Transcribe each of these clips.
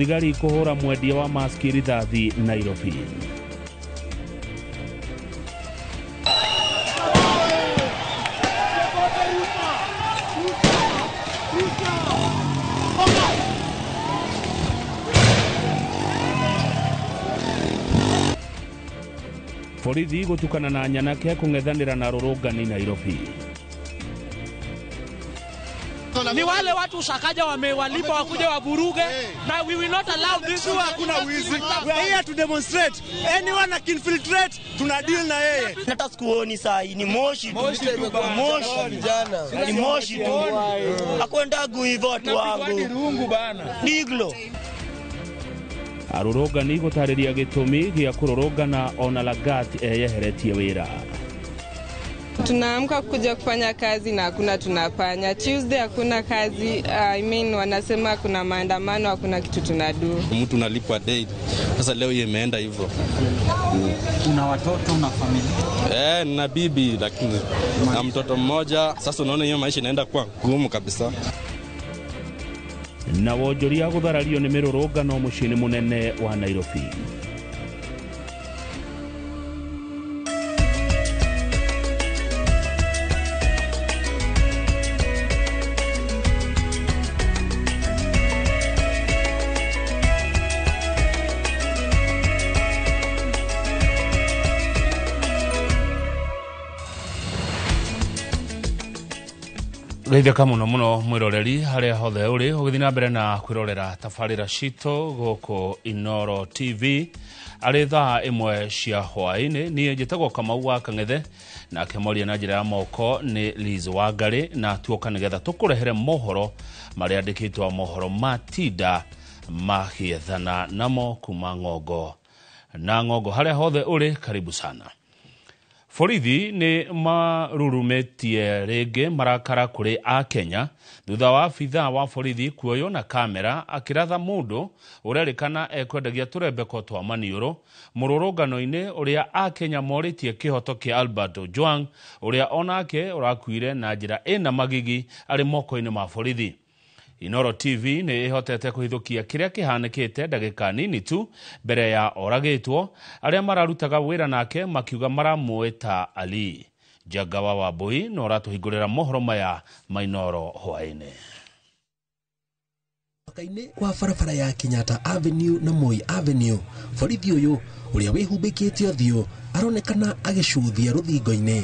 Muthigari kuhura mwendia wa maski rithathi Nairobi. Borithi gutukana na nyanake kung'ethanĩra na rũrũngani Nairobi. Ni wale watu Sakaja wamewalipa wakuja wavuruge, na we will not allow this. Hakuna wizi. We are here to demonstrate. Anyone that infiltrate, tuna deal na yeye. Hata sikuoni saa hii ni moshi tu. Moshi. Ni moshi tu. Hakwendagu hivyo watu wangu. Diglo. Arũrũngani gũtarĩria gĩtũmi gĩa kũrũrũngana ona Lagat eyeheretie wĩra. Tunaamka kuja kufanya kazi na hakuna tunafanya. Tuesday hakuna kazi, I mean wanasema kuna maandamano, hakuna kitu tunadu. Mtu unalipwa day. Sasa leo imeenda hivyo. Una watoto, una familia? Na bibi lakini na mtoto mmoja. Sasa unaona hiyo maisha inaenda kuwa ngumu kabisa. Na wonjoria gũtharario nĩ mĩrũrũngano mũciĩ-inĩ mũnene wa Nairobi. Geithĩka mũno mũno mwĩroreri harĩa hothe ũrĩ ũgĩthiĩ na mbere na kwĩrorera tabarĩra citũ gũkũ Inooro TV arĩ thaa 1 cia hwaĩ-inĩ. Niĩ njĩtagwo Kamau wa Kang'ethe, nake mwaria na njĩra ya moko nĩ Liz Wangari, na tuoka nĩgetha tũkũrehere mohoro marĩa andĩkĩtwo mohoro matinda magĩethana namo kuma ng'ongo na ng'ongo. Harĩa hothe ũrĩ, karibu sana. Borithi nĩ marurumetie rĩngĩ marakara kũrĩ a Kenya thutha wa abithaa wa borithi kuoywo na kamera akĩratha mũndũ ũrerĩkana ekwendagia tũrembeko twa maniũrũ mũrũrũngano-inĩ ũrĩa a Kenya morĩtie kĩhoto kĩa Albert Ojwang ũrĩa onake ũrakuire na njĩra ĩna magigi arĩ moko-inĩ ma borithi. Inooro TV nĩ ĩhotete kũhithũkia kĩrĩa kĩhanĩkĩte ndagĩka nini tu mbere ya oragĩtwo, arĩa mararutaga wĩra nake makiuga maramũĩ ta Ali. Njagawa wa Mbui no ũratũhingũrĩra mohoro maya ma Inooro hwaĩ-inĩ. Mũhaka-inĩ wa barabara ya Kenyatta Avenue na Moi Avenue, borithi ũyũ ũrĩa wĩhumbĩkĩte ũthiũ aronekana agĩcuthia rũthingo-inĩ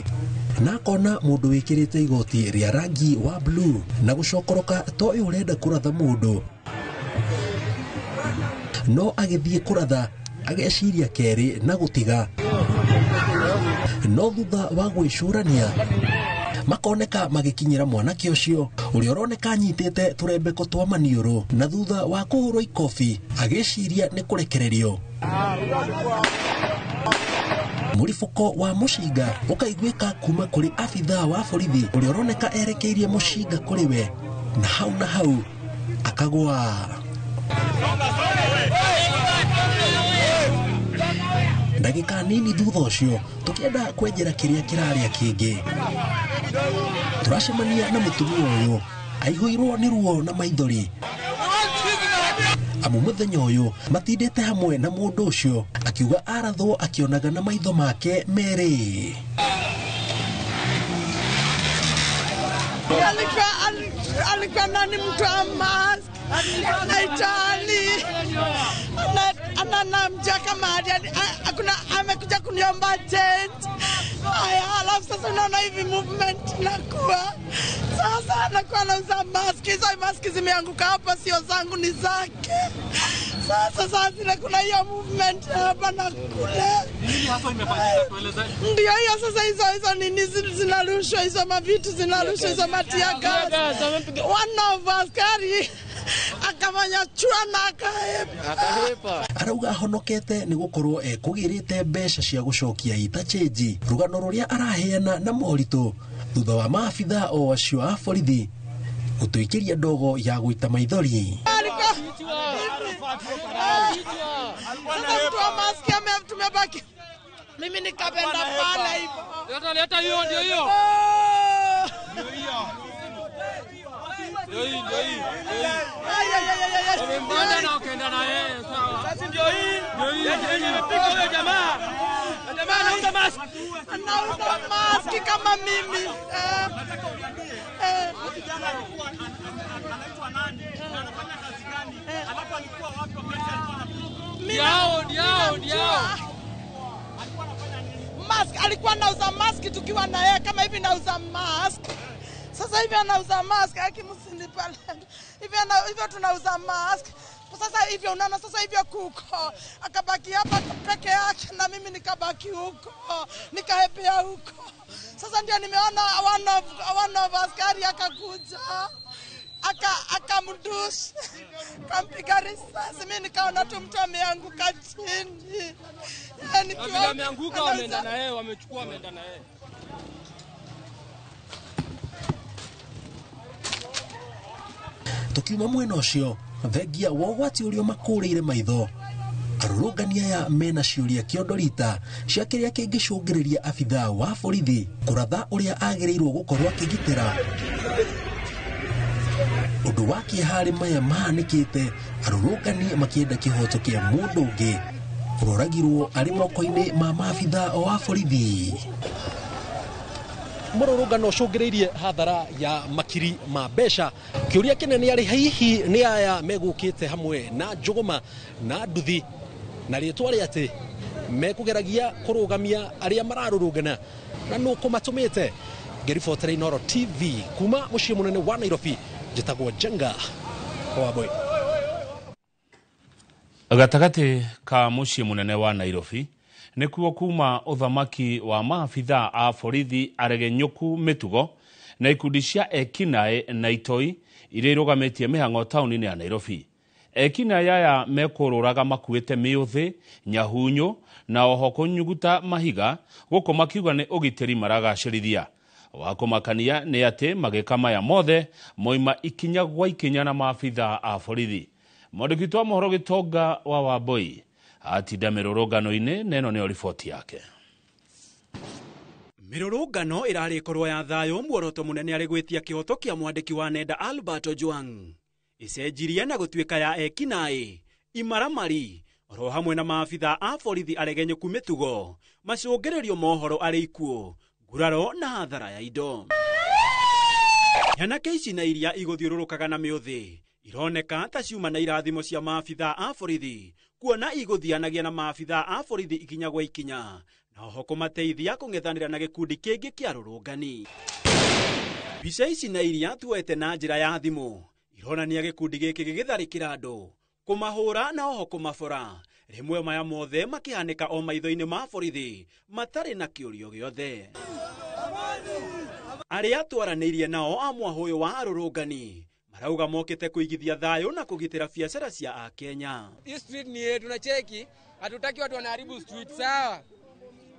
na akona mũndũ wĩkĩrĩte igoti rĩa rangi wa blue na gũcokoroka to ũyũ ũrenda kũratha mũndũ, no agĩthiĩ kũratha ageciria kerĩ na gũtiga, no thutha wa gwĩcũrania makoneka magĩkinyĩra mwanake ũcio ũrĩa ũroneka anyitĩte tũrembeko twa maniũrũ, na thutha wa kũhũrwo ikobi agĩciria nĩ kũrekererio. Mũribũko wa mũcinga ũkaiguĩka kuma kũrĩ abithaa wa borithi ũrĩa ũroneka erekeirie mũcinga kũrĩ we, na hau na hau akagwa. Ndagĩka nini thutha ũcio tũkĩenda kwenjera kĩrĩa kĩrarĩa kĩngĩ, tũracemania na mũtumia ũyũ aihũirwo nĩ ruo na maithori amu mũthenya ũyũ matindĩte hamwe na mũndũ ũcio, akiuga arathwo akĩonaga na maitho make merĩ. Alikuwa nani mtu wa mask anaitwa Ali, ananamjia kama hakuna, amekuja kuniomba change. Haya, alafu sasa unaona hivi movement nakuwa sasa anakuwa anauza mask. Hizo mask zimeanguka hapa, sio zangu, ni zake. Sasa zile kuna hiyo movement hapa na kule. Nini hasa imefanyika, tueleze? Ndio hiyo sasa, hizo nini zinarushwa, hizo mavitu zinarushwa, hizo matia gas. One of us carry akamanya chua na akahepa. Arauga ahonokete nĩ gũkorwo ekũgĩrĩte mbeca cia gũcokia ita chenji, rũgano rũrĩa araheana na moritũ thutha wa maabithaa o acio a borithi gũtũikĩria ndogo ya gũita maithori. Sasa mtu wa maski tumebaki mimi nikapenda pale hivyo. Leta leta hiyo ndio hiyo. Wamempanda na wakaenda na yeye, sawa. Sasa ndio hii. Ndio imepiga huyo jamaa. Jamaa anauza mask. Anauza mask kama mimi. Kijana alikuwa anaitwa nani? Anafanya kazi gani? Alafu alikuwa wapi wakati alikuwa Ndio, ndio. Alikuwa anafanya nini? Mask, alikuwa anauza mask tukiwa na yeye, kama hivi nauza mask. Sasa hivi anauza mask, akimsinipa. Hivi hivyo tunauza mask. Sasa hivyo unaona, sasa hivyo kuko akabaki hapa peke yake na mimi nikabaki huko, nikahepea huko. Sasa ndio nimeona one of askari akakuja akamdush, kampiga risasi. Mimi nikaona tu mtu ameanguka chini. Yani vile ameanguka wameenda na yeye, wamechukua wameenda na yeye. Tukiuma mwena ũcio thengia wa ũgwati ũrĩa makũrĩire maitho, arũrũngani aya mena ciũria kĩondorita cia kĩrĩa kĩngĩcũngĩrĩria abithaa wa borithi kũratha ũrĩa agĩrĩirwo gũkorwo akĩgitĩra. Ũndũ wa kĩeha harĩ maya mahanĩkĩte, arũrũngani makĩenda kĩhoto kĩa mũndũ ũngĩ ũroragirwo arĩ moko-inĩ ma maabithaa wa borithi. Mũrũrũngano ũcũngĩrĩirie hathara ya makiri ma mbeca. Kĩũria kĩnene arĩ hihi nĩ aya megũkĩte hamwe na njũgũma na nduthi na rĩtwa rĩa atĩ mekũgeragia kũrũgamia arĩa mararũrũngana na nũ kũmatũmĩte. Ngĩribotera Inooro TV kuma mũciĩ mũnene wa Nairobi, njĩtagwo Njenga Wambui. Gatagatĩ ka mũciĩ mũnene wa Nairobi nĩkuo kuma ũthamaki wa maabithaa a borithi aregenyũku mĩtugo na ikundi cia ekinaĩ na itoi iria irũgamĩtie mĩhang'o taũni-inĩ ya Nairobi. Ekinaĩ aya mekũrũraga makuĩte mĩũthĩ, nyahunyu na oho kũnyuguta mahiga gũkũ makiuga nĩ ũgitĩri maragacĩrithia. Wa kũmakania nĩ atĩ magĩka maya mothe moima ikinya gwa ikinya na maabithaa a borithi. Mwandĩki witũ wa mohoro Gĩtonga wa Wambui atinda mĩrũrũngano-inĩ na ĩno nĩyo riboti yake. Mĩrũrũngano ĩrarĩ ĩkorwo ya thayũ, muoroto mũnene arĩ gwĩtia kĩhoto kĩa mwandĩki wa nenda Albert Ojwang ĩcenjirie na gũtuĩka ya ekinaĩ, imaramari oro hamwe na maabithaa a borithi aregenyũku mĩtugo, macũngĩrĩrio mohoro arĩ ikuũ, nguraro na hathara ya indo. Nyanake ici na iria igũthiũrũrũkaga na mĩũthĩ ironeka ta ciuma na irathimo cia maabithaa a borithi, kuona igũthianagia na maabithaa a borithi ikinya gwa ikinya na oho kũmateithia kũng'ethanĩra na gĩkundi kĩngĩ kĩa rũrũngani. Mbica ici na iria tuoete na njĩra ya thimũ ironania gĩkundi gĩkĩ gĩgĩtharĩkĩra andũ, kũmahũra na oho kũmabora, rĩmwe maya mothe makĩhanĩka o maitho-inĩ ma borithi matarĩ na kĩũrio gĩothe. Arĩa twaranĩirie nao a mwahũyũ wa arũrũngani marauga mokĩte kũigithia thayũ na kũgitĩra biacara cia Akenya. Hii street ni yetu na cheki, hatutaki watu wanaharibu street, sawa?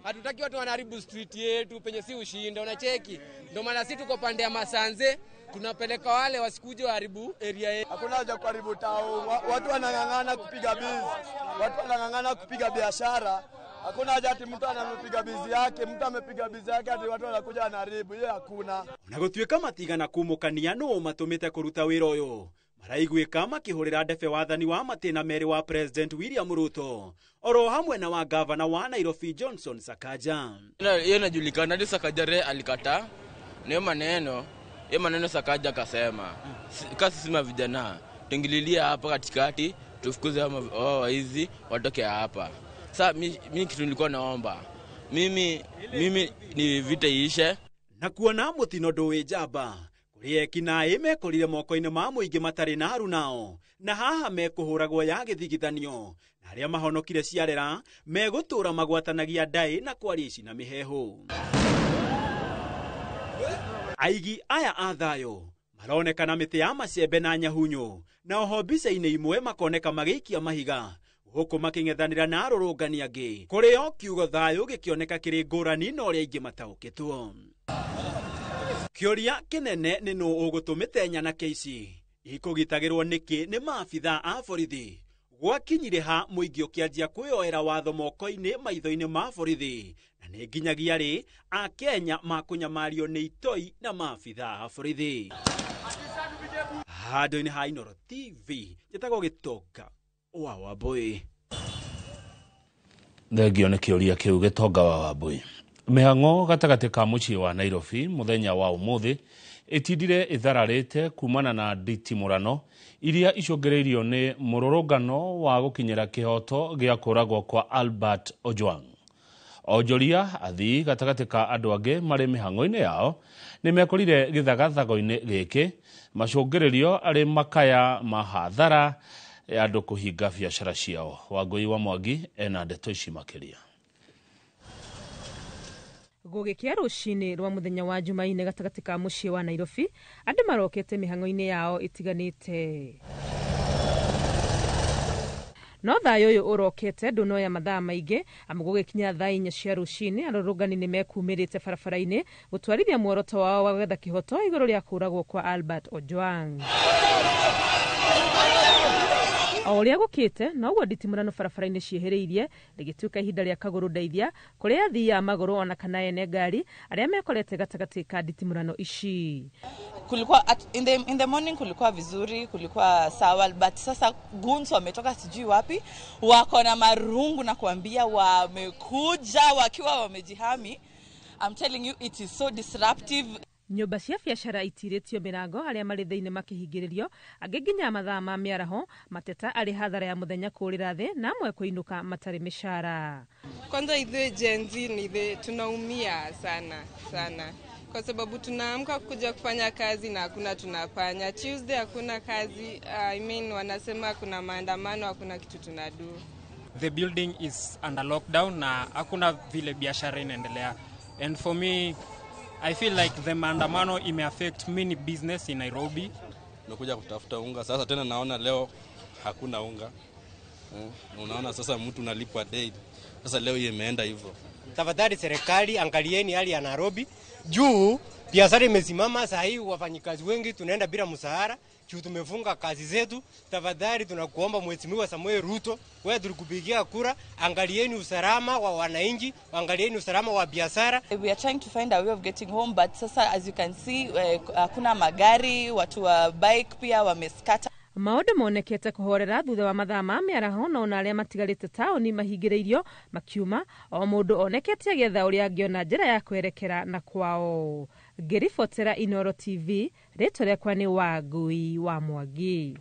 Hatutaki watu wanaharibu street yetu penye si ushinda, unacheki. Ndio maana sisi tuko pande ya Masanze, tunapeleka wale wasikuje waharibu area yetu. Hakuna haja kuharibu town, watu wanang'ang'ana kupiga biz, watu wanang'ang'ana kupiga biashara. Hakuna haja ati mtu anapiga bizi yake, mtu amepiga bizi yake ati watu wanakuja wanaharibu, hiyo hakuna. Ona gũtuĩka matigana kumũkania nũ matũmĩte kũruta wĩra ũyũ, maraiguĩka makĩhũrĩra ndebe wathani wa matĩna merĩ wa President William Ruto oro hamwe na wa gavana wa Nairobi Johnson Sakaja. Hiyo inajulikana, hadi Sakaja re alikataa na hiyo maneno Sakaja akasema kasi sisi vijana tuingililia hapa katikati tufukuze hao waizi watoke hapa. Sasa mimi kitu nilikuwa naomba mimi ni vita iishe. Na kuona mũtino ndũĩ njamba kũrĩ ekinaĩ mekorire moko-inĩ ma mũingĩ matarĩ na arunao na haha mekũhũragwo ya gĩthigithanio na arĩa mahonokire ciarera megũtũra magwatanagia ndaĩ na kwaria ici na mĩheehũ. Aigi aya a thayũ maronekana mĩtĩ ya macembe na nyahunyu na oho mbica-inĩ imwe makoneka magĩikia mahiga gũkũ makĩng'ethanĩra na arũrũngani angĩ kũrĩ o kiugo thayũ gĩkĩoneka kĩrĩ ngũrani na ũrĩa aingĩ mataũkĩtwo. Kĩũria kĩnene nĩ nũ ũgũtũmĩte nyanake ici ikũgitagĩrwo nĩkĩ nĩ maabithaa a borithi. Gwakinyire ha mũingĩ ũkĩanjia kwĩyoera watho moko-inĩ maitho-inĩ ma borithi na nĩ nginyagia rĩ Akenya makũnyamario nĩ itoi na maabithaa a borithi. Handũ-inĩ ha Inooro TV njĩtagwo Gĩtonga wa Wambui. Thengio nĩ kĩũria kĩu Gĩtonga wa Wambui. Mĩhang'o gatagatĩ ka mũciĩ wa Nairobi mũthenya wa ũmũthĩ ĩtindire ĩthararĩte kumana na nditimũrano iria icũngĩrĩirio nĩ mũrũrũngano wa gũkinyĩra kĩhoto gĩa kũragwo kwa Albert Ojwang. Onjoria athii gatagatĩ ka andũ angĩ marĩ mĩhang'o-inĩ yao nĩ mekorire gĩthagathago-inĩ gĩkĩ macũngĩrĩrio arĩ makaya ma hathara ya andũ kũhinga biacara ciao. Wangũi wa Mwangi ena ndeto ici makĩria. Gũgĩkĩa rũcinĩ rwa mũthenya wa Jumaine gatagatĩ ka mũciĩ wa Nairobi, andũ marokete mĩhang'o-inĩ yao ĩtiganĩte. No thayũ ũyũ ũrokete ndũnoya mathaa maingĩ, amu gũgĩkinya thaa 4 cia rũcinĩ arũrũngani nĩ mekumĩrĩte barabara-inĩ gũtwarithia muoroto wao wa gwetha kĩhoto igũrũ rĩa kũragwo kwa Albert Ojwang. O ũrĩa gũkĩte noguo nditimũrano barabara-inĩ ciĩhĩrĩirie rĩgĩtuĩka ihinda rĩa kagũrũ ndeithia kũrĩ athii a magũrũ ona kana ene ngari arĩa mekorete gatagatĩ ka nditimũrano ici. Kulikuwa in the morning kulikuwa vizuri, kulikuwa sawa, but sasa goons wametoka sijui wapi, wako na marungu na kuambia wamekuja wakiwa wamejihami. I'm telling you it is so disruptive. Nyũmba cia biacara itirĩtio mĩrango arĩa marĩ thĩinĩ makĩhingĩrĩrio angĩ nginya mathaa ma mĩaraho mateta arĩ hathara ya mũthenya kũrĩra thĩ na amwe kũinũka matarĩ mĩcara. Kwanza ithuĩ Gen Z ni ithuĩ tunaumia sana sana kwa sababu tunaamka kuja kufanya kazi na hakuna tunafanya. Tuesday hakuna kazi, I mean wanasema kuna maandamano, hakuna kitu tunadu. The building is under lockdown na hakuna vile biashara inaendelea. And for me I feel like the maandamano ime affect many business in Nairobi. Nimekuja kutafuta unga sasa tena naona leo hakuna unga. Unaona sasa mtu unalipwa daily. Sasa leo imeenda hivyo. Tafadhali serikali angalieni hali ya Nairobi. Juu biashara imesimama saa hii, wafanyikazi wengi tunaenda bila mshahara, juu tumefunga kazi zetu. Tafadhali tunakuomba Mheshimiwa Samuel Ruto, wewe tulikupigia kura, angalieni usalama wa wananchi, angalieni usalama wa biashara. We are trying to find a way of getting home, but sasa as you can see hakuna magari, watu wa bike pia wameskata. Maũndũ monekete kũhorera thutha wa mathaa ma mĩaraho no ona arĩa matigarĩte taũni mahingĩrĩirio makiuma o mũndũ onekete agĩetha ũrĩa angĩona njĩra ya kwerekera na kwao. Ngĩribotera Inooro TV, rĩtwa rĩakwa nĩ Wangui wa Mwangi.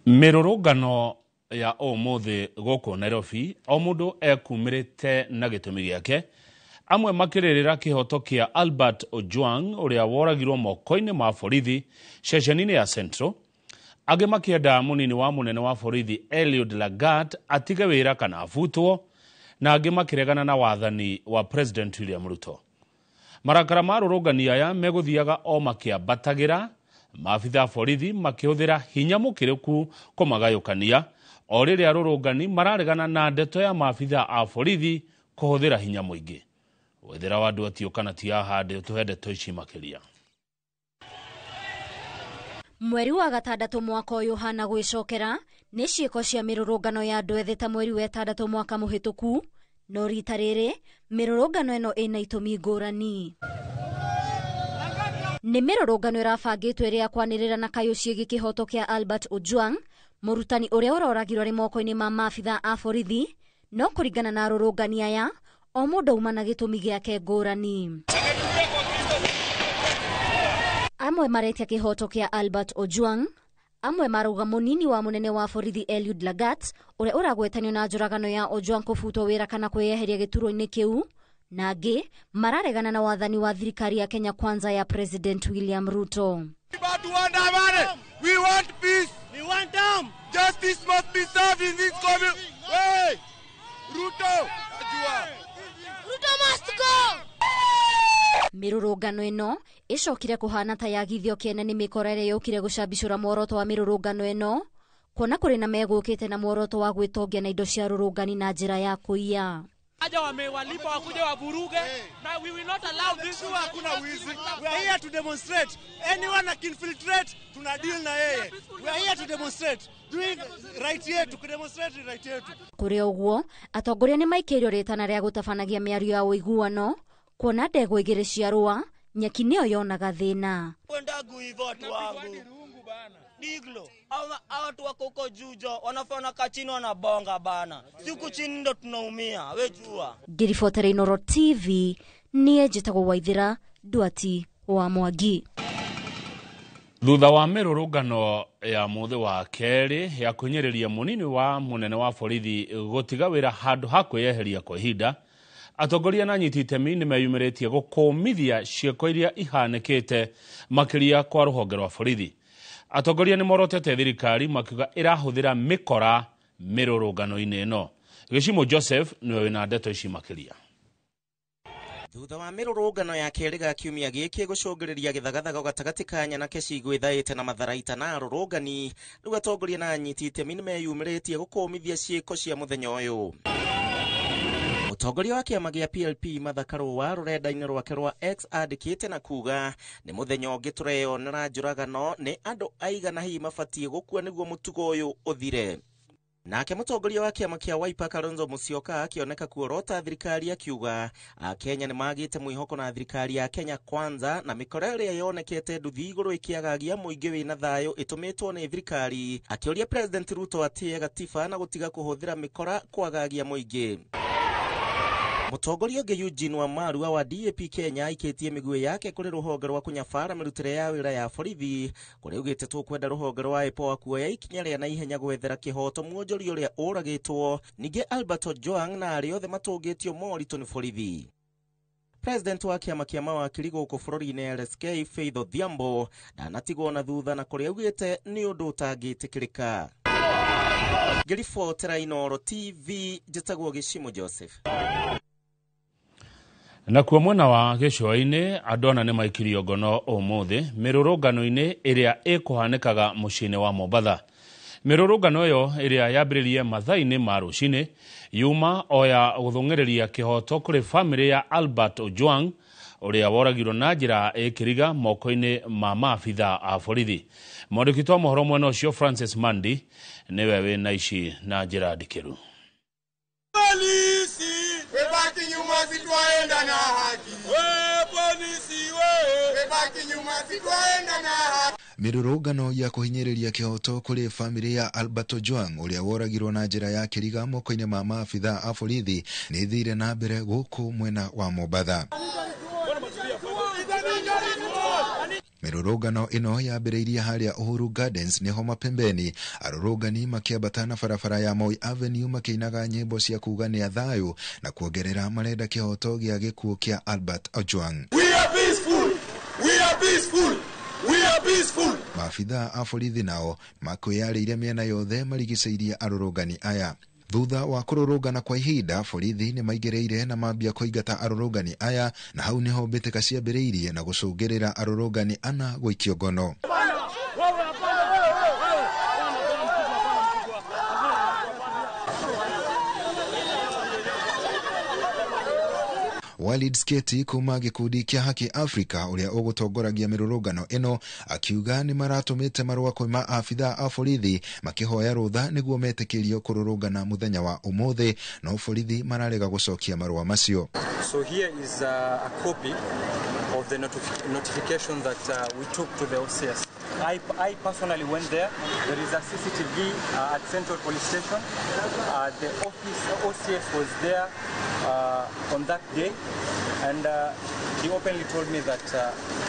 Mĩrũrũngano ya ũmũthĩ gũkũ Nairobi o mũndũ ekumĩrĩte na gĩtũmi gĩake, amwe makĩrĩrĩra kĩhoto kĩa Albert Ojwang ũrĩa woragirwo moko-inĩ ma borithi ceceni-inĩ ya Central, angĩ makĩenda mũnini wa mũnene wa borithi Eliud Lagat atige wĩra kana abutwo, na angĩ makĩregana na wathani wa President William Ruto. Marakara ma arũrũngani aya megũthiaga o makĩambatagĩra, maabitha a borithi makĩhũthĩra hinya mũkĩrĩku kũmagayũkania o rĩrĩa arũrũngani mararegana na ndeto ya maabitha a borithi kũhũthĩra hinya mũingĩ. Wethera wa andũ atio kana ti ahande ũtũhe ndeto ici makĩria. Mweri wa gatandatũ mwaka ũyũ hana gwĩcokera nĩ ciĩko cia mĩrũrũngano ya andũ ethĩ ta mweri wa ĩtandatũ mwaka mũhĩtũku, no rita rĩrĩ mĩrũrũngano ĩno ĩna itũmi ngũrani. Nĩ mĩrũrũngano ĩrabangĩtwo ĩrĩa kwanĩrĩra na kayũ ciĩgiĩ kĩhoto kĩa Albert Ojwang, mũrutani ũrĩa ũroragirwo arĩ moko-inĩ ma maabitha a borithi, no kũringana na arũrũngani aya o mũndũ auma na gĩtũmi gĩake ngũrani. Amwe maretia kĩhoto kĩa Albert Ojwang, amwe marauga mũnini wa mũnene wa borithi Eliud Lagat ũrĩa ũragwetanio na njũragano ya Ojwang kũbutwo wĩra kana kwĩyeheria gĩturwa-inĩ kĩu, na angĩ mararegana na wathani wa thirikari ya Kenya Kwanza ya President William Ruto. We want peace. We want them. Justice must be served in this community. Hey! Ruto! Ruto must go! Mĩrũrũngano ĩno ĩcokire kũhana ta yagithio kĩene nĩ mĩkora ĩrĩa yũkire gũcambicũra muoroto wa mĩrũrũngano ĩno, kuona kũrĩ na megũkĩte na muoroto wa gwĩtongia na indo cia rũrũngani na njĩra ya kũiya. Aja wamewalipa wakuja wavuruge, na we will not allow this. Hakuna wizi. We are here to demonstrate. Anyone that infiltrate, tuna deal na yeye. We are here to demonstrate. Doing right yetu, to demonstrate right yetu. Kũrĩ ũguo, atongoria nĩ maikĩirio rĩtana rĩa gũtabanagia mĩario ya ũiguano, kuona ndegwa igĩrĩ cia rũa Nyeki nĩyo yonaga thĩna. Wendagu hivyo watu wangu. Diglo, hawa watu wako huko juu jo, wanafanya kachini wanabonga bana. Siku chini ndo tunaumia, we jua. Ngĩribotera Inooro TV, niĩ njĩtagwo Waithĩra Ndwati wa Mwangi. Thutha wa mĩrũrũngano ya mũthĩ wa kerĩ ya kwĩnyĩrĩria mũnini wa mũnene wa borithi gũtiga wĩra handũ ha kwĩyeheria kwa ihinda, atongoria na anyiti itemi nĩ meyumĩrĩtie gũkũmithia ciĩko iria ihanĩkĩte makĩria kwa rũhonge rwa borithi. Atongoria nĩ morotete thirikari makiuga ĩrahũthĩra mĩkora mĩrũrũngano-inĩ ĩno. Gĩcimo Joseph nĩwe wĩna ndeto ici makĩria. Thutha wa mĩrũrũngano ya kerĩ ga kiumia gĩkĩ gũcũngĩrĩria gĩthagathago gatagatĩ ka nyanake cigwĩthaĩte na matharaita na arũrũngani, rĩu atongoria na anyiti itemi nĩmeyumĩrĩtie gũkũmithia ciĩko cia mũthenya ũyũ. Mũtongoria wa kĩama gĩa PLP Martha Karũa rũrenda-inĩ rwake rwa X andĩkĩte na kuga nĩ mũthenya ũngĩ tũreyonera njũragano, nĩ andũ aigana hihi mabatiĩ gũkua nĩguo mũtugo ũyũ ũthire. Nake mũtongoria wa kĩama kĩa Wiper Kalonzo Musyoka akĩoneka kuorota thirikari akiuga Akenya nĩ magĩte mwĩhoko na thirikari ya Kenya Kwanza na mĩkora ĩrĩa yonekete nduthi igũrũ ĩkĩagagia mũingĩ wĩna thayũ ĩtũmĩtwo nĩ thirikari, akĩũria President Ruto atĩe gatiba na gũtiga kũhũthĩra mĩkora kwagagia mũingĩ. Mũtongoria ũngĩ Eugene Wamalwa wa DAP Kenya aikĩtie mĩguĩ yake kũrĩ rũhonge rwa kũnyabara mĩrutĩre ya wĩra ya borithi kũrĩa augĩte tũkwenda rũhonge rwa IPOA kuoya ikinya rĩa naihenya gwethera kĩhoto mwonjori ũrĩa ũragĩtwo, ningĩ Albert Ojwang na arĩa othe matũngĩtio moritũ nĩ borithi. President wa kĩama kĩa mawakiri gũkũ bũrũri-inĩ LSK Faith Odhiambo ndanatigwo na thutha na kũrĩa augĩte nĩ ũndũ ũtangĩtĩkĩrĩka. Ngĩribotera Inooro TV njĩtagwo Gĩcimo Joseph. Nakuo mwena wa gĩcũa-inĩ andũ ana nĩ maikirio ngono ũmũthĩ mĩrũrũngano-inĩ ĩrĩa ĩkũhanĩkaga mũciĩ-inĩ wa Mombatha. Mĩrũrũngano ĩyo ĩrĩa yambĩrĩrie mathaa-inĩ ma rũcinĩ yuma o ya gũthũng'ĩrĩria kĩhoto kũrĩ bamĩrĩ ya Albert Ojwang ũrĩa woragirwo na njĩra ĩkĩriga moko-inĩ ma maabitha a borithi. Mwandĩki wa mohoro mwena ũcio Francis Mandi nĩwe wĩna ici na njĩra ndikĩru. Polisi, webaki nyuma sitwaenda na haki. We polisi we, webaki nyuma sitwaenda na haki. Mĩrũrũngano ya kũhinyĩrĩria kĩhoto kũrĩ bamĩrĩ ya Albert Ojwang ũrĩa woragirwo na njĩra ya kĩriga moko-inĩ ma maabitha a borithi nĩ ĩthire na mbere gũkũ mwena wa Mombatha. Mĩrũrũngano ĩno yambĩrĩirie harĩa Uhuru Gardens nĩho mapembeni, arũrũngani makĩambata na barabara ya Moi Avenue makĩinaga nyĩmbo cia kuga nĩ a thayũ na kuongerera marenda kĩhoto gĩa gĩkuũ kĩa Albert Ojwang. We are peaceful. We are peaceful. We are peaceful. Maabitha a borithi nao makwĩyarĩire mĩena yothe marigicĩirie arũrũngani aya. Thutha wa kũrũrũngana kwa ihinda, borithi nĩ maingĩrĩire na mambia kũingata arũrũngani aya, na hau nĩho mbĩtĩka ciambĩrĩirie na gũcũngĩrĩra arũrũngani ana gũikio ngono. Walid Sketi kuma gĩkundi kĩa Haki Africa ũrĩa ũgũtongoragia mĩrũrũngano ĩno akiuga nĩ maratũmĩte marũa kwĩ maabitha a borithi makĩhoya rũtha nĩguo metĩkĩrio kũrũrũngana mũthenya wa ũmũthĩ, no borithi mararega gũcokia marũa macio. So here is a copy of the notification that we took to the OCS. I personally went there. There is a CCTV at Central Police Station. The office OCS was there on that day, and he openly told me that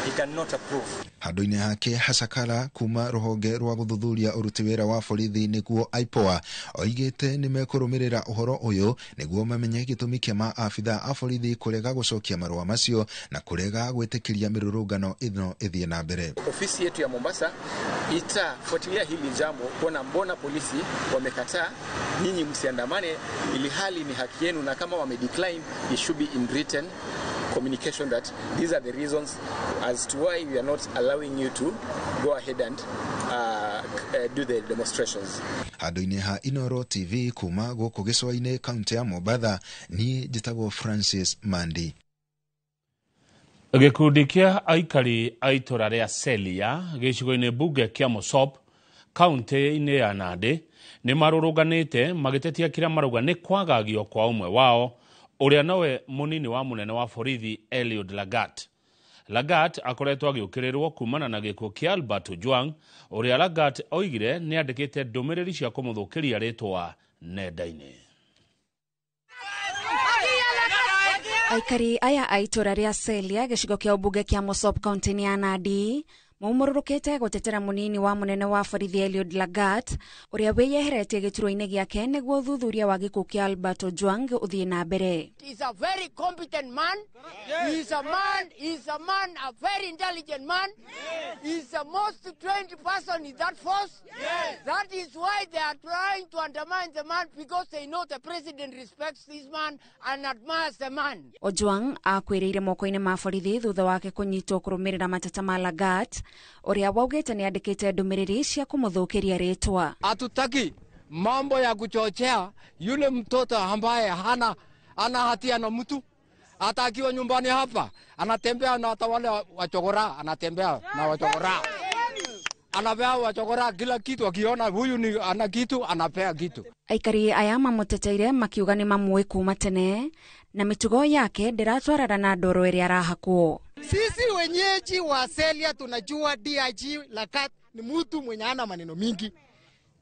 he cannot approve. Handũ-inĩ hake Hasakara kuma rũhonge rwa gũthuthuria ũruti wĩra wa borithi nĩguo IPOA oigĩte nĩ mekũrũmĩrĩra ũhoro ũyũ nĩguo mamenye gĩtũmi kĩa maabitha a borithi kũrega gũcokia marũa macio na kũrega gwĩtĩkĩria mĩrũrũngano ĩno ĩthiĩ na mbere. Ofisi yetu ya Mombasa itafuatilia hili jambo kuona mbona polisi wamekataa nyinyi msiandamane, ili hali ni haki yenu, na kama wame decline it should be in written communication that these are the reasons as to why we are not allowing you to go ahead and do the demonstrations. Handũ-inĩ ha Inooro TV kuma gũkũ gĩcũa-inĩ kaunti ya Mombatha, niĩ njĩtagwo Francis Mandi. Gĩkundi kĩa aikari a itũra rĩa Celia gĩcigo-inĩ mbunge kĩa Mosop kaunti-inĩ ya Nandi nĩ marũrũnganĩte magĩtetia kĩrĩa marauga nĩ kwagagio kwa ũmwe wao ũrĩa nowe mũnini wa mũnene wa borithi Eliud Lagat. Lagat akoretwo agĩũkĩrĩrwo kumana na gĩkuũ kĩa Albert Ojwang, ũrĩa Lagat oigire nĩ andĩkĩte ndũmĩrĩri cia kũmũthũkĩria rĩtwa nenda-inĩ. Aikari aya a itũra rĩa Celia gĩcigo kĩa ũmbunge kĩa Mosop kaunti-inĩ ya Nandi maumũrũrũkĩte gũtetera mũnini wa mũnene wa borithi Eliud Lagat, ũrĩa wĩyeheretie gĩturwa-inĩ gĩake nĩguo ũthuthuria wa gĩkuũ kĩa Albert Ojwang ũthiĩ na mbere. He's a very competent man. He's a man, he's a man, a very intelligent man. He's the most trained person in that force. That is why they are trying to undermine the man, because they know the president respects this man and admires the man. Ojwang akwĩrĩire moko-inĩ ma borithi thutha wake kũnyitwo kũrũmĩrĩra mateta ma Lagat, ũrĩa waugĩte nĩ andĩkĩte ndũmĩrĩri cia kũmũthũkĩria rĩtwa. Hatutaki mambo ya kuchochea yule mtoto ambaye hana ana hatia na mtu. Hata akiwa nyumbani hapa anatembea na hata wale wachokora, anatembea na wachokora, anapea wachokora kila kitu. Akiona huyu ni ana kitu, anapea kitu. Aikari aya mamũteteire makiuga nĩ mamũĩ kuma tene na mĩtugo yake ndĩratwarana na ndoro ĩrĩa arahakwo. Sisi wenyeji wa Celia tunajua DIG Lagat ni mtu mwenye ana maneno mingi.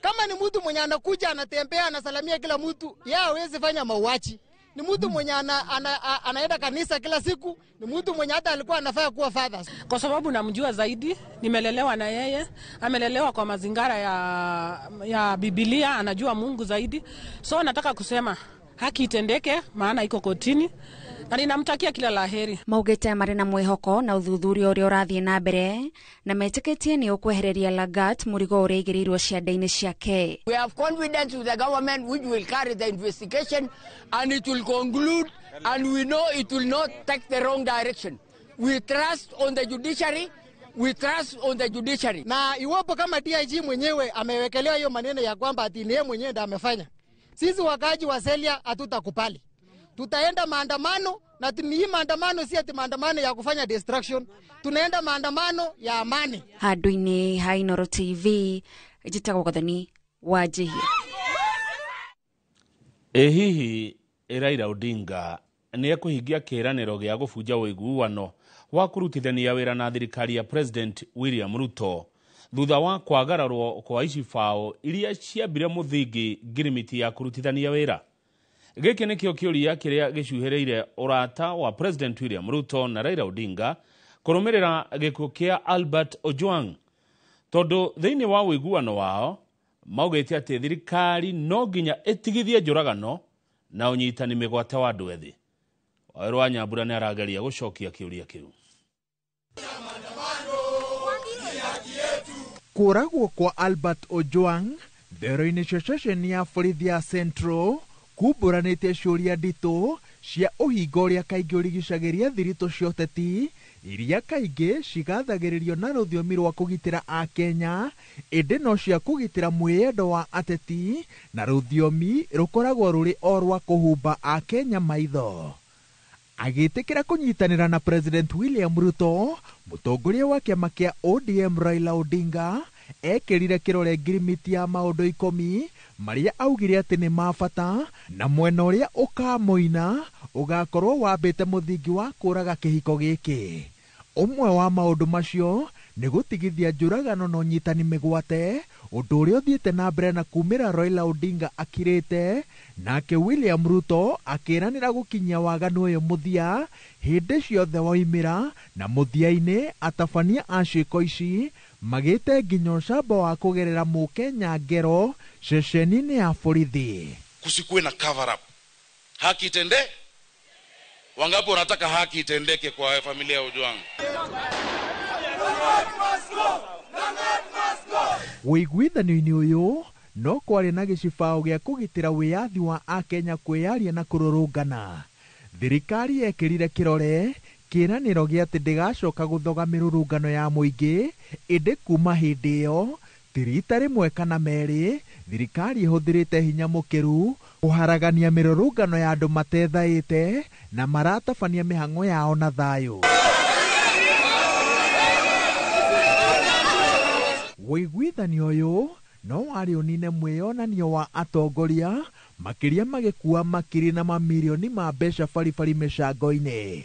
Kama ni mtu mwenye anakuja anatembea anasalamia kila mtu, yeye hawezi fanya mauaji. Ni mtu mwenye anaenda kanisa kila siku, ni mtu mwenye hata alikuwa anafaa kuwa father. Kwa sababu namjua zaidi, nimelelewa na yeye, amelelewa kwa mazingara ya Biblia, anajua Mungu zaidi. So nataka kusema haki itendeke, maana iko kotini, na ninamtakia kila laheri. Maugĩte marĩ na mwĩhoko na ũthuthuria ũrĩa ũrathiĩ na mbere, na metĩkĩtie nĩ ũkwehereria Lagat mũrigo ũrĩa aigĩrĩirwo ciande-inĩ ciake. We have confidence with the government which will carry the investigation and it will conclude, and we know it will not take the wrong direction. We trust on the judiciary. We trust on the judiciary. Na iwapo kama DIG mwenyewe amewekelewa hiyo maneno ya kwamba ati ni yeye mwenyewe ndiye amefanya, sisi wakaaji wa Celia hatutakubali. Tutaenda maandamano, na hii maandamano si ati maandamano ya kufanya destruction. Tunaenda maandamano ya amani. Handũ-inĩ ha Inooro TV, njĩtagwo Gathoni wa Njihia. Ĩ hihi Raila Odinga nĩ ekũhingia kĩĩranĩro gĩa gũbunja ũiguano wa kũrutithania wĩra na thirikari ya President William Ruto thutha wa kwagararwo kwa icibao iria ciambire mũthingi ngirimiti ya kũrutithania wĩra? Gĩkĩ nĩkĩo kĩũria kĩrĩa gĩcuhĩrĩire ũrata wa President William Ruto na Raila Odinga kũrũmĩrĩra gĩkuũ kĩa Albert Ojwang, tondũ thĩinĩ wa ũiguano wao maugĩte atĩ thirikari no nginya ĩtigithie njũragano na ũnyitani mĩgwate wa andũ ethĩ. Wawerũ wa Nyambura nĩ arageria gũcokia kĩũria kĩu. Kũragwo kwa Albert Ojwang thero-inĩ cia ceceni ya borithi ya Central kumbũranĩte ciũria nditũ cia ũhinga ũrĩa kaingĩ ũrigicagĩria thiritũ cia ũteti iria kaingĩ cigathagĩrĩrio na rũthiomi rwa kũgitĩra Akenya, ĩndĩ no cia kũgitĩra mwĩyendo wa ateti na rũthiomi rũkoragwo rũrĩ o rwa kũhumba Akenya maitho. Agĩtĩkĩra kũnyitanĩra na President William Ruto, mũtongoria wa kĩama kĩa ODM Raila Odinga ekĩrire kĩrore ngirimiti ya maũndũ 10 marĩa augire atĩ nĩ ma bata, na mwena ũrĩa ũkamoina ũgakorwo wambĩte mũthingi wa kũraga kĩhiko gĩkĩ. Ũmwe wa maũndũ macio nĩ gũtigithia njũragano na ũnyitani mĩgwate, ũndũ ũrĩa ũthiĩte na mbere na kumĩra Raila Odinga akirĩte, nake William Ruto akĩranĩra gũkinyia waganu ũyũ mũthia hĩndĩ ciothe woimĩra, na mũthia-inĩ atabania a ciĩko ici magĩte nginya ũcamba wa kũgerera mũkenya ngero ceceni-inĩ ya borithi. Kusikuwe na cover up. Haki itende? Wangapi wanataka haki itendeke kwa familia ya Ojwang? Ũiguithanio-inĩ ũyũ no kwarĩ na gĩcibao gĩa kũgitĩra wĩyathi wa Akenya kwĩyaria na kũrũrũngana. Thirikari yekĩrire kĩrore kĩĩranĩro gĩa atĩ ndĩgacoka gũthoga mĩrũrũngano ya mũingĩ, ĩndĩ kuma hĩndĩ ĩyo ti rita rĩmwe kana merĩ thirikari ĩhũthĩrĩte hinya mũkĩru kũharagania mĩrũrũngano ya andũ matethaĩte na maratabania mĩhang'o yao na thayũ. Ũiguithanio ũyũ no warĩ ũnine mwĩyonanio wa atongoria makĩria magĩkua makiri na mamirioni ma mbeca baribari mĩcango-inĩ.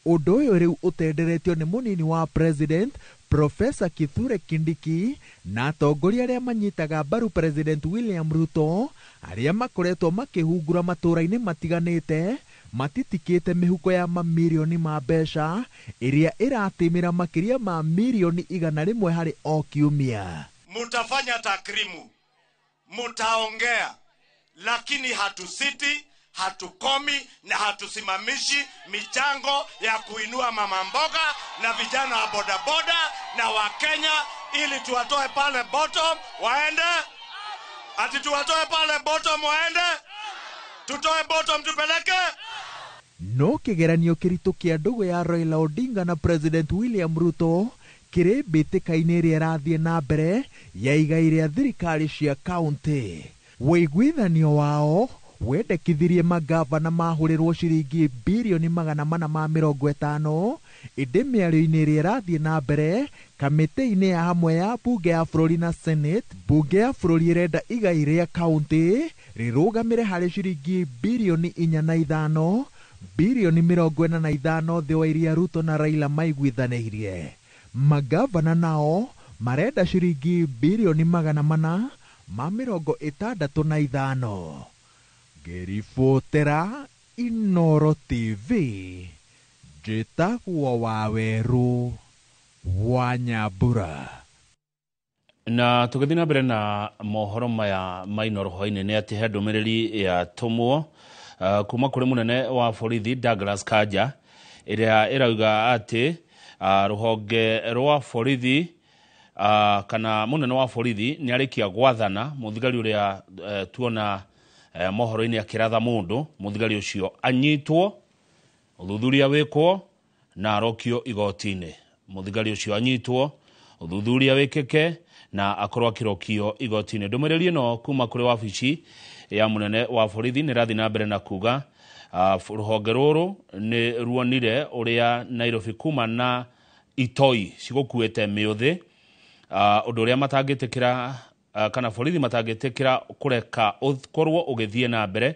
Ũndũ ũyũ rĩu ũtenderetio nĩ mũnini wa president Profesa Kithure Kindiki na atongoria arĩa manyitaga mbaru President William Ruto arĩa makoretwo makĩhungura matũũra-inĩ matiganĩte matitikĩte mĩhuko ya mamirioni ma mbeca ĩrĩa ĩratĩmĩra makĩria ma mirioni 100 harĩ o kiumia. Mutafanya takrimu, mutaongea, lakini hatusiti, hatukomi na hatusimamishi michango ya kuinua mama mboga na vijana wa bodaboda na Wakenya ili tuwatoe pale bottom waende, ati tuwatoe pale bottom waende, tutoe bottom tupeleke. No kĩgeranio kĩritũ kĩa ndũgũ ya Raila Odinga na President William Ruto kĩrĩ mbĩtĩka-inĩ ĩrĩa ĩrathiĩ na mbere ya igai rĩa thirikari cia kaunti. Wũiguithanio wao wendekithirie magavana mahũrĩrwo ciringi birioni 450 ĩndĩ mĩario-inĩ ĩrĩa ĩrathiĩ na mbere kamĩtĩ-inĩ ya hamwe ya bunge ya bũrũri na Senate, bunge ya bũrũri ĩrenda igai rĩa kaunti rĩrũgamĩre harĩ ciringi birioni 4.5 birioni 45 thĩ wa iria Ruto na Raila maiguithanĩirie. Magavana nao marenda ciringi birioni 465. Ngĩribotera Inooro TV, njĩtagwo Wawerũ wa Nyambura. Na tũgĩthiĩ na mbere na mohoro maya ma Inooro hwaĩ-inĩ nĩ atĩ he ndũmĩrĩri ya tũmwo kuma kũrĩ mũnene wa borithi Douglas Kanja ĩrĩa ĩrauga atĩ rũhonge rwa borithi kana mũnene wa borithi nĩ arĩkia gwathana mũthigari ũrĩa tuona mohoro-inĩ akĩratha mũndũ, mũthigari ũcio anyitwo, ũthuthuria wĩkwo na arokio igoti-inĩ. Mũthigari ũcio anyitwo, ũthuthuria wĩkĩke na akorwo akĩrokio igoti-inĩ. Ndũmĩrĩri ĩno kuma kũrĩ wabici ya mũnene wa borithi nĩ ĩrathiĩ na mbere na kuga rũhonge rũrũ nĩ ruonire ũrĩa Nairobi kuma na itoi cigũkuĩte mĩũthĩ, ũndũ ũrĩa matangĩtĩkĩra kana borithi matangĩtĩkĩra kũreka ũkorwo ũgĩthiĩ na mbere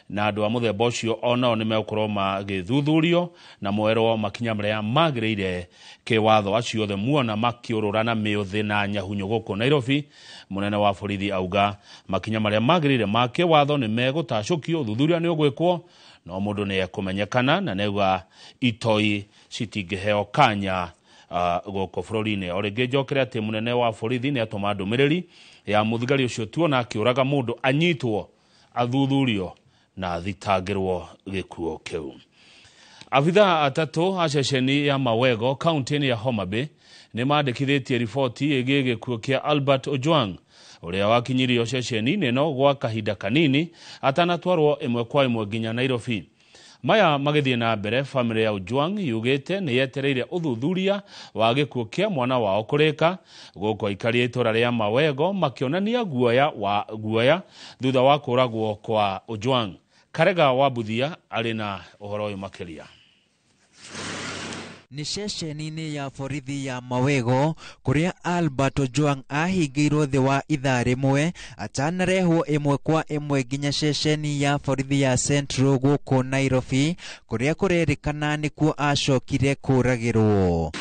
na andũ a mũthemba ũcio onao nĩ megũkorwo magĩthuthurio na moerwo makinya marĩa magĩrĩire kĩwatho. Acio othe muona makĩũrũra na mĩũthĩ na nyahunyo gũkũ Nairobi, mũnene wa borithi auga makinya marĩa magĩrĩire ma kĩwatho nĩ megũtacũkio, ũthuthuria nĩ ũgwĩkwo no mũndũ nĩ ekũmenyekana na nĩauga itoi citingĩheo kanya gũkũ bũrũri-inĩ. O rĩngĩ njokere atĩ mũnene wa borithi nĩ atũma ndũmĩrĩri ya mũthigari ũcio tuona akĩũraga mũndũ anyitwo, athuthurio na athitangĩrwo gĩkuũ kĩu. Abithaa atatũ a ceceni ya Mawego kaunti-inĩ ya Homa Bay nĩ mandĩkithĩtie riboti ĩgiĩ gĩkuũ kĩa Albert Ojwang ũrĩa wakinyirio ceceni-inĩ ĩno gwa kahinda kanini atanatwarwo ĩmwe kwa ĩmwe nginya Nairobi. Maya magĩthiĩ na mbere, famĩlĩ ya Ojwang yugĩte nĩ yetereire ũthuthuria wa gĩkuũ kĩa mwana wao kũrĩka gũkũ aikari a itũũra rĩa Mawego makĩonania guoya thutha wa kũũragwo kwa Ojwang. Karega wa Buthia arĩ na ũhoro ũyũ makĩria. Nĩ ceceni-inĩ ya borithi ya Mawego kũrĩa Albert Ojwang ahingĩirwo thĩ wa ithaa rĩmwe atanarehwo ĩmwe kwa ĩmwe nginya ceceni ya borithi ya Central gũkũ Nairobi kũrĩa kũrerĩkana nĩkuo acokire kũũragĩrwo.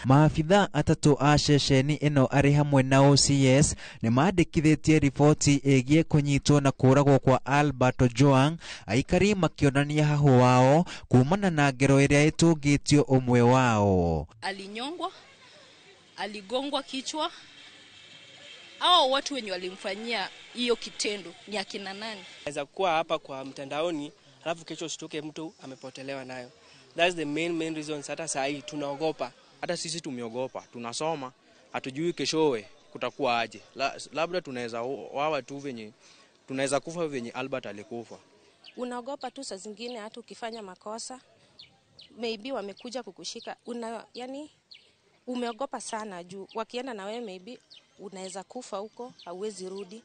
Maabithaa atatũ a ceceni ĩno arĩ hamwe na OCS nĩ mandĩkithĩtie riboti ĩgiĩ kũnyitwo na kũũragwo kwa Albert Ojwang, aikari makĩonania hahũ wao kumana na ngero ĩrĩa ĩtũngĩtio ũmwe wao. Alinyongwa, aligongwa kichwa. Hao watu wenye walimfanyia hiyo kitendo ni akina nani? Naweza kuwa hapa kwa mtandaoni alafu kesho usituke mtu amepotelewa nayo. That's the main reason hata saa hii tunaogopa. Hata sisi tumeogopa, tunasoma, hatujui keshowe kutakuwa aje. Labda tunaweza wawa tu venye, tunaweza kufa venye Albert alikufa. Unaogopa tu saa zingine hata ukifanya makosa, maybe wamekuja kukushika, yani umeogopa sana juu wakienda na wewe maybe unaweza kufa huko, hauwezi rudi.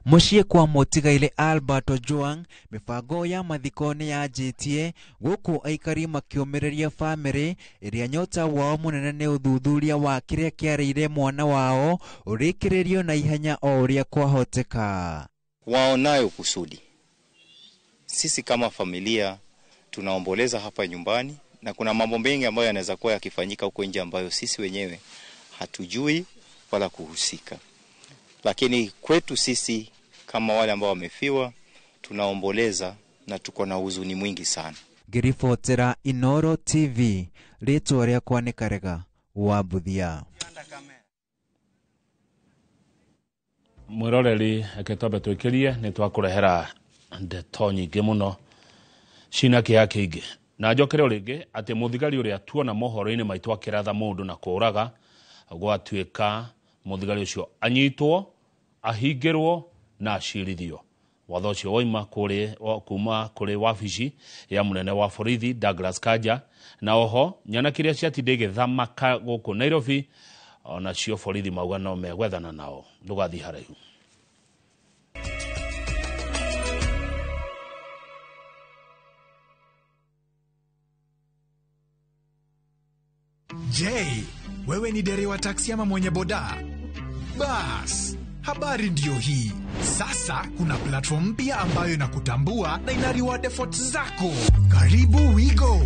Mũciĩ kwa mũtigaire Albert Ojwang, mĩbango ya mathiko nĩ yanjĩtie gũkũ aikari makĩũmĩrĩria bamĩrĩ ĩrĩa nyota wao mũnene nĩ ũthuthuria wa kĩrĩa kĩarĩire mwana wao ũrĩkĩrĩrio na ihenya o ũrĩa kwahoteka. Waonayo kusudi. Sisi kama familia tunaomboleza hapa nyumbani, na kuna mambo mengi ambayo yanaweza kuwa yakifanyika huko nje ambayo sisi wenyewe hatujui wala kuhusika. Lakini kwetu sisi kama wale ambao wamefiwa tunaomboleza na tuko na huzuni mwingi sana. Ngĩribotera Inoro TV, rĩtwa rĩakwa nĩ Karega wa Mbuthia. Mwiroreri reke twambe twĩkĩrie nĩ twakũrehera ndeto nyingĩ mũno cina kĩeha kĩingĩ na njokere o rĩngĩ atĩ mũthigari ũrĩa tuona mohoro-inĩ maitũ akĩratha mũndũ na kũũraga gwatuĩka mũthigari ũcio anyitwo ahingĩrwo na acirithio. Watho ũcio waima kuma kũrĩ wabici ya mũnene wa borithi Douglas Kanja, na oho nyanake iria ciatinda igĩthamaka gũkũ Nairobi onacio borithi mauga no megwethana nao. Ndũgathiĩ haraihu. Je, wewe ni dereva taksi ama mwenye boda? Bas, habari ndiyo hii. Sasa kuna platform mpya ambayo inakutambua na ina reward efforts zako. Karibu WeGo.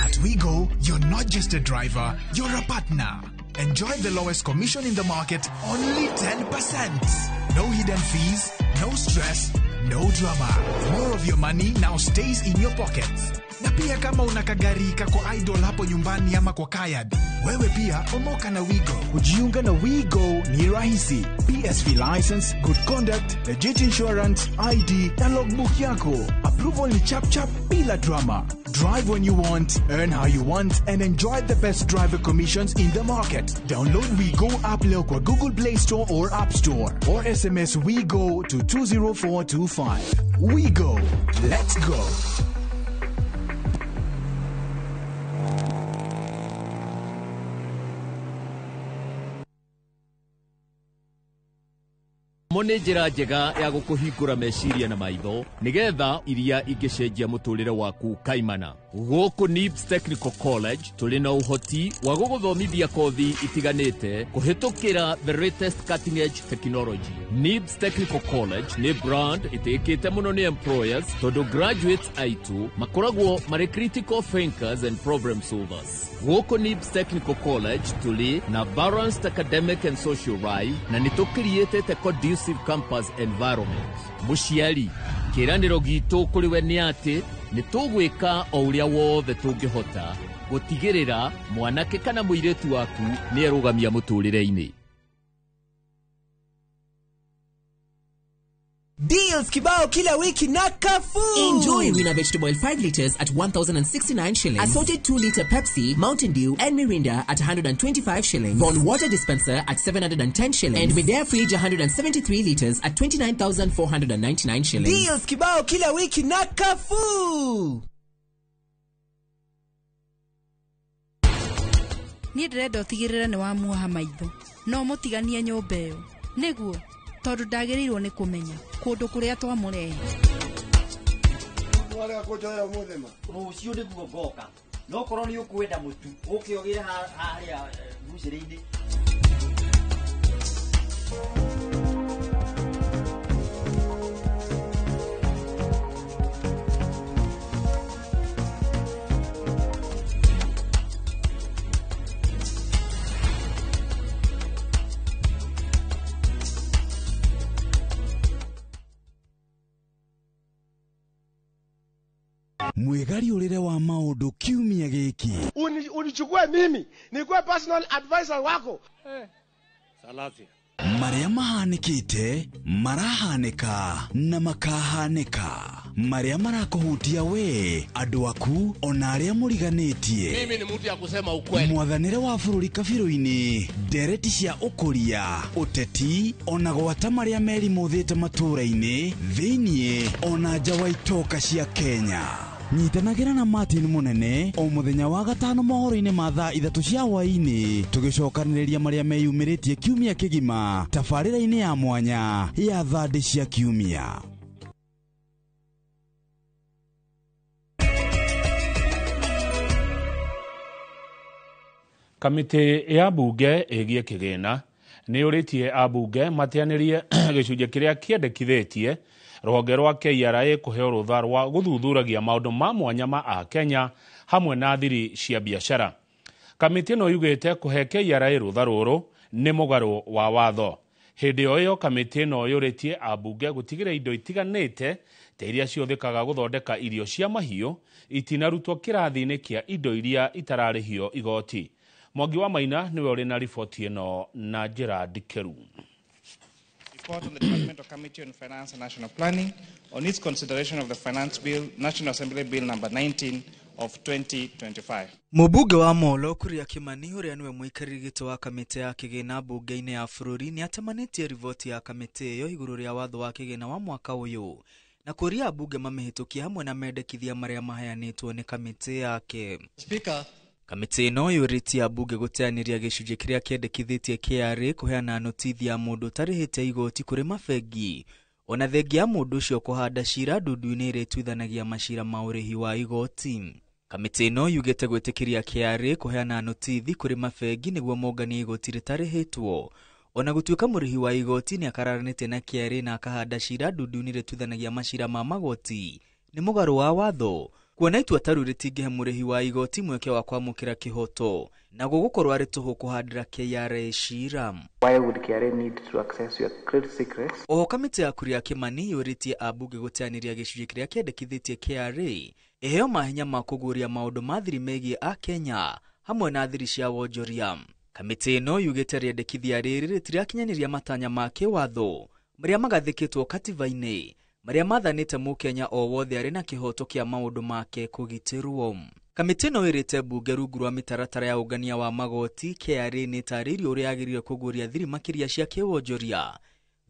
At WeGo, you're not just a driver, you're a partner. Enjoy the lowest commission in the market, only 10%. No hidden fees, no stress, no drama. More of your money now stays in your pockets. Na pia kama una kagari kako idle hapo nyumbani ama kwa kayad, wewe pia omoka na WeGo. Kujiunga na WeGo ni rahisi. PSV license, good conduct, legit insurance, ID na logbook yako. Approval ni chap chap bila drama. Drive when you want, earn how you want, and enjoy the best driver commissions in the market. Download WeGo app leo kwa Google Play Store or App Store, or SMS WeGo to 20425. WeGo. Let's go. Mo nĩ njĩra njega ya gũkũhingũra meciria na maitho nĩgetha iria ingĩcenjia mũtũrĩre waku kaimana. Gũkũ NIBS Technical College tũrĩ na ũhoti wa gũgũthomithia kothi itiganĩte kũhĩtũkĩra the latest cutting edge technology. NIBS Technical College nĩ brand ĩtĩkĩte mũno nĩ employers tondũ graduates aitũ makoragwo marĩ critical thinkers and problem solvers. Gũkũ NIBS Technical College tũrĩ na balanced academic and social life na nĩ tũkiriĩtĩte conducive campus environment. Mũciari, kĩĩranĩro gitũ kũrĩ we nĩ atĩ nĩ tũgwĩka o ũrĩa wothe tũngĩhota gũtigĩrĩra mwanake kana mũirĩtu waku nĩ erũgamia mũtũrĩre-inĩ. Deals kibao kila wiki na Carrefour. Enjoy Winner Vegetable Oil 5 liters at 1,069 shillings. Assorted 2 liter Pepsi, Mountain Dew and Mirinda at 125 shillings. Bond water dispenser at 710 shillings. And Midea fridge 173 liters at 29,499 shillings. Deals kibao kila wiki na Carrefour. Niĩ ndĩrenda ũtigĩrĩre nĩ wamuoha maitho no mũtiganie nyũmba ĩyo nĩguo tondũ ndagĩrĩirwo nĩ kũmenya kũndũ kũrĩa twamũrehe. Rũciũ nĩguo ngoka no korwo nĩ ũkwenda mũtu ũke ũgĩre harĩa mbucĩrĩ-inĩ. Mwĩgariũrĩre wa maũndũ kiumia gĩkĩ. Unichukue mimi nikuwe personal advisor wako. Salasia. Marĩa mahanĩkĩte, marahanĩka na makahanĩka. Marĩa marakũhutia we, andũ aku ona arĩa mũriganĩtie. Mimi ni mtu ya kusema ukweli. Mwathanĩre wa bũrũri kabirũ-inĩ, ndereti cia ũkũria, ũteti ona gwata marĩa merimũthĩte matũũra-inĩ, thĩiniĩ ona nja wa itoka cia Kenya. Nyitanagĩra na Martin Mũnene o mũthenya wa gatano mohoro-inĩ ma thaa 3 cia hwaĩ-inĩ, tũgĩcokanĩrĩria marĩa meyumĩrĩtie kiumia kĩgima tabarĩra-inĩ ya mwanya ya thandĩ cia kiumia. Kamĩtĩ ya mbunge ĩgiĩ kĩgĩna nĩ yũrĩtie ambunge mateanĩrie gĩcunjĩ kĩrĩa kĩendekithĩtie rũhonge rwa KRA kũheo rũtha rwa gũthuthuragia maũndũ ma mwanya ma Akenya hamwe na thiri cia biacara. Kamĩtĩ ĩno yugĩte kũhe KRA rũtha rũrũ nĩ mũgarũ wa watho. Hĩndĩ o ĩyo kamĩtĩ ĩno yũrĩtie ambunge gũtigĩrĩra indo itiganĩte ta iria cihũthĩkaga gũthondeka irio cia mahiũ itinarutwo kĩrathi-inĩ kĩa indo iria itararĩhio igoti. Mwangi wa Maina niwe ũrĩ na riboti ĩno na njĩra ndikĩru. Report on the Departmental Committee on Finance and National Planning on its consideration of the Finance Bill, National Assembly Bill number 19 of 2025. Mũmbunge wa Molo Kuria Kimani ũrĩa nĩwe mũikarĩri gĩtĩ wa kamĩtĩ ya kĩgĩna mbunge-inĩ ya bũrũri nĩ atemanĩtie riboti ya kamĩtĩ ĩyo igũrũ rĩa watho wa kĩgĩna wa mwaka ũyũ na kũria ambunge mamĩhĩtũkie hamwe na mendekithia marĩa maheanĩtwo nĩ kamĩtĩ yake. Speaker, Kamĩtĩ ĩno yũrĩtie ambunge gũteanĩria gĩcunjĩ kĩrĩa kĩendekithĩtie KRA kũheana notithi ya mũndũ ũtarĩhĩte igoti kũrĩ mabengi ona thengia ya mũndũ ũcio kũhanda cira ndundu-inĩ ĩrĩa ĩtuithanagia macira ma ũrĩhi wa igoti. Kamĩtĩ ĩno yugĩte gwĩtĩkĩria KRA kũheana notithi kũrĩ mabengi nĩguo monganie igoti rĩtarĩhĩtwo ona gũtuĩka mũrĩhi wa igoti nĩ akararanĩtie na KRA na akahanda cira ndundu-inĩ ĩrĩa ĩtuithanagia macira ma magoti nĩ mũgarũ wa watho kuona itua ta rĩu rĩtingĩhe mũrĩhi wa igoti mweke wa kwamũkĩra kĩhoto na gũgũkorwo arĩ tũhũ kũhandĩra KRA cira. Why would KRA need to access your trade secrets? Oho kamĩtĩ ya Kuria Kimani yũrĩtie ambunge gũteanĩria gĩcunjĩ kĩrĩa kĩendekithĩtie KRA ĩheo mahinya ma kũguũria maũndũ ma thiri megiĩ Akenya hamwe na thiri cia wonjoria. Kamĩtĩ ĩno yugĩte rĩendekithia rĩrĩ rĩtirakinyanĩria matanya ma kĩwatho marĩa magathĩkĩtwo katiba-inĩ marĩa mathanĩte mũkenya o wothe arĩ na kĩhoto kĩa maũndũ make kũgitĩrwo. Kamĩtĩ ĩno ĩrĩte mbunge rungu rwa mĩtaratara ya ũngania wa magoti KRA nĩ ĩtarĩirie ũrĩa yagĩrĩire kũguũria thiri makĩria cia kĩwonjoria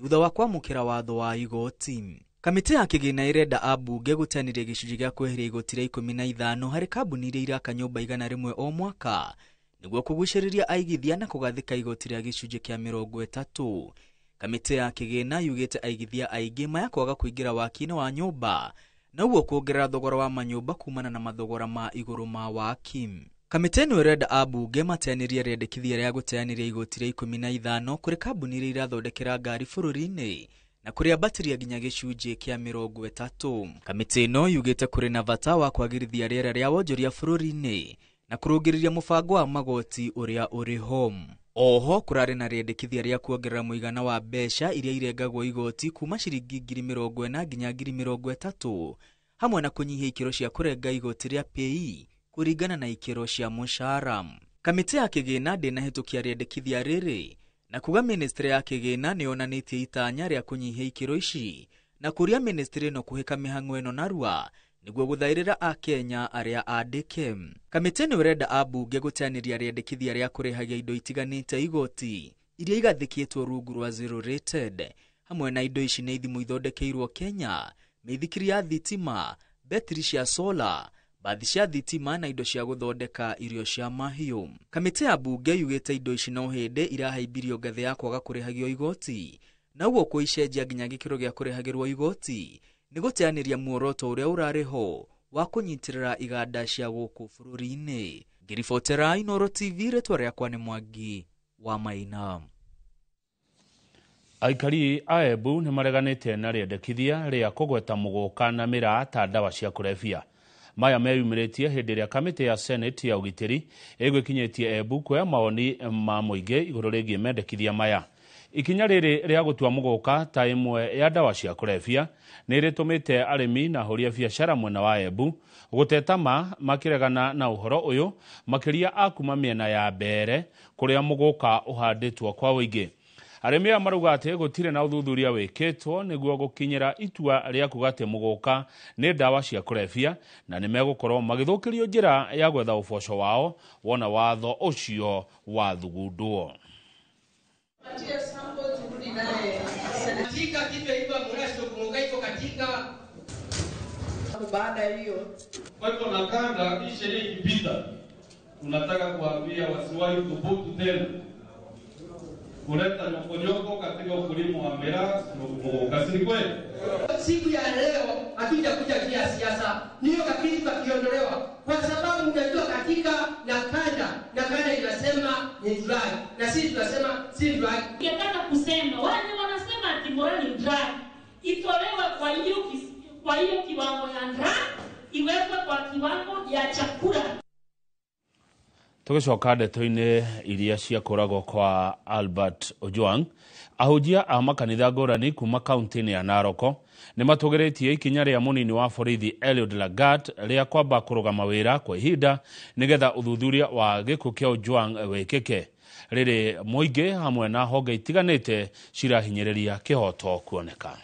thutha wa kwamũkĩra watho wa igoti. Kamĩtĩ ya kĩgĩna ĩrenda ambunge gũteanĩria gĩcunjĩ gĩa kweheria igoti rĩa 15 harĩ kambuni iria iraka nyũmba 100 o mwaka nĩguo kũgucĩrĩria aigithia na kũgathĩka igoti rĩa gĩcunjĩ kĩa 30. Kamĩtĩ ya kĩgĩna yugĩte aigithia aingĩ maya kwaga kũingĩra waki-inĩ wa nyũmba na ũguo kuongerera thogora wa manyũmba kumana na mathogora ma igũrũ ma waki. Kamĩtĩ ĩno ĩrenda ambunge mateanĩrie rĩendekithia rĩa gũteanĩria igoti rĩa 15 kũrĩ kambuni iria irathondekera ngari bũrũri-inĩ na kũrĩambatĩria nginya gĩcunjĩ kĩa 30. Kamĩtĩ ĩno yugĩte kũrĩ na bata wa kwagĩrithia rĩera rĩa wonjoria bũrũri-inĩ na kũrũngĩrĩria mũbango wa magoti ũrĩa ũrĩ ho. Oho kũrarĩ na rĩendekithia rĩa kuongerera mũigana wa mbeca iria irengagwo igoti kuma ciringi 40,000 nginya 30,000 hamwe na kũnyihia ikĩro cia kũrenga igoti rĩa PAYE kũringana na ikĩro cia mũcara. Kamĩtĩ ya kĩgĩna ndĩnahĩtũkia rĩendekithia rĩrĩ na kuga ministry ya kĩgĩna nĩyonanĩtie itanya rĩa kũnyihia ikĩro ici na kũria ministry ĩno kũhĩka mĩhang'o ĩno narua nĩguo gũthaĩrĩra Akenya arĩa andĩke. Kamĩtĩ ĩno ĩrenda ambunge gũteanĩria rĩendekithia rĩa kũrĩhagia indo itiganĩte igoti iria igathĩkĩtwo rungu rwa zero rated hamwe na indo ici nĩ ithimo ithondekeirwo Kenya, mĩithikiri ya thitima, betiri cia sola, bathi cia thitima na indo cia gũthondeka irio cia mahiũ. Kamĩtĩ ya mbunge yugĩte indo ici no hĩndĩ irahaimbirio ngathĩ ya kwaga kũrĩhagio igoti na ũguo kũicenjia nginya gĩkĩro gĩa kũrĩhagĩrwo igoti nĩ gũteanĩria muoroto ũrĩa ũrarĩ ho wa kũnyitĩrĩra iganda cia gũkũ bũrũri-inĩ. Ngĩribotera Inooro TV, rĩtwa rĩakwa nĩ Mwangi wa Maina. Aikari a Embu nĩ mareganĩte na rĩendekithia rĩa kũgweta mũgũka na mĩraa ta ndawa cia kũrebia. Maya meyumĩrĩtie hĩndĩ ĩrĩa kamĩtĩ ya Senate ya ũgitĩri ĩgwĩkinyĩtie Embu kuoya mawoni ma mũingĩ igũrũ rĩgiĩ mendekithia maya. Ikinya rĩrĩ rĩa gũtua mũgũka ta ĩmwe ya ndawa cia kũrebia nĩ rĩtũmĩte arĩmi na ahũri a biacara mwena wa Embu gũteta ma makĩregana na ũhoro ũyũ makĩria a kuma mĩena ya Mbeere kũrĩa mũgũka ũhandĩtwo kwa ũingĩ. Arĩmi aya marauga atĩ gũtirĩ na ũthuthuria wĩkĩtwo nĩguo gũkinyĩra itua rĩa kuga atĩ mũgũka nĩ ndawa cia kũrebia na nĩ megũkorwo magĩthũkĩrio njĩra ya gwetha ũboco wao wona watho ũcio wathugundwo. Baada hiyo Kwa hivyo NACADA, hii sheria ikipita, tunataka kuambia wasiwahi thubutu tena kuleta nyokonyoko katika ukulima wa miraa muguka, si kweli? Siku ya leo hatujakuja juu ya siasa, niyo kakitu kakiondolewa, kwa sababu unajua katika NACADA inasema ni drug na sisi tunasema si drug. Ningetaka kusema wale wanasema ati miraa ni drug itolewe kwa hiyo kiwango ya drug iwekwe kwa kiwango ya chakula. Tũgĩcoka ndeto-inĩ iria ciakũragwo kwa Albert Ojwang, ahunjia a makanitha ngũrani kuma kaunti-inĩ ya Narok nĩ matũgĩrĩtie ikinya rĩa mũnini wa borithi Eliud Lagat rĩa kwamba kũrũgama wĩra kwa ihinda nĩgetha ũthuthuria wa gĩkuũ kĩa Ojwang wĩkĩke. Rĩrĩ mũingĩ hamwe na honge itiganĩte cirahinyĩrĩria kĩhoto kuoneka.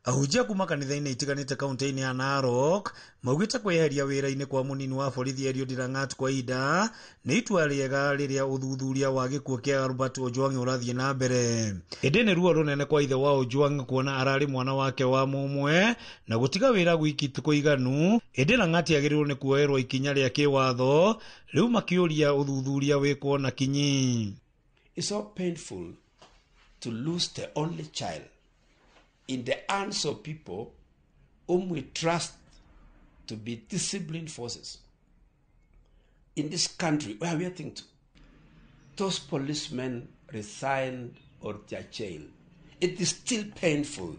Ahunjia kuma kanitha-inĩ itiganĩte kaunti-inĩ ya Narok maugĩte kweheria wĩra-inĩ kwa mũnini wa borithi Eliud Langat kwa ihinda nĩ itua rĩega rĩrĩa ũthuthuria wa gĩkuũ kĩa Albert Ojwang ũrathiĩ na mbere. Ĩndĩ nĩ ruo rũnene kwa ithe wa Ojwang kuona ararĩ mwana wake wa mũmwe na gũtiga wĩra gwiki ti kũiganu. Ĩndĩ Langat agĩrĩirwo nĩ kuoerwo ikinya rĩa kĩwatho, rĩu makĩũria ũthuthuria wĩkwo na kinyi. It's so painful to lose the only child in the hands of people whom we trust to be disciplined forces. In this country, where we are thinking to, those policemen resigned or they are jailed. It is still painful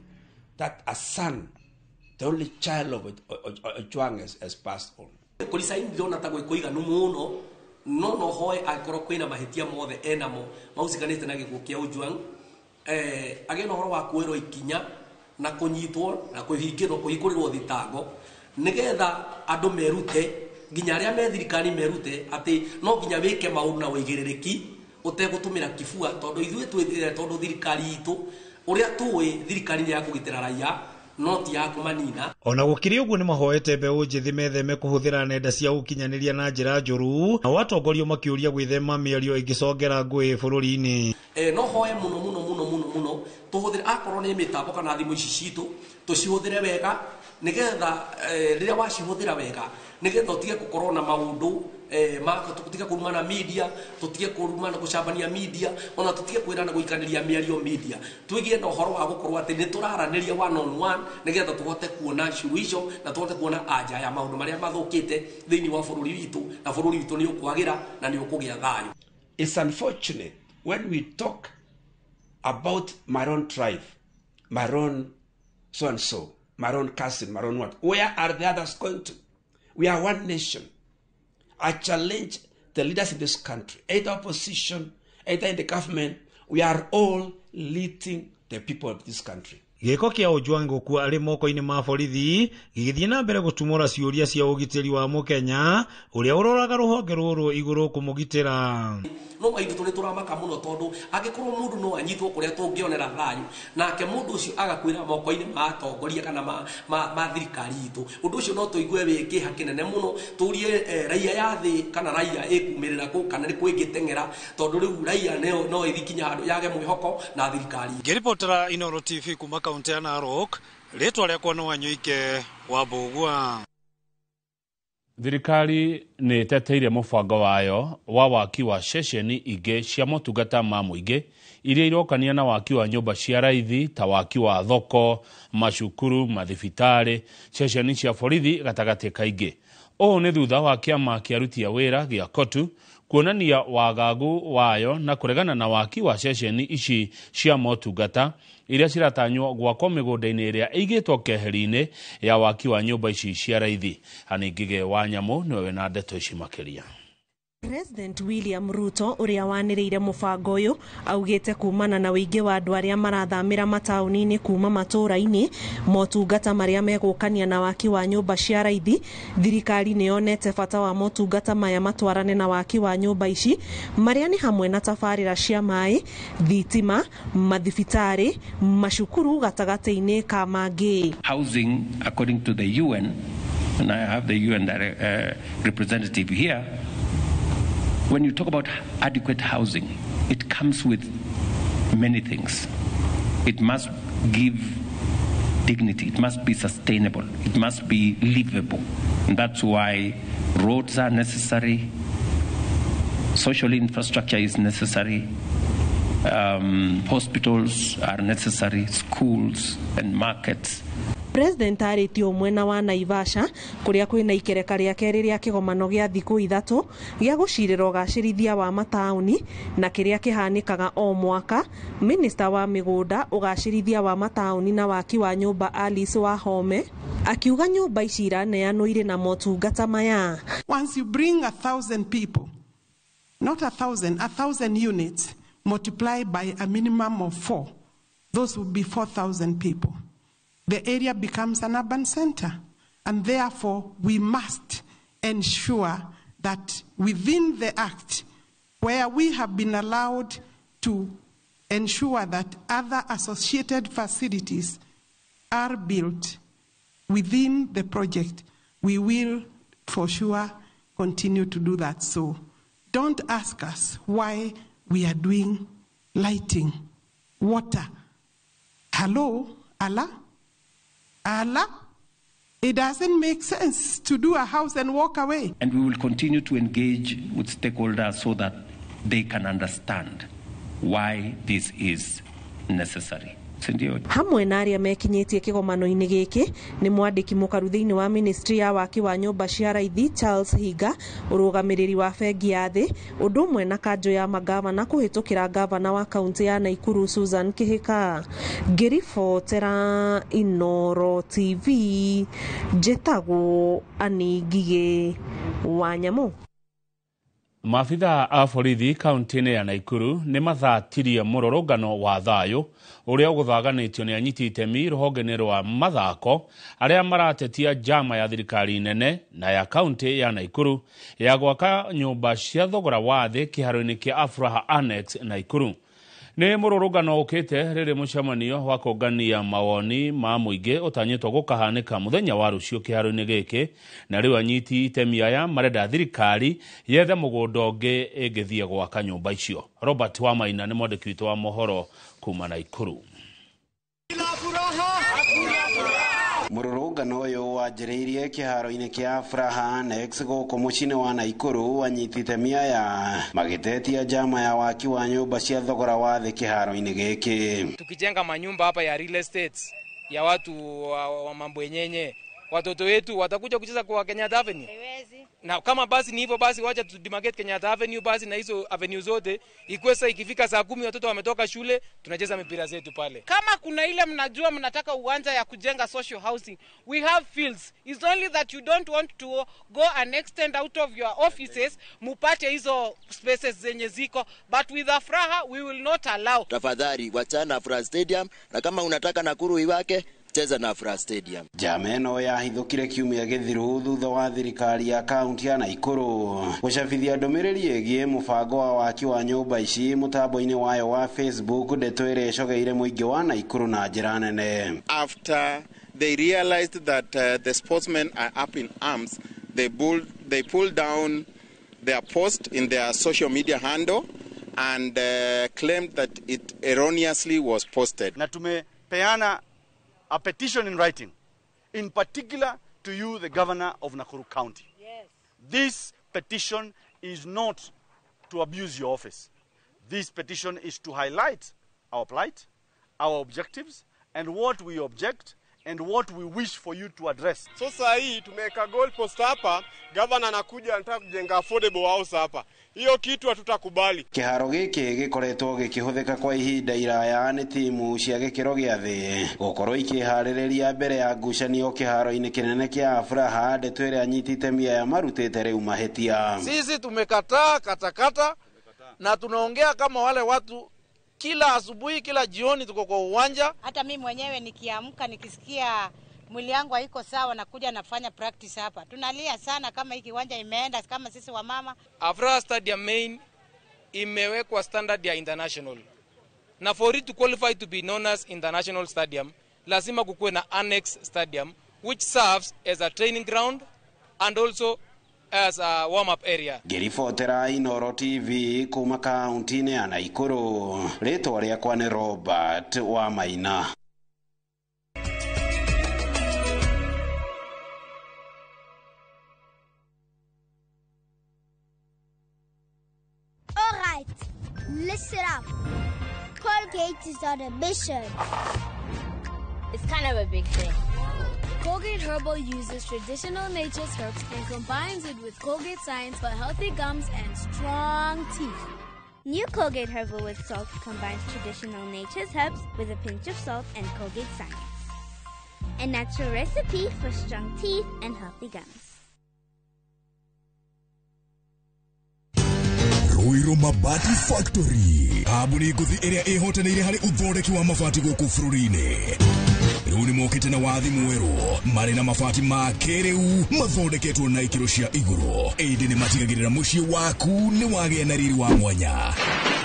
that a son, the only child of Ojwang, has passed on. Kũricaini ndĩrona ta gwĩ kũiganu mũno, no no hoe angĩkorwo kwĩna mahĩtia mothe enamo mahusikanĩte na gĩkuũ kĩa Ojwang, agĩe na ũhoro wa kuoerwo ikinya na kũnyitwo na kũhingĩrwo kũhingũrĩrwo thitango nĩgetha andũ merute, nginya arĩa me thirikari merute atĩ no nginya wĩke maũndũ na ũigĩrĩrĩki ũtegũtũmĩra kibua, tondũ ithuĩ tondũ thirikari itũ ũrĩa tũĩ thirikari nĩ ya kũgitĩra raia no ti ya kũmanina. Ona gũkĩrĩ ũguo nĩ mahoete mbeũ njĩthĩ metheme kũhũthĩra nenda cia ũkinyanĩria na njĩra njũru, nao atongoria makĩũria gwĩthema mĩario ĩngĩcongera ngũĩ bũrũri-inĩ. No hoe mũno mũno mũno mũno mũno tũhũthĩre akorwo nĩ mĩtambo kana thimũ ici citũ tũcihũthĩre wega nĩgetha rĩrĩa wacihũthĩra wega nĩgetha ũtige gũkorwo na maũndũ tũtige kũrumana media, tũtige kũrumana gũcambania media, ona tũtige kwĩrana gũikanĩria mĩario media, tũgĩe na ũhoro wa gũkorwo atĩ nĩ tũraranĩria one on one nĩgetha tũhote kuona suluhisho na tũhote kuona anja ya maũndũ marĩa mathũkĩte thĩinĩ wa bũrũri witũ, na bũrũri witũ nĩ ũkwagĩra na nĩ ũkũgĩa thayũ. It's unfortunate when we talk about my own tribe, my own so and so, my own cousin, my own what. Where are the others going to? We are one nation. I challenge the leaders in this country, either opposition, either in the government, we are all leading the people of this country. Gĩko kĩa Ojwang gũkua arĩ moko-inĩ ma borithi gĩgĩthiĩ na mbere gũtumũra ciũria cia ũgitĩri wa mũkenya ũrĩa ũroraga rũhonge rũrũ igũrũ kũmũgitĩra. No maitũ tũrĩ tũramaka mũno tondũ angĩkorwo mũndũ no anyitwo kũrĩa tũngĩonera thayũ nake mũndũ ũcio agakuĩra moko-inĩ ma atongoria kana ma thirikari itũ, ũndũ ũcio no tũigue wĩ kĩeha kĩnene mũno, tũrie raia ya thĩ kana raia ĩkumĩrĩra kũ kana nĩ kwĩngĩteng'era, tondũ rĩu raia no ĩthiĩ kinya handũ yage mwĩhoko na thirikari. Ngĩribotera Inooro TV kuma kaunti ya Narok, rĩtwa rĩakwa nĩ Wanyoike wa Mbũgua. Thirikari nĩ ĩteteire mũbango wayo wa waki wa ceceni ingĩ cia motungata ma mũingĩ iria irokania na waki wa nyũmba cia raithi ta waki wa thoko, macukuru, mathibitarĩ, ceceni cia borithi gatagatĩ kaingĩ. Ũũ nĩ thutha wa kĩama kĩa aruti a wĩra gĩa KOTU kuonania wagagu wayo na kũregana na waki wa ceceni ici cia motungata iria ciratanywo gwakwo mĩgũnda-inĩ ĩrĩa ĩigĩtwo keheri-inĩ ya waki wa nyũmba ici cia raithi. Anne Ngige wa Nyamũ nĩwe wĩna ndeto ici makĩria. President William Ruto uria waniriire mubango uyu augite kumana na uingi wa andu aria marathamira matauni-ini kuma matura-ini motungata maria megukania na waki wa nyumba cia raithi. Thirikari ni yonete bata wa motungata maya matwarane na waki wa nyumba ici maria ni hamwe na tabarira cia mai, thitima, mathibitari, macukuru gatagati-ini ka mangi. Housing according to the UN, and I have the UN representative here. When you talk about adequate housing, it comes with many things. It must give dignity. It must be sustainable. It must be livable. And that's why roads are necessary, social infrastructure is necessary, hospitals are necessary, schools and markets. President arĩtio mwena wa Naivasha kũrĩa kwĩna ikereka rĩa kerĩ rĩa kĩgomano gĩa thikũ 3 gĩa gũcirĩra ũgacĩrithia wa mataũni na kĩrĩa kĩhanĩkaga o mwaka. Minister wa mĩgũnda, ũgacĩrithia wa mataũni na waki wa nyũmba Alice Wahome akiuga nyũmba ici iraneanwo irĩ na motungata maya. Once you bring 1,000 people, not 1,000, 1,000 units multiplied by a minimum of 4, those would be 4,000 people. The area becomes an urban center, and therefore we must ensure that within the Act, where we have been allowed to ensure that other associated facilities are built within the project, we will for sure continue to do that. So don't ask us why we are doing lighting, water. Hello, Allah? Allah? It doesn't make sense to do a house and walk away. And we will continue to engage with stakeholders so that they can understand why this is necessary. Hamwe na arĩa mekinyĩtie kĩgomano-inĩ gĩkĩ nĩ mwandĩki mũkaru thĩinĩ wa ministry ya waki wa nyũmba cia raithi Charles Higa, ũrũgamĩrĩri wa bengi ya thĩ, ũndũ ũmwe na kanjũ ya magavana kũhĩtũkĩra gavana wa kaunti ya Naikuru Susan Kihika. Ngĩribotera Inoro TV, njĩtagwo Annie Ngigĩ wa Nyamũ. Maabitha a borithi kaunti-inĩ ya Naikuru nĩ mathatirie mũrũrũngano wa thayũ ũrĩa ũgũthaganĩtio nĩ anyiti itemi rũhonge-inĩ rwa mathako arĩa maratetia njama ya thirikari nene na ya kaunti ya Naikuru ya gwaka nyũmba cia thogora wa thĩ kĩharo-inĩ kĩa Afraha Annex Naikuru. Nĩ mũrũrũngano ũkĩte rĩrĩ mũcemanio wa kũngania mawoni ma mũingĩ ũtanyĩtwo gũkahanĩka mũthenya wa rũciũ kĩharo-inĩ gĩkĩ, na rĩu anyiti itemi aya marenda thirikari yethe mũgũnda ũngĩ ĩngĩthiĩ gwaka nyũmba icio. Robert Wamaina nĩ mwandĩki witũ wa mohoro kuma Naikuru. Mũrũrũngano ũyũ wanjĩrĩirie kĩharo-inĩ kĩa Afraha Annex gũkũ mũciĩ-inĩ wa Naikuru, anyiti itemi aya magĩtetia njama ya waki wa nyũmba cia thogora wa thĩ kĩharo-inĩ gĩkĩ. Tukijenga manyumba hapa ya real estates ya watu wa mambo yenyewe, watoto wetu watakuja kucheza kwa Kenyatta Avenue. Na kama basi ni hivyo basi wacha tu demarcate Kenyatta Avenue basi na hizo avenue zote, ikuwe sasa ikifika saa 10 watoto wametoka shule tunacheza mipira zetu pale. Kama kuna ile mnajua mnataka uwanja ya kujenga social housing, we have fields. It's only that you don't want to go and extend out of your offices mupate hizo spaces zenye ziko, but with Afraha we will not allow. Tafadhali wachana Afraha Stadium, na kama unataka Nakuru iwake cheza na Afraha Stadium. Njama ĩno yahithũkire kiumia gĩthiru thutha wa thirikari ya kaunti ya Naikuru gũcabithia ndũmĩrĩri ĩgiĩ mũbango wa waki wa nyũmba ici mũtambo-inĩ wayo wa Facebook, ndeto ĩrĩa ĩcogeire mũingĩ wa Naikuru na njĩra nene. After they realized that the sportsmen are up in arms, they pulled down their post in their social media handle and claimed that it erroneously was posted. Na tumepeana a petition in writing, in particular to you, the governor of Nakuru County. Yes. This petition is not to abuse your office. This petition is to highlight our plight, our objectives, and what we object and what we wish for you to address. So saa hii tumeweka goal post hapa, governor anakuja anataka kujenga affordable house hapa. Hiyo kitu hatutakubali. Kĩharo gĩkĩ gĩkoretwo gĩkĩhũthĩka kwa ihinda iraya nĩ timu cia gĩkĩro gĩa thĩ gũkorwo ikĩharĩrĩria mbere ya ngucanio kĩharo-inĩ kĩnene kĩa Afraha, ndeto ĩrĩa anyiti itemi aya marutĩte rĩu mahĩtia. Sisi tumekataa katakata na tunaongea kama wale watu kila asubuhi kila jioni tuko kwa uwanja. Hata mimi mwenyewe nikiamka nikisikia mwili yangu haiko sawa nakuja nafanya practice hapa. Tunalia sana kama hiki kiwanja imeenda kama sisi wamama. Afraha Stadium main imewekwa standard ya international. Na for it to qualify to be known as international stadium, lazima kukuwe na annex stadium which serves as a training ground and also as a warm-up area. Ngĩribotera Inoro TV kuma kaunti-inĩ ya Naikuru, rĩtwa rĩakwa nĩ Robert Wamaina. Listen up. Colgate is on a mission. It's kind of a big thing. Colgate Herbal uses traditional nature's herbs and combines it with Colgate Science for healthy gums and strong teeth. New Colgate Herbal with Salt combines traditional nature's herbs with a pinch of salt and Colgate Science. A natural recipe for strong teeth and healthy gums. Ruiru Mabati Factory kambuni ngũthi ĩrĩa ĩhotanĩire harĩ ũthondeki wa mabati gũkũ bũrũri-inĩ. Rĩu nĩ mokĩte na wathi mwerũ marĩ na mabati ma kĩrĩu mathondeketwo na ikĩro cia igũrũ, ĩndĩ nĩ matigagĩrĩra mũciĩ waku nĩ wagĩa na riri wa mwanya.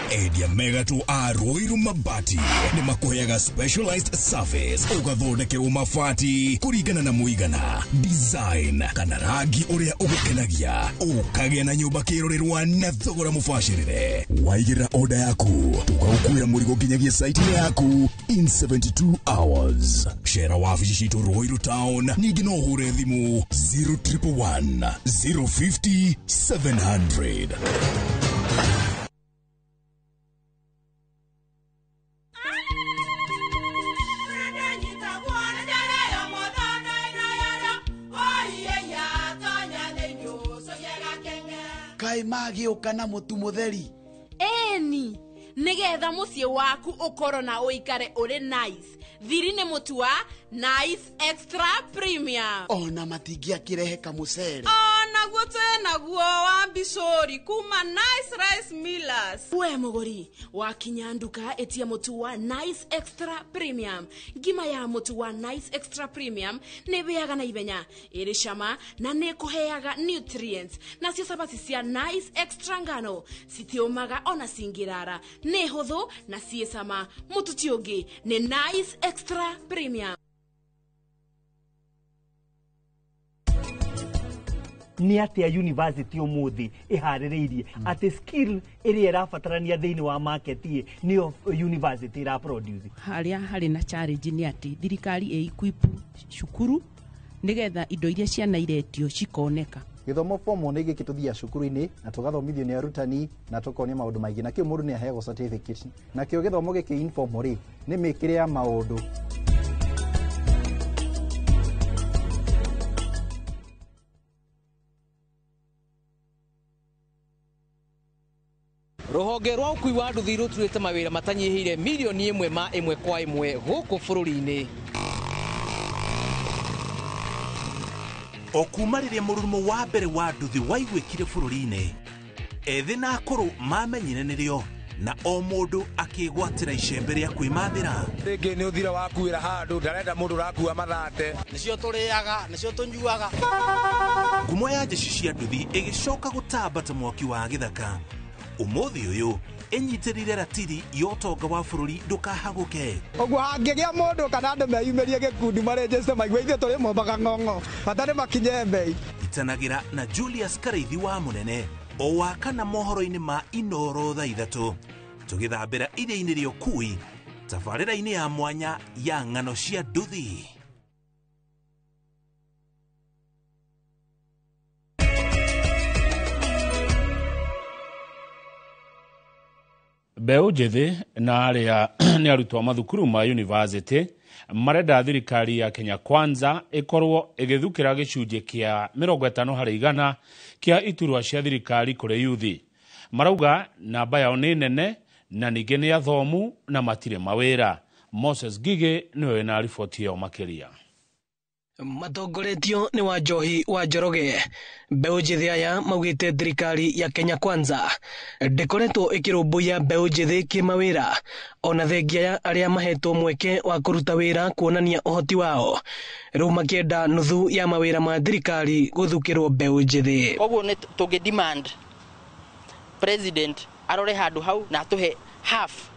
Endia megatũ a Ruiru Mabati nĩ makũheaga specialized service ũgathondekerwo mabati kũringana na mũigana, design kana rangi ũrĩa ũgũkenagia, ũkagĩa na nyũmba kĩrorerwa na thogora mũbacĩrĩre. Waigĩrĩra order yaku tũgagũkuĩra mũrigo nginyagia site-inĩ yaku in 72 hours. Cera wabici citũ Ruiru Town, ningĩ no ũhũre thimũ 0111 050 700. Kai magĩũka na mũtu mũtheri. Eni nĩgetha mũciĩ waku ũkorwo na ũikare ũrĩ nice. Thiri nĩ mũtu wa Nice Extra Premium. Ona matingĩakĩrehe kamũcere. Onaguo twĩnaguo wa mbicũri kuma Nice Rice Millers. We mũgũri wakinya nduka ĩtia mũtu wa Nice Extra Premium. Ngima ya mũtu wa Nice Extra Premium nĩ ĩhĩaga na ihenya, ĩrĩ cama na nĩ ĩkũheaga nutrients. Nacio cabaci cia Nice Extra ngano citiũmaga ona cingĩrara, nĩ hũthũ na ciĩ cama. Mũtu ti ũngĩ nĩ Nice Extra Premium. Nĩ atĩa university ũmũthĩ ĩharĩrĩirie atĩ skill ĩrĩa ĩrabatarania thĩinĩ wa market ĩ nĩyo university ĩra produce. Harĩa harĩ na challenge nĩ atĩ thirikari ĩ equip cukuru nĩgetha indo iria ciana iretio cikoneka. Gĩthomo form nĩ gĩkĩ tũthiaga cukuru-inĩ na tũgathomithio nĩ arutani na tũkonio maũndũ maingĩ, na kĩu mũndũ nĩ aheagwo certificate. Nakĩo gĩthomo gĩkĩ informal rĩ nĩ mĩkĩre ya maũndũ. Rũhonge rwa ũkui wa nduthi rũturĩte mawĩra matanyihĩire milioni 1 ma 1 kwa 1 gũkũ bũrũri-inĩ. O kuma rĩrĩa mũrurumo wa mbere wa nduthi waiguĩkire bũrũri-inĩ, ethĩ na akũrũ mamenyire nĩrĩo na o mũndũ akĩgwatĩra icembe rĩa kwĩmathĩra. Rĩngĩ nĩ ũthira wakuĩra handũ ndarenda mũndũ ũrakua mathate. Nĩcio tũrĩaga, nĩcio tũnyuaga. Ngumo ya njeci cia nduthi ĩgĩcoka gũtamba ta mwaki wa gĩthaka. Ũmũthĩ ũyũ ĩnyitĩrĩire ratiri ya ũtonga wa bũrũri ndũkahagũke. Ũguo hangĩgĩa mũndũ kana andũ meyumĩrie gĩkundi marĩnjĩte maigue ithuĩ tũrĩ mombaga ng'ong'o bata nĩ makinye mbei. Itanagĩra na Julius Karaithi wa Mũnene o wa kana mohoro-inĩ ma Inoro thaa 3 tũgĩthambĩra iria-inĩ rĩa ũkui tabarĩra-inĩ ya mwanya ya ng'ano cia nduthi. Mbeũ njĩthĩ na arĩa nĩ arutwo mathukuru ma university marenda thirikari ya Kenya Kwanza ĩkorwo ĩgĩthukĩra gĩcunjĩ kĩa 50 harĩ igana kĩa iturwa cia thirikari kũrĩ yuthi. Marauga namba yao nĩ nene na ningĩ nĩ athomu na matirĩ mawĩra. Moses Gige nĩwe wĩna riboti ĩyo makĩria. Matongoretio nĩ wa Njohi wa Njoroge, mbeũ njĩthĩ aya maugĩte thirikari ya Kenya Kwanza ndĩkoretwo ĩkĩrũmbũiya mbeũ njĩthĩ kĩmawĩra, ona thengia ya arĩa mahetwo mweke wa kũruta wĩra kuonania ũhoti wao, rĩu makĩenda nuthu ya mawĩra ma thirikari gũthukĩrwo mbeũ njĩthĩ. Koguo nĩ tũngĩ demand president arore handũ hau na atũhe half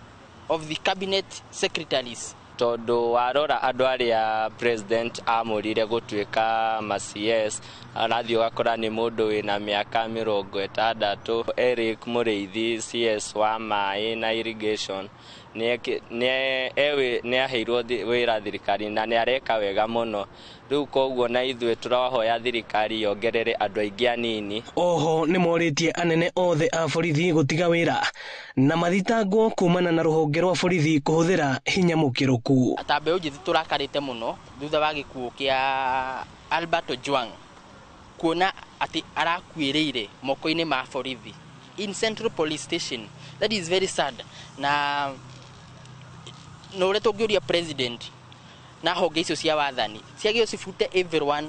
of the cabinet secretaries. Tondu warora andu aria president amurire gutuika ma CS arathii ugakora ni mundu wina miaka 60. Eric Muriithi CS wa maĩ na irrigation ni aheirwo wira thirikari na ni areka wega muno, Rĩu koguo na ithuĩ tũrahoya thirikari yongerere andũ aingĩ anini. Oho nĩ morĩtie anene othe a borithi gũtiga wĩra na mathitangwo kumana na rũhonge rwa borithi kũhũthĩra hinya mũkĩrũku. Ta mbeũ njĩthĩ tũrakarĩte mũno thutha wa gĩkuũ kĩa Albert Ojwang, kuona atĩ arakuĩrĩire moko-inĩ ma borithi in Central Police Station. That is very sad. Na na ũrĩa tũngĩũria president na honge icio cia wathani ciagĩrĩirwo cibute everyone,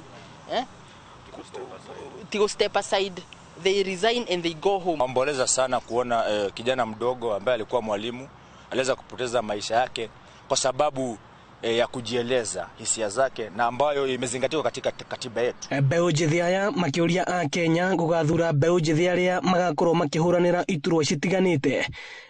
tigo step aside, they resign and they go home. Omboleza sana kuona kijana mdogo ambaye alikuwa mwalimu aliweza kupoteza maisha yake kwa sababu ya kujieleza hisia zake na ambayo imezingatiwa katika katiba yetu. Mbeũ njĩthĩ aya makĩũria a Kenya gũgathura mbeũ njĩthĩ arĩa magakorwo makĩhũranĩra iturwa citiganĩte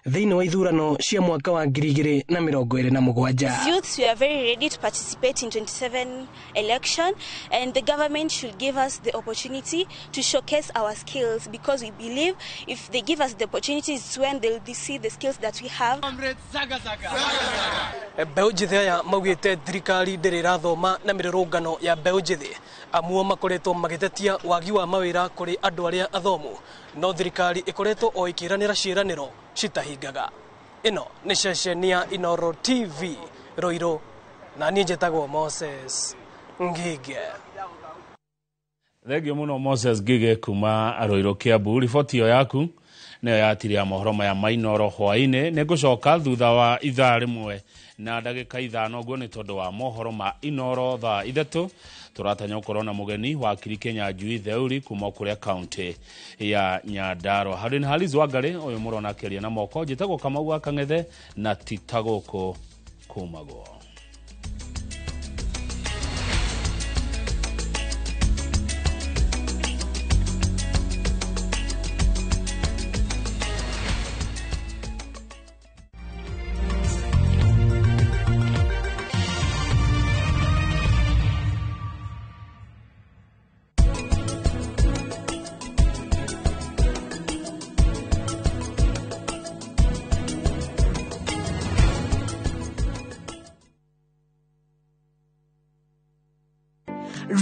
thĩinĩ wa ithurano cia mwaka wa 2027. As youths, we are very ready to participate in 27 election, and the government should give us the opportunity to showcase our skills, because we believe if they give us the opportunity, it's when they'll see the skills that we have. Mbeũ njĩthĩ aya maugĩte thirikari ndĩrĩ ĩrathoma na mĩrũrũngano ya mbeũ njĩthĩ amuo makoretwo magĩtetia wagi wa mawĩra kũrĩ andũ arĩa athomu, no thirikari ĩkoretwo o ĩkĩranĩra ciĩranĩro citahingaga. Ĩno nĩ ceceni ya Inooro TV Ruiru, na niĩ njĩtagwo Moses Ngige. Thengio mũno Moses Ngige kuma Ruiru Kiambu. Riboti ĩyo yaku nĩyo yatiria mohoro maya ma Inooro hwaĩ-inĩ. Nĩ ngũcoka thutha wa ithaa rĩmwe na ndagĩka 5 ũguo nĩ tondũ wa mohoro ma Inooro thaa 3. Tũratanya gũkorwo na mũgeni wakiri Kenya Njui Theuri kuma kũrĩa kaunti ya Nyandarua. Harĩ na Haliz Wangari ũyũ mũrona akĩaria na moko. Njĩtagwo Kamau wa Kang'ethe na ti ta gũkũ kumagwo.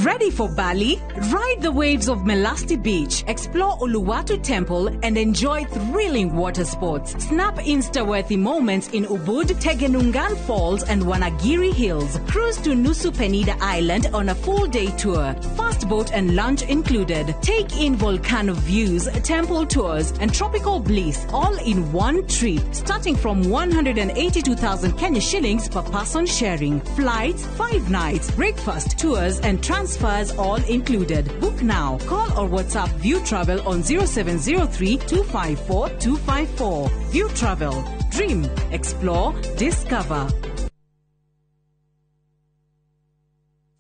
Ready for Bali? Ride the waves of Melasti Beach, explore Uluwatu Temple, and enjoy thrilling water sports. Snap Insta-worthy moments in Ubud, Tegenungan Falls, and Wanagiri Hills. Cruise to Nusa Penida Island on a full-day tour. Fast boat and lunch included. Take in volcano views, temple tours, and tropical bliss all in one trip, starting from 182,000 Kenya shillings per person sharing. Flights, 5 nights, breakfast, tours, and transfers all included. Book now. Call or WhatsApp View Travel on 0703 254 254. View Travel. Dream, explore, discover.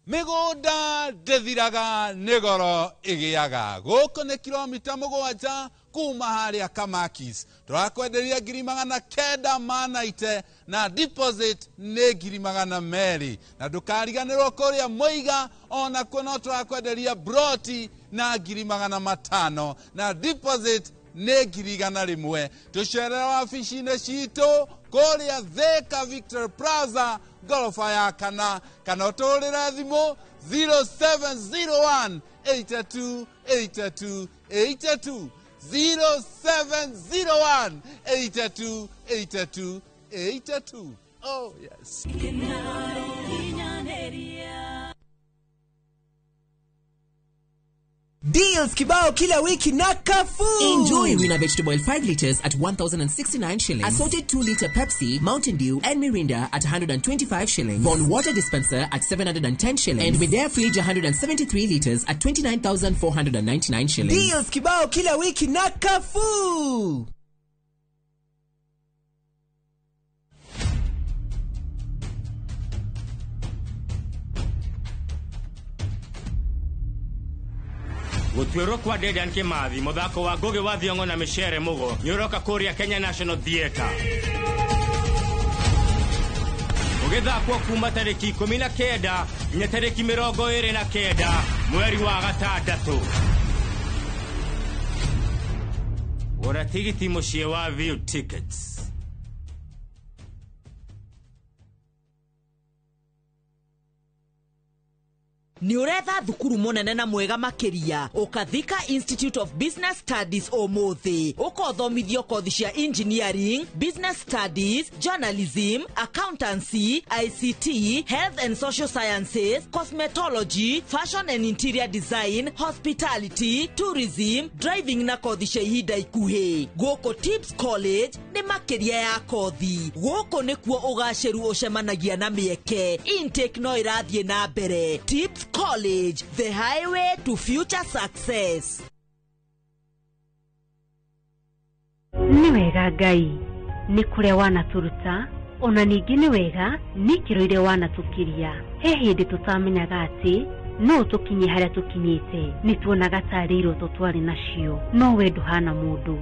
Mĩgũnda ndĩthiraga nĩ goro ĩgĩaga. Gũkũ nĩ kilomita 7 kuma harĩa Kamakis. Tũrakwenderia 990 na deposit nĩ 200,000. Na ndũkariganĩrwo kũrĩa Mũiga onakuo no tũrakwenderia broti na 500,000 na deposit nĩ 100,000. Tũcerere wabici-inĩ citũ kũrĩa Thika Victor Plaza ngoroba ya kana, kana ũtũhũrĩre thimũ 0701 82 82 82 0701 82 82 82. Oh yes. Deals kibao kila wiki na Carrefour. Enjoy Rina Vegetable Oil 5 liters at 1,069 shillings. Assorted 2-liter Pepsi, Mountain Dew and Mirinda at 125 shillings. Bon Water Dispenser at 710 shillings. And Midea Fridge 173 liters at 29,499 shillings. Deals kibao kila wiki na Carrefour. Gũtuĩrwo kwa Dedan Kimathi mũthako wa Ngugi wa Thiong'o na Micere Mugo nĩũroka kũrĩa Kenya National Theatre. Ũgĩthakwo kuma tarĩki 19 nginya tarĩki 29 mweri wa gatandatũ. Gũra tigiti mũciĩ wa View Tickets. Nĩ ũretha thukuru mũnene na mwega makĩria, ũka Thika Institute of Business Studies ũmũthĩ, ũkothomithio kothi cia engineering, business studies, journalism, accountancy, ICT, health and social sciences, cosmetology, fashion and interior design, hospitality, tourism, driving na kothi cia ihinda ikuhĩ. Gũkũ Tips College nĩ makĩria ya kothi. Gũkũ nĩkuo ũgacĩru ũcemanagia na mĩeke. Intake no ĩrathiĩ na mbere. Tips College, the highway to future success. Nĩ wega Ngai nĩ kũrĩa wanatũruta, ona ningĩ nĩ wega nĩ ikĩro iria wanatũkiria. He hĩndĩ tũtamenyaga atĩ no tũkinye harĩa tũkinyĩte, nĩ tuonaga tarĩ iroto twarĩ nacio, no we ndũhana mũndũ.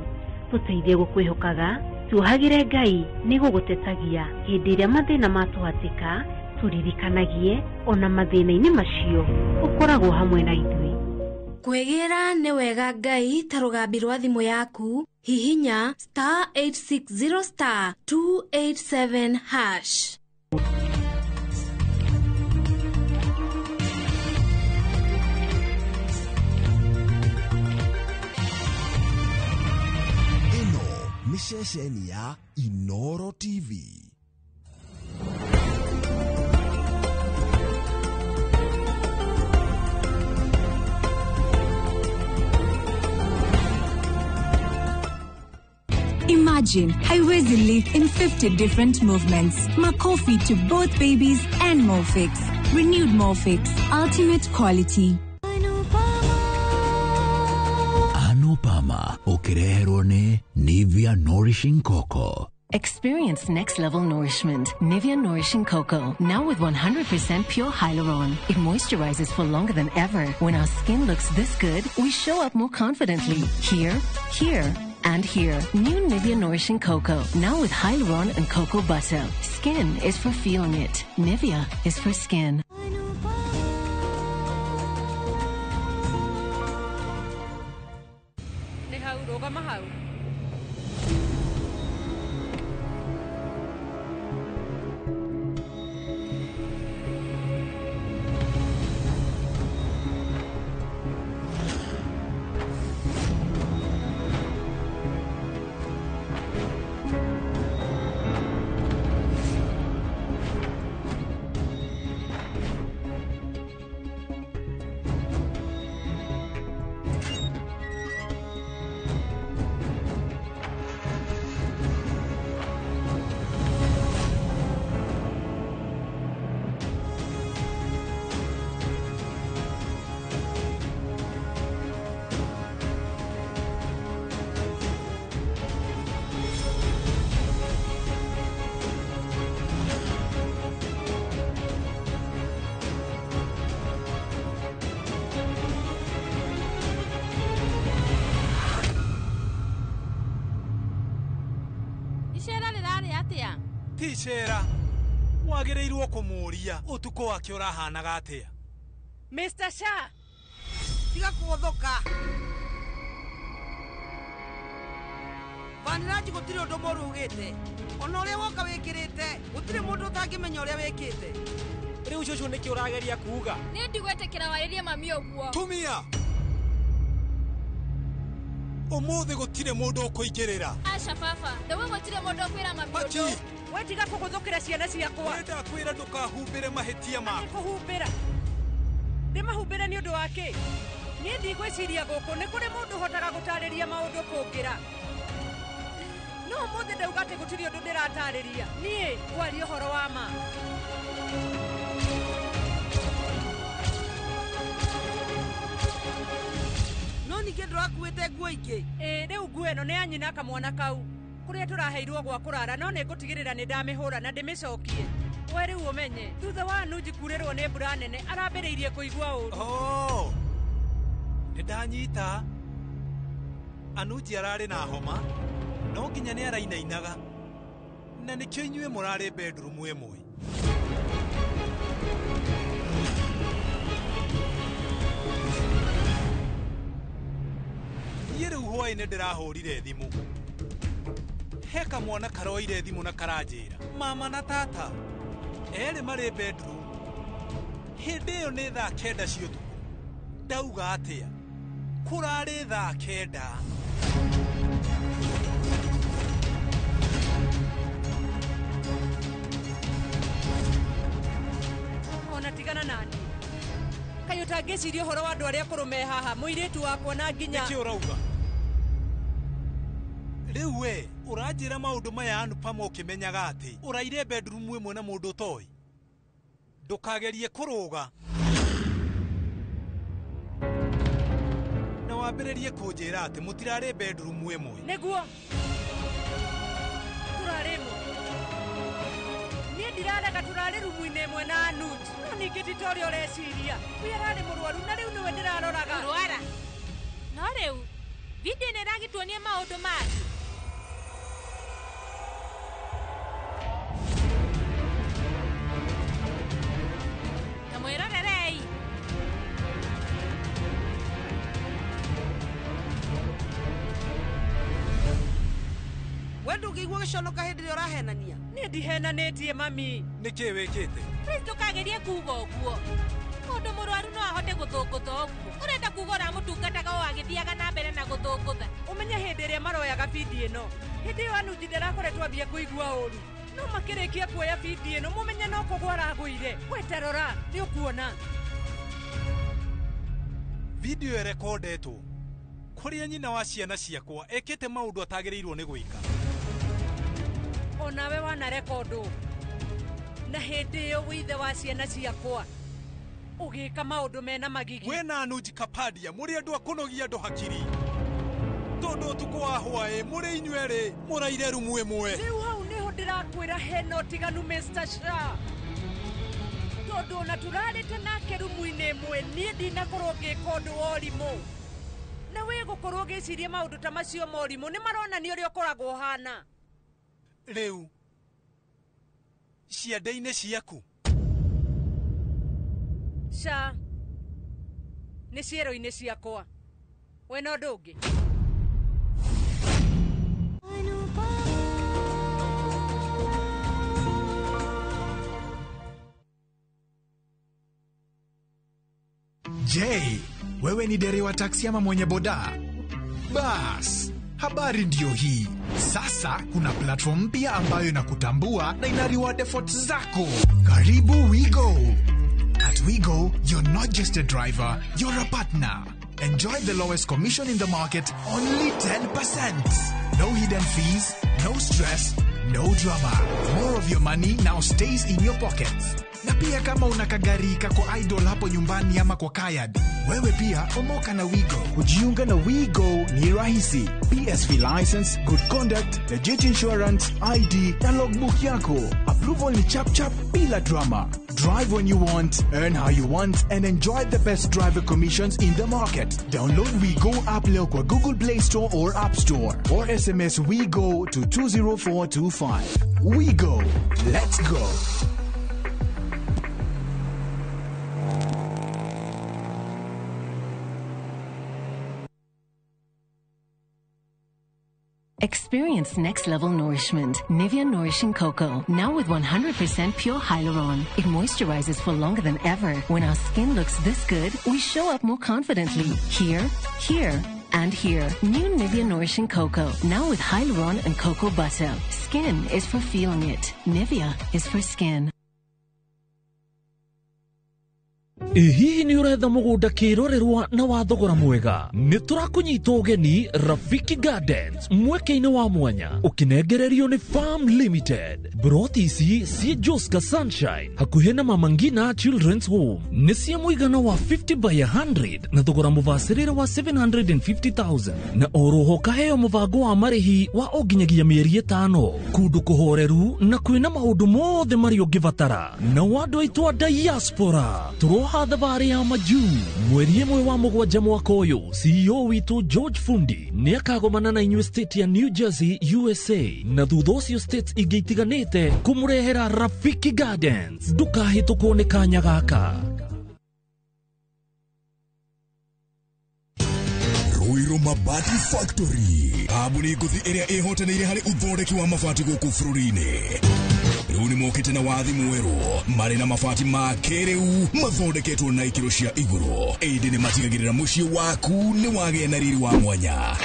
Tũteithie gũkwĩhokaga, tuohagĩre Ngai nĩ gũgũtetagia hĩndĩ ĩrĩa mathĩna matũhatĩka, tũririkanagie ona mathĩna-inĩ macio ũkoragwo hamwe na ithuĩ. Kwĩgĩra nĩ wega Ngai ta rũgambi rwa thimũ yaku, hihinya star 860 star 287 hash. Ĩno nĩ ceceni ya Inoro TV. Imagine haiwezi lift in 50 different movements. Makofi to both babies and Molfix. Renewed Molfix. Ultimate quality. Anupama ũkĩreherwo nĩ Nivea Nourishing Cocoa. Experience next level nourishment. Nivea Nourishing Cocoa, now with 100% pure hyaluron. It moisturizes for longer than ever. When our skin looks this good, we show up more confidently. Here, here, and here. New Nivea Nourishing Cocoa, now with hyaluron and cocoa butter. Skin is for feeling it. Nivea is for skin. Nĩ hau, rũgama hau. Icera rĩrarĩ atĩa? Ti icera, wagĩrĩirwo kũmũũria ũtukũ wake ũrahanaga atĩa. Mr. Shah, tiga kũgũthũka. Vaniraji gũtirĩ ũndũ mũũru ugĩte, ona ũrĩa woka wĩkĩrĩte gũtirĩ mũndũ ũtangĩmenya ũrĩa wĩkĩte. Rĩu cũcũ nĩkĩ ũrageria kuuga? Nĩ ndigwĩtĩkĩra warĩrie mami ũguo. Tumia, ũmũthĩ gũtirĩ mũndũ ũkũingĩrĩra. Aca baba, ndauga gũtirĩ mũndũ ũkwĩra mami ũndũ. We tiga kũgũthũkĩra ciana ciakwa. Nĩ ndakwĩra ndũkahumbĩre mahĩtia maku. Kũhumbĩra? Ndĩmahumbĩre nĩ ũndũ wa kĩ? Niĩ ndigwĩciria gũkũ nĩ kũrĩ mũndũ ũhotaga gũtarĩria maũndũ kũngĩra. No ũmũthĩ ndauga atĩ gũtirĩ ũndũ ndĩratarĩria. Niĩ ngwaria ũhoro wa ma. No ningĩ ndũrakuĩte nguo ingĩ? Ĩĩ, rĩu nguo ĩno nĩ ya nyina kamwana kau. Kũrĩa tũraheirwo gwa kũrara, no nĩ ngũtigĩrĩra nĩ ndamĩhũra na ndĩmĩcokie. We rĩu ũmenye, thutha wa Anuji kurĩrwo nĩ mbura nene, arambĩrĩirie kũigua ũru. Oh, nĩ ndanyita. Anuji ararĩ na homa, no nginya nĩ arainainaga, na nĩkĩo inyuĩ mũrarĩ bedroom ĩmwe. Niĩ rĩu hwaĩ-inĩ ndĩrahũrire thimũ. He kamwana karoire thimũ na karanjĩra mama na tata erĩ marĩ bedroom. Hĩndĩ ĩyo nĩ thaa 9 cia ũtukũ. Ndauga atĩa? Kũrarĩ thaa 9. Ona tigana nani. Kaĩ ũtangĩciria ũhoro wa andũ arĩa akũrũ me haha, mũirĩtu wakwa na nginya. Nĩkĩ ũrauga? Rĩu we ũranjĩra maũndũ maya Anupama ũkĩmenyaga atĩ ũraire bedroom ĩmwe na mũndũ ũtoĩ. Ndũkagerie kũrũga. Na wambĩrĩrie kũnjĩra atĩ mũtirarĩ bedroom ĩmwe. Nĩguo. Tũrarĩ ĩmwe. Niĩ ndirarega tũrarĩ rumu-inĩ ĩmwe na Anuj. No ningĩ ti ta ũrĩa ũreciria. Ũyũ ararĩ mũrwaru na rĩu nĩwe ndĩraroraga. Kũrwara? No rĩu video nĩ ĩragĩtuonia maũndũ mangĩ. Ta mwĩrorerei. We ndũngĩigua gĩconoka hĩndĩ ĩrĩa ũrahenania? Niĩ ndihenanĩtie mami. Nĩkĩ wĩkĩte? Please ndũkagerie kuuga ũguo. Mũndũ mũrwaru no ahote gũthũngũtha ũguo. Ũrenda kuuga ũramũtungataga o agĩthiaga na mbere na gũthũngũtha. Ũmenye hĩndĩ ĩrĩa maroyaga bindi ĩno. Hĩndĩ ĩyo Anuji ndarakoretwo ambia kũigua ũru. No makĩrĩkia kuoya bindi ĩno mũmenye no kũgwa aragũire. We ta rora, nĩ ũkuona. Video ĩrekondetwo kũrĩa nyina wa ciana ciakwa ekĩte maũndũ atagĩrĩirwo nĩ gwĩka. Onawe wanarekondwo. Na hĩndĩ ĩyo wĩ ithe wa ciana ciakwa ũgĩka maũndũ mena magigi. We na Anuj Kapadia mũrĩ andũ a kũnogia andũ hakiri. Tondũ ũtukũ wa hwaĩ mũrĩ inyuerĩ mũraire rumu ĩmwe. Rĩu hau nĩho ndĩrakwĩra hena ũtiganu Mr. Shah. Tondũ ona tũrarĩte nake rumu-inĩ ĩmwe niĩ ndinakorwo ngĩka ũndũ wa ũrimũ. Na wĩ gũkorwo ũgĩciria maũndũ ta macio ma ũrimũ nĩ maronania ũrĩa ũkoragwo ũhana. Rĩu ciande-inĩ ciaku. Sha, nĩ ciero-inĩ ciakwa. We na ũndũ ũngĩ. Je, wewe ni dereva taksi ama mwenye boda? Bas, habari ndiyo hii. Sasa kuna platform mpya ambayo inakutambua na ina reward efforts zako. Karibu WeGo. At WeGo, you're not just a driver, you're a partner. Enjoy the lowest commission in the market, only 10%. No hidden fees, no stress, no drama. More of your money now stays in your pockets. Na pia kama una kagari kako idle hapo nyumbani ama kwa kayad, wewe pia omoka na WeGo. Kujiunga na WeGo ni rahisi. PSV license, good conduct, legit insurance, ID na logbook yako. Approval ni chap chap bila drama. Drive when you want, earn how you want, and enjoy the best driver commissions in the market. Download WeGo app leo kwa Google Play Store or App Store, or SMS WeGo to 20425. WeGo. Let's go. Experience next level nourishment. Nivea Nourishing Cocoa. Now with 100% pure hyaluron. It moisturizes for longer than ever. When our skin looks this good, we show up more confidently. Here, here, and here. New Nivea Nourishing Cocoa. Now with hyaluron and cocoa butter. Skin is for feeling it. Nivea is for skin. Ĩ hihi nĩ ũretha mũgũnda kĩrorerwa na wa thogora mwega? Nĩ tũrakũnyita ũgeni Rafiki Gardens mweke-inĩ wa mwanya ũkĩnengererio nĩ Farm Limited. Broti ici ciĩ Joska Sunshine hakuhĩ na Mama Ngina Children's Home nĩ cia mũigana wa 50 by 100 na thogora mũbacĩrĩre wa 750,000 na oroho kaheo mũbango wa marĩhi wa o nginyagia mĩeri 5 kũndũ kũhoreru na kwĩna maũndũ mothe marĩa ũngĩbatara. Na andũ aitũ a diaspora tũroha thabarĩ ya majuu mweri 1 wa 7 mwaka ũyũ. CEO witũ George Fundi nĩ akagomana na inyuĩ state ya New Jersey USA na thutha ũcio states ingĩ itiganĩte kũmũrehera Rafiki Gardens. Ndũkahĩtũkwo nĩ kanya gaka. Ruiru Mabati Factory, kambuni ngũthi ĩrĩa ĩhotanĩire harĩ ũthondeki wa mabati gũkũ bũrũri-inĩ. Rĩu nĩ mokĩte na wathi mwerũ marĩ na mabati ma kĩrĩu mathondeketwo na ikĩro cia igũrũ. Ĩndĩ nĩ matigagĩrĩra mũciĩ waku nĩ wagĩa na riri wa mwanya.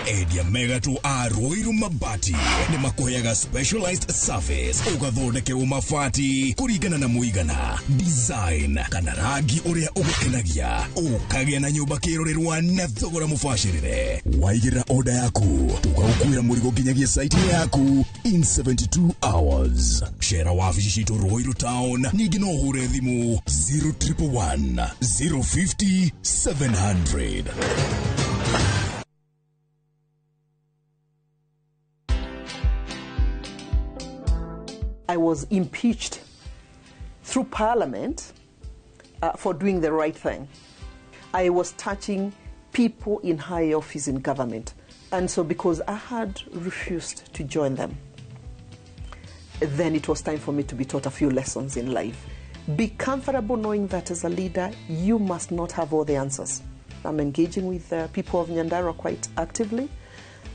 Endia megatũ a Ruiru Mabati nĩ makũheaga specialized service ũgathondekerwo mabati kũringana na mũigana, design kana rangi ũrĩa ũgũkenagia, ũkagĩa na nyũmba kĩrorerwa na thogora mũbacĩrĩre. Waigĩrĩra oda yaku tũgagũkuĩra mũrigo nginyagia site yaku in 72 hours. Cera wabici citũ Ruiru Town, ningĩ no ũhũre thimũ 0111 050 700. I was impeached through Parliament for doing the right thing. I was touching people in high office in government. And so because I had refused to join them, then it was time for me to be taught a few lessons in life. Be comfortable knowing that as a leader, you must not have all the answers. I'm engaging with the people of Nyandarua quite actively,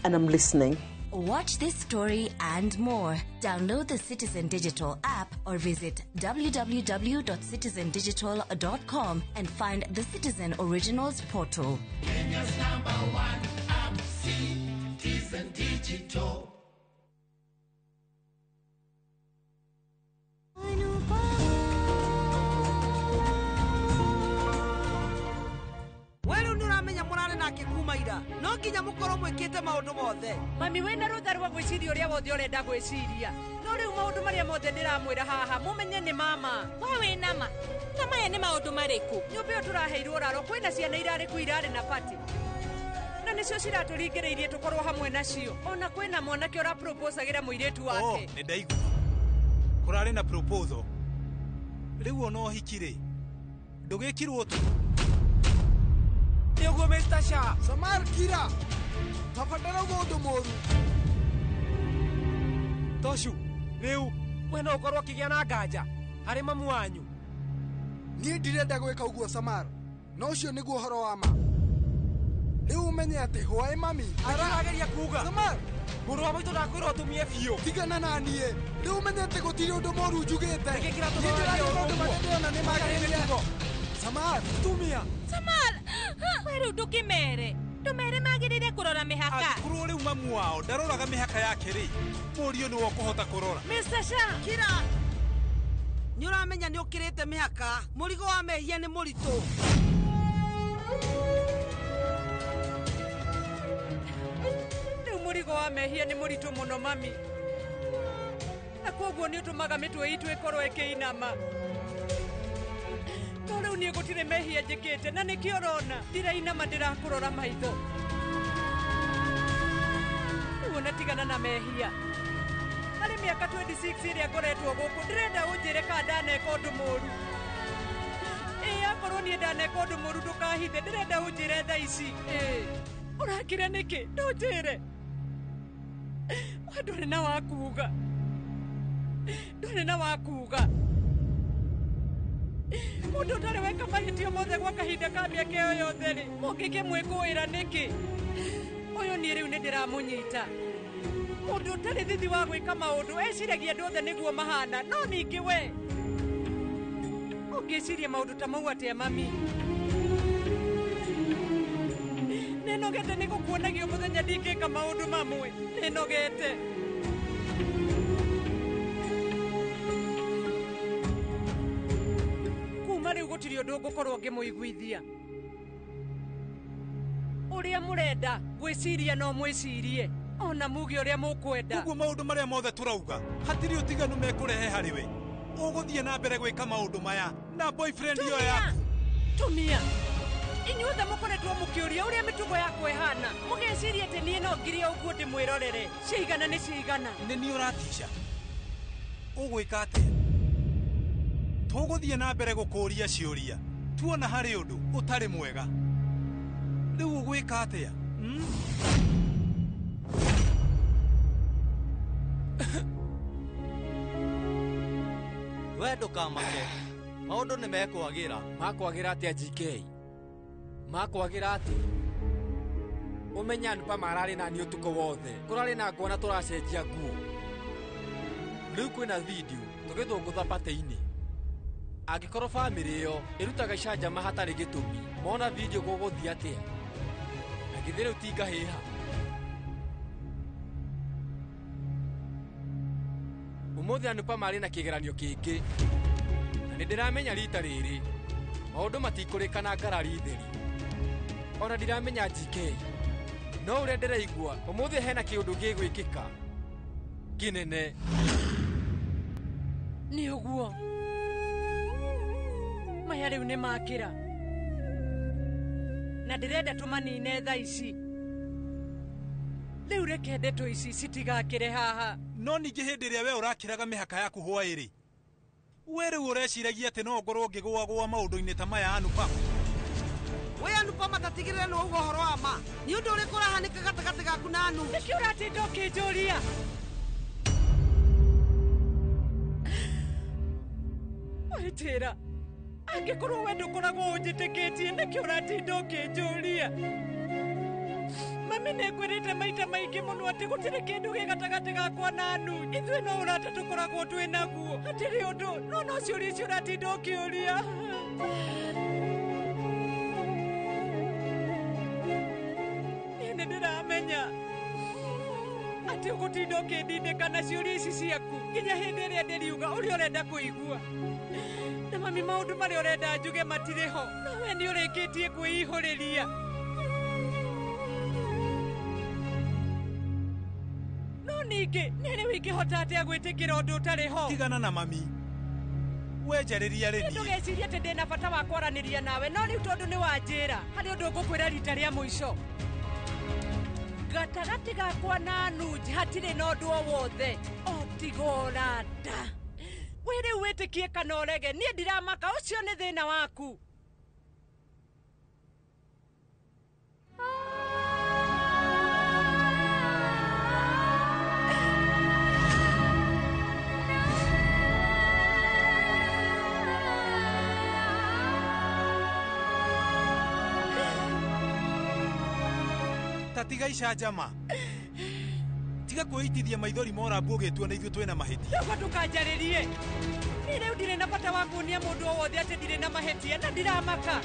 and I'm listening. Watch this story and more. Download the Citizen Digital app or visit www.citizendigital.com and find the Citizen Originals portal. Kenya's number one app, Citizen Digital. Wewe nĩ ũramenya mũrarĩ nake kuma ira no nginya mũkorwo mwĩkĩte maũndũ mothe. Mami wĩna rũtha rwa gwĩciria ũrĩa wothe ũrenda gwĩciria, no rĩu maũndũ marĩa mothe ndĩramwĩra haha mũmenye nĩ mama. We wĩna ma na maya nĩ maũndũ marĩkũ? Nyũmba ĩyo tũraheirwo raro kwĩna ciana irarĩ kũ irarĩ na pati na nĩcio ciratũringĩrĩirie tũkorwo hamwe nacio. Ona kwĩna mwanake ũraproposagĩra mũirĩtu wake. Nĩ ndaigua kũrarĩ na proposal. Rĩu ona ũhiki rĩ ndũgĩkirwo tu. Nĩguo Mr. Shah. Samar kira. Tafadhali ũndũ mũũru. Toshu, rĩu we no ũkorwo ũkĩgĩa na nganja harĩ mamu wanyu. Niĩ ndirenda gwĩka ũguo Samar, no ũcio nĩguo ũhoro wa ma. Rĩu ũmenye atĩ hwaĩ mami arageria kuga. Samar, mũrũ wa maitũ ndakwĩra ũtumie biũ. Tigana na niĩ. Rĩu ũmenye atĩ gũtirĩ ũndũ mũũru njugĩte. Nĩkĩ kĩratũma maũndũ marĩa ndĩrona nĩ magĩrĩire. Samar, tumia. Samar, we rĩu ndũkĩmere. Ndũmere magĩrĩire kũrora mĩhaka. Angĩkorwo rĩu mamu wao ndaroraga mĩhaka yake rĩ, mũriũ nĩwe ũkũhota kũrora. Mr. Shah, kira. Nĩ ũramenya nĩ ũkĩrĩte mĩhaka. Mũrigo wa mehia nĩ mũritũ. Rĩu mũrigo wa mehia nĩ mũritũ mũno mami, na koguo nĩ ũtũmaga mĩtwe itũ ĩkorwo ĩkĩinama. No rĩu niĩ gũtirĩ mehia njĩkĩte na nĩkĩo ũrona ndĩrainama ndĩrakũrora maitho. Rĩu ona tigana na mehia. Harĩ mĩaka 26 ĩrĩa ngoretwo gũkũ ndĩrenda ũnjĩre kana ndaneka ũndũ mũũru. Ĩĩ akorwo niĩ ndaneka ũndũ mũũru ndũkahithe, ndĩrenda ũnjĩre thaa ici. Ĩĩ ũrakira nĩkĩ? Ndũnjĩre. We ndũrĩ na wa kuuga. Ndũrĩ na wa kuuga. Mũndũ ũtarĩ weka mahĩtia mothe gwa kahinda ka mĩaka ĩyo yothe rĩ, mũngĩkĩmwĩkũĩra nĩkĩ? Ũyũ niĩ rĩu nĩ ndĩramũnyita. Mũndũ ũtarĩ thithi wa gwĩka maũndũ eciragia andũ othe nĩguo mahana, no ningĩ we ũngĩciria maũndũ ta mau atĩa mami? Nĩnogete nĩ gũkuonagio mũthenya ndingĩka maũndũ mamwe. Nĩnogete. Kuma rĩu gũtirĩ ũndũ ngũkorwo ngĩmũiguithia. Ũrĩa mũrenda gwĩciria no mwĩcirie, ona muge ũrĩa mũkwenda. Ũguo maũndũ marĩa mothe tũrauga hatirĩ ũtiganu mekũrehe harĩ we. Ũgũthiĩ na mbere gwĩka maũndũ maya na boyfriend ĩyo yaku. Tumia. Inyuothe mũkoretwo mũkĩũria ũrĩa mĩtugo yakwa ĩhana, mũgeciria atĩ niĩ no ngirie ũguo ndĩmwĩrorere. Ciigana nĩ ciigana. Nĩ niĩ ũratica. Ũgwĩka atĩa? Tũgũthiĩ na mbere gũkũũria ciũria tuona harĩ ũndũ ũtarĩ mwega. Rĩu ũgwĩka atĩa? We ndũkamake, maũndũ nĩ mekwagĩra. Makwagĩra atĩa GK? Makwagĩra atĩa? Ũmenya Anupama ararĩ na niĩ ũtukũ wothe. Kũrarĩ na nguo na tũracenjia nguo. Rĩu kwĩna video tũgĩthũngũtha patĩ-inĩ. Angĩkorwo bamĩrĩ ĩyo ĩrutaga icanjama hatarĩ gĩtũmi, mona video gũgũthiĩ atĩa? Na githĩ rĩu ti ngahĩha? Ũmũthĩ Anupa marĩ na kĩgeranio kĩngĩ. Na nĩ ndĩramenya rita rĩrĩ maũndũ matikũrĩka na ngarari theri. Ona ndiramenya GK. No ũrĩa ndĩraigua ũmũthĩ hena kĩũndũ gĩgwĩkĩka kĩnene. Nĩ ũguo. Maya rĩu nĩ makĩra. Na ndĩrenda tũmanine thaa ici. Rĩu reke ndeto ici citigakĩre haha. No ningĩ hĩndĩ ĩrĩa we ũrakĩraga mĩhaka yaku hwaĩ-rĩ, we rĩu ũreciragia atĩ no ngorwo ngĩgũagũa maũndũ-inĩ ta maya Anupama? We Anupama tatigĩrĩra nĩ wauga ũhoro wa ma. Nĩ ũndũ ũrĩkũ ũrahanĩka gatagatĩ gaku na Anu? Nĩkĩ ũratinda ũkĩnjũria? Wĩtĩra, angĩkorwo we ndũkoragwo ũnjĩtĩkĩtie, nĩkĩ ũratinda ũkĩnjũria? Mami nĩ ngwĩrĩte maita maingĩ mũno atĩ gũtirĩ kĩndũ gĩ gatagatĩ gakwa na Anu. Ithuĩ no ũrata tũkoragwo twĩ naguo. Hatirĩ ũndũ, no no ciũria icio ũratinda ũkĩũria. Niĩ nĩ ndĩramenya atĩ ũgũtinda ũkĩndindĩka na ciũria ici ciaku nginya hĩndĩ ĩrĩa ndĩriuga ũrĩa ũrenda kũigua. Na mami maũndũ marĩa ũrenda njuge matirĩ ho, no we nĩ ũrĩkĩtie kwĩihũrĩria. No ningĩ nĩ rĩu ingĩhota atĩa gwĩtĩkĩra ũndũ ũtarĩ ho? Tigana na mami. We njarĩria rĩ niĩ. Ndũgecirie atĩ ndĩna bata wa kwaranĩria nawe, no rĩu tondũ nĩ wanjĩra, harĩ ũndũ ngũkwĩra rita rĩa mũico. Gatagatĩ gakwa na Anuj hatirĩ na ũndũ o wothe, o tiga ũrata. We rĩu wĩtĩkie kana ũrege, niĩ ndiramaka, ũcio nĩ thĩna waku. Tiga icanjama. Tiga kwĩitithia maithori morambu ũgĩtua nĩ ithuĩ twĩna mahĩtia. Ndauga ndũkanjarĩrie. Niĩ rĩu ndirĩ na bata wa kuonia mũndũ o wothe atĩ ndirĩ na mahĩtia na ndiramaka.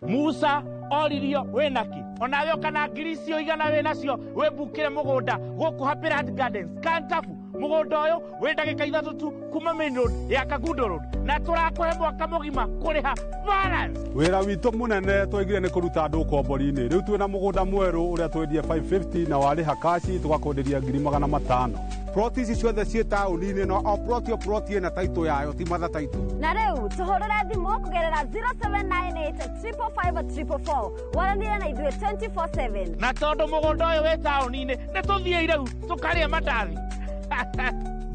Musa oririo wĩnaki onawe ũkana ngiri icio igana wĩnacio wĩmbukĩre mũgũnda gũkũ Happy Land Gardens Kantafu. Mũgũnda ũyũ wĩ ndagĩka ithatũ tu kuma main road ya Kangundo Road na tũrakũhe mwaka mũgima kũrĩha balance. Wĩra witũ mũnene twaigire nĩ kũruta andũ ũkombori-inĩ. Rĩu twĩna mũgũnda mwerũ ũrĩa twendie 550 na warĩha kaci tũgakwenderia 500,000. Ploti ici ciothe ciĩ taũni-inĩ no o ploti o ploti ĩna taitũ yayo ti matha taitũ. Na rĩu tũhũrĩre thimũ kũgerera 0798 555 444 waranĩre na ithuĩ 24/7. Na tondũ mũgũnda ũyũ wĩ taũni-inĩ nĩ tũthiĩ rĩu tũkarĩe mandathi.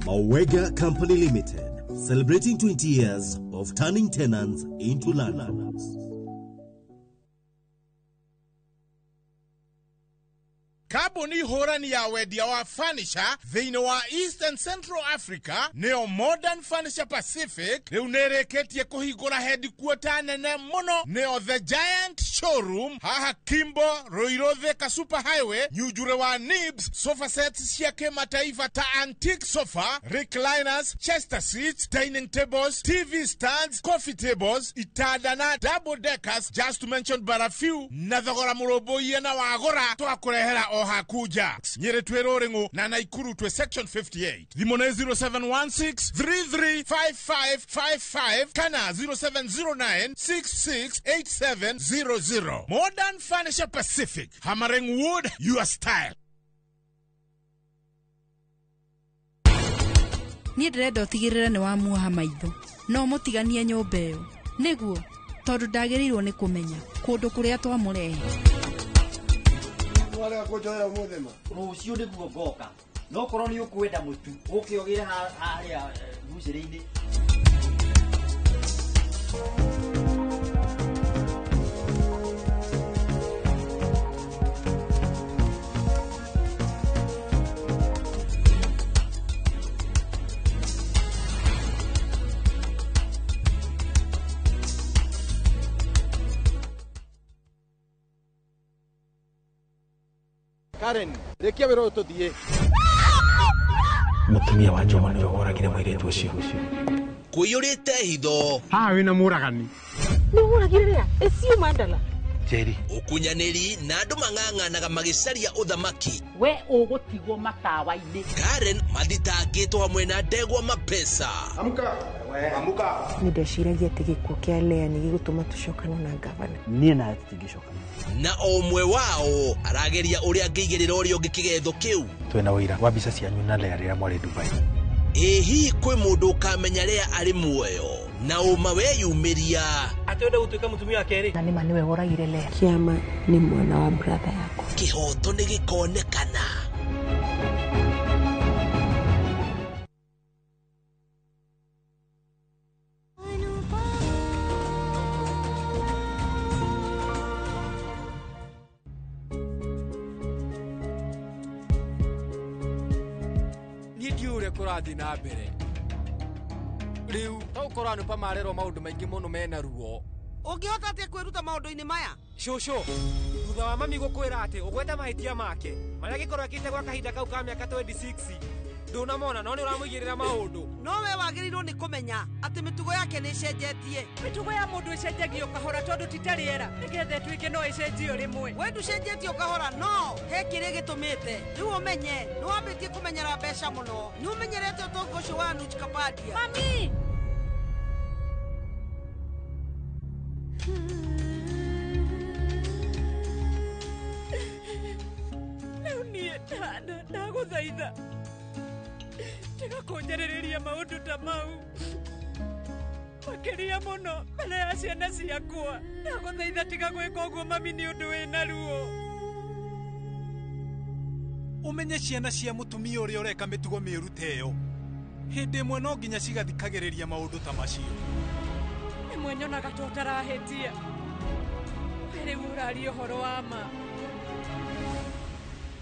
Mawega Company Limited, celebrating 20 years of turning tenants into landlords. Kambuni hũrani ya wendia wa furniture thĩinĩ wa East and Central Africa nĩyo Modern Furniture Pacific rĩu nĩrĩkĩtie kũhingũra headquarter nene mũno nĩyo The Giant Showroom haha Kimbo Ruiru Thika Super Highway nyunjure wa Nibs. Sofa sets cia kĩmataifa ta antique sofa, recliners, chester seats, dining tables, TV stands, coffee tables, itanda na double deckers, just to mention but a few, na thogora mũrũmbũiye na wagũra twakũrehera o hakuja. Nyĩrĩ twĩ Rũrĩng'ũ na Naikuru twĩ section 58. Thimũ nĩ 0716 335555 kana 0709 668700. Modern Furniture Pacific, hammering wood your style. Niĩ ndĩrenda ũtigĩrĩre nĩ wamuoha maitho no mũtiganie nyũmba ĩyo nĩguo tondũ ndagĩrĩirwo nĩ kũmenya kũndũ kũrĩa twamũrehe. Warega kũnjoera ũmũthĩ ma? Rũciũ nĩguo ngoka. No korwo nĩ ũkwenda mũtu ũke ũgĩre harĩa mbucĩrĩ-inĩ. Karen, rĩkia wĩra ũyũ tũthiĩ. Mũtumia wa Njoma nĩwe woragire mũirĩtu ũcio. Kũiyũrĩte hitho. Haha wĩna mũragani. Nĩ ũragire rĩa? Ĩciũ mandala. Njeri. Ũkunyanĩri na andũ mang'ang'anaga magĩcaria ũthamaki. We ũgũtigwo matawa-inĩ. Karen mathitangĩtwo hamwe na ndegwa mapesa. Amka. Amka. Nĩ ndeciragia atĩ gĩkuũ kĩa Lea nĩ gĩgũtũma tũcokane na ngavana. Niĩ nawe tũtingĩcokana. Na o ũmwe wao arageria ũrĩa angĩigĩrĩra ũrĩa ũngĩ kĩgetho kĩu. Twĩna ũira wa mbica cianyu na Lea rĩrĩa mwarĩ Dubai. Ĩ hihi kwĩ mũndũ ũkamenya Lea arĩ muoyo na ũma weyumĩria? Atĩ ũrenda gũtuĩka mũtumia wa kerĩ? Na nĩma nĩwe woragire Lea. Kĩama nĩ mwana wa brother yakwa. Kĩhoto nĩ gĩkonekana. Niĩ ndiũĩ ũrĩa kũrathiĩ na mbere. Rĩu to gũkorwo Anupa marerwo maũndũ maingĩ mũno mena ruo. Ũngĩhota atĩa kwĩruta maũndũ-inĩ maya? Cũcũ, thutha wa mami gũkwĩra atĩ ũgwete mahĩtia make marĩa angĩkorwo ekĩte gwa kahinda kau ka mĩaka 26 ndũnamona no nĩ ũramũigĩrĩra maũndũ. No we wagĩrĩirwo nĩ kũmenya atĩ mĩtugo yake nĩ ĩcenjetie. Mĩtugo ya mũndũ ĩcenjagio kahora tondũ ti ta rĩera nĩgetha ĩtuĩke no ĩcenjio rĩmwe. We ndũcenjetie kahora no he kĩrĩa gĩtũmĩte. Rĩu ũmenye nĩ wambĩtie kũmenyera mbeca mũno. Nĩ ũmenyerete ũtonga ũcio wa Anuj Kapadia. Mami! Rĩu niĩ ndagũthaitha tiga kũnjarĩrĩria maũndũ ta mau makĩria mũno mbere ya ciana ciakwa. Ndagũthaitha tiga gwĩka ũguo mami nĩ ũndũ wĩna ruo. Ũmenye ciana cia mũtumia ũrĩa ũreka mĩtugo mĩũru ta ĩyo. Hĩndĩ ĩmwe no nginya cigathikagĩrĩria maũndũ ta macio. Rĩmwe nyonaga ta ũtarahĩtia. We rĩu ũraria ũhoro wa ma.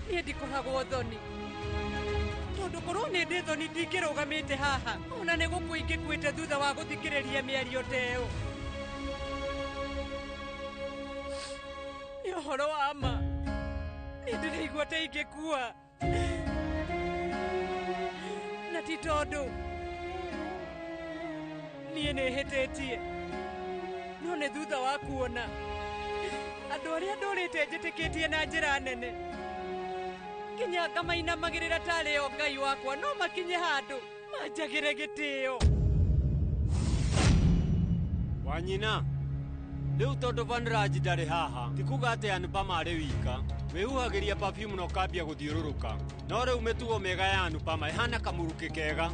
Niĩ ndikoragwo thoni. Tondũ korwo nĩ ndĩ thoni ndingĩrũgamĩte haha. Ona nĩ gũkua ingĩkuĩte thutha wa gũthikĩrĩria mĩario ta ĩyo. Nĩ ũhoro wa ma. Niĩ ndĩraigua ta ingĩkua. Na ti tondũ niĩ nĩ hĩtĩtie. No nĩ thutha wa kuona andũ arĩa ndũrĩte njĩtĩkĩtie na njĩra nene nginya ngamainamagĩrĩra tarĩ o Ngai wakwa no makinye handũ manjagĩre gĩtĩo. Wanyina, rĩu tondũ Vanraj ndarĩ haha ti kuga atĩ Anupama arĩ wika. Wĩhuhagĩria perfume na ũkambia gũthiũrũrũka. No rĩu mĩtugo mĩega ya Anupama ĩhana kamũrukĩ kega.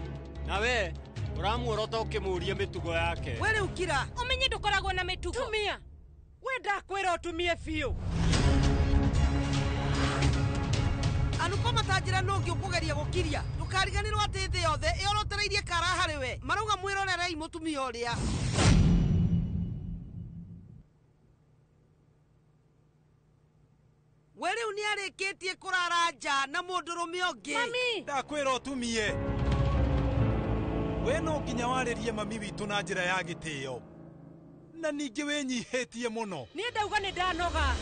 Na we ũramuorota ũkĩmũũria mĩtugo yake. We rĩu kira. Ũmenye ndũkoragwo na mĩtugo. Tumia. We ndakwĩra ũtumie biũ. Anupama ta njĩra nũ ũngĩ ũkũgeria gũkiria. Ndũkariganĩrwo atĩ thĩ yothe ĩorotereirie kara harĩ we. Marauga mwĩrorerei mũtumia ũrĩa. We rĩu nĩ arĩkĩtie kũrara nja na mũndũrũme ũngĩ. Mami! Ndakwĩra ũtumie. We no nginya warĩrie mami witũ na njĩra ya gĩtĩo. Na ningĩ wĩnyihĩtie mũno. Niĩ ndauga nĩ ndanoga.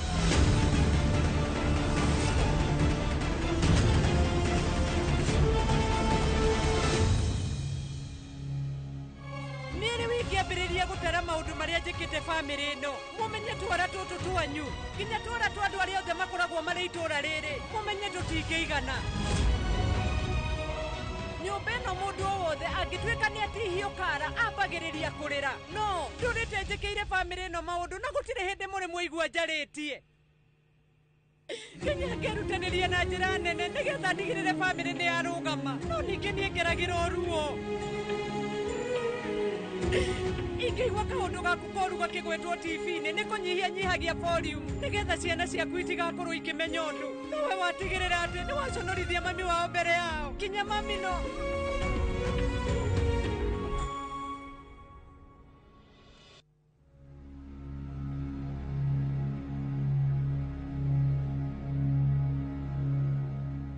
Niĩ rĩu ingĩambĩrĩria gũtara maũndũ marĩa njĩkĩte bamĩrĩ ĩno. Mũmenye twara tũtũ twanyu nginya twara twa andũ arĩa othe makoragwo marĩ itũũra rĩrĩ. Mũmenye tũtingĩigana. Nyũmba ĩno mũndũ o wothe angĩtuĩka nĩ atihio kara ambagĩrĩria kũrĩra. No ndũrĩte njĩkĩire bamĩrĩ ĩno maũndũ na gũtirĩ hĩndĩ mũrĩ mwaigua njarĩtie. Nginya ngerutanĩria na njĩra nene nĩgetha ndigĩrĩre bamĩrĩ nĩ yarũgama. No ningĩ niĩ ngeragĩra ruo. Ingĩigua kaũndũ gaku koru gakĩgwetwo TV-inĩ nĩ kũnyihia nyihagia volume nĩgetha ciana ciaku itigakorwo ikĩmenya ũndũ. Nowe watigĩrĩra atĩ nĩ waconorithia mami wao mbere yao. Nginya mami no.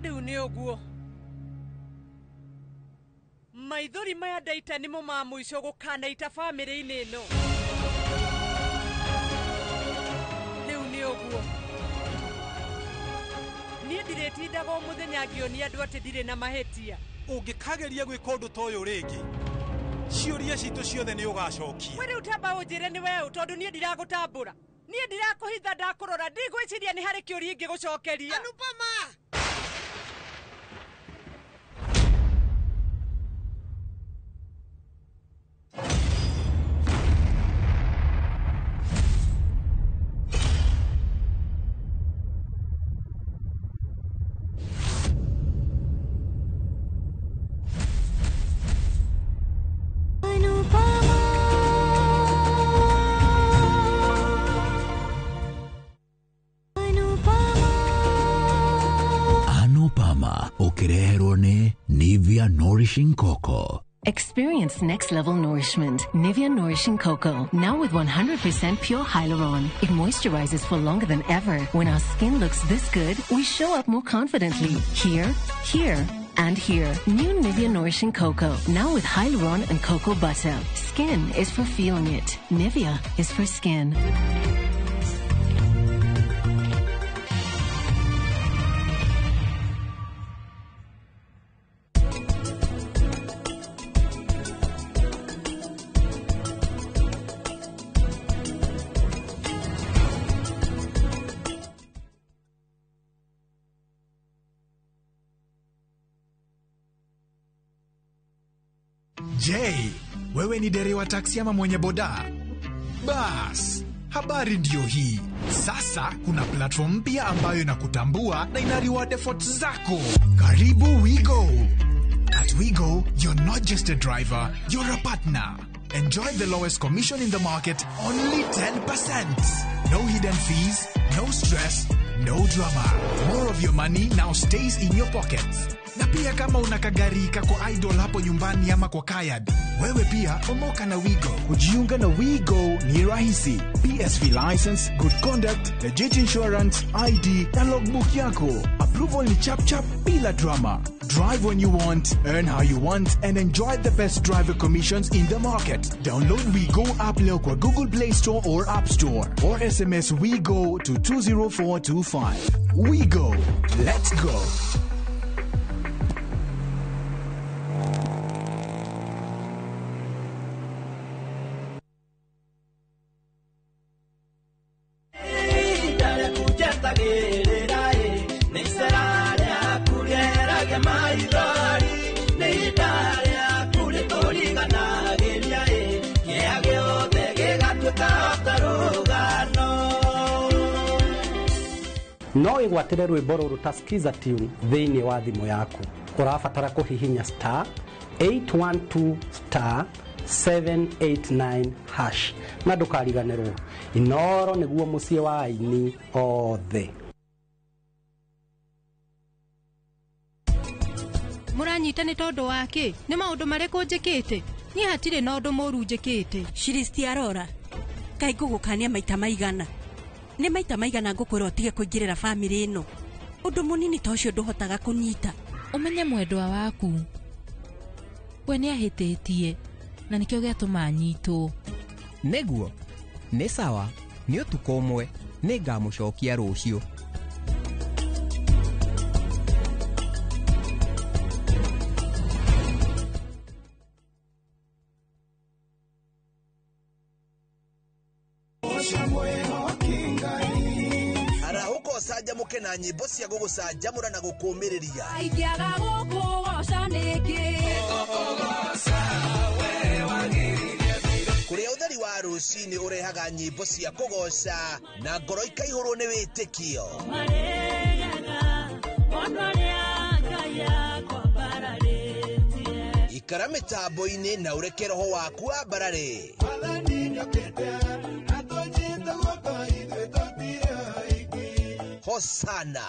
Rĩu nĩ ũguo. Maithori maya ndaita nĩmo ma mũico gũkanaita bamĩrĩ-inĩ ĩno. Rĩu nĩ ũguo. Niĩ ndirĩtindaga o mũthenya ngĩonia andũ atĩ ndirĩ na mahĩtia. Ũngĩkageria gwĩka ũndũ ta ũyũ rĩngĩ, ciũria citũ ciothe nĩ ũgacokia. We rĩu tamba ũnjĩre nĩ weũ tondũ niĩ ndiragũtambũra. Niĩ ndirakũhitha ndakũrora ndigwĩciria nĩ harĩ kĩũria ingĩgũcokeria. Anupama! Anupama ũkĩreherwo nĩ Nivea Nourishing Cocoa. Experience next level nourishment. Nivea Nourishing Cocoa. Now with 100% pure hyaluron. It moisturizes for longer than ever. When our skin looks this good, we show up more confidently. Here, here, and here. New Nivea Nourishing Cocoa. Now with hyaluron and cocoa butter. Skin is for feeling it. Nivea is for skin. Je, wewe ni dereva taksi ama mwenye boda? Bas, habari ndiyo hii. Sasa kuna platform mpya ambayo inakutambua na ina reward efforts zako. Karibu WeGo. At WeGo, you're not just a driver, you're a partner. Enjoy the lowest commission in the market, only 10%. No hidden fees, no stress, no drama. More of your money now stays in your pockets. Na pia kama una kagari kako idle hapo nyumbani ama kwa kayad, wewe pia omoka na WeGo. Kujiunga na WeGo ni rahisi. PSV license, good conduct, legit insurance, ID na logbook yako. Approval ni chap chap bila drama. Drive when you want, earn how you want, and enjoy the best driver commissions in the market. Download WeGo app leo kwa Google Play Store or App Store, or SMS WeGo to 20425. WeGo. Let's go. No wĩgwatĩre rwĩmbo rũrũ ta Skiza tune thĩinĩ wa thimũ yaku. Ũrabatara kũhihinya star 812 star 789 hash na ndũkariganĩrwo Inoro nĩguo mũciĩ wa aini othe. Mũranyita nĩ tondũ wa kĩ? Nĩ maũndũ marĩkũ njĩkĩte? Niĩ hatirĩ na ũndũ mũũru njĩkĩte. Shiristi Arora, kaĩ ngũgũkania maita maigana? Nĩ maita maigana ngũkwĩra ũtige kũingĩrĩra bamĩrĩ ĩno? Ũndũ mũnini ta ũcio ndũhotaga kũnyita. Ũmenye mwendwa waku we nĩ ahĩtĩtie na nĩkĩo gĩatũma anyitwo. Nĩguo, nĩ sawa, nĩ ũtukũ ũmwe, nĩ ngamũcokia rũciũ. Arahũka ũcanjamũke na nyĩmbo cia gũgũcanjamũra na gũkũũmĩrĩria. Ingĩaga gũkũgoca nĩkĩ? Kũrĩa ũtheri wa rũcinĩ ũrehaga nyĩmbo cia kũgoca na ngoro ikaihũrwo nĩ wĩtĩkio. Ikara mĩtambo-inĩ na ũreke roho waku wambarare. Hosana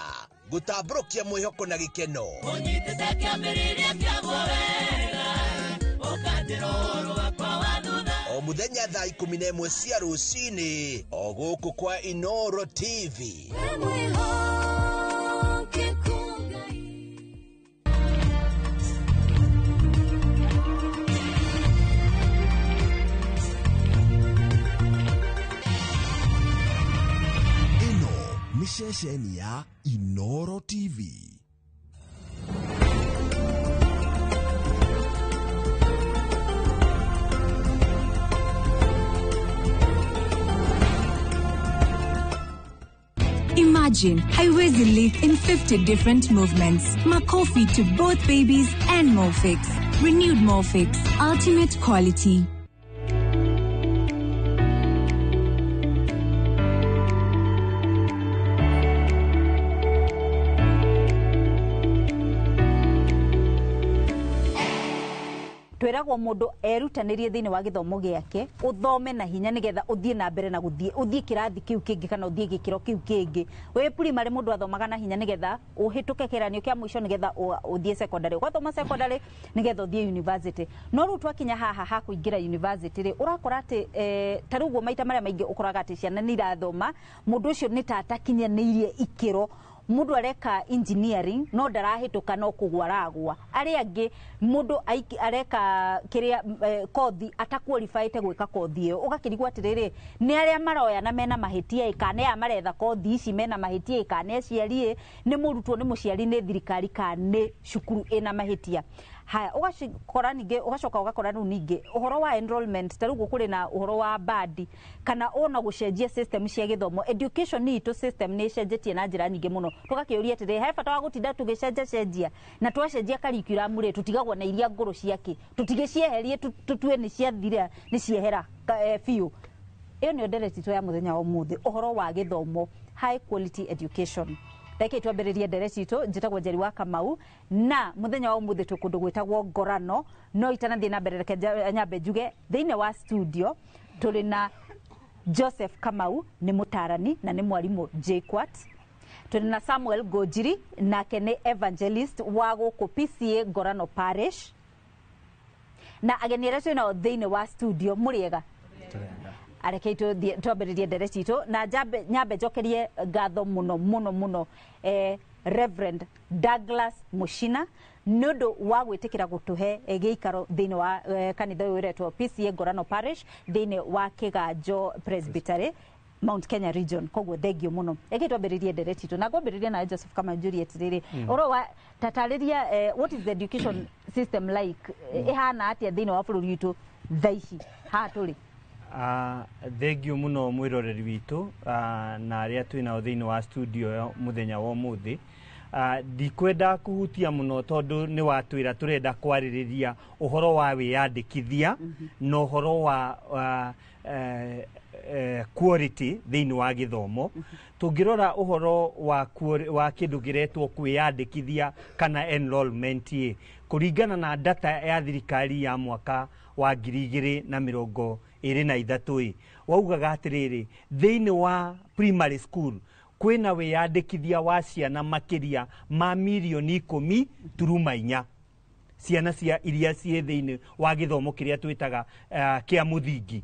gũtambũrũkia mwĩhoko na gĩkeno. Ũnyitĩte kĩambĩrĩria kĩaguo wega, ũkanjĩra ũhoro wakwa wa thutha. O mũthenya thaa 11 cia rũcinĩ o gũkũ kwa Inoro TV. Ĩno nĩ Ceceni ya Inoro TV. Imagine haiwezi lift in 50 different movements. Makofi to both babies and Molfix. Renewed Molfix. Ultimate quality. Twĩragwo mũndũ erutanĩrie thĩinĩ wa gĩthomo gĩake, ũthome na hinya nĩgetha ũthiĩ na mbere na gũthiĩ ũthiĩ kĩrathi kĩu kĩngĩ kana ũthiĩ gĩkĩro kĩu kĩngĩ. Wĩ primary mũndũ athomaga na hinya nĩgetha ũhĩtũke kĩgeranio kĩa mũico nĩgetha ũthiĩ secondary, ũgathoma secondary nĩgetha ũthiĩ university. No rĩu twakinya haha ha kũingĩra university rĩ, ũrakora atĩ ta rĩu ũguo maita marĩa maingĩ ũkoraga atĩ ciana nĩ irathoma, mũndũ ũcio nĩ ta atakinyanĩirie ikĩro. Mũndũ areka engineering no ndarahĩtũka, no kũgwa aragwa. Arĩa angĩ mũndũ areka kĩrĩa kothi ataqualifyĩte gwĩka kothi ĩyo, ũgakĩrigwo atĩrĩrĩ, nĩ arĩa maroya na mena mahĩtia ĩ, kana nĩ aya maretha kothi ici mena mahĩtia ĩ, kana nĩ aciari ĩ, nĩ mũrutwo, nĩ mũciari, nĩ thirikari, kana nĩ cukuru ĩna mahĩtia. Haya, ũgacikora ningĩ, ũgacoka ũgakora rĩu ningĩ ũhoro wa enrollment, ta rĩu kũrĩ na ũhoro wa bandi kana ona gũcenjia system cia gĩthomo. Education itũ system nĩ ĩcenjetie na njĩra nyingĩ mũno, tũgakĩũria atĩrĩ, he bata wa gũtinda tũgĩcenja cenjia? Na twacenjia curriculum rĩ, tũtigagwo na iria ngũrũ ciake, tũtigĩcieherie, tũtue nĩ ciathira, nĩ ciehera biũ. Ĩyo nĩyo ndereti itũ ya mũthenya wa ũmũthĩ, ũhoro wa gĩthomo, high quality education. Reke twambĩrĩrie ndereti itũ. Njĩtagwo Njeri wa Kamau, na mũthenya wa ũmũthĩ twĩ kũndũ gwĩtagwo Ngorano. No itanathiĩ na mbere, reke nyambe njuge thĩinĩ wa studio tũrĩ na Joseph Kamau, nĩ mũtarani na nĩ mwarimũ JKUAT. Tũrĩ na Samuel Ngũnjiri, nake nĩ evangelist wa gũkũ PCA Ngorano Parish, na ageni arĩa twĩ nao thĩinĩ wa studio, mũrĩega? Areke twambĩrĩrie ndereti itũ na nyambe njokerie ngatho mũno mũno mũno Reverend Douglas Mushina nĩ ũndũ wa gwĩtĩkĩra gũtũhe gĩikaro thĩinĩ wa kanitha ũyũ ũretwo PCA Ngorano Parish thĩinĩ wa Kĩganjo Presbytery, Mount Kenya Region. Koguo thengio mũno. Reke twambĩrĩrie ndereti itũ na ngwambĩrĩria nawe Joseph Kamanjuri atĩrĩrĩ, ũhoro wa tatarĩria, what is the education system like, ĩhana atĩa thĩinĩ wa bũrũri witũ thaa ici haha tũrĩ? Thengio mũno mwĩroreri witũ na arĩa twĩ nao thĩinĩ wa studio mũthenya wa ũmũthĩ. Ndikwenda kũhutia mũno tondũ nĩ watwĩra tũrenda kwarĩrĩria ũhoro wa wĩyandĩkithia na ũhoro wa quality thĩinĩ wa gĩthomo. Tũngĩrora ũhoro wa kĩndũ kĩretwo kwĩyandĩkithia kana enrollment ĩ, kũringana na data ya thirikari ya mwaka wa 2023 ĩ, waugaga atĩrĩrĩ, thĩinĩ wa primary school kwĩna wĩyandĩkithia wa ciana makĩria ma mirioni 10.4, ciana cia iria ciĩ thĩinĩ wa gĩthomo kĩrĩa twĩtaga kĩa mũthingi.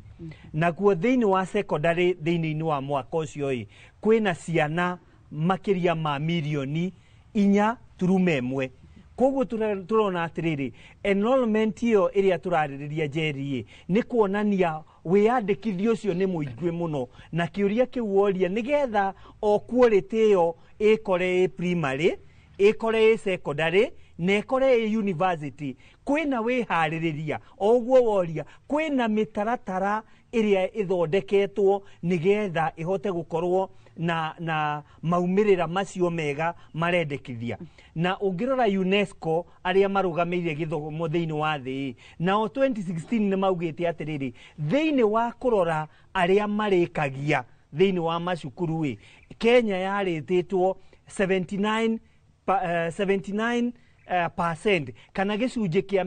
Nakuo thĩinĩ wa secondary thĩinĩ wa mwaka ũcio ĩ, kwĩna ciana makĩria ma mirioni 4.1. Koguo tũrona atĩrĩrĩ, enrollment ĩyo ĩrĩa tũrarĩrĩria Njeri ĩ, nĩ kuonania wĩyandĩkithia ũcio nĩ mũingĩ mũno, na kĩũria kĩu woria nĩgetha o quality ĩyo ĩkore ĩ primary, ĩkore ĩ secondary, na ĩkore ĩ university, kwĩna wĩharĩrĩria. O ũguo woria, kwĩna mĩtaratara ĩrĩa ĩthondeketwo nĩgetha ĩhote gũkorwo na maumĩrĩra macio mega marendekithia. Na ũngĩrora UNESCO arĩa marũgamĩire gĩthomo thĩinĩ wa thĩ, nao 2016 nĩ maugĩte atĩrĩrĩ, thĩinĩ wa kũrora arĩa marĩkagia thĩinĩ wa macukuru ĩ, Kenya yarĩtĩtwo 79% kana gĩcunjĩ kĩa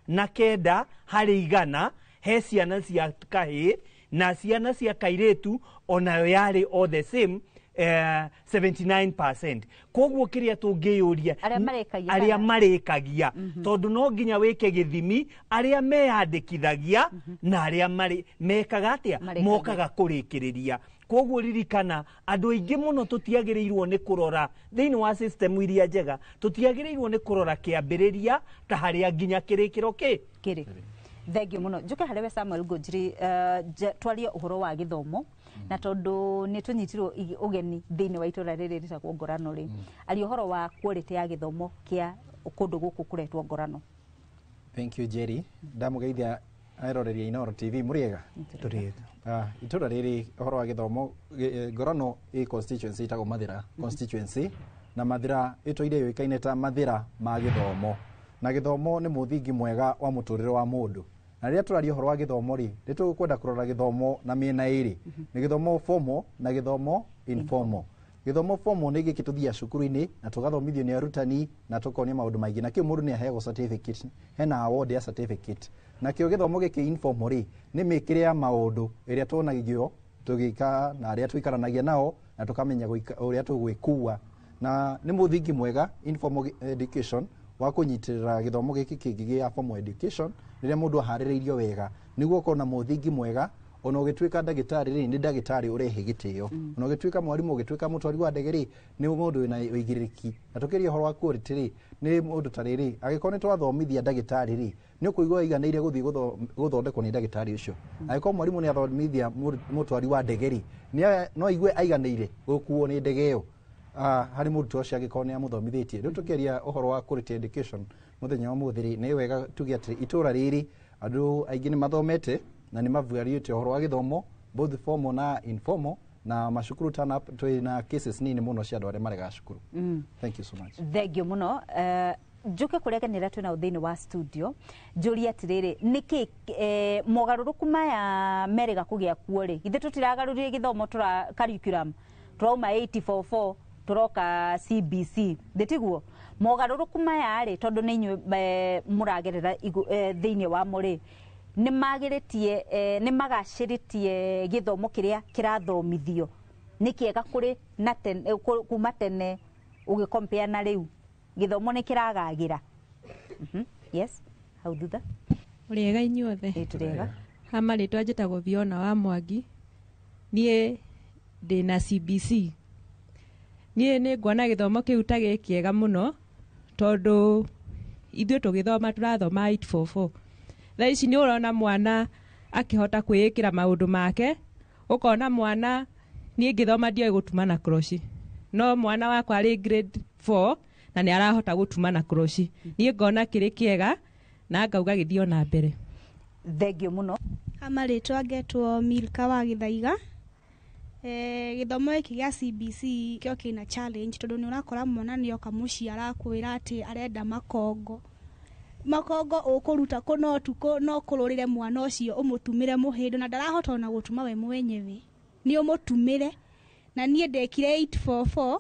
79 harĩ igana he ciana cia kahĩĩ, na ciana cia kairĩtu onayo yarĩ o the same 79%. Koguo kĩrĩa tũngĩyũria, arĩa marĩkagia, tondũ no nginya wĩke gĩthimi arĩa meyandĩkithagia na arĩa mekaga atĩa, mokaga kũrĩkĩrĩria. Koguo ririkana, andũ aingĩ mũno tũtiagĩrĩirwo nĩ kũrora thĩinĩ wa system iria njega, tũtiagĩrĩirwo nĩ kũrora kĩambĩrĩria ta harĩa nginya kĩrĩkĩro kĩrĩ. Thank you muno. Njuke harĩ we Samuel Ngũnjiri, twarie ũhoro wa gĩthomo, na tondũ nĩ tũnyitirwo ũgeni thĩinĩ wa itũra rĩrĩ rĩtagwo Ngorano rĩ, aria ũhoro wa quality ya gĩthomo kĩa kũndũ gũkũ kũretwo Ngorano. Thank you, Jerry. Ndamũgeithia eroreria Inooro TV, mũrĩega? Tũrĩega. Ah, itũra rĩrĩ ũhoro wa gĩthomo, Ngorano ĩ constituency ĩtagwo Mathĩra constituency, na Mathĩra ĩtũire yũĩkaine ta Mathĩra ma gĩthomo, na gĩthomo nĩ mũthingi mwega wa mũtũrĩre wa mũndũ. Na rĩrĩa tũraria ũhoro wa gĩthomo rĩ, nĩ tũkwenda kũrora gĩthomo na mĩena ĩrĩ, nĩ gĩthomo formal na gĩthomo informal. Gĩthomo formal nĩ gĩkĩ tũthiaga cukuru-inĩ na tũgathomithio nĩ arutani na tũkonio maũndũ maingĩ, na kĩu mũndũ nĩ aheagwo certificate, hena award ya certificate. Nakĩo gĩthomo gĩkĩ informal rĩ, nĩ mĩkĩre ya maũndũ ĩrĩa tuonagio tũgĩka na arĩa tũikaranagia nao na tũkamenya ũrĩa tũgwĩkua, na nĩ mũthingi mwega informal education wa kũnyitĩrĩra gĩthomo gĩkĩ kĩngĩ gĩa formal education. Rĩrĩa mũndũ aharĩrĩirio wega nĩguo ũkorwo na mũthingi mwega, ona ũgĩtuĩka ndagĩtarĩ rĩ, nĩ ndagĩtarĩ ũrehe gĩtĩo, ona ũgĩtuĩka mwarimũ, ũgĩtuĩka mũtwari wa ndege rĩ, nĩ mũndũ wĩna ũigĩrĩrĩki. Na tũkĩria ũhoro wa quality rĩ, nĩ mũndũ ta rĩrĩ, angĩkorwo nĩ twathomithia ndagĩtarĩ rĩ, nĩ ũkũigua aiganĩire gũthiĩ gũthondekwo nĩ ndagĩtarĩ ũcio. Angĩkorwo mwarimũ nĩ athomithia mũtwari wa ndege rĩ, no aigue aiganĩire gũkuo nĩ ndege ĩyo, harĩ mũrutwo ũcio angĩkorwo nĩ amũthomithĩtie. Rĩu tũkĩaria ũhoro wa quality education mũthenya wa ũmũthĩ rĩ, nĩ wega tuge atĩ itũra rĩrĩ andũ aingĩ nĩ mathomete na nĩ mavuarĩte ũhoro wa gĩthomo, both formal na informal, na macukuru turn up, twĩ na cases nini mũno cia andũ arĩa maregaga cukuru. Thank you so much. Thank you muno. Njuke kũrĩa kenera twĩ nao thĩinĩ wa studio, njũrie atĩrĩrĩ, nĩkĩ mogarũrũku maya merĩga kũgĩa kuo rĩ, ithuĩ tũtiragarũrire gĩthomo tũra curriculum, tũrauma 844 tũroka CBC, thĩ tiguo? Mogarũrũku maya rĩ, tondũ nĩ inyuĩ mũragerera thĩinĩ wamo rĩ, nĩ magĩrĩtie, nĩ magacĩrĩtie gĩthomo kĩrĩa kĩrathomithio? Nĩ kĩega kũrĩ na tene, kuma tene ũgĩkompea na rĩu gĩthomo nĩ kĩragagĩra? Yes, hau thutha. Mũrĩega inyuothe. Ĩ, tũrĩega. Ha marĩtwa njĩtagwo Fiona wa Mwangi. Niĩ ndĩna CBC. Niĩ nĩ nguona gĩthomo kĩu ta gĩ kĩega mũno, tondũ ithuĩ tũgĩthoma tũrathoma 844. Thaa ici nĩ ũrona mwana akĩhota kwĩĩkĩra maũndũ make, ũkona mwana, niĩ ngĩthoma ndioĩ gũtuma na kroci, no mwana wakwa arĩ grade 4 na nĩ arahota gũtuma na kroci. Niĩ ngona kĩrĩ kĩega na ngauga gĩthiĩ ona mbere. Thank you mũno. Marĩtwa ngetwo Milka wa Gĩthaiga. Gĩthomo gĩkĩ gĩa CBC kĩo kĩna challenge, tondũ nĩ ũrakora mwana nĩ oka mũciĩ arakwĩra atĩ arenda makongo. Makongo ũkũruta kũ? No tukũ no kũrũrĩre mwana ũcio ũmũtumĩre mũhĩndo, na ndarahota ona gũtuma we mwenyewe, nĩ ũmũtumĩre. Na niĩ ndekire 844,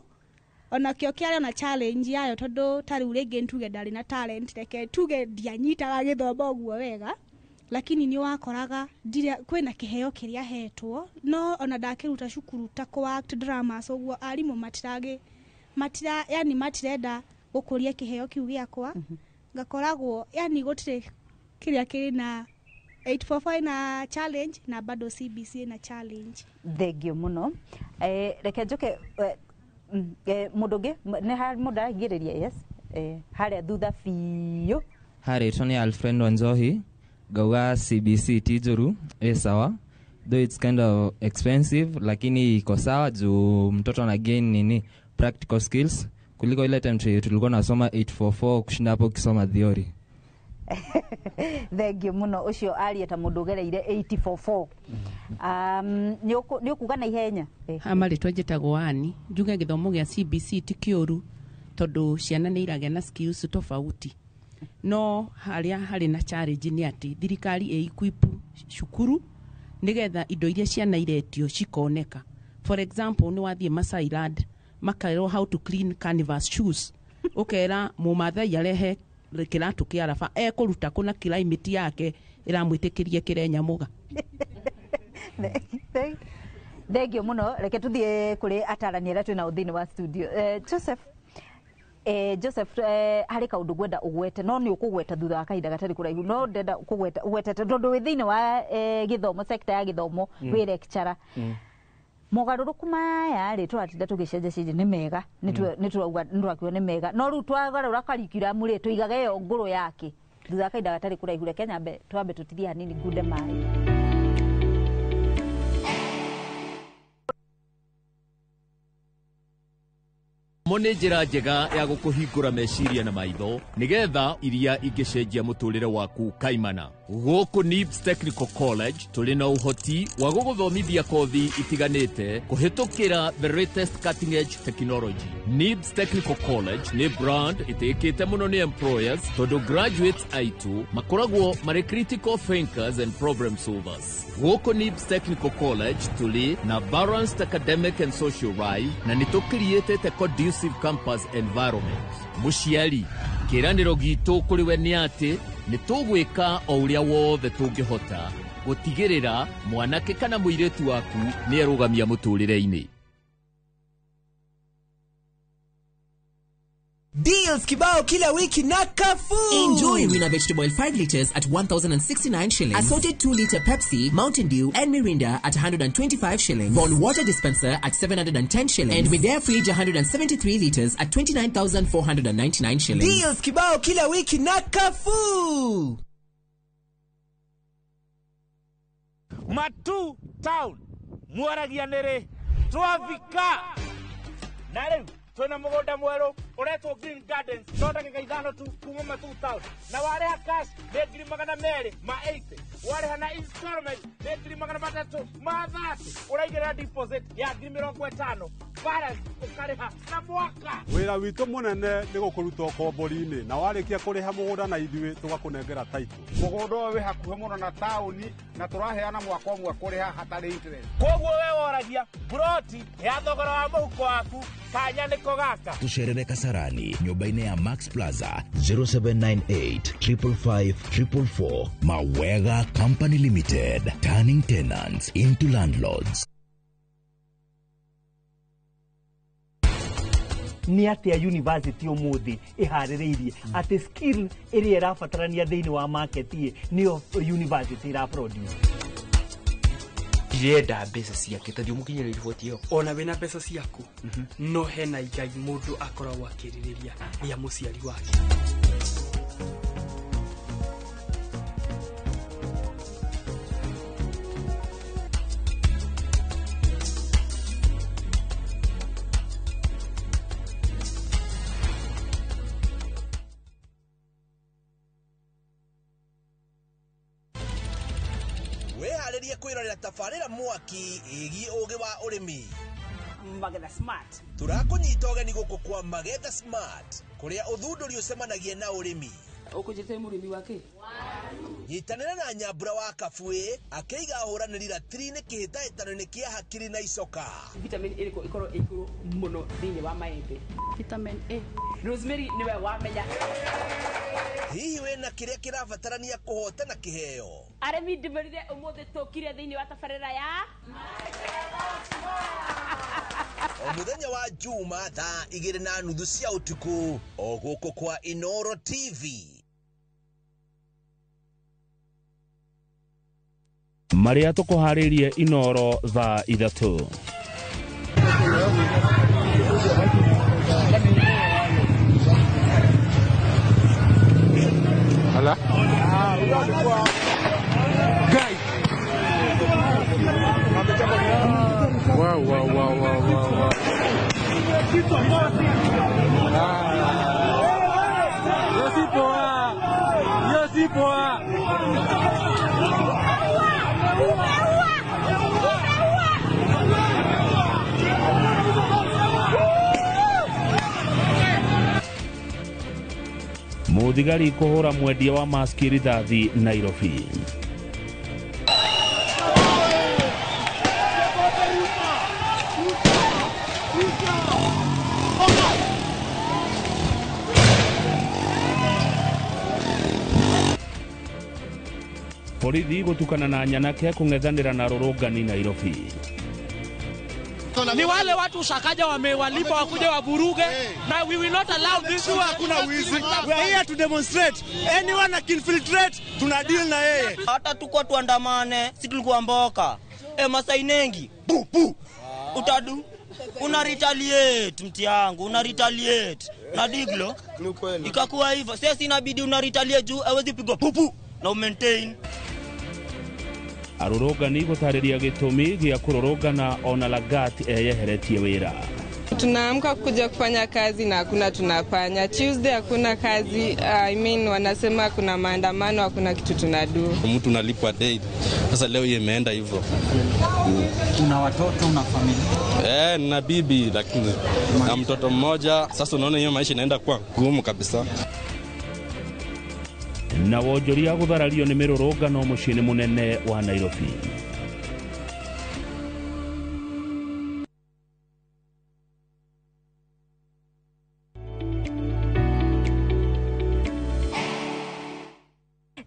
onakĩo kĩarĩ ona challenge yayo, tondũ ta rĩu rĩngĩ ntuge ndarĩ na talent, reke tuge ndianyitaga gĩthomo ũguo wega, lakini nĩ wakoraga ndirĩ kwĩna kĩheo kĩrĩa hetwo, no ona ndakĩruta cukuru ta kũ act dramas ũguo, arimũ matiragĩ matira yani matirenda gũkũria kĩheo kĩu gĩakwa. Ngakoragwo yani gũtirĩ kĩrĩa kĩna 844 ina challenge na bado CBC ina challenge. Thank you muno. Reke njoke mũndũ ũngĩ, nĩ harĩ mũndũ araingĩrĩria? Yes, harĩa thutha biũ. Harĩtwo nĩ Alfred Wanjohi. Ngauga CBC ti njũru, ĩ sawa, though it's kind of expensive, lakini iko sawa juu mtoto ana gain nini, practical skills, kuliko ile time tulikuwa nasoma 844, kushinda hapo ukisoma theory. Thank you muno. Ũcio arie ta mũndũ ũgereire 844. Nĩ ũkuga na ihenya. Ha marĩtwa njĩtagwo Ani. Njuge gĩthomo gĩa CBC ti kĩũru, tondũ ciana nĩ iragĩa na skills tofauti, no harĩa harĩ na challenge nĩ atĩ thirikari ĩ equip cukuru nĩgetha indo iria ciana iretio cikoneka. For example, nĩ wathiĩ Masai Land, makerwo how to clean canvas shoes, ũkera mũmathai arehe kĩratũ kĩa raba, ekũruta kũ na climate yake ĩramwĩtĩkĩria kĩre nyamũga? Thank you muno. Reke tuthiĩ kũrĩ atarani arĩa twĩ nao thĩinĩ wa studio. Joseph, Joseph, harĩ kaũndũ ngwenda ũgwete, no nĩ ũkũgweta thutha wa kahinda gatarĩ kũraihu, no ndenda kũgweta ũgwetete tondũ wĩ thĩinĩ wa gĩthomo, sector ya gĩthomo, wĩ lecturer. Mogarũrũku maya rĩ tũratinda tũgĩcenjia cenjia nĩ mega, nĩ tũrauga, nĩ tũrakiuga nĩ mega, no rĩu twagarũra curriculum rĩ, tũigaga ĩyo ngũrũ yake? Thutha wa kahinda gatarĩ kũraihu, reke nyambe twambe tũtithie hanini ngunde maĩ. Mo nĩ njĩra njega ya gũkũhingũra meciria na maitho nĩgetha iria ingĩcenjia mũtũrĩre waku kaimana. Gũkũ NIBS Technical College tũrĩ na ũhoti wa gũgũthomithia kothi itiganĩte kũhĩtũkĩra the latest cutting edge technology. NIBS Technical College nĩ brand ĩtĩkĩte mũno nĩ employers tondũ graduates aitũ makoragwo marĩ critical thinkers and problem solvers. Gũkũ NIBS Technical College tũrĩ na balanced academic and social life na nĩ tũkiriĩtĩte conducive campus environment. Mũciari, kĩĩranĩro gitũ kũrĩ we nĩ atĩ nĩ tũgwĩka o ũrĩa wothe tũngĩhota gũtigĩrĩra mwanake kana mũirĩtu waku nĩ erũgamia mũtũrĩre-inĩ. Deals kibao kila wiki na Carrefour. Enjoy Rina Vegetable Oil 5 liters at 1,069 shillings. Assorted 2 liter Pepsi, Mountain Dew and Mirinda at 125 shillings. Bon Water Dispenser at 710 shillings. And with Air Fridge 173 liters at 29,499 shillings. Deals kibao kila wiki na Carrefour. Matu Town mwaragia nĩrĩ twafika na rĩu twĩna mũgũnda mwerũ ũretwo Green Gardens no ndagĩka 5 tu kuma Matu Town, na warĩha cash nĩ 280,000, warĩha na installment nĩ 330,000, ũraigĩrĩra deposit ya 50,000, balance ũkarĩha na mwaka. Wĩra witũ mũnene nĩ gũkũruta ũkombori-inĩ na warĩkia kũrĩha mũgũnda na ithuĩ tũgakũnengera title. Mũgũnda ũyũ wĩ hakuhĩ mũno na taũni na tũraheana mwaka ũmwe kũrĩha hatarĩ interest. Koguo we woragia buroti ya thogora wa mũhuko waku kanya nĩko gaka. Tucerere Kasarani nyũmba-inĩ ya Max Plaza 0798 555 444. Mawega Company Limited, turning tenants into landlords. Nĩ atĩa university ũmũthĩ ĩharĩrĩirie atĩ skill ĩrĩa ĩrabatarania thĩinĩ wa market ĩ nĩyo university ĩra produce. Ndirenda mbeca ciake ta thiĩ riboti ĩyo. Ona wĩna mbeca ciaku no hena igai mũndũ akoragwo akĩrirĩria rĩa mũciari wake. Wĩharĩrie kwĩrorera tabarĩra mwaki ĩgiĩ ũgĩ wa ũrĩmi. Magetha Smart. Tũrakũnyita ũgeni gũkũ kwa Magetha Smart kũrĩa ũthundũri ũcemanagia na ũrĩmi. Ũkũnjĩte mũrĩmi wake? Nyitanĩra na Nyambura wa Kabuĩ akĩiga ahũranĩri ratiri-inĩ kĩhĩtahĩtano-inĩ kĩa hakiri na icoka. Vitamin ĩrĩkũ ĩkorwo ĩ igũrũ mũno thĩinĩ wa maembe? Vitamin A. Rosemary nĩwe wamenya. Hihi wĩna kĩrĩa kĩrabatarania kũhotana kĩheo? Arĩmi ndĩmerire ũmũthĩ tũkire thĩinĩ wa tabarĩra ya o mũthenya wa Juma thaa 2:30 cia ũtukũ o gũkũ kwa Inoro TV. Marĩa tũkũharĩirie Inoro thaa 3. Ala. Guys. Wow, wow, wow, wow, wow, wow. Yo si poa. Yo si poa. Muthigari kuhura mwendia wa maski rithathi Nairobi. Borithi gutukana na nyanake kung'ethanĩra na rũrũngani Nairobi. Ni wale watu Sakaja wamewalipa wakuje wavuruge, na we will not allow this. Hakuna wizi. We are here to demonstrate. Anyone akinfiltrate tuna deal na yeye. Hata tuko tuandamane, si tulikuwa mboka. Masai nengi. Bu bu. Utadu. Una retaliate mti yangu, una retaliate. Na diglo ikakuwa hivyo. Sasa inabidi unaritalia juu awezi pigwa pupu na umaintain. Arũrũngani gũtarĩria gĩtũmi gĩa kũrũrũngana ona Lagat eyeheretie wĩra. Tunaamka kuja kufanya kazi na hakuna tunafanya. Tuesday hakuna kazi, I mean wanasema kuna maandamano, hakuna kitu tunadu. Mtu unalipwa day. Sasa leo hii imeenda hivyo. Una watoto, una familia? Na bibi lakini na mtoto mmoja. Sasa unaona hiyo maisha inaenda kuwa ngumu kabisa. Na wonjoria gũtharario nĩ mĩrũrũngano mũciĩ-inĩ mũnene wa Nairobi.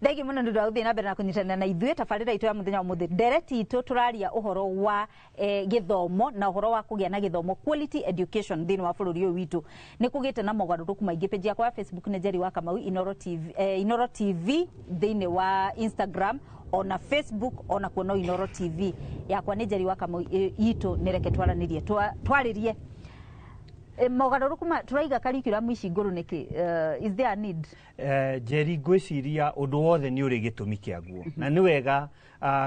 Thengiũ mũno nĩ ũndũ wa gũthiĩ na mbere na kũnyitanĩra na ithuĩ tabarĩra itũ ya mũthenya wa ũmũthĩ. Ndereti itũ tũraria ũhoro wa gĩthomo na ũhoro wa kũgĩa na gĩthomo quality education thĩinĩ wa bũrũri ũyũ witũ. Nĩ kũgĩte na mogarũrũku maingĩ. Page yakwa ya Facebook nĩ Njeri wa Kamau, Inoro TV, Inoro TV thĩinĩ wa Instagram ona Facebook ona kuo no Inoro TV yakwa nĩ Njeri wa Kamau, itũ nĩ reke twaranĩrie twarĩrie mogarũrũku tũraiga curriculum ici ngũrũ nĩkĩ? Is there a need? Njeri, ngwĩciria ũndũ wothe nĩ ũrĩ gĩtũmi kĩaguo na nĩ wega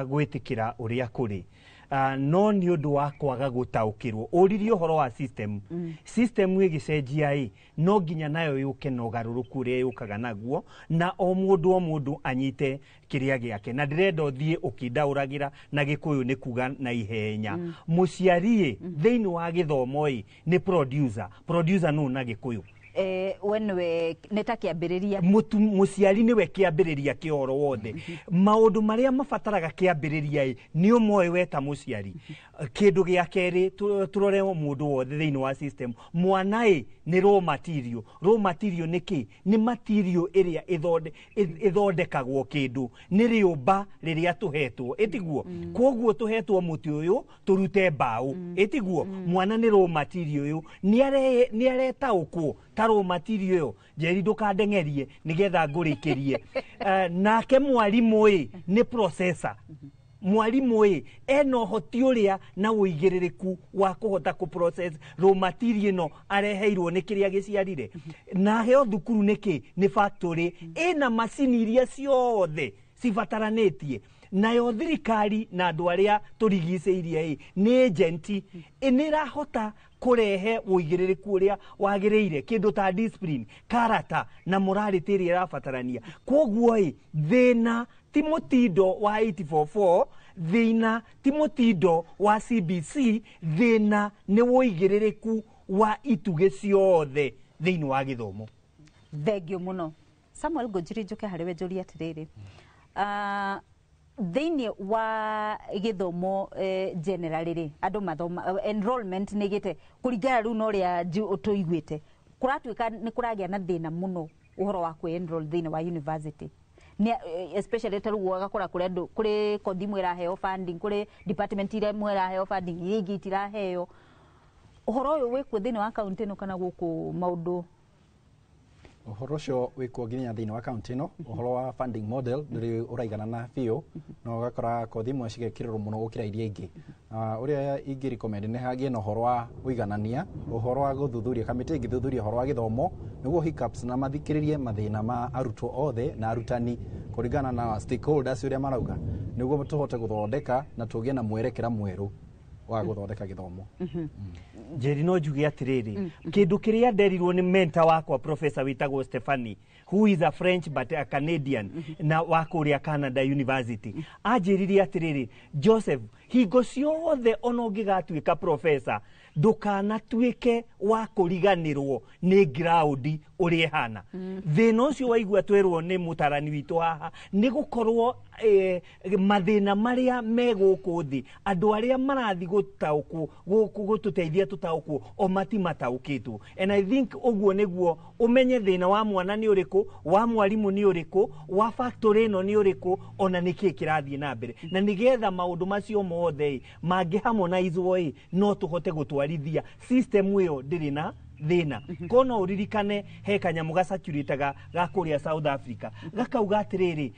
gwĩtĩkĩra ũrĩa kũrĩ, no nĩ ũndũ wa kwaga gũtaũkĩrwo. Ũririe ũhoro wa system. System ĩgĩcenjia ĩ no nginya nayo yũke na ũgarũrũku ũrĩa yũkaga naguo, na o mũndũ anyite kĩrĩa gĩake. Na ndĩrenda ũthiĩ ũkĩndaũragĩra na Gĩkũyũ nĩ kuga na ihenya. Mũciari ĩ thĩinĩ wa gĩthomo ĩ nĩ producer. Producer nũ na Gĩkũyũ? We nĩwe nĩ ta kĩambĩrĩria. Mũciari nĩwe kĩambĩrĩria kĩa ũhoro wothe. Maũndũ marĩa mabataraga kĩambĩrĩria ĩ nĩ ũmoĩ we ta mũciari. Kĩndũ gĩa kerĩ, tũrore mũndũ wothe thĩinĩ wa system. Mwana ĩ nĩ raw material. Raw material nĩ kĩ? Nĩ material ĩrĩa ĩthondekagwo kĩndũ, nĩ rĩũmba rĩrĩa tũhetwo, ĩtiguo? Koguo tũhetwo mũtĩ ũyũ tũrute mbaũ, ĩtiguo? Mwana nĩ raw material ũyũ, nĩ aretaũkwo ta raw material ĩyo. Njeri, ndũkandeng'erie nĩgetha ngũrĩkĩrie. Nake mwarimũ ĩ nĩ processor. Mwarimũ ĩ ena ũhoti ũrĩa na ũigĩrĩrĩku wa kũhota kũ process raw material ĩno areheirwo nĩ kĩrĩa gĩciarire. Naheo thukuru nĩkĩ? Nĩ factory ĩna macini iria ciothe cibataranĩtie. Nayo thirikari na andũ arĩa tũrigicĩirie ĩ nĩ agent nĩ ĩrahota kũrehe ũigĩrĩrĩku ũrĩa wagĩrĩire, kĩndũ ta discipline, character na morality ĩrĩa ĩrabatarania. Koguo ĩ thĩna ti mũtindo wa 844, thĩna ti mũtindo wa CBC, thĩna nĩ ũigĩrĩrĩku wa itugĩ ciothe thĩinĩ wa gĩthomo. Thengiũ mũno Samuel Ngũnjiri, njũke harĩ we njũrie atĩrĩrĩ, thĩinĩ wa gĩthomo generally rĩ, andũ mathoma enrollment nĩ gĩte kũringana rĩu na ũrĩa tũiguĩte, kũratuĩka nĩ kũragĩa na thĩna mũno ũhoro wa kwĩ enroll thĩinĩ wa university. Especially ta rĩu ũgakora kũrĩ andũ, kũrĩ kothi imwe ĩraheo funding, kũrĩ department iria imwe ĩraheo funding, iria ingĩ itiraheo. Ũhoro ũyũ wĩkuo thĩinĩ wa kaũntĩ ĩno kana gũkũ maũndũ? Ũhoro ũcio wĩkuo nginya thĩinĩ wa kaũntĩ ĩno. Ũhoro wa funding model ndũrĩ ũraiganana biũ, na ũgakora kothi imwe cigekĩrĩrwo mũno gũkĩra iria ingĩ. Ũrĩa ingĩ recommend nĩ hagĩe na ũhoro wa ũiganania, ũhoro wa gũthuthuria, kamĩtĩ ĩngĩthuthuria ũhoro wa gĩthomo nĩguo hiccups na mathikĩrĩrie mathĩna ma arutwo othe na arutani kũringana na stakeholders ũrĩa marauga, nĩguo tũhote gũthondeka na tũgĩe na mwerekera mwerũ wa gũthondeka gĩthomo. Njeri, no njuge atĩrĩrĩ, kĩndũ kĩrĩa nderirwo nĩ mentor wakwa professor wĩtagwo Stephanie, who is a French but a Canadian, na wa kũrĩa Canada University, anjĩrire atĩrĩrĩ, Joseph, hingo ciothe ona ũngĩgatuĩka professor, ndũkanatuĩke wa kũriganĩrwo nĩ ground ũrĩa ĩhana. Thĩna ũcio waigua twerwo nĩ mũtarani witũ haha nĩ gũkorwo mathĩna marĩa me gũkũ thĩ, andũ arĩa marathiĩ gũtaũkwo gũtũteithia tũtaũkwo o matimataũkĩtwo. And I think ũguo nĩguo ũmenye thĩna wa mwana nĩ ũrĩkũ, wa mwarimũ nĩ ũrĩkũ, wa factory ĩno nĩ ũrĩkũ, ona nĩkĩ kĩrathiĩ na mbere, na nĩgetha maũndũ macio mothe mangĩ harmonizwo ĩ no tũhote gũtwarithia system ĩyo ndĩrĩ na thĩna. Kono ũririkane he kanyamũ gacirculataga ga kũrĩa South Africa gakauga atĩrĩrĩ,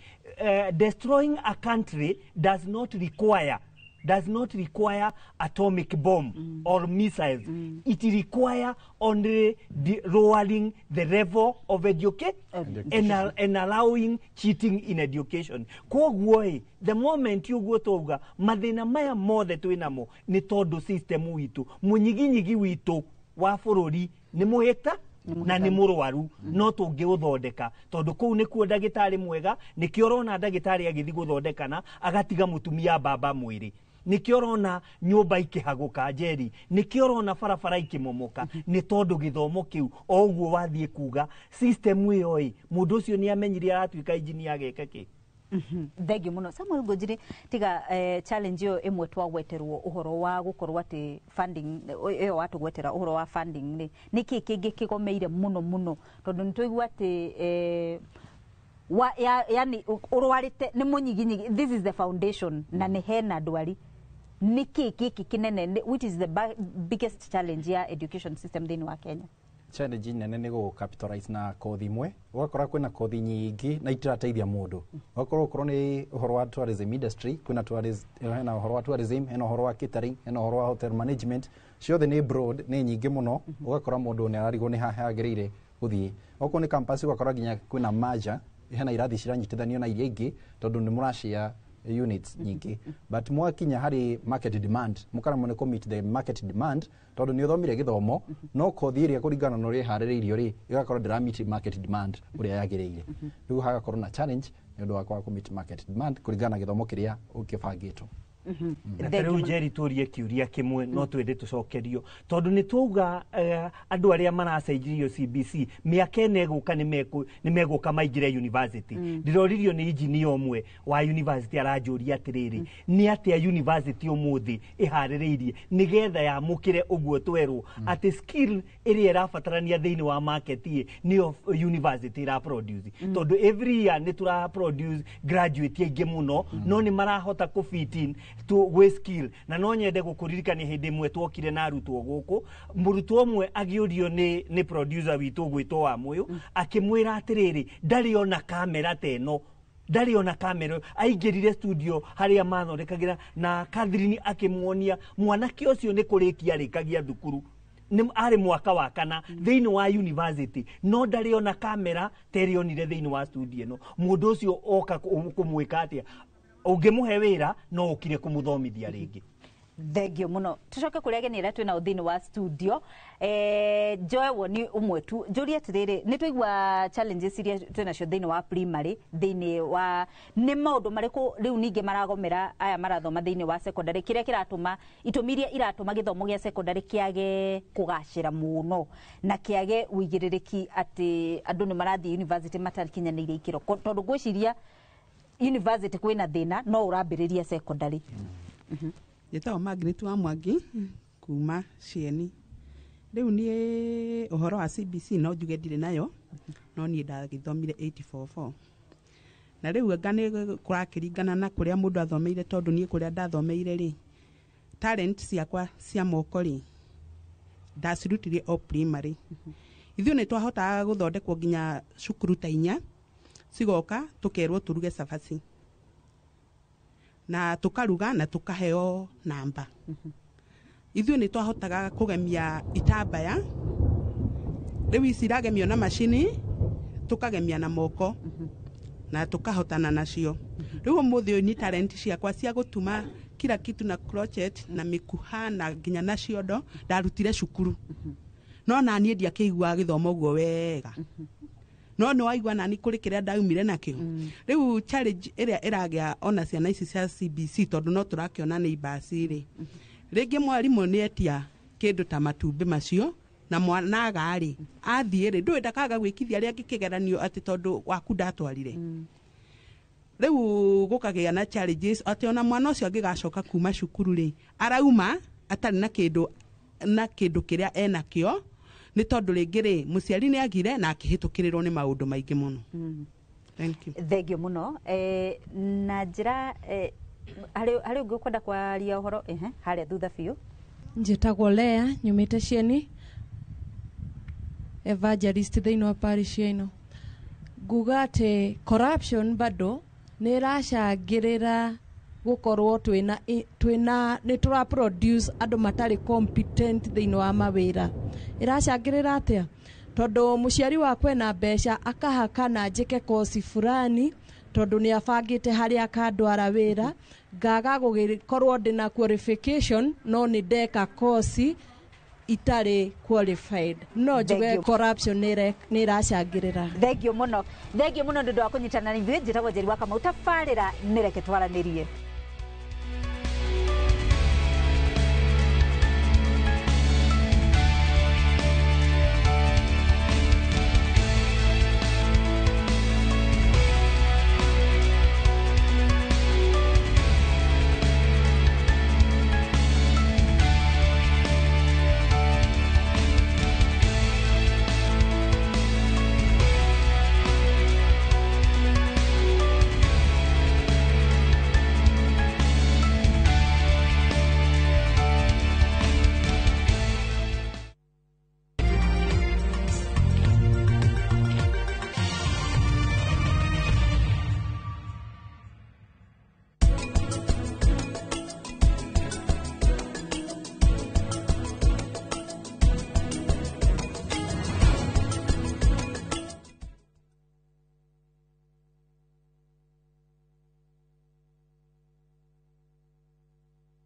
destroying a country does not require does not require atomic bomb or missiles. It require only the lowering the level of education and allowing cheating in education. Koguo ĩ, the moment ũguo twauga mathĩna maya mothe twĩnamo nĩ tondũ system witũ, mũnyiginyigi witũ wa bũrũri nĩ mũhĩta na nĩ mũrwaru, no tũngĩũthondeka tondũ kũu nĩkuo ndagĩtarĩ mwega. Nĩkĩo ũrona ndagĩtarĩ agĩthiĩ gũthondekana agatiga mũtumia mbamba mwĩrĩ, nĩkĩo ũrona nyũmba ikĩhagũka njeri, nĩkĩo ũrona barabara ikĩmomoka, nĩ tondũ gĩthomo kĩu o ũguo wathiĩ kuga system ĩyo ĩ, mũndũ ũcio nĩ amenyire aratuĩka injinia ageka kĩ. Thengiũ mũno, Samuel Ngũnjiri. Tiga challenge ĩyo ĩmwe twagweterwo ũhoro wa gũkorwo atĩ funding ĩyo watũgwetera ũhoro wa funding rĩ, nĩkĩ kĩngĩ kĩgomeire mũno mũno? Tondũ nĩ tũigua atĩ wa, yani ũrwarĩte nĩ mũnyiginyigi, this is the foundation, na nĩ hena ndwari. Nĩkĩ gĩkĩ kĩnene which is the biggest challenge ya education system thĩinĩ wa Kenya? Challenge nene nĩ gũ capitalize na kothi imwe. Ũgakora kwĩna kothi nyingĩ na itirateithia mũndũ. Ũgakorwo okorwo nĩ ũhoro wa tourism industry, kwĩna tourism, hena ũhoro wa tourism, hena ũhoro wa catering, hena ũhoro wa hotel management. Ciothe nĩ broad, nĩ nyingĩ mũno. Ũgakora mũndũ nĩ ararigwo nĩ haha agĩrĩire gũthiĩ. Okorwo nĩ campus, ũgakora nginya kwĩna merger, hena irathi ciranyitithanio na iria ingĩ tondũ nĩ mũrashare units nyingĩ, but mwakinya harĩ market demand mũkaremwo nĩ kũ the market demand, tondũ nĩ ũthomire gĩthomo no kothi ĩrĩa kũringana na ũrĩa ĩharĩrĩirio rĩ, ĩgakorwo ndĩra meet market demand ũrĩa yagĩrĩire. Rĩu hagakorwo na challenge nĩ ũndũ wa kwaga kũ meet market demand kũringana na gĩthomo kĩrĩa ũkĩbangĩtwo. Na ta rĩu Njeri, tũrie kĩũria kĩmwe no twende tũcokerio, tondũ nĩ twauga andũ arĩa maracenjirio CBC mĩaka ĩna ĩgũka nĩ megũka maingĩre university. Ndĩroririo nĩ engineer ũmwe wa university, aranjũria atĩrĩrĩ, nĩ atĩa university ũmũthĩ ĩharĩrĩirie nĩgetha yamũkĩre ũguo twerwo atĩ skill ĩrĩa ĩrabatarania thĩinĩ wa market ĩ nĩyo university ĩra produce? Tondũ every year nĩ tũra produce graduate aingĩ mũno, no nĩ marahota kũ fit in to gwĩ skill? Na no nyende gũkũririkania hĩndĩ ĩmwe twokire na arutwo gũkũ, mũrutwo ũmwe agĩũrio nĩ producer witũ gwĩtwo wa Mũyũ, akĩmwĩra atĩrĩrĩ, ndarĩ ona kamera ta ĩno, ndarĩ ona kamera. Aingĩrire studio harĩa mathondekagĩra na Catherine akĩmuonia mwanake ũcio nĩ kũrĩkia arĩkagia thukuru, nĩ arĩ mwaka wa kana thĩinĩ wa university, no ndarĩ ona kamera ta ĩrĩa onire thĩinĩ wa studio ĩno. Mũndũ ũcio oka kũmwĩka atĩa? Ũngĩmũhe wĩra no ũkire kũmũthomithia rĩngĩ? Thengio mũno. Tũcoke kũrĩ ageni arĩa twĩ nao thĩinĩ wa studio. Njoe woni ũmwe tu, njũrie atĩrĩrĩ, nĩ twaigua challenges iria twĩ nacio thĩinĩ wa primary, thĩinĩ wa nĩ maũndũ marĩkũ rĩu ningĩ maragomera aya marathoma thĩinĩ wa secondary, kĩrĩa kĩratũma, itũmi iria iratũma gĩthomo gĩa secondary kĩage kũgacĩra mũno na kĩage ũigĩrĩrĩki atĩ andũ nĩ marathiĩ university matakinyanĩire ikĩro? Tondũ ngwĩciria university kwĩna thĩna no ũrambĩrĩria secondary. Njĩtagwo Margaret wa Mwangi kuma Cieni. Rĩu niĩ ũhoro wa CBC no njuge ndirĩ nayo, no niĩ ndagĩthomire 844, na rĩu anga nĩ kũrakĩringana na kũrĩa mũndũ athomeire, tondũ niĩ kũrĩa ndathomeire rĩ, talent ciakwa cia moko rĩ, ndacirutire o primary. Ithuĩ nĩ twahotaga gũthondekwo nginya cukuru ta 4 cigoka, tũkerwo tũruge cabaci na tukaruga na tukaheo namba. Ithuĩ nĩ twahotaga kũgemia itambaya, rĩu ici iragemio na macini, tukagemia na moko na tukahotana nacio. Rĩu ũmũthĩ ũyũ ni talent ciakwa cia gũtuma kila kitu na crochet na mĩkuha na nginya na ciondo ndarutire cukuru, no na niĩ ndiakĩiguaga gĩthomo ũguo wega, no nĩ waigua nani kũrĩ kĩrĩa ndaumire nakĩo. Rĩu challenge ĩrĩa ĩragĩa ona ciana ici cia CBC, tondũ no tũrakĩona nĩ ibaci rĩ, rĩngĩ mwarimũ nĩ etia kĩndũ ta matumbĩ macio na mwana aga rĩ, athiĩ rĩ, ndũĩ ndakaga gwĩkithia arĩa angĩ kĩgeranio atĩ tondũ waku ndatwarire. Rĩu gũkagĩa na challenges atĩ ona mwana ũcio angĩgacoka kuma cukuru rĩ, arauma atarĩ na kĩndũ na kĩndũ kĩrĩa enakĩo, nĩ tondũ rĩngĩ rĩ, mũciari nĩ agire na akĩhĩtũkĩrĩrwo nĩ maũndũ maingĩ mũno. Thank you. Thengio mũno. Na njĩra harĩ ũngĩ ũkwenda kwaria ũhoro? Ehe, harĩa thutha biũ. Njĩtagwo Lea, nyumĩte Cieni, evangelist thĩinĩ wa parish ĩno. Nguga atĩ corruption bado nĩ ĩracangĩrĩra. Gũkorwo twĩna twĩna nĩ tũra produce andũ matarĩ competent thĩinĩ wa mawĩra. Ĩracangĩrĩra atĩa? Tondũ mũciari wakwa ena mbeca, akahaka na njĩke kosi fulani tondũ nĩ abangĩte harĩa akandwara wĩra, ngaga gũgĩkorwo ndĩna qualification, no nĩ ndeka kosi itarĩ qualified. No njuge Thank you. corruption nĩ ĩracangĩrĩra. Thengio mũno, thengio mũno nĩ ũndũ wa kũnyitana na ithuĩ. Njĩtagwo Njeri wa Kamau. Tabarĩra nĩ Reke Twaranĩrie.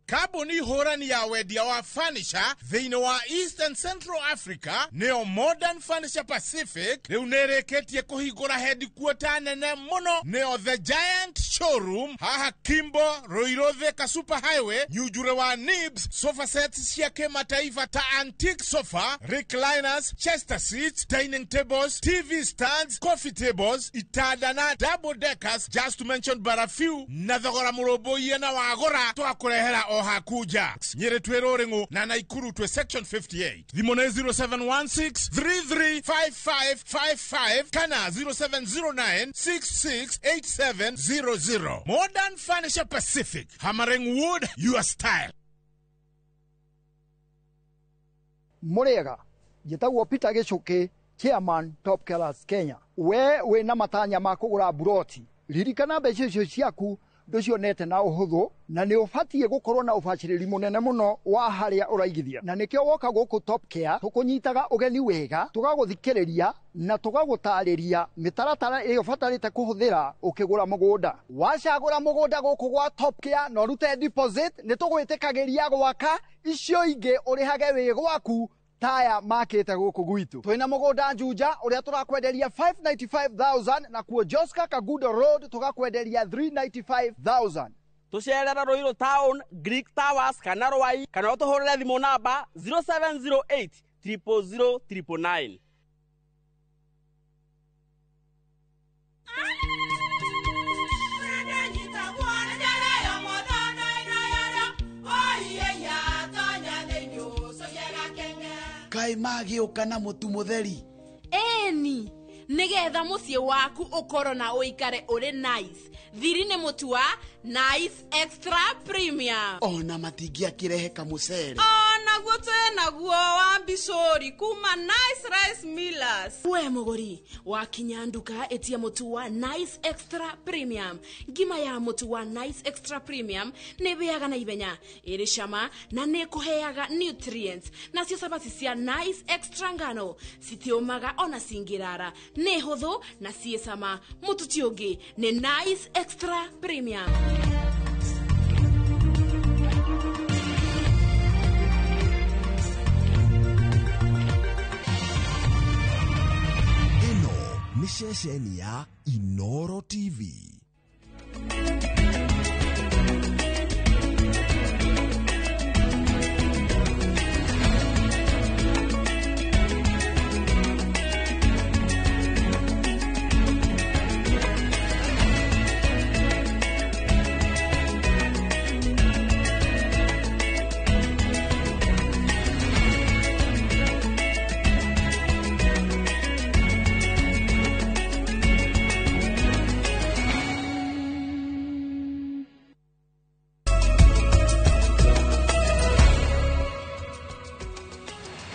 Kambuni hũrani ya wendia wa furniture thĩinĩ wa East and Central Africa, nĩyo Modern Furniture Pacific, rĩu nĩ ĩrĩkĩtie kũhingũra headquarter nene mũno, nĩyo The Giant Showroom, haha Kimbo, Ruiru, Thika Super Highway, Nyunjure wa Nibs. Sofa sets cia kĩmataifa ta antique sofa, recliners, chester seats, dining tables, TV stands, coffee tables, itanda na double deckers, just to mention but a few, na thogora mũrũmbũiye, na wagũra twakũrehera o haku nja. Nyĩrĩ twĩ Rũrĩng'ũ na Naikuru twĩ section 58. Thimũ nĩ 0716 335555 kana 0709 668700. Modern Furniture Pacific, hammering wood your style. Mũrĩega, njĩtagwo Peter Gĩcũkĩ, chairman Top Killers Kenya. We wĩna matanya ma kũgũra mburoti, ririkana mbeca icio ciaku ndũcionete na ũhũthũ, na nĩ ũbatiĩ gũkorwo na ũbacĩrĩri mũnene mũno wa harĩa ũraigithia, na nĩkĩo woka gũkũ Top Care tũkũnyitaga ũgeni wega, tũgagũthikĩrĩria na tũgagũtarĩria mĩtaratara ĩrĩa ũbatarĩte kũhũthĩra ũkĩgũra mũgũnda. Wacagũra mũgũnda gũkũ gwa Top Care na ũrute deposit, nĩ tũgwĩtĩkagĩria gwaka, icio ingĩ ũrĩhage wĩ gwaku taya makĩte gũkũ gwitũ. Twĩna mũgũnda Juja ũrĩa tũrakwenderia 595,000, na kuo Joska Kagudo Road tũgakwenderia 395,000. Tũcerera Ruiru Town, Greek Towers kana Rwai, kana ũtũhũrĩre thimũ namba 0708 000 999. Kaĩ magĩũka na mũtu mũtheri? Ĩni, nĩgetha mũciĩ waku ũkorwo na ũikare ũrĩ nice. Thiri nĩ mũtu wa Nice Extra Premium. Ona matingĩakĩrehe kamũcere? Onaguo twĩnaguo wa mbicũri kuma Nice Rice Millers. We mũgũri wakinya nduka, ĩtia mũtu wa Nice Extra Premium. Ngima ya mũtu wa Nice Extra Premium nĩ ĩhĩaga na ihenya, ĩrĩ cama na nĩ ĩkũheaga nutrients. Nacio cabaci cia Nice Extra ngano citiũmaga ona cingĩrara, nĩ hũthũ na ciĩ cama. Mũtu ti ũngĩ, nĩ Nice Extra Premium. Ĩno nĩ ceceni ya Inoro TV.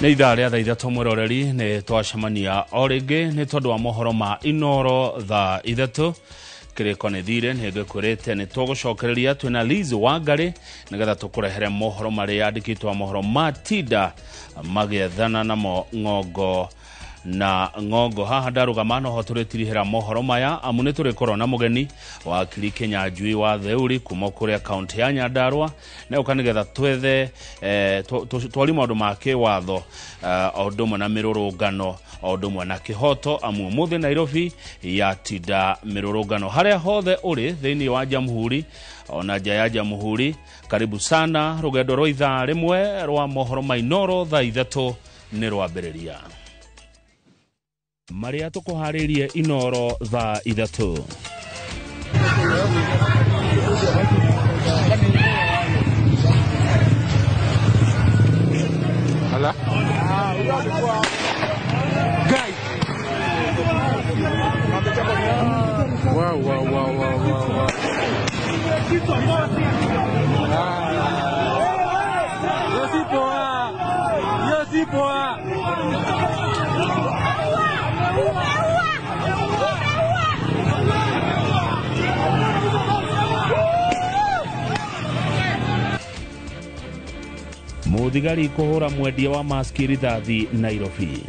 Nĩ ithaa rĩa thaa 3. Mwĩroreri, nĩ twacemania o rĩngĩ nĩ tondũ wa mohoro ma Inoro thaa 3. Kiriko nĩ thire nĩ ngĩkwĩrĩte nĩ tũgũcokereria twĩna Liz Wangari nĩgetha tũkũrehere mohoro marĩa yandĩkĩtwo mohoro ma tinda magĩethana namo ng'ongo na ng'ongo. Haha ndarũgama noho tũrĩtirihĩra mohoro maya amu nĩ tũrĩkorwo na mũgeni wakiri Kinyanjui wa Theuri kuma kũrĩa kaunti ya Nyandarua na ũka nĩgetha twethe twari maũndũ ma kĩwatho o ũndũ ũmwe na mĩrũrũngano o ũndũ ũmwe na kĩhoto amu ũmũthĩ Nairobi yatinda mĩrũrũngano harĩa hothe ũrĩ thĩinĩ wa jamhuri ona nja ya jamhuri. Karibu sana rũgendo rwa ithaa rĩmwe rwa mohoro ma Inooro thaa 3 nĩ rwambĩrĩria marĩa tũkũharĩrie Inooro thaa 3. Hala. Guys. Wow, wow, wow, wow, wow, wow. Yo si poa. Yo si poa. Muthigari kuhura mwendia wa maski rithathi Nairobi.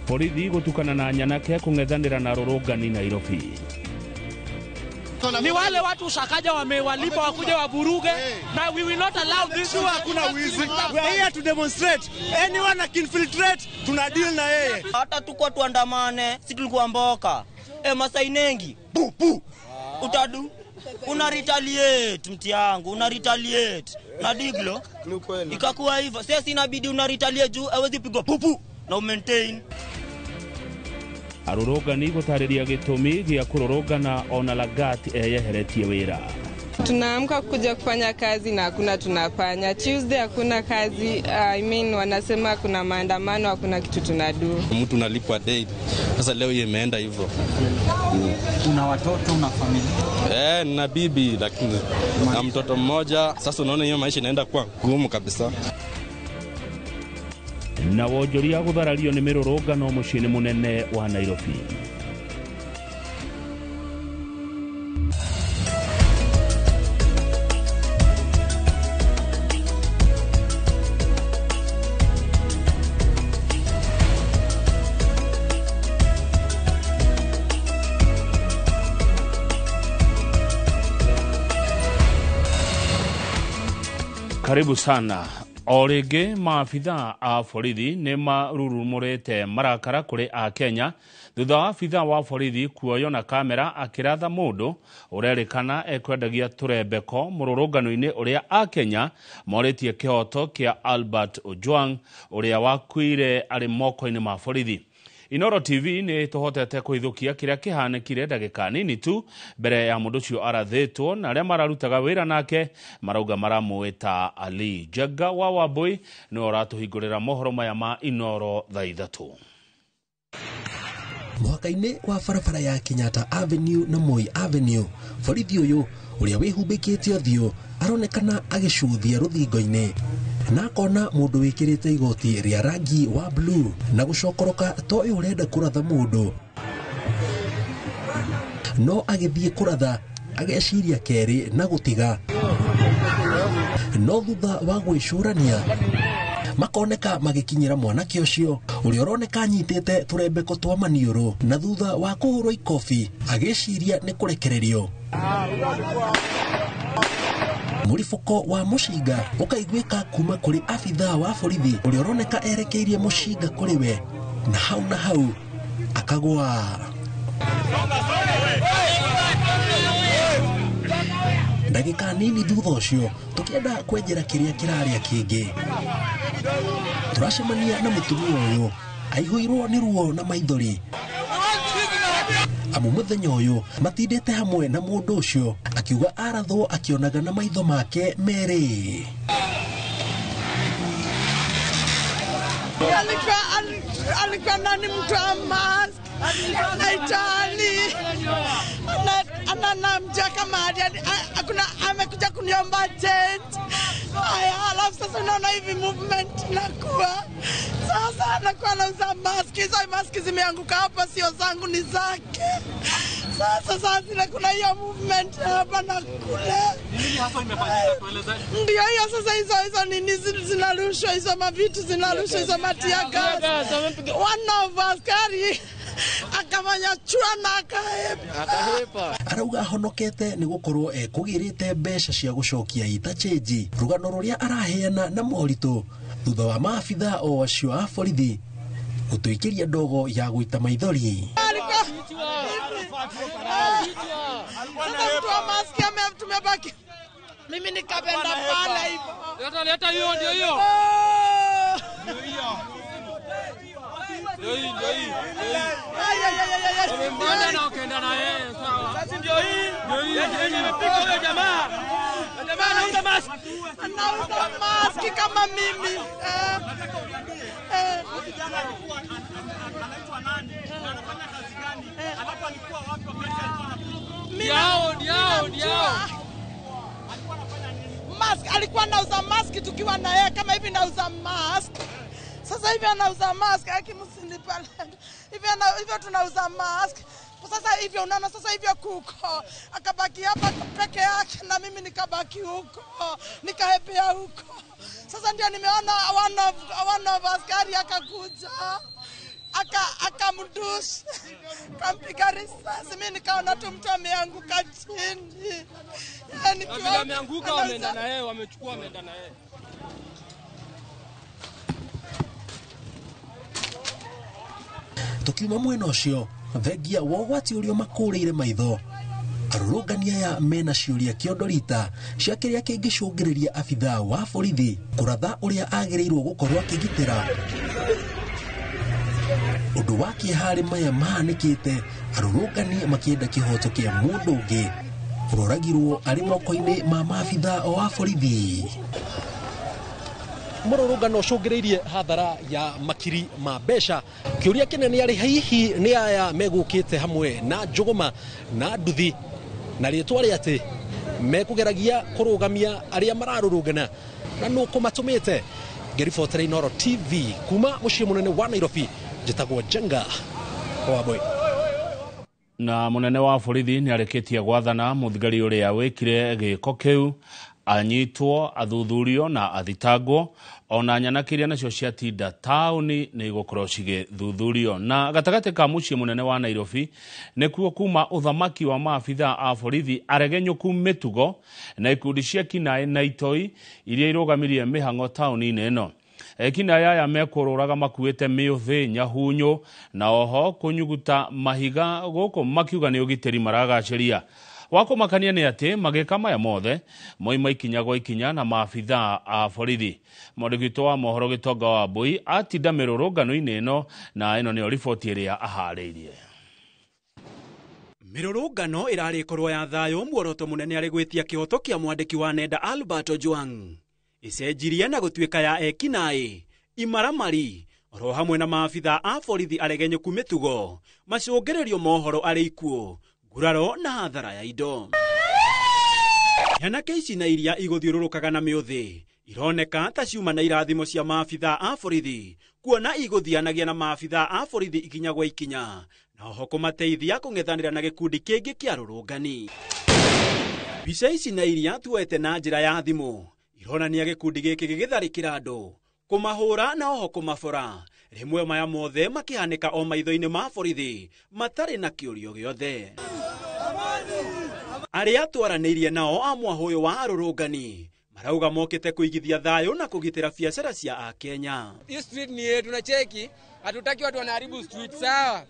Borithi gutukana na nyanake kung'ethanĩra na rũrũngani Nairobi. Ni wale watu Sakaja wamewalipa wakuje wavuruge na we will not allow this. Hakuna wizi. We are here to demonstrate. Anyone akinfiltrate tuna deal na yeye. Hata tuko tuandamane, si tulikuwa mboka. Masai nengi. Bu bu. Utadu. Una retaliate mti yangu, una retaliate. Na diglo. Ni kweli. Ikakuwa hivyo. Sasa inabidi una retaliate juu hawezi pigwa pupu na maintain. Arũrũngani gũtarĩria gĩtũmi gĩa kũrũrũngana ona Lagat eyeheretie wĩra. Tunaamka kuja kufanya kazi na hakuna tunafanya. Tuesday hakuna kazi, I mean wanasema kuna maandamano, hakuna kitu tunadu. Mtu unalipwa day. Sasa leo imeenda hivyo. Una watoto, una familia? Na bibi lakini na mtoto mmoja. Sasa unaona hiyo maisha inaenda kuwa ngumu kabisa. Na wonjoria gũtharario nĩ mĩrũrũngano mũciĩ-inĩ mũnene wa Nairobi. Karibu sana. O rĩngĩ maabithaa a borithi nĩ marurumũrĩte marakara kũrĩ a Kenya thutha wa abithaa wa borithi kuoywo na kamera akĩratha mũndũ ũrerĩkana ekwendagia tũrembeko mũrũrũngano-inĩ ũrĩa a Kenya morĩtie kĩhoto kĩa Albert Ojwang ũrĩa wakuire arĩ moko-inĩ ma borithi. Inooro TV nĩ tũhotete kũhithũkia kĩrĩa kĩhanĩkire ndagĩka nini tu mbere ya mũndũ ũcio arathĩtwo na arĩa mararutaga wĩra nake marauga maramwĩta Ali Njenga wa Wambui nĩwe ũratũhingũrĩra mohoro maya ma Inooro thaa 3. Mũhaka-inĩ wa barabara ya Kenyatta Avenue na Moi Avenue, borithi ũyũ ũrĩa wĩhumbĩkĩte ũthiũ aronekana agĩcuthia rũthingo-inĩ na akona mũndũ wĩkĩrĩte igoti rĩa rangi wa blue na gũcokoroka to ũyũ ũrenda kũratha mũndũ, no agĩthiĩ kũratha ageciria kerĩ na gũtiga, no thutha wa gwĩcũrania makoneka magĩkinyĩra mwanake ũcio ũrĩa ũroneka anyitĩte tũrembeko twa maniũrũ na thutha wa kũhũrwo ikobi agĩciria nĩ kũrekererio. Mũribũko wa mũcinga ũkaiguĩka kuma kũrĩ abithaa wa borithi ũrĩa ũroneka erekeirie mũcinga kũrĩ we na hau akagwa. Ndagĩka nini thutha ũcio tũkĩenda kwenjera kĩrĩa kĩrarĩa kĩngĩ tũracemania na mũtumia ũyũ aihũirwo nĩ ruo na maithori amu mũthenya ũyũ matindĩte hamwe na mũndũ ũcio akiuga arathwo akĩonaga na maitho make merĩ. Alikuwa nani mtu wa mask anaitwa Ali, Na namjua kama hakuna amekuja kuniomba change. Haya, alafu sasa unaona hivi movement nakuwa. Sasa anakuwa anauza maski, hizo maski zimeanguka hapa, sio zangu ni zake. Sasa zile kuna hiyo movement hapa na kule. Nini hasa imefanyika, tueleze? Ndio hiyo sasa, hizo nini zinarushwa, hizo mavitu zinarushwa, hizo matia gas. One of askari akamanya chua na akahepa. Arauga ahonokete nĩ gũkorwo ekũgĩrĩte mbeca cia gũcokia ita chenji rũgano rũrĩa araheana na moritũ thutha wa maabitha o acio a borithi gũtũikĩria ndogo ya gũita maithori. Sasa mtu wa maski tumebaki, mimi nikapenda pale hivyo. Leta hiyo, ndio hiyo. Ndio hii, ndio hii. Wamempanda na wakaenda na yeye, sawa. Sasa ndio hii. Ndio hii. Yeye amepiga huyo jamaa. Jamaa anauza maski. Anauza maski kama mimi. Anaitwa nani? Anafanya kazi gani? Alafu alikuwa wapi wakati alikuwa anapiga? Ndio. Alikuwa anafanya nini? Mask, alikuwa anauza maski tukiwa na yeye, kama hivi nauza mask. Sasa hivi anauza mask, akimsinipa. Hivi hivyo tunauza mask. Sasa hivyo unaona, sasa hivyo kuko akabaki hapa peke yake na mimi nikabaki huko, nikahepea huko. Sasa ndio nimeona one of askari akakuja akamdush, kampiga risasi. Mimi nikaona tu mtu ameanguka chini. Yani vile ameanguka wameenda na yeye, wamechukua wameenda na yeye. Tukiuma mwena ũcio thengia wa ũgwati ũrĩa makũrĩire maitho, arũrũngani aya mena ciũria kĩondorita cia kĩrĩa kĩngĩcũngĩrĩria abithaa wa borithi kũratha ũrĩa agĩrĩirwo gũkorwo akĩgitĩra. Ũndũ wa kĩeha harĩ maya mahanĩkĩte, arũrũngani makĩenda kĩhoto kĩa mũndũ ũngĩ ũroragirwo arĩ moko-inĩ ma maabithaa o a borithi. Mũrũrũngano ũcũngĩrĩirie hathara ya makiri ma mbeca. Kĩũria kĩnene arĩ hihi nĩ aya megũkĩte hamwe na njũgũma na nduthi na rĩtwa rĩa atĩ mekũgeragia kũrũgamia arĩa mararũrũngana na nũ kũmatũmĩte. Ngĩribotera Inooro TV kuma mũciĩ mũnene wa Nairobi, njĩtagwo Njenga Wambui. Na mũnene wa borithi nĩ arĩkĩtie gwathana mũthigari ũrĩa wĩkire gĩko kĩu anyitwo, athuthurio na athitangwo. Ona nyanake iria nacio ciatinda taũni nĩ igũkorwo cigĩthuthurio. Na gatagatĩ ka mũciĩ mũnene wa Nairobi nĩkuo kuma ũthamaki wa maabithaa a borithi aregenyũku mĩtugo na ikundi cia kinaĩ na itoi iria irũgamirie mĩhang'o taũni-inĩ ĩno. Ekinaĩ aya mekũrũraga makuĩte mĩũthĩ, nyahunyo na oho kũnyuguta mahiga gũkũ makiuga nĩ ũgitĩri maragacĩria. Wakũmakania nĩ atĩ magĩka maya mothe moima ikinya gwa ikinya na maabithaa a borithi. Mwandĩki witũ wa mohoro Gĩtonga wa Mbui atinda mĩrũrũngano-inĩ ĩno na ĩno nĩyo riboti ĩrĩa aharĩirie. Mĩrũrũngano ĩrarĩ ĩkorwo ya thayũ, muoroto mũnene arĩ gwĩtia kĩhoto kĩa mwandĩki wa nenda Albert Ojwang ĩcenjirie na gũtuĩka ya ekinaĩ, imaramari oro hamwe na maabithaa a borithi aregenyũku mĩtugo, macũngĩrĩrio mohoro arĩ ikuũ, nguraro na hathara ya indo. Nyanake ici na iria igũthiũrũrũkaga na mĩũthĩ ironeka ta ciuma na irathimo cia maabithaa a borithi, kuona igũthianagia na maabithaa a borithi ikinya gwa ikinya na oho kũmateithia kũng'ethanĩra na gĩkundi kĩngĩ kĩa rũrũngani. Mbica ici na iria tuoete na njĩra ya thimũ ironania gĩkundi gĩkĩ gĩgĩtharĩkĩra andũ, kũmahũra na oho kũmabora, rĩmwe maya mothe makĩhanĩka o maitho-inĩ ma borithi matarĩ na kĩũrio gĩothe. Arĩa twaranĩirie nao a mwahũyũ wa arũrũngani marauga mokĩte kũigithia thayũ na kũgitĩra biacara cia Akenya. Hii street ni yetu na cheki, hatutaki watu wanaharibu street, sawa?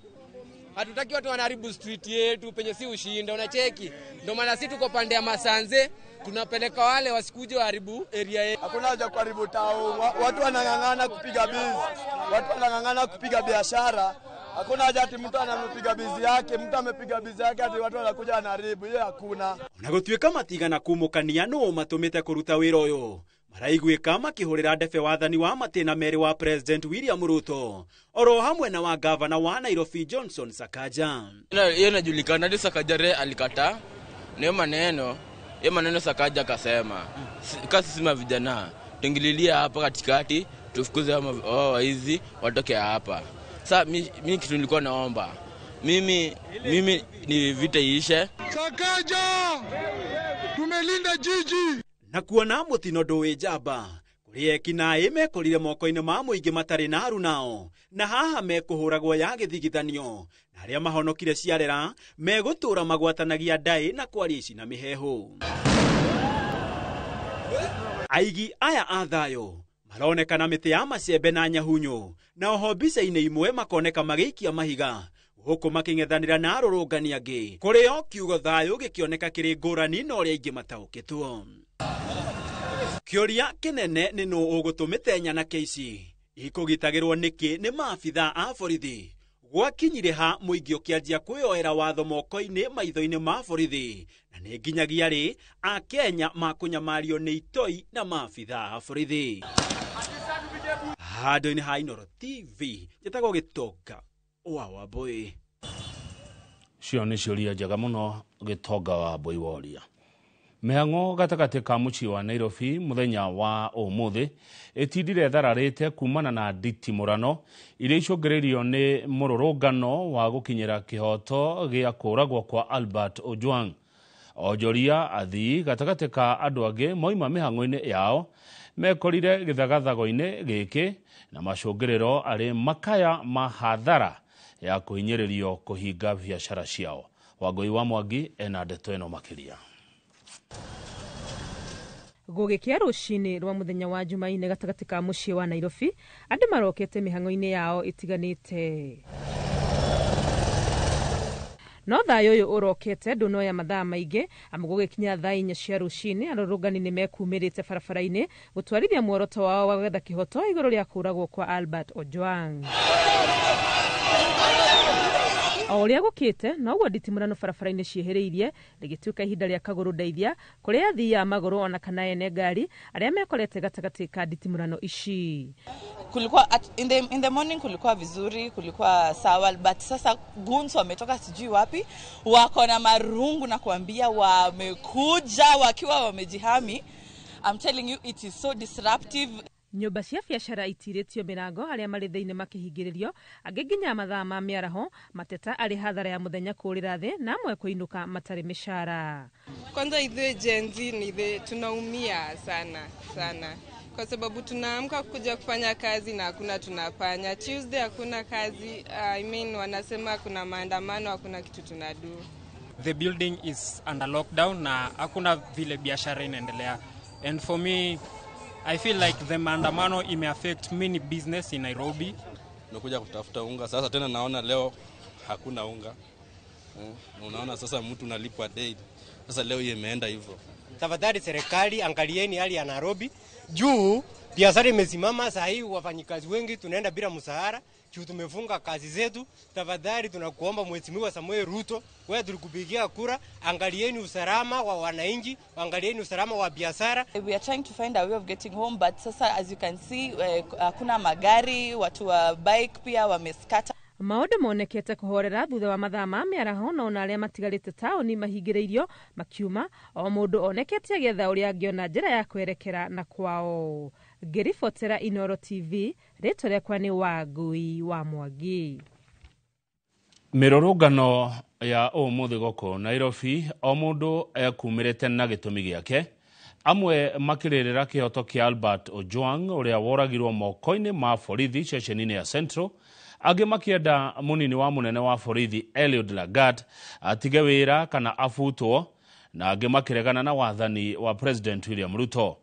Hatutaki watu wanaharibu street yetu penye si ushinda, unacheki. Ndio maana sisi tuko pande ya Masanze, tunapeleka wale wasikuje waharibu area yetu. Hakuna haja kuharibu town, watu wanang'ang'ana kupiga bizi, watu wanang'ang'ana kupiga biashara. Hakuna haja ati mtu anapiga bizi yake, mtu amepiga bizi yake ati watu wanakuja wanaharibu, hiyo hakuna. Ona gũtuĩka matigana kumũkania nũ matũmĩte kũruta wĩra ũyũ, maraiguĩka makĩhũrĩra ndebe wathani wa matĩna merĩ wa President William Ruto oro hamwe na wa gavana wa Nairobi Johnson Sakaja. Hiyo inajulikana hadi Sakaja alikataa Niyo maneno, hiyo maneno Sakaja akasema, kasi sisi vijana tuingililia hapa katikati tufukuze hao waizi watoke hapa. Sasa mimi kitu nilikuwa naomba, mimi ni vita iishe. Sakaja, tumelinda jiji. Na kuona mutino ndũĩ njamba kũrĩ ekinaĩ mekorire moko-inĩ ma mũingĩ matarĩ na arunao na haha mekũhũragwo ya gĩthigithanio na arĩa mahonokire ciarera megũtũra magwatanagia ndaĩ na kwaria ici na mĩheehũ. Aigi aya a thayũ maronekana mĩtĩ ya macembe na nyahunyu na oho mbica-inĩ imwe makoneka magĩikia mahiga gũkũ makĩng'ethanĩra na arũrũngani angĩ kũrĩ o kiugo thayũ gĩkĩoneka kĩrĩ ngũrani na ũrĩa aingĩ mataũkĩtwo. Kĩũria kĩnene nĩ nũ ũgũtũmĩte nyanake ici ikũgitagĩrwo nĩkĩ nĩ maabitha a borithi gwakinyire ha mũingĩ ũkĩanjia kwĩyoera watho moko-inĩ maitho-inĩ ma borithi na nĩ nginyagia rĩ Akenya makũnyamario nĩ itoi na maabitha a borithi. Handũ-inĩ ha Inooro TV njĩtagwo Gĩtonga wa Wambui. Cio nĩ ciũria njega mũno Gĩtonga wa Wambui woria. Mĩhang'o gatagatĩ ka mũciĩ wa Nairobi mũthenya wa ũmũthĩ ĩtindire ĩthararĩte kumana na nditimũrano iria icũngĩrĩirio nĩ mũrũrũngano wa gũkinyĩra kĩhoto gĩa kũragwo kwa Albert Ojwang. Onjoria athii gatagatĩ ka andũ angĩ moima mĩhang'o-inĩ yao mekorire gĩthagathago-inĩ gĩkĩ na macũngĩrĩro arĩ makaya ma hathara ya kũhinyĩrĩrio kũhinga biacara ciao. Wangũi wa Mwangi ena ndeto ĩno makĩria. Gũgĩkĩa rũcinĩ rwa mũthenya wa Jumaine gatagatĩ ka mũciĩ wa Nairobi, andũ marokete mĩhang'o-inĩ yao ĩtiganĩte. No thayũ ũyũ ũrokete ndũnoya mathaa maingĩ amu gũgĩkinya thaa 4 cia rũcinĩ arũrũngani nĩ mekumĩrĩte barabara-inĩ gũtwarithia muoroto wao wa gwetha kĩhoto igũrũ rĩa kũragwo kwa Albert Ojwang. O ũrĩa gũkĩte noguo nditimũrano barabara-inĩ ciĩhĩrĩirie rĩgĩtuĩka ihinda rĩa kagũrũ ndeithia kũrĩ athii a magũrũ ona kana ene ngari arĩa mekorete gatagatĩ ka nditimũrano ici. Kulikuwa in the morning kulikuwa vizuri, kulikuwa sawa, but sasa goons wametoka sijui wapi, wako na marungu na kuambia wamekuja wakiwa wamejihami. I'm telling you it is so disruptive. Nyũmba cia biacara itirĩtio mĩrango arĩa marĩ thĩinĩ makĩhingĩrĩrio angĩ nginya mathaa ma mĩaraho mateta arĩ hathara ya mũthenya kũrĩra thĩ na amwe kũinũka matarĩ mĩcara. Kwanza ithuĩ Gen Z ni ithuĩ tunaumia sana sana kwa sababu tunaamka kuja kufanya kazi na hakuna tunafanya. Tuesday hakuna kazi, I mean wanasema kuna maandamano, hakuna kitu tunadu. The building is under lockdown na hakuna vile biashara inaendelea. And for me I feel like the maandamano ime affect many business in Nairobi. Nimekuja kutafuta unga sasa tena naona leo hakuna unga. Unaona sasa mtu unalipwa daily. Sasa leo imeenda hivyo. Tafadhali serikali angalieni hali ya Nairobi. Juu biashara imesimama saa hii, wafanyikazi wengi tunaenda bila mshahara, juu tumefunga kazi zetu. Tafadhali tunakuomba Mheshimiwa Samuel Ruto, wewe tulikupigia kura, angalieni usalama wa wananchi, angalieni usalama wa biashara. We are trying to find a way of getting home, but sasa as you can see hakuna magari, watu wa bike pia wameskata. Maũndũ monekete kũhorera thutha wa mathaa ma mĩaraho no ona arĩa matigarĩte taũni mahingĩrĩirio makiuma o mũndũ onekete agĩetha ũrĩa angĩona njĩra ya kwerekera na kwao. Ngĩribotera Inooro TV, rĩtwa rĩakwa nĩ Wangui wa Mwangi. Mĩrũrũngano ya ũmũthĩ gũkũ Nairobi o mũndũ ekumĩrĩte na gĩtũmi gĩake, amwe makĩrĩrĩra kĩhoto kĩa Albert Ojwang ũrĩa woragirwo moko-inĩ ma borithi ceceni-inĩ ya Central, angĩ makĩenda mũnini wa mũnene wa borithi Eliud Lagat atige wĩra kana abutwo, na angĩ makĩregana na wathani wa President William Ruto.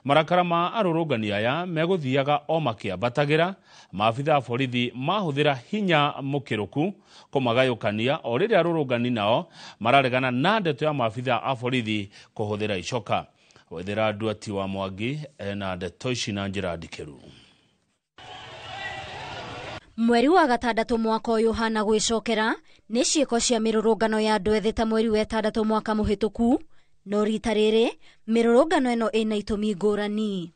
Marakara ma arũrũngani aya megũthiaga o makĩambatagĩra, maabitha a borithi mahũthĩra hinya mũkĩrũku kũmagayũkania o rĩrĩa arũrũngani nao mararegana na ndeto ya maabitha a borithi kũhũthĩra icoka. Wethera Nduati wa Mwangi ena ndeto ici na njĩra ndikĩru. Mweri wa gatandatũ mwaka ũyũ hana gwĩcokera nĩ ciĩko cia mĩrũrũngano ya andũ ethĩ ta mweri wa ĩtandatũ mwaka mũhĩtũku, no rita rĩrĩ mĩrũrũngano ĩno ĩna itũmi ngũrani.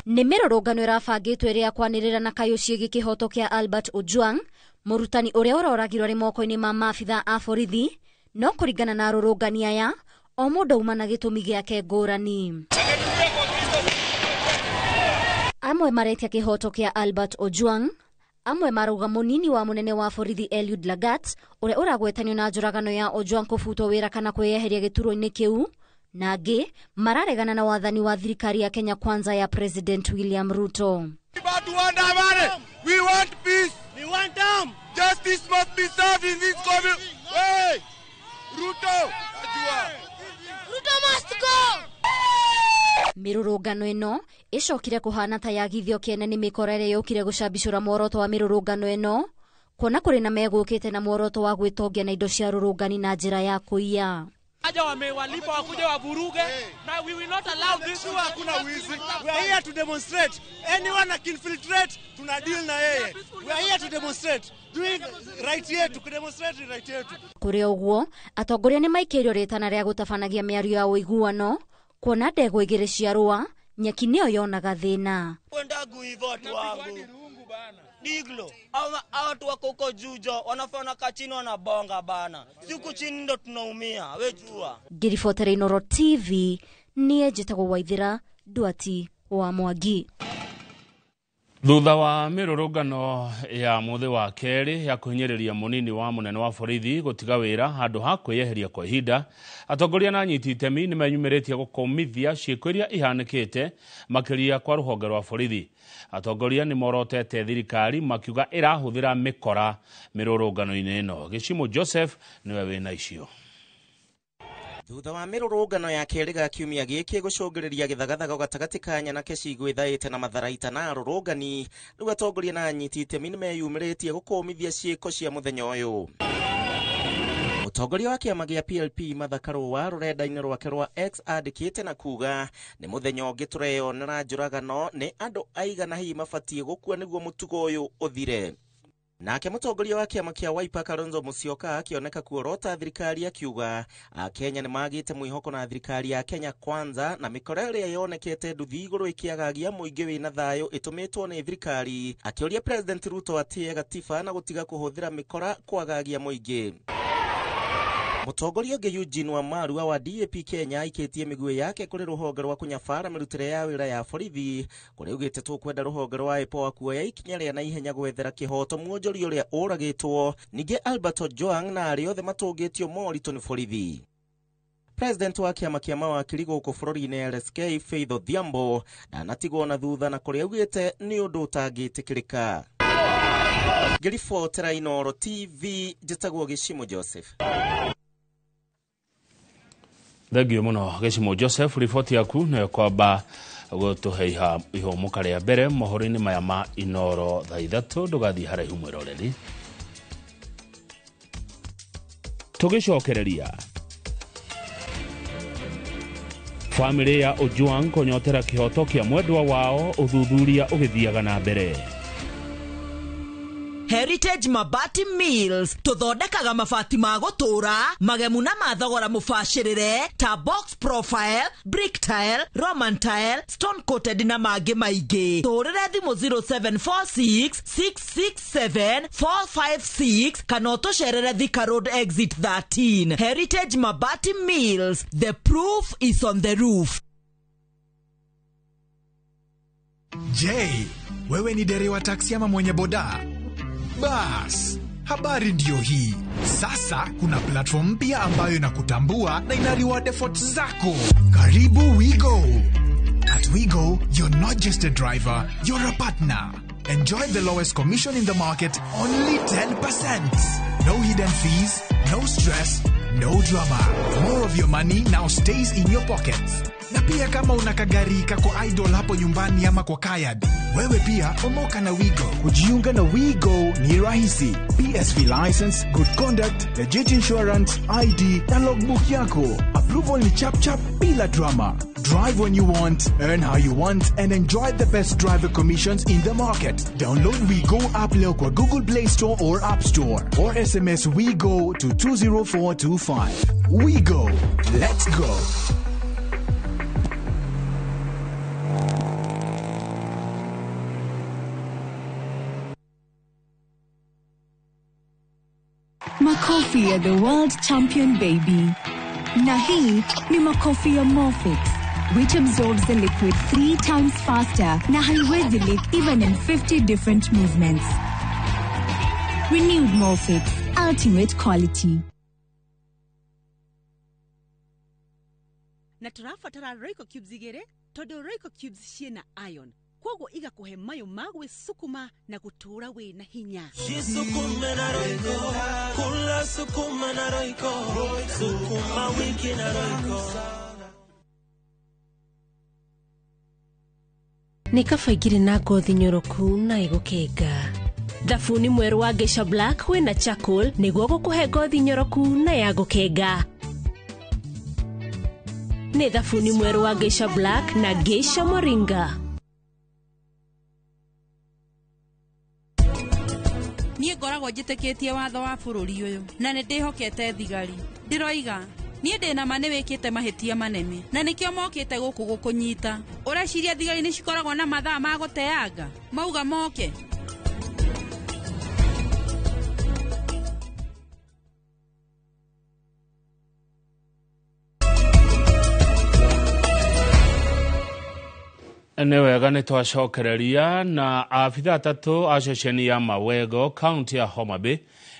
Nĩ mĩrũrũngano ĩrabangĩtwo ĩrĩ ya kwanĩrĩra na kayũ ciĩgiĩ kĩhoto kĩa Albert Ojwang, mũrutani ũrĩa ũroragirwo arĩ moko-inĩ ma maabitha a borithi, No kũringana na arũrũngani aya, o mũndũ auma na gĩtũmi gĩake ngũrani. Amwe maretia kĩhoto kĩa Albert Ojwang, amwe marauga mũnini wa mũnene wa borithi Eliud Lagat ũrĩa ũragwetanio na njũragano ya Ojwang kũbutwo wĩra kana kwĩyeheria gĩturwa-inĩ kĩu, na angĩ mararegana na wathani wa thirikari ya Kenya Kwanza ya President William Ruto. We want peace. We want them. Justice must be served in this community. Hey! Ruto! Ruto must go! Mĩrũrũngano ĩno ĩcokire kũhana ta yagithio kĩene nĩ mĩkora ĩrĩa yũkire gũcambicũra muoroto wa mĩrũrũngano ĩno, kuona kũrĩ na megũkĩte na muoroto wa gwĩtongia na indo cia rũrũngani na njĩra ya kũiya. Aja wamewalipa wakuja wavuruge, na we will not allow this. Hakuna wizi. We are here to demonstrate. Anyone akinfiltrate, tuna deal na yeye. We are here to demonstrate. Doing right yetu, kudemonstrate right yetu. Kũrĩ ũguo, atongoria nĩ maikĩirio rĩtana rĩa gũtabanagia mĩario ya ũiguano, kuona ndegwa igĩrĩ cia rũa, nyeki nĩyo yonaga thĩna. Kwenda guivo watu wangu. Diglo, watu wako huko Juja, wanafanya kachini wanabonga bana. Siku chini ndo tunaumia, we jua. Ngĩribotera Inooro TV, niĩ njĩtagwo Waithĩra Nduati wa Mwangi. Thutha wa mĩrũrũngano ya mũthĩ wa kerĩ ya kũhinyĩrĩria mũnini wa mũnene wa borithi gũtiga wĩra handũ ha kwĩyeheria kwa ihinda, atongoria na anyiti itemi nĩ meyumĩrĩtie gũkũmithia ciĩko iria ihanĩkĩte makĩria kwa rũhonge rwa borithi. Atongoria nĩ morotete thirikari makiuga ĩrahũthĩra mĩkora mĩrũrũngano-inĩ ĩno. Gĩcimũ Joseph nĩwe wĩna icio. Thutha wa mĩrũrũngano ya kerĩ ga kiumia gĩkĩ gũcũngĩrĩria gĩthagathago gatagatĩ ka nyanake cigwĩthaĩte na matharaita na arũrũngani, rĩu atongoria na anyiti itemi nĩmeyumĩrĩtie gũkũmithia ciĩko cia mũthenya ũyũ. Mũtongoria wa kĩama gĩa PLP Martha Karũa rũrenda-inĩ rwake rwa X andĩkĩte na kuga nĩ mũthenya ũngĩ tũreyonera njũragano, nĩ andũ aigana hihi mabatiĩ gũkua nĩguo mũtugo ũyũ ũthire. Nake mũtongoria wa kĩama kĩa Wiper Kalonzo Musyoka akĩoneka kuorota thirikari akiuga Akenya nĩmagĩte mwĩhoko na thirikari ya Kenya Kwanza na mĩkora ĩrĩa yonekete nduthi igũrũ ĩkĩagagia mũingĩ wĩna thayũ ĩtũmĩtwo nĩ thirikari, akĩũria President Ruto atĩe gatiba na gũtiga kũhũthĩra mĩkora kwagagia mũingĩ. Mũtongoria ũngĩ Eugene Wamalwa wa DAP Kenya aikĩtie mĩguĩ yake kũrĩ rũhonge rwa kũnyabara mĩrutĩre ya wĩra ya borithi kũrĩa augĩte tũkwenda rũhonge rwa IPOA kuoya ikinya rĩa naihenya gwethera kĩhoto mwonjori ũrĩa ũragĩtwo, ningĩ Albert Ojwang na arĩa othe matũngĩtio moritũ nĩ borithi. President wa kĩama kĩa mawakiri gũkũ bũrũri-inĩ LSK Faith Odhiambo ndanatigwo na thutha na kũrĩa augĩte nĩ ũndũ ũtangĩtĩkĩrĩka. Ngĩribotera Inooro TV njĩtagwo Gĩcimũ Joseph. Thengio mũno Gĩcimũ Joseph, riboti yaku nĩyo kwamba gũtũhe ihũmũka rĩa mbere mohoro-inĩ maya ma Inooro thaa ithatũ. Ndũgathiĩ haraihu mwĩroreri. Tũgĩcokereria famĩlĩ ya Ojwang kũnyotera kĩhoto kĩa mwendwa wao, ũthuthuria ũgĩthiaga na mbere. Heritage Mabati Mills tũthondekaga mabati ma gũtũra magemu na mathogora mũbacĩrĩre ta box profile, brick tile, Roman tile, stone coated na mangĩ maingĩ. Tũhũrĩre thimũ 0746 667 456 kana ũtũcerere Thika Road exit 13. Heritage Mabati Mills, the proof is on the roof. Je, wewe ni dereva taksi ama mwenye boda? Bas, habari ndiyo hii. Sasa kuna platform mpya ambayo inakutambua na ina reward efforts zako. Karibu WeGo. At WeGo, you're not just a driver, you're a partner. Enjoy the lowest commission in the market, only 10%. No hidden fees, no stress, no drama. More of your money now stays in your pockets. Na pia kama una kagari kako idol hapo nyumbani ama kwa kayad, wewe pia omoka na WeGo. Kujiunga na WeGo ni rahisi. PSV license, good conduct, legit insurance, ID na logbook yako. Approval ni chap chap bila drama. Drive when you want, earn how you want, and enjoy the best driver commissions in the market. Download WeGo app leo kwa Google Play Store or App Store, or SMS WeGo to 20425. WeGo. Let's go. Makofi Makofi ya the world champion baby. Na hii ni makofi ya Molfix, which absorbs the liquid 3 times faster na haiwezi leak even in 50 different movements. Renewed Molfix, ultimate quality. Na tũrabatara Royco cubes igĩrĩ tondũ Royco cubes ciĩna iron kwoguo igakũhe mayũ ma gwĩcukuma na gũtũũra wĩna hinya. Jisukume na Royco, kula sukuma na Royco, sukuma wiki na Royco. Nĩ kaba ingĩrĩ na ngothi nyoroku na ĩgũkenga. Thabuni mwerũ wa Geisha Black wĩna charcoal nĩguo gũkũhe ngothi nyoroku na ya gũkenga. Nĩ thabuni mwerũ wa Geisha Black na Geisha Moringa. Niĩ ngoragwo njĩtĩkĩtie watho wa bũrũri ũyũ na nĩ ndĩhokete thigari. Ndĩroiga niĩ ndĩna ma nĩ wĩkĩte mahĩtia manene na nĩkĩo mokĩte gũkũ gũkũnyita. Ũreciria thigari nĩ cikoragwo na mathaa ma gũteanga? Mauga moke. Nĩ wega nĩ twacokereria na abitha atatũ a ceceni ya Mawego kaunti ya Homa Bay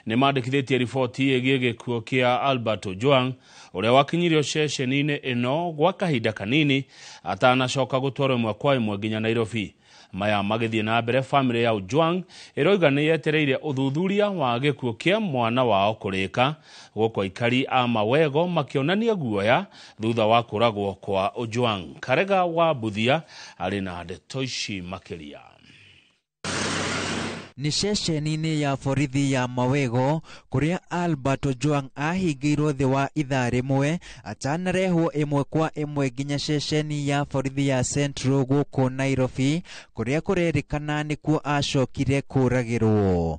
nĩ mandĩkithĩtie riboti ĩgiĩ gĩkuũ kĩa Albert Ojwang ũrĩa wakinyirio ceceni-inĩ ĩno gwa kahinda kanini atanacoka gũtwarwo ĩmwe kwa ĩmwe nginya Nairobi. Maya magĩthiĩ na mbere, famĩlĩ ya Ojwang ĩroiga nĩ yetereire ũthuthuria wa gĩkuũ kĩa mwana wao kũrĩka, gũkũ aikari a Mawego makĩonania guoya thutha wa kũragwo kwa Ojwang. Karega wa Mbuthia arĩ na ndeto ici makĩria. Nĩ ceceni-inĩ ya borithi ya Mawego kũrĩa Albert Ojwang ahingĩirwo thĩ wa ithaa rĩmwe atanarehwo ĩmwe kwa ĩmwe nginya ceceni ya borithi ya Central gũkũ Nairobi kũrĩa kũrerĩkana nĩkuo acokire kũragĩrwo.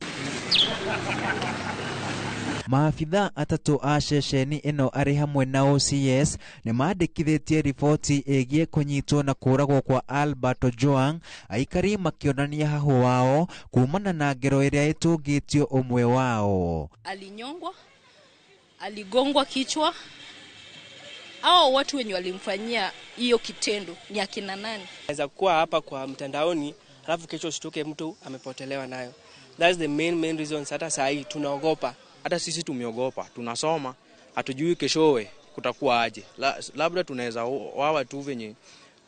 Maabitha atatũ a ceceni ĩno arĩ hamwe na OCS nĩ mandĩkithĩtie riboti ĩgiĩ kũnyitwo na kũragwo kwa Albert Ojwang, aikari makĩonania hahũ wao kumana na ngero ĩrĩa ĩtũngĩtio ũmwe wao. Alinyongwa, aligongwa kichwa. Hao watu wenye walimfanyia hiyo kitendo ni akina nani? Naweza kuwa hapa kwa mtandaoni alafu kesho usituke mtu amepotelewa nayo. That's the main reason hata saa hii tunaogopa. Hata sisi tumeogopa, tunasoma, hatujui keshowe kutakuwa aje. Labda tunaweza wawa tu venye,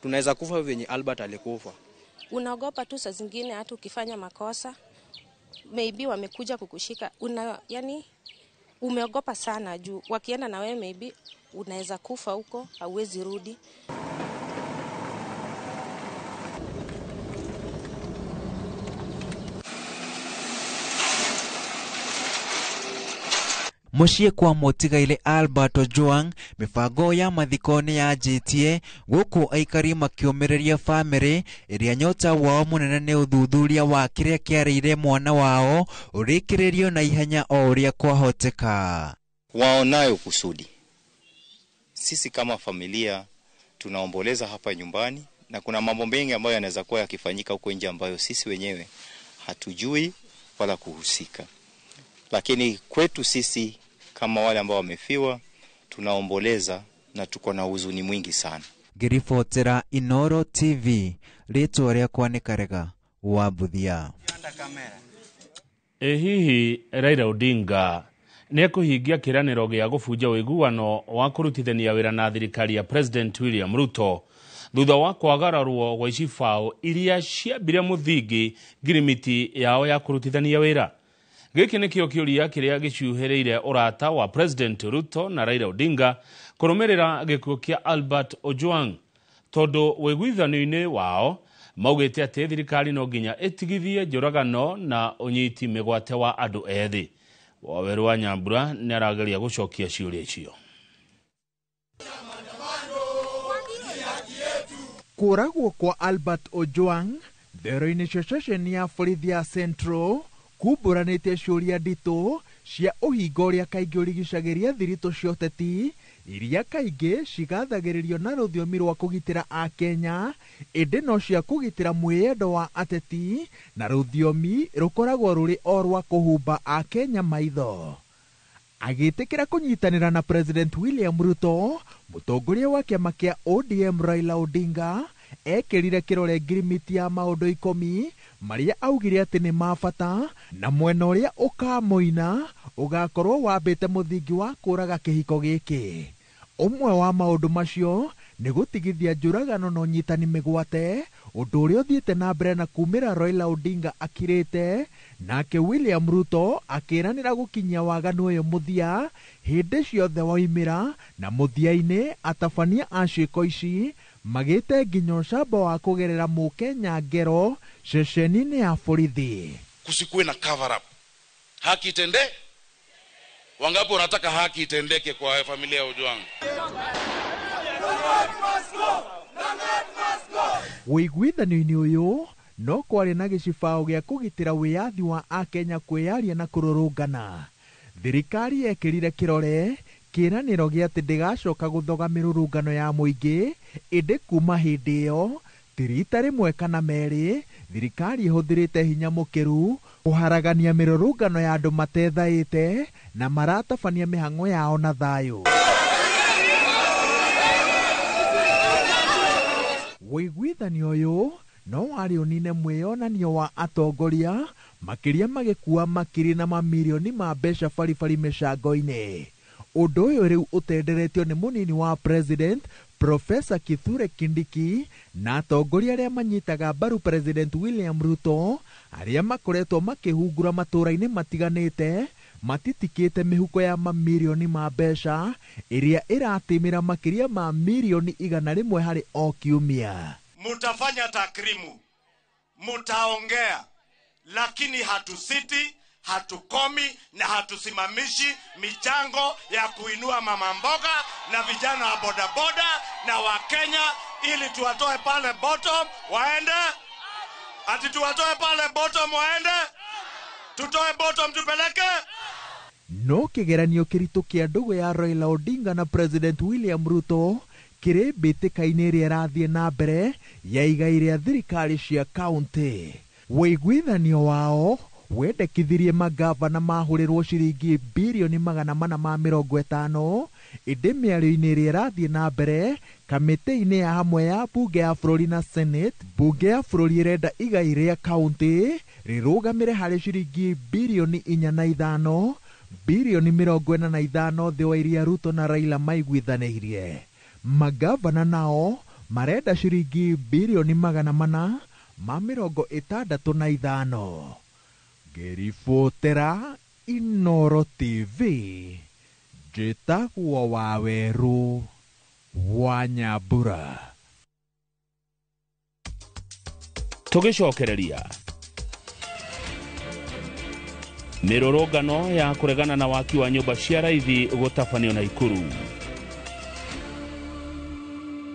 tunaweza kufa venye Albert alikufa. Unaogopa tu saa zingine hata ukifanya makosa, maybe wamekuja kukushika, yani umeogopa sana juu wakienda na wewe maybe unaweza kufa huko, hauwezi rudi. Mũciĩ kwa mũtigaire Albert Ojwang, mĩbango ya mathiko nĩ yanjĩtie gũkũ aikari makĩũmĩrĩria famĩlĩ ĩrĩa nyota wao mũnene nĩ ũthuthuria wa kĩrĩa kĩarĩire mwana wao ũrĩkĩrĩrio na ihenya o ũrĩa kwahoteka. Waonayo kusudi. Sisi kama familia tunaomboleza hapa nyumbani, na kuna mambo mengi ambayo yanaweza kuwa yakifanyika huko nje ambayo sisi wenyewe hatujui wala kuhusika. Lakini kwetu sisi kama wale ambao wamefiwa tunaomboleza na tuko na huzuni mwingi sana. Ngĩribotera Inoro TV, rĩtwa rĩakwa nĩ Karega wa Mbuthia. Hihi Raila Odinga nĩ ekũhingia kĩĩranĩro gĩa gũbunja ũiguano wa kũrutithania wĩra na thirikari ya President William Ruto thutha wa kwagararwo gwa icibaũ iria ciambire mũthingi ngirimiti yao ya kũrutithania wĩra. Gĩkĩ nĩkĩo kĩũria kĩrĩa gĩcuhĩrĩire ũrata wa President Ruto na Raila Odinga kũrũmĩrĩra gĩkuũ kĩa Albert Ojwang, tondũ ũiguithanio-inĩ wao maugĩte atĩ thirikari no nginya ĩtigithie njũragano na ũnyiti mĩgwate wa andũ ethĩ. Waweru wa Nyambura nĩ arageria gũcokia ciũria icio. Kũragwo kwa Albert Ojwang thero-inĩ cia ceceni ya borithi ya Central kumbũranĩte ciũria nditũ cia ũhinga ũrĩa kaingĩ ũrigicagĩria thiritũ cia ũteti iria kaingĩ cigathagĩrĩrio na rũthiomi rwa kũgitĩra Akenya, ĩndĩ no cia kũgitĩra mwĩyendo wa ateti na rũthiomi rũkoragwo rũrĩ o rwa kũhumba Akenya maitho. Agĩtĩkĩra kũnyitanĩra na President William Ruto, mũtongoria wa kĩama kĩa ODM Raila Odinga ekĩrire kĩrore ngirimiti ya maũndũ 10 marĩa augire atĩ nĩ ma bata, na mwena ũrĩa ũkamoina ũgakorwo wambĩte mũthingi wa kũraga kĩhiko gĩkĩ. Ũmwe wa maũndũ macio nĩ gũtigithia njũragano na ũnyitani mĩgwate, ũndũ ũrĩa ũthiĩte na mbere na kumĩra Raila Odinga akirĩte, nake William Ruto akĩranĩra gũkinyia waganu ũyũ mũthia hĩndĩ ciothe woimĩra, na mũthia-inĩ atabania a ciĩko ici magĩte nginya ũcamba wa kũgerera mũkenya ngero ceceni-inĩ ya borithi. Kusikuwe na cover up. Haki itende? Wangapi wanataka haki itendeke kwa familia ya Ojwang? Ũiguithanio-inĩ ũyũ no kwarĩ na gĩcibao gĩa kũgitĩra wĩyathi wa akenya kwĩyaria na kũrũrũngana. Thirikari yekĩrire kĩrore kĩĩranĩro gĩa atĩ ndĩgacoka gũthoga mĩrũrũngano ya mũingĩ, ĩndĩ kuma hĩndĩ ĩyo ti rita rĩmwe kana merĩ thirikari ĩhũthĩrĩte hinya mũkĩru kũharagania mĩrũrũngano ya andũ matethaĩte na maratabania mĩhang'o yao na thayũ. Ũiguithanio ũyũ no warĩ ũnine mwĩyonanio wa atongoria makĩria magĩkua makiri na mamirioni ma mbeca baribari mĩcango-inĩ. Ũndũ ũyũ rĩu ũtenderetio nĩ mũnini wa President Professor Kithure Kindiki na atongoria arĩa manyitaga mbaru President William Ruto arĩa makoretwo makĩhungura matũũra-inĩ matiganĩte matitikĩte mĩhuko ya mamirioni ma mbeca ĩrĩa ĩratĩmĩra makĩria ma mirioni 100 harĩ o kiumia. Mutafanya takrimu, mutaongea, lakini hatusiti, hatukomi na hatusimamishi michango ya kuinua mama mboga na vijana wa bodaboda na Wakenya ili tuwatoe pale bottom waende, ati tuwatoe pale bottom waende, tutoe bottom tupeleke. No kĩgeranio kĩritũ kĩa ndũgũ ya Raila Odinga na President William Ruto kĩrĩ mbĩtĩka-inĩ ĩrĩa ĩrathiĩ na mbere ya igai rĩa thirikari cia kaunti. Ũiguithanio wao wendekithirie magavana mahũrĩrwo ciringi birioni 450, ĩndĩ mĩario-inĩ ĩrĩa ĩrathiĩ na mbere kamĩtĩ-inĩ ya hamwe ya bunge ya bũrũri na Senate, bunge ya bũrũri ĩrenda igai rĩa kaunti rĩrũgamĩre harĩ ciringi birioni 4.5, birioni 45 thĩ wa iria Ruto na Raila maiguithanĩirie. Magavana nao marenda ciringi birioni 465. Ngĩribotera Inoro TV, njĩtagwo Wawerũ wa Nyambura. Tũgĩcokereria mĩrũrũngano ya kũregana na waki wa nyũmba cia raithi gũtabanio Naikuru.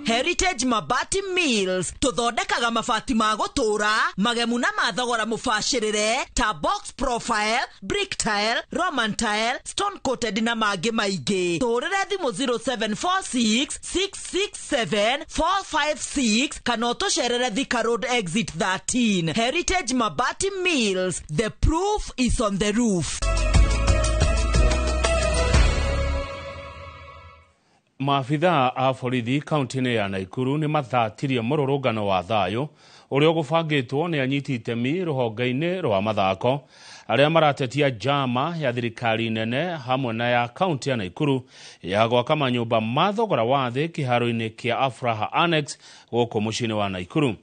Heritage Mabati Mills tũthondekaga mabati ma gũtũũra magemu na ma thogora mũbacĩrĩre ta box profile, brick tile, Roman tile, stone coated na mangĩ maingĩ. Tũhũrĩre thimũ 0746 667 456 kana ũtũcerere Thika Road exit 13. Heritage Mabati Mills, the proof is on the roof. Maabithaa a borithi kaunti-inĩ ya Naikuru nĩ mathatirie mũrũrũngano wa thayũ ũrĩa ũgũbangĩtwo nĩ anyiti itemi rũhonge-inĩ rwa mathako arĩa maratetia njama ya thirikari nene hamwe na ya kaunti ya Naikuru ya gwaka manyũmba ma thogora wa thĩ kĩharo-inĩ kĩa Afraha Annex gũkũ mũciĩ-inĩ wa Naikuru.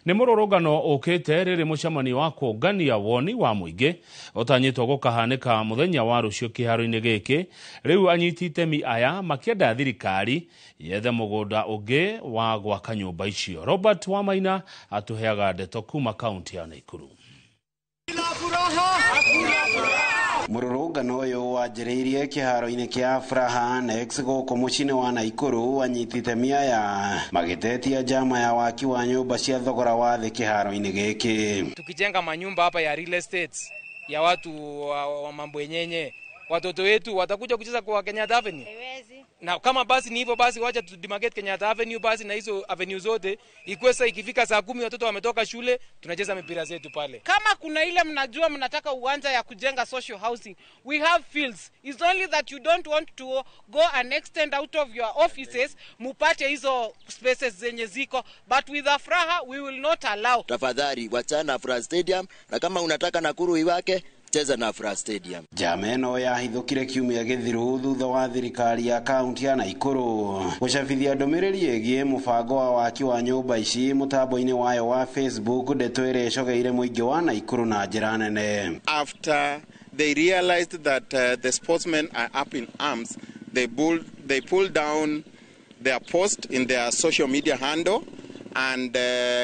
Nĩ mũrũrũngano ũkĩte rĩrĩ mũcemanio wa kũngania woni wa mũingĩ ũtanyĩtwo gũkahanĩka mũthenya wa rũciũ kĩharo-inĩ gĩkĩ. Rĩu anyiti itemi aya makĩenda thirikari yethe mũgũnda ũngĩ wa gwaka nyũmba icio. Robert Wamaina atũheaga ndeto kuma kaunti ya Naikuru. Mũrũrũngano ũyũ wanjĩrĩirie kĩharo-inĩ kĩa Afraha Annex gũkũ mũciĩ-inĩ wa Naikuru, anyiti itemi aya magĩtetia njama ya waki wa nyũmba cia thogora wa thĩ kĩharo-inĩ gĩkĩ. Tukijenga manyumba hapa ya real estates ya watu wa mambo yenyenye, Watoto wetu watakuja kucheza kwa Kenyatta Avenue. Haiwezi. Na kama basi ni hivyo basi wacha tu demarcate Kenyatta Avenue basi na hizo avenue zote. Ikuwe sasa ikifika saa 10 watoto wametoka shule, tunacheza mipira zetu pale. Kama kuna ile mnajua mnataka uwanja ya kujenga social housing, we have fields. It's only that you don't want to go and extend out of your offices, mupate hizo spaces zenye ziko, but with Afraha we will not allow. Tafadhali wachana Afraha Stadium, na kama unataka Nakuru iwake, cheza na Afraha Stadium. Njama ĩno yahithũkire kiumia gĩthiru thutha wa thirikari ya kaunti ya Naikuru gũcabithia ndũmĩrĩri ĩgiĩ mũbango wa waki wa nyũmba ici mũtambo-inĩ wayo wa Facebook, ndeto ĩrĩa ĩcogeire mũingĩ wa Naikuru na njĩra nene. After they realized that the sportsmen are up in arms, they pulled down their post in their social media handle and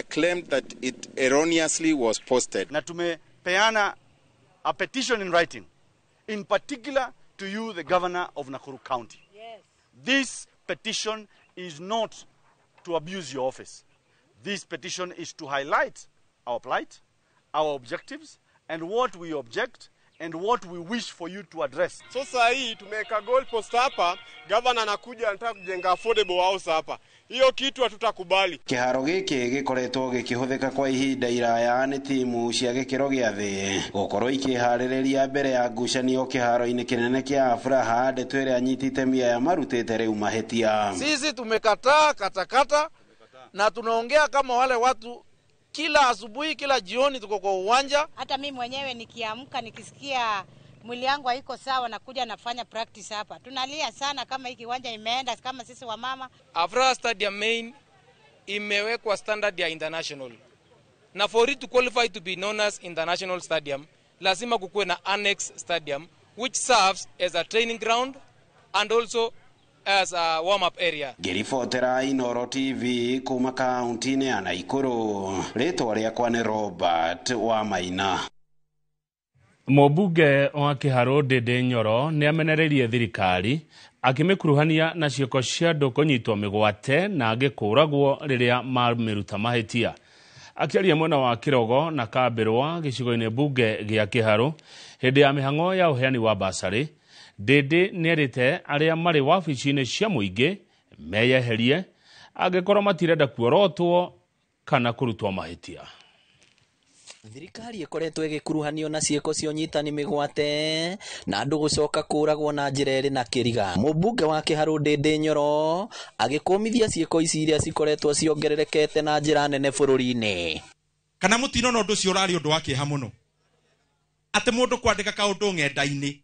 claimed that it erroneously was posted. Na tumepeana a petition in writing, in particular to you, the governor of Nakuru County. Yes. This petition is not to abuse your office. This petition is to highlight our plight, our objectives, and what we object and what we wish for you to address. So saa hii tumeweka goal post hapa, governor anakuja anataka kujenga affordable house hapa. Hiyo kitu hatutakubali. Kĩharo gĩkĩ gĩkoretwo gĩkĩhũthĩka kwa ihinda iraya nĩ timu cia gĩkĩro gĩa thĩ gũkorwo ikĩharĩrĩria mbere ya ngucanio kĩharo-inĩ kĩnene kĩa Afraha, ndeto ĩrĩa anyiti itemi aya marutĩte rĩu mahĩtia. Sisi tumekataa katakata na tunaongea kama wale watu kila asubuhi kila jioni tuko kwa uwanja. Hata mimi mwenyewe nikiamka nikisikia mwili yangu haiko sawa nakuja nafanya practice hapa. Tunalia sana kama hiki kiwanja imeenda kama sisi wamama. Afraha Stadium main imewekwa standard ya international. Na for it to qualify to be known as international stadium, lazima kukuwe na annex stadium which serves as a training ground and also as a warm-up area. Ngĩribotera Inooro TV kuma kaunti-inĩ ya Naikuru, rĩtwa rĩakwa nĩ Robert Wamaina. Mũmbunge wa Kĩharũ Ndĩndĩ Nyoro nĩ amenereirie thirikari akĩmĩkuruhania na ciĩko cia andũ kũnyitwo mĩgwate na angĩ kũũragwo rĩrĩa mamĩruta mahĩtia. Akĩaria mwena wa Kĩrogo na Kambĩrwa gĩcigo-inĩ mbunge gĩa Kĩharũ hĩndĩ ya mĩhang'o ya ũheani wa basarĩ, Ndĩndĩ nĩerĩte arĩa marĩ wabici-inĩ cia mũingĩ meyeherie angĩkorwo matirenda kuorotwo kana kũrutwo mahĩtia. Thirikari ĩkoretwo ĩgĩkuruhanio na ciĩko cia ũnyitani mĩgwate na andũ gũcoka kũragwo na njĩra ĩrĩ na kĩriga. Mũmbunge wa Kĩharũ Ndĩndĩ Nyoro agĩkũmithia ciĩko ici iria cikoretwo ciongererekete na njĩra nene bũrũri-inĩ. Kana mũtino na ũndũ ũcio ũrarĩ ũndũ wa kĩeha mũno, atĩ mũndũ kwandĩka kaũndũ ng'enda-inĩ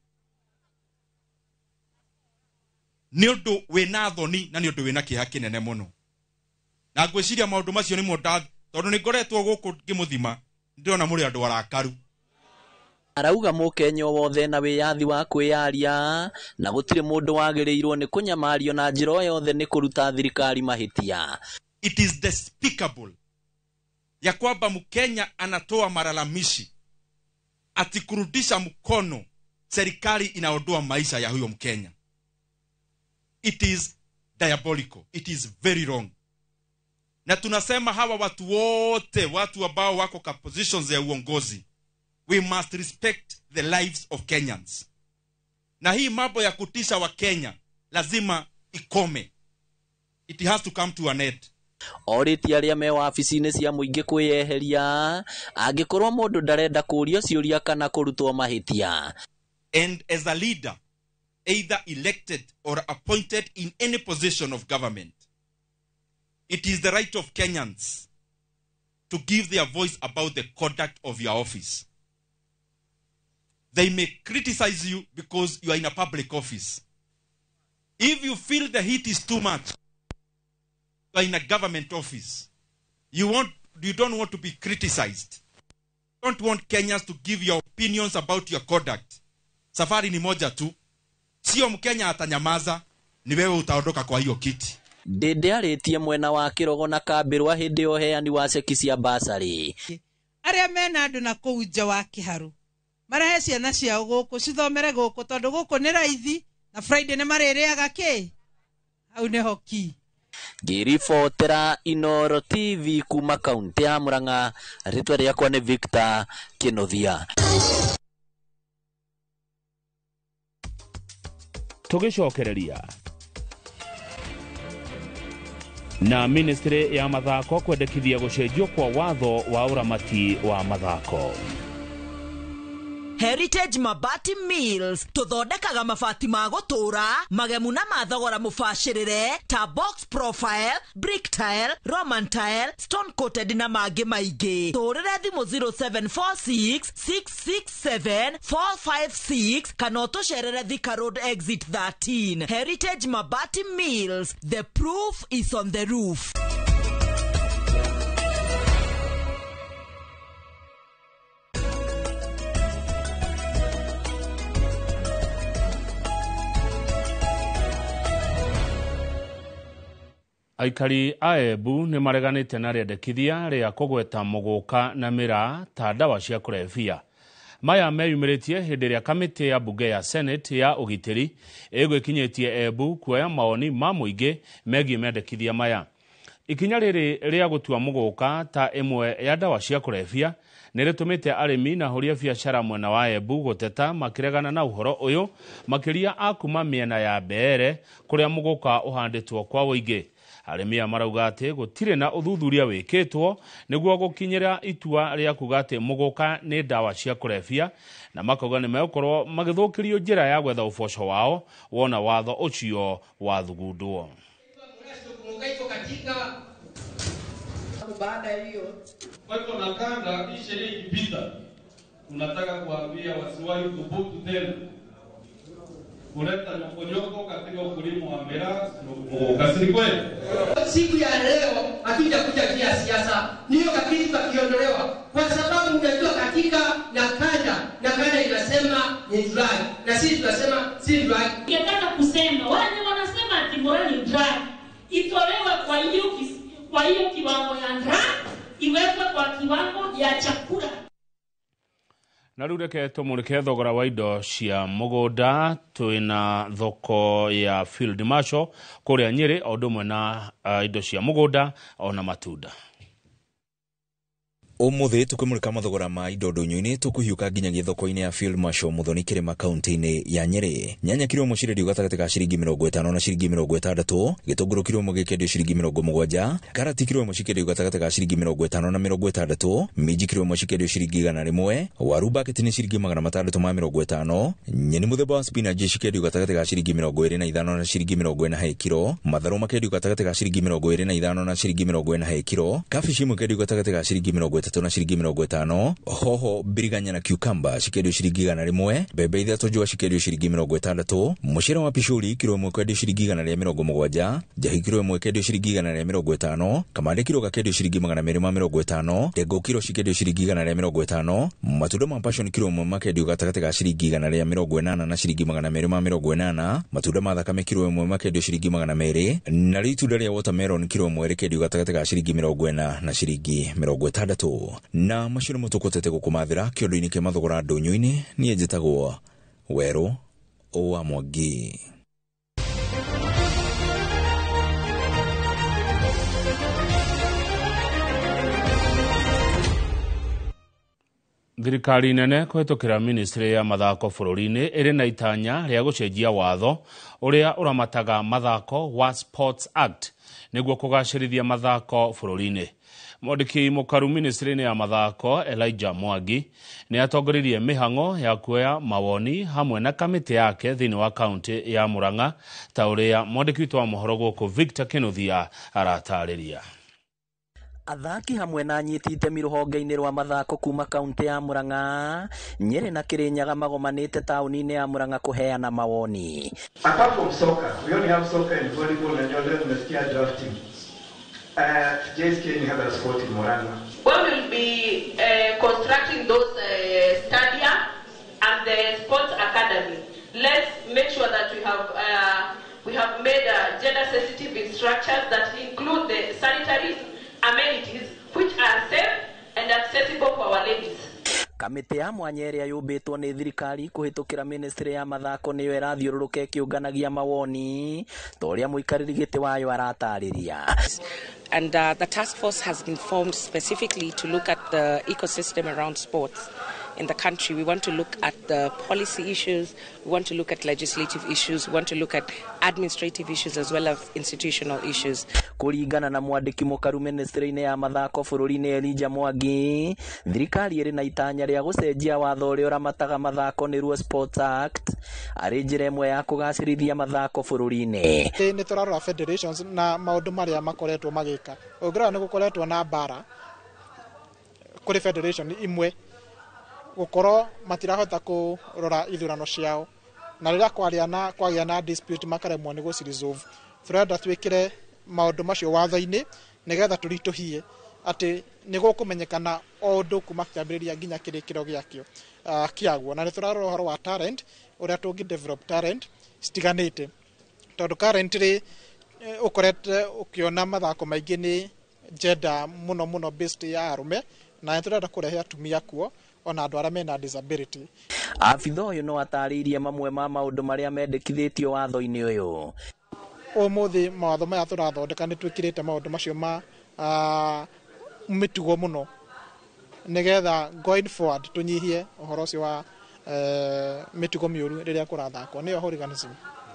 nĩ ũndũ wĩna thoni na nĩ ũndũ wĩna kĩeha kĩnene mũno. Na ngwĩciria maũndũ macio nĩmo tondũ nĩ ngoretwo gũkũ ngĩmũthima, ndĩrona mũrĩ andũ arakaru. Arauga mũkenya wothe na wĩyathi wa kwĩyaria na gũtirĩ mũndũ wagĩrĩirwo nĩ kũnyamario na njĩra o yothe nĩ kũruta thirikari mahĩtia. It is despicable ya kwamba Mkenya anatoa malalamishi ati kurudisha mkono serikali inaondoa maisha ya huyo Mkenya. It is diabolical. It is very wrong. Na tunasema hawa watu wote, watu ambao wako kwa positions ya uongozi, we must respect the lives of Kenyans. Na hii mambo ya kutisha wa Kenya lazima ikome. It has to come to an end. Orĩtie arĩa me wabici-inĩ cia mũingĩ kwĩyeheria angĩkorwo mũndũ ndarenda kũũrio ciũria kana kũrutwo mahĩtia. And as a leader, either elected or appointed in any position of government, it is the right of Kenyans to give their voice about the conduct of your office. They may criticize you because you are in a public office. If you feel the heat is too much, you are in a government office. You don't want to be criticized. You don't want Kenyans to give your opinions about your conduct. Safari ni moja tu. Sio Mkenya atanyamaza, ni wewe utaondoka kwa hiyo kiti. Ndĩndĩ arĩtie mwena wa Kĩrogo na Kambĩrwa hĩndĩ ya ũheani wa ceki cia basarĩ. Arĩa mena andũ na kũu nja wa Kĩharũ marehe ciana ciao gũkũ cithomere gũkũ tondũ gũkũ nĩ raithi na Friday nĩ marĩrĩaga kĩ hau nĩho ki. Ngĩribotera Inooro TV kuma kaunti ya Murang'a, rĩtwa rĩakwa nĩ Victor Kĩnuthia. Tũgĩcokereria na ministry ya mathako kwendekithia gũcenjio kwa watho wa ũramati wa mathako. Heritage Mabati Mills tũthondekaga mabati ma gũtũũra magemu na ma thogora mũbacĩrĩre ta box profile, brick tile, Roman tile, stone coated na mangĩ maingĩ. Tũrĩre thimũ 0746 667 456 kana ũtũcerere Thika Road exit 13. Heritage Mabati Mills, the proof is on the roof. Aikari a Embu nĩ mareganĩte na rĩendekithia rĩa kũgweta mũgũka na mĩraa ta ndawa cia kũrebia. Maya meyumĩrĩtie hĩndĩ ĩrĩa kamĩtĩ ya mbunge ya Senate ya ũgitĩri ĩgwĩkinyĩtie Embu kuoya mawoni ma mũingĩ megiĩ mendekithia maya. Ikinya rĩrĩ rĩa gũtua mũgũka ta ĩmwe ya ndawa cia kũrebia nĩ rĩtũmĩte arĩmi na ahũri a biacara mwena wa Embu gũteta makĩregana na ũhoro ũyũ, makĩria a kuma mĩena ya Mbeere kũrĩa mũgũka ũhandĩtwo kwa ũingĩ. Arĩmi aya marauga atĩ gũtirĩ na ũthuthuria wĩkĩtwo nĩguo gũkinyĩra itua rĩa kuga atĩ mũgũka nĩ ndawa cia kũrebia, na makauga nĩ megũkorwo magĩthũkĩrio njĩra ya gwetha ũboco wao wona watho ũcio wathugundwo. Kwa hivyo na kanda hii sheria ikipita, tunataka kuambia wasiwahi thubutu tena kuleta nyokonyoko katika ukulima wa miraa na si kweli? Siku ya leo hatujakuja kia siasa, niyo kakitu kakiondolewa kwa sababu unajua katika na kanda inasema ni drug na sisi tunasema si drug. Ningetaka kusema wale wanasema ati miraa ni drug itolewe kwa hiyo kiwango ya drug iwekwe kwa kiwango ya chakula. Na rĩu reke tũmũrĩke thogora wa indo cia mũgũnda. Twĩna thoko ya Field Marshal kũrĩa Nyĩrĩ, o ũndũ ũmwe na indo cia mũgũnda ona matunda. Ũmũthĩ tũkĩmũrĩka mathogora ma indo ndũnyũ-inĩ tũkũhiũka nginyagia thoko-inĩ ya Field Marshal Muthoni Kĩrĩma kaunti-inĩ ya Nyĩrĩ. Nyanya kiro ĩmwe cirendio gatagatĩ ka ciringi 50 na ciringi 60, gĩtũngũrũ kiro ĩmwe gĩkĩendio ciringi 70, karati kiro ĩmwe cikĩendio gatagatĩ ka ciringi 50 na 60, minji kiro ĩmwe cikĩendio ciringi 100, waru baketi nĩ ciringi 650, nyeni mũthemba wa spinach cikĩendio gatagatĩ ka ciringi 25 na ciringi 40 he kiro, matharũ makĩendio gatagatĩ ka ciringi 25 na ciringi 40 he kiro, kabici ĩmwe ĩkĩendio gatagatĩ ka ciringi 30 na ciringi 50, hoho, biriganya na cucumber cikĩendio ciringi 100, mbembe ithatũ njũa cikĩendio ciringi 60, mũcere wa picũri kiro ĩmwe ũkendio ciringi 170, njahi kiro ĩmwe ĩkendio ciringi 150, kamande kiro gakendio ciringi 250, ndengũ kiro cikĩendio ciringi 150, matunda ma passion kiro ĩmwe makendio gatagatĩ ka ciringi 180 na ciringi 280, matunda ma thakame kiro ĩmwe makendio ciringi 200, narĩo itunda rĩa watermelon kiro ĩmwe rĩkendio gatagatĩ ka ciringi 40 na ciringi 60. Na macio nĩmo tũkũtete gũkũmathĩra kĩondo-inĩ kĩa mathogora ndũnyũ-inĩ. Niĩ njĩtagwo Werũ wa Mwangi. Thirikari nene kũhĩtũkĩra ministry ya mathako bũrũri-inĩ ĩrĩ na itanya rĩa gũcenjia watho ũrĩa ũramataga mathako wa Sports Act nĩguo kũgacĩrithia mathako bũrũri-inĩ. Mwandĩki mũkaru ministry-inĩ ya mathako Elijah Mwangi nĩ atongoririe mĩhang'o ya kuoya mawoni hamwe na kamĩtĩ yake thĩinĩ wa kaunti ya Murang'a, ta ũrĩa mwandĩki witũ wa mohoro gũkũ Victor Kinuthia aratarĩria. Athaki hamwe na anyiti itemi rũhonge-inĩ rwa mathako kuma kaunti ya Murang'a, Nyĩrĩ na Kĩrĩnyaga magomanĩte taũni-inĩ ya Murang'a kũheana mawoni. Apart from soccer, we only have soccer and volleyball, na leo nimesikia drafting. JSK ni other sport in Murang'a. We will be constructing those stadia and the sports academy. Let's make sure that we have made gender sensitive structures that include the sanitary amenities which are safe and accessible for our ladies. Kamĩtĩ ya mwanya ĩrĩa yũmbĩtwo nĩ thirikari kũhĩtũkĩra ministry ya mathako nĩyo ĩrathiũrũrũka ĩkĩũnganagia mawoni ta ũrĩa mũikarĩri gĩtĩ wayo aratarĩria. And the task force has been formed specifically to look at the ecosystem around sports in the country. We want to look at the policy issues, we want to look at legislative issues, we want to look at administrative issues as well as institutional issues. Kũringana na mwandĩki mũkaru ministry-inĩ ya mathako bũrũri-inĩ Elijah Mwangi, thirikari ĩrĩ na itanya rĩa gũcenjia watho ũrĩa ũramataga mathako nĩruo Sports Act arĩ njĩra ĩmwe ya kũgacĩrithia mathako bũrũri-inĩ. Nĩ tũrarora federations na maũndũ marĩa makoretwo magĩka. Ũngĩrora nĩ gũkoretwo na mbara kũrĩ federation imwe gũkorwo matirahota kũrora ithurano ciao, na rĩrĩa kwagĩa na dispute makaremwo nĩ gũci-resolve. Tũrenda twĩkĩre maũndũ macio watho-inĩ nĩgetha tũritũhie atĩ nĩ gũkũmenyekana o ũndũ kuma kĩambĩrĩria nginya kĩrĩkĩro gĩakĩo kĩaguo. Na nĩ tũrarora ũhoro wa talent, ũrĩa tũngĩ develop talent citiganĩte, tondũ currently ũkorete ũkĩona mathako maingĩ nĩ gender mũno mũno based ya arũme, na nĩ tũrenda kũrehe atumia kuo ona andũ arĩa mena disability. Abitha ũyũ no atarĩirie mamwe ma maũndũ marĩa mendekithĩtio watho-inĩ ũyũ. Ũmũthĩ mawatho maya tũrathondeka nĩ twĩkĩrĩte maũndũ macio ma mĩtugo mũno nĩgetha going forward tũnyihie ũhoro ũcio wa mĩtugo mĩũru rĩrĩa kũrathakwo, nĩyo hooliganism.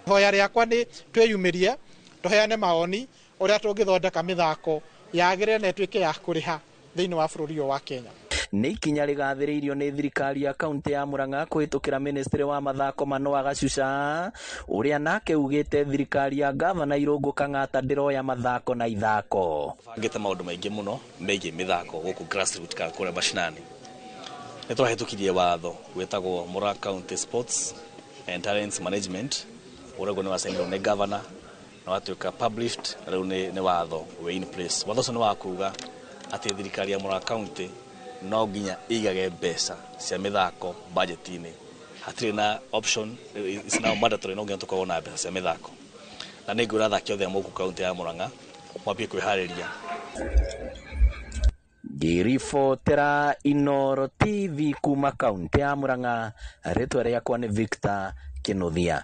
Ihoya rĩakwa nĩ twĩyumĩrie tũheane mawoni ũrĩa tũngĩthondeka mĩthako yagĩrĩre na ĩtuĩke ya kũrĩha thĩinĩ wa bũrũri ũyũ wa Kenya. Nĩ ikinya rĩgathĩrĩirio nĩ thirikari ya kaunti ya Murang'a kũhĩtũkĩra ministry wa mathako Manoa Gacuca, ũrĩa nake ugĩte thirikari ya gavana Irũngũ Kang'ata ndĩroya mathako na ithako. Bangĩte maũndũ maingĩ mũno megiĩ mĩthako gũkũ grassroots kana kũrĩa mashinani. Nĩ twahĩtũkirie watho wĩtagwo Murang'a County Sports and Talents Management, ũrĩa nĩ wacainirwo nĩ gavana na watuĩka published, rĩu nĩ watho wĩ in place. Watho ũcio nĩ wa kuga atĩ thirikari ya Murang'a County no nginya ĩigage mbeca cia mĩthako budget-inĩ. Hatirĩ na option, it's now mandatory, no nginya tũkorwo na mbeca cia mĩthako. Na nĩ ngwĩra athaki othe a mũkũ kaunti ya Murang'a mwambie kwĩharĩria. Ngĩribotera Inooro TV kuma kaunti ya Murang'a, rĩtwa rĩakwa nĩ Victor Kinuthia.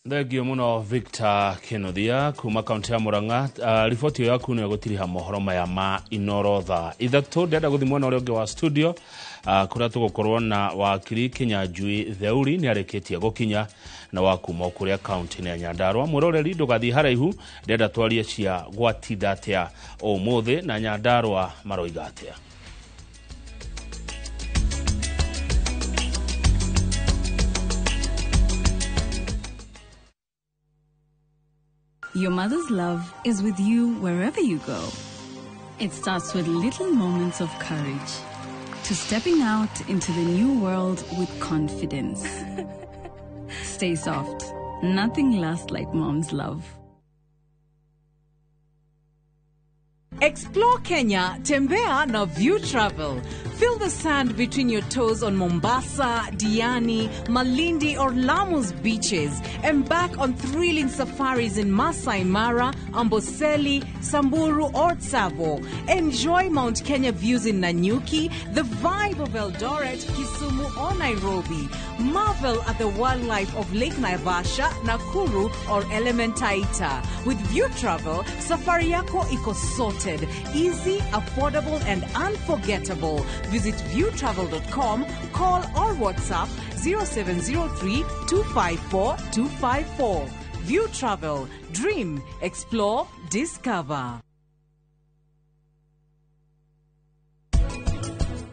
Thengio muno Victor Kinuthia kuma kaunti ya Murang'a. Riboti ĩyo yaku nĩ gũtiriha mohoro maya ma Inooro thaa 3. Ndĩrenda gũthiĩ mwena ũrĩa ũngĩ wa studio kũrĩa tũgũkorwo na wakiri Kinyanjui Theuri nĩ arĩkĩtie gũkinya na wa kuma kũrĩa kaunti-inĩ ya Nyandarua. Mwĩroreri ndũgathiĩ haraihu, ndĩrenda twarie cia gwatinda atĩa ũmũthĩ na Nyandarua maroiga atĩa. Your mother's love is with you wherever you go. It starts with little moments of courage, to stepping out into the new world with confidence. Stay soft. Nothing lasts like mom's love. Explore Kenya, tembea na View Travel. Feel the sand between your toes on Mombasa, Diani, Malindi or Lamu's beaches. Embark on thrilling safaris in Masai Mara, Amboseli, Samburu or Tsavo. Enjoy Mount Kenya views in Nanyuki, the vibe of Eldoret, Kisumu or Nairobi. Marvel at the wildlife of Lake Naivasha, Nakuru or Elementaita. With View Travel, safari yako iko sorted. Easy, affordable and unforgettable. Visit viewtravel.com, call or WhatsApp 0703 254 254. View Travel. Dream, explore, discover.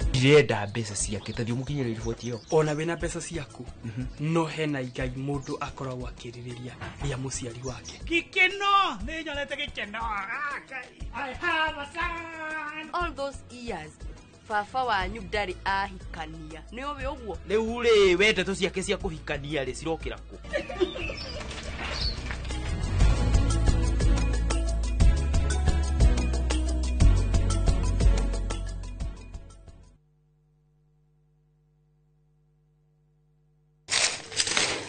Ndirenda mbeca ciake ta thiĩ mũkinyĩre riboti ĩyo. Ona wĩna mbeca ciaku no hena igai mũndũ akoragwo akĩrirĩria rĩa mũciari wake. Gĩkeno nĩ nyonete gĩkeno. I have a son. All those years baba wanyu ndarĩ ahikania nĩ ũĩ ũguo. Rĩu rĩ we ndeto ciake cia kũhikania rĩ cirokĩra kũ?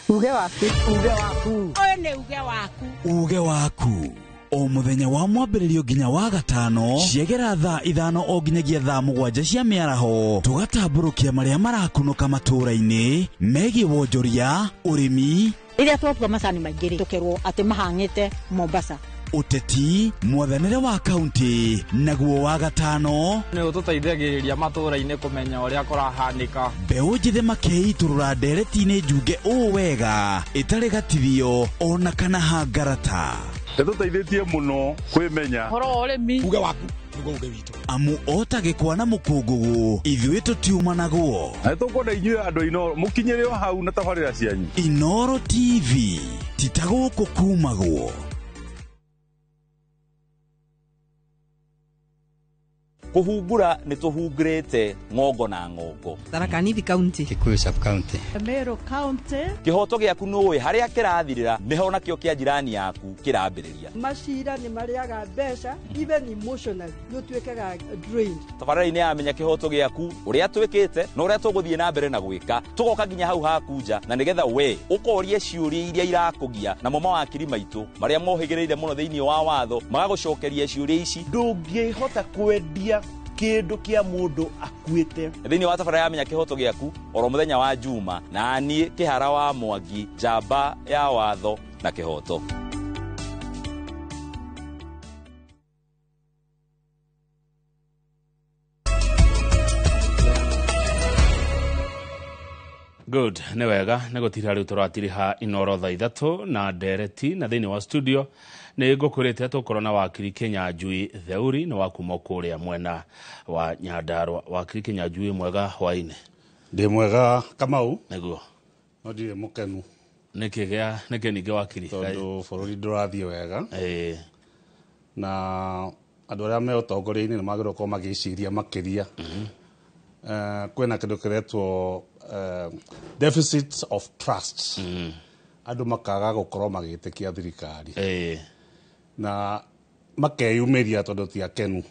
Uge waku. Uge waku. Ũyũ nĩ uge waku. Uge waku. O mũthenya wa mwambĩrĩrio nginya wa gatano ciegera thaa 5 o nginyagia thaa 7 cia mĩaraho tũgatambũrũkia marĩa marakunũka matũũra-inĩ megiĩ wonjoria, ũrĩmi. Rĩrĩa twatua macani maingĩ rĩ tũkerwo atĩ mahang'ĩte Mombasa. Ũteti, mwathanĩre wa kaunti, naguo wa gatano nĩ ũtũteithagĩrĩria matũũra-inĩ kũmenya ũrĩa kũrahanĩka. Mbeũ njĩthĩ makeitũrũra ndereti-inĩ njunge ũũ wega ĩtarĩ gatithio ona kana hangarata. Ĩtũteithĩtie mũno kwĩmenya. Ũhoro wa ũrĩmi. Uge waku nĩguo uge witũ. Amu o ta gĩkwa na mũkũngũgũ, ithuĩ tũtiumanagwo. Na nĩtũkwenda inyuĩ andũ a Inooro mũkinyĩre o hau na tabarĩra cianyu. Inooro TV ti ta gũkũ kumagwo. Kũhungura nĩ tũhungurĩte ng'ongo na ng'ongo. Tharaka Nithi County. Kikuyu sub county. Meru County. Kĩhoto gĩaku nũĩ harĩa kĩrathirĩra nĩho nakĩo kĩa jirani yaku kĩrambĩrĩria. Macira nĩ marĩaga mbeca even emotionally nĩ ũtuĩkaga drained. Tabarĩra-inĩ ya Menya Kĩhoto Gĩaku ũrĩa twĩkĩte na ũrĩa tũgũthiĩ na mbere na gwĩka, tũgoka nginya hau haku nja na nĩgetha we ũkorie ciũria iria irakũgia, namo mawakiri maitũ marĩa mohĩgĩrĩire mũno thĩinĩ wa watho magagũcokeria ciũria ici. Ndũngĩhota kwendia kĩndũ kĩa mũndũ akuĩte. Thĩinĩ wa tabarĩra ya Menya Kĩhoto Gĩaku oro mũthenya wa Juma, na niĩ Kĩhara wa Mwangi, njamba ya watho na kĩhoto. Good, nĩ wega nĩ gũtira rĩu tũratiriha Inooro thaa ithatũ na ndereti, na thĩinĩ wa studio nĩ ngũkwĩrĩte tũkorwo na wakiri Kĩnyanjui Theuri nĩ wa kuma kũrĩa mwena wa Nyandarua. Wakiri Kĩnyanjui, mwega hwainĩ. Ndĩ mwega Kamau. Nĩguo. No ndirĩ mũkenu. Nĩkĩ gĩa nĩkĩ ningĩ wakiri? Tondũ bũrũri ndũrathiĩ wega. Na andũ arĩa me ũtongoria-inĩ nĩ magĩrĩirwo gũkorwo magĩciria makĩria. Kwĩna kĩndũ kĩretwo deficit of trust. Andũ makaga gũkorwo magĩtĩkia thirikari. Na makeyumĩria tondũ ti akenu.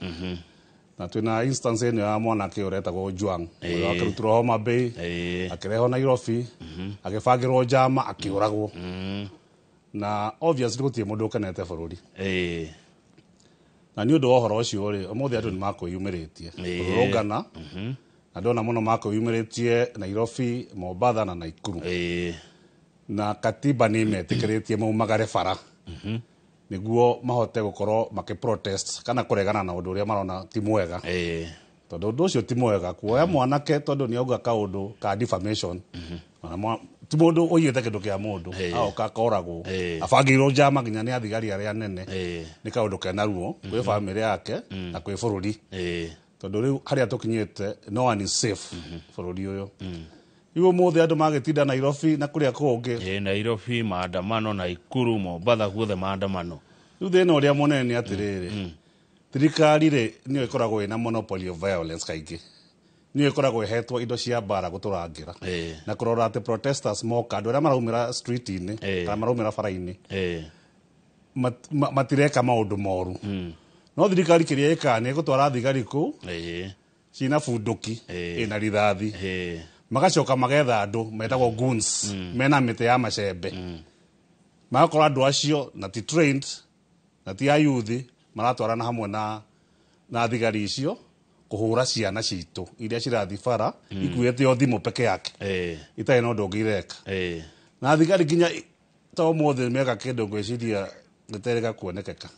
Na twĩna instance ĩno ya mwanake ũretagwo Ojwang, ũrĩa akĩrutirwo Homa Bay, akĩrehwo Nairobi, agĩbangĩrwo njama, akĩũragwo. Na obviously gũtirĩ mũndũ ũkenete bũrũri. Na nĩ ũndũ wa ũhoro ũcio rĩ, ũmũthĩ andũ nĩ makwĩyumĩrĩtie kũrũrũngana. Na ndona mũno makwĩyumĩrĩtie Nairobi, Mombatha na Nakuru. Na katiba nĩ ĩmetĩkĩrĩtie maumagare bara nĩguo mahote gũkorwo makĩ protest kana kũregana na ũndũ ũrĩa marona ti mwega. Tondũ ũndũ ũcio ti mwega kuoya mwanake tondũ nĩ auga kaũndũ ka defamation. Ti mũndũ ũiyĩte kĩndũ kĩa mũndũ aoka akoragwo abangĩirwo njama nginya nĩ athigari arĩa anene. Nĩ kaũndũ kena ruo kwĩ bamĩrĩ yake na kwĩ bũrũri. Tondũ rĩu harĩa tũkinyĩte no one is safe bũrũri ũyũ. Rĩu ũmũthĩ andũ magĩtinda Nairobi na kũrĩa kũngĩ. Nairobi maandamano, Nakuru, Mombatha guothe maandamano. Rĩu thĩna ũrĩa mũnene nĩ atĩrĩrĩ, thirikari rĩ nĩyo ĩkoragwo ĩna monopoly of violence kaingĩ. Nĩyo ĩkoragwo ĩhetwo indo cia mbara gũtũrangĩra na kũrora atĩ protesters moka, andũ arĩa maraumĩra street-inĩ kana maraumĩra bara-inĩ matireka maũndũ moru. No thirikari kĩrĩa ĩkaga nĩ ĩgũtwara thigari kũu ciĩna bunduki ĩna rithathi, magacoka magetha andũ metagwo goons mena mĩtĩ ya macembe. Magakorwo andũ acio na ti trained na ti ayuthi maratwarana hamwe na thigari icio kũhũra ciana citũ iria cirathiĩ bara ikuĩte o thimũ peke yake itarĩ na ũndũ ũngĩ ireka. Na thigari nginya ta ũmũthĩ meka kĩndũ ngwĩciria gĩterĩga kuonekeka.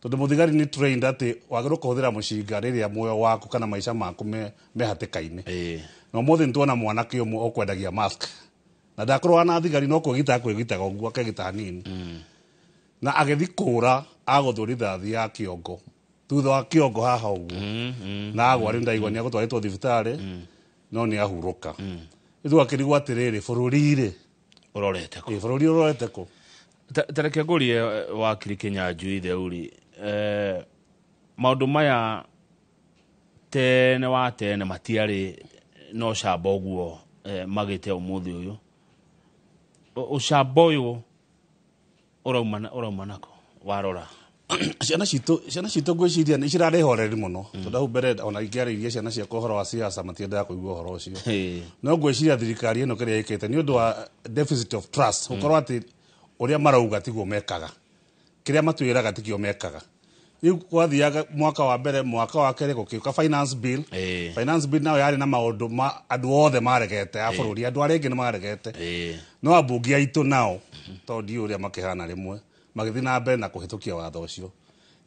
Tondũ mũthigari nĩ trained atĩ wagĩrĩirwo kũhũthĩra mũcinga rĩrĩa muoyo waku kana maica maku me hatĩka-inĩ. Na ũmũthĩ nĩ tuona mwanake ũmwe ũkwendagia mask na ndakorwo na thigari no kwĩgita kwĩgitaga ũguo akegita hanini. Na agĩthiĩ kũra agũthwo rithathi ya kĩongo thutha wa kĩongo haha ũguo na agwa rĩu ndaigua nĩ agũtwarĩtwo thibitarĩ no nĩ ahurũka. Rĩu tũgakĩrigwo atĩrĩrĩ, bũrũri rĩ ũrorete kũ? Bũrũri ũrorete kũ? Tareke ngũrie wakiri Kĩnyanjui Theuri, maũndũ maya tene wa tene matiarĩ na ũcamba ũguo magĩte ũmũthĩ ũyũ. Ũcamba ũyũ ũrauma nako warora? Ciana citũ ngwĩciria nĩ cirarĩ horeri mũno. Tondũ hau mbere ona ingĩarĩirie ciana ciakwa ũhoro wa siasa matiendaga kũigua ũhoro ũcio. No ngwĩciria thirikari ĩno kĩrĩa ĩkĩte nĩ ũndũ wa deficit of trust, gũkorwo atĩ ũrĩa marauga tiguo mekaga, kĩrĩa matwĩraga tikio mekaga. Rĩu gwathiaga mwaka wa mbere, mwaka wa kerĩ gũkĩũka finance bill. Finance bill nayo yarĩ na maũndũ ma andũ othe maregete a bũrũri, andũ arĩa aingĩ nĩ maregete. No ambunge aitũ nao tondũ ndiũĩ ũrĩa makĩhana rĩmwe Magĩthiĩ na mbere na kũhĩtũkia watho ũcio.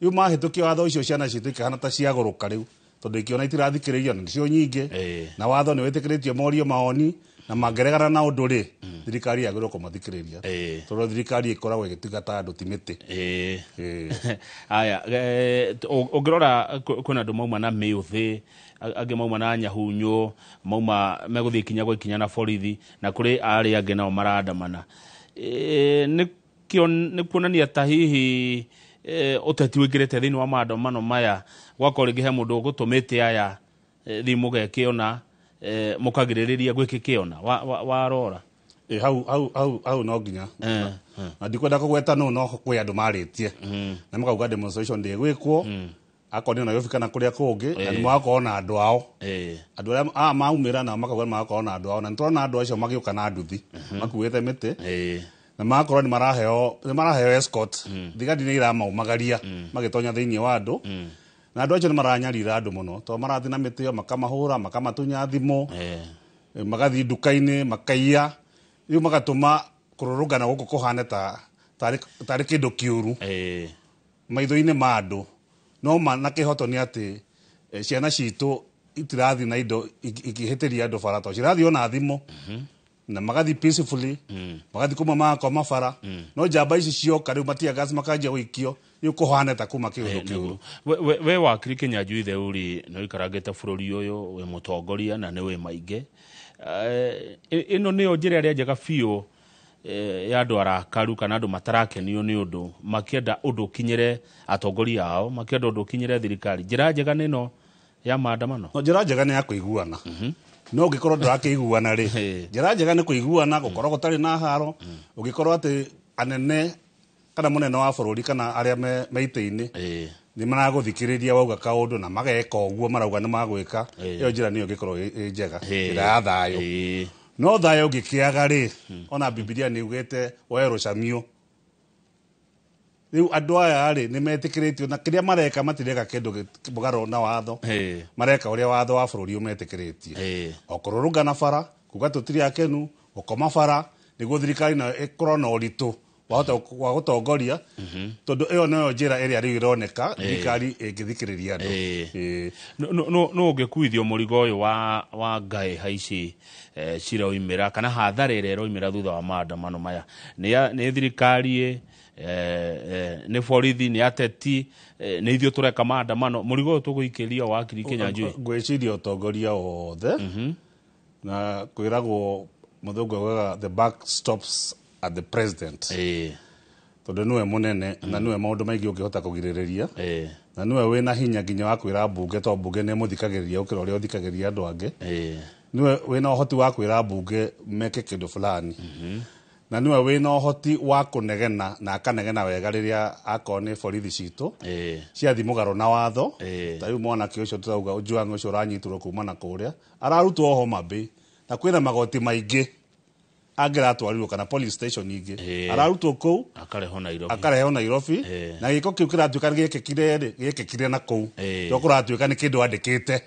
Rĩu mahĩtũkia watho ũcio, ciana citũ ikahana ta ciagũrũka rĩu, tondũ ikĩona itirathikĩrĩrio na nĩcio nyingĩ, na watho nĩ wĩtĩkĩrĩtio morio mawoni, na mangĩregana na ũndũ rĩ, thirikari yagĩrĩirwo kũmathikĩrĩria, tondũ thirikari ĩkoragwo ĩgĩtungata andũ, ti mĩtĩ. Aya, ũngĩrora kwĩna andũ mauma na mĩũthĩ, angĩ mauma na nyahunyo, mauma megũthiĩ ikinya gwa ikinya na borithi, na kũrĩ arĩa angĩ nao marandamana. Nĩ kuonania ta hihi ũteti wĩingĩrĩte thĩinĩ wa maandamano maya, gwakorwo rĩngĩ he mũndũ ũgũtũmĩte aya, thiĩ mũgeke ona mũkagirĩrĩria gwĩkĩke ona warora. Ĩ, hau hau hau hau no nginya na ndikwenda kũgweta nũ, no kwĩ andũ marĩtie na makauga demonstration ndĩgwĩkwo, akorwo nĩ Nairobi kana kũrĩa kũngĩ, na nĩ magakorwo na andũ ao. Andũ arĩa maumĩra nao makauga nĩ magakorwo na andũ ao, na nĩ tũrona andũ acio magĩũka na nduthi makuĩte mĩtĩ, na magakorwo nĩ maraheo escort. Thigari nĩ iramaumagaria magĩtonya thĩinĩ wa andũ, na andũ acio nĩ maranyarira andũ mũno, tondũ marathiĩ na mĩtĩ ĩyo makamahũra, makamatunya thimũ, magathiĩ nduka-inĩ makaiya. Rĩu magatũma kũrũrũngana gũkũ kũhane ta tarĩ kĩndũ kĩũru maitho-inĩ ma andũ. No ma na kĩhoto nĩ atĩ ciana citũ itirathiĩ na indo ikĩhĩtĩria andũ bara, tondũ cirathiĩ ona thimũ na magathiĩ peacefully, magathiĩ kuma magakoma bara. No njamba ici cioka rĩu matia gas makanjia gũikio, rĩu kũhane ta kuma kĩũndũ kĩũru. We wakiri Kinyanjui Theuri, nĩ ũikarangĩte bũrũri ũyũ, wĩ mũtongoria na nĩ wĩ maingĩ. Ĩno nĩyo njĩra ĩrĩa njega biũ ya andũ arakaru kana andũ matarakenio nĩ ũndũ, makĩenda ũndũ ũkinyĩre atongoria ao, makĩenda ũndũ ũkinyĩre thirikari? Njĩra njega nĩ ĩno ya maandamano? No njĩra njega nĩ ya kũiguana. No ũngĩkorwo ndũrakĩiguana rĩ, njĩra njega nĩ kũiguana, gũkorwo gũtarĩ na haro. Ũngĩkorwo atĩ anene kana mũnene wa bũrũri kana arĩa me itĩ-inĩ nĩ maragũthikĩrĩria wauga kaũndũ na mageka ũguo marauga nĩ magwĩka, ĩyo njĩra nĩyo ĩngĩkorwo ĩ njega, njĩra ya thayũ. No thayũ ũngĩkĩaga rĩ, ona Bibilia nĩ ugĩte woe rũcamio. Rĩu andũ aya rĩ, nĩ metĩkĩrĩtio na kĩrĩa mareka, matireka kĩndũ mũgarũ na watho. Mareka ũrĩa watho wa bũrũri ũmetĩkĩrĩtie, o kũrũrũngana bara kuga tũtirĩ akenu, gũkoma bara nĩguo thirikari nayo ĩkorwo na ũritũ wahota wa gũtongoria, tondũ ĩyo noyo njĩra ĩrĩa rĩu ĩroneka thirikari ĩngĩthikĩrĩria andũ. No ũngĩkuithio mũrigo ũyũ wa ngaĩha ici ciroimĩra kana hathara ĩrĩa ĩroimĩra thutha wa maandamano maya, nĩ thirikari ĩ, nĩ borithi, nĩ ateti, nĩ ithuĩ tũreka maandamano? Mũrigo ũyũ tũgũikĩria wakiri Kinyanjui? Ngwĩciria ũtongoria wothe, na kwĩragwo mũthũngũ augaga the buck stops at the president, tondũ nĩwe mũnene na nĩwe maũndũ maingĩ ũngĩhota kũgirĩrĩria, na nĩwe wĩna hinya nginya wa kwĩra mbunge, tondũ mbunge nĩ ĩmũthikagĩrĩria gũkĩra ũrĩa ũthikagĩrĩria andũ angĩ. Nĩwe wĩna ũhoti wa kwĩra mbunge meke kĩndũ fulani, na nĩwe wĩna ũhoti wa kũnegena na akanegena wega rĩrĩa akorwo nĩ borithi citũ ciathi mũgarũ na watho. Ta rĩu mwanake ũcio tũrauga Ojwang ũcio ũranyitirwo kuma na kũrĩa, ararutwo Homa Bay, na kwĩna magoti maingĩ angĩratwarirwo kana police station ingĩ. Ararutwo kũu akarehwo Nairobi. Akarehwo Nairobi. Na gĩko kĩu kĩratuĩka nĩ gĩkĩkire rĩ, gĩkĩkire na kũu to kũratuĩka nĩ kĩndũ andĩkĩte,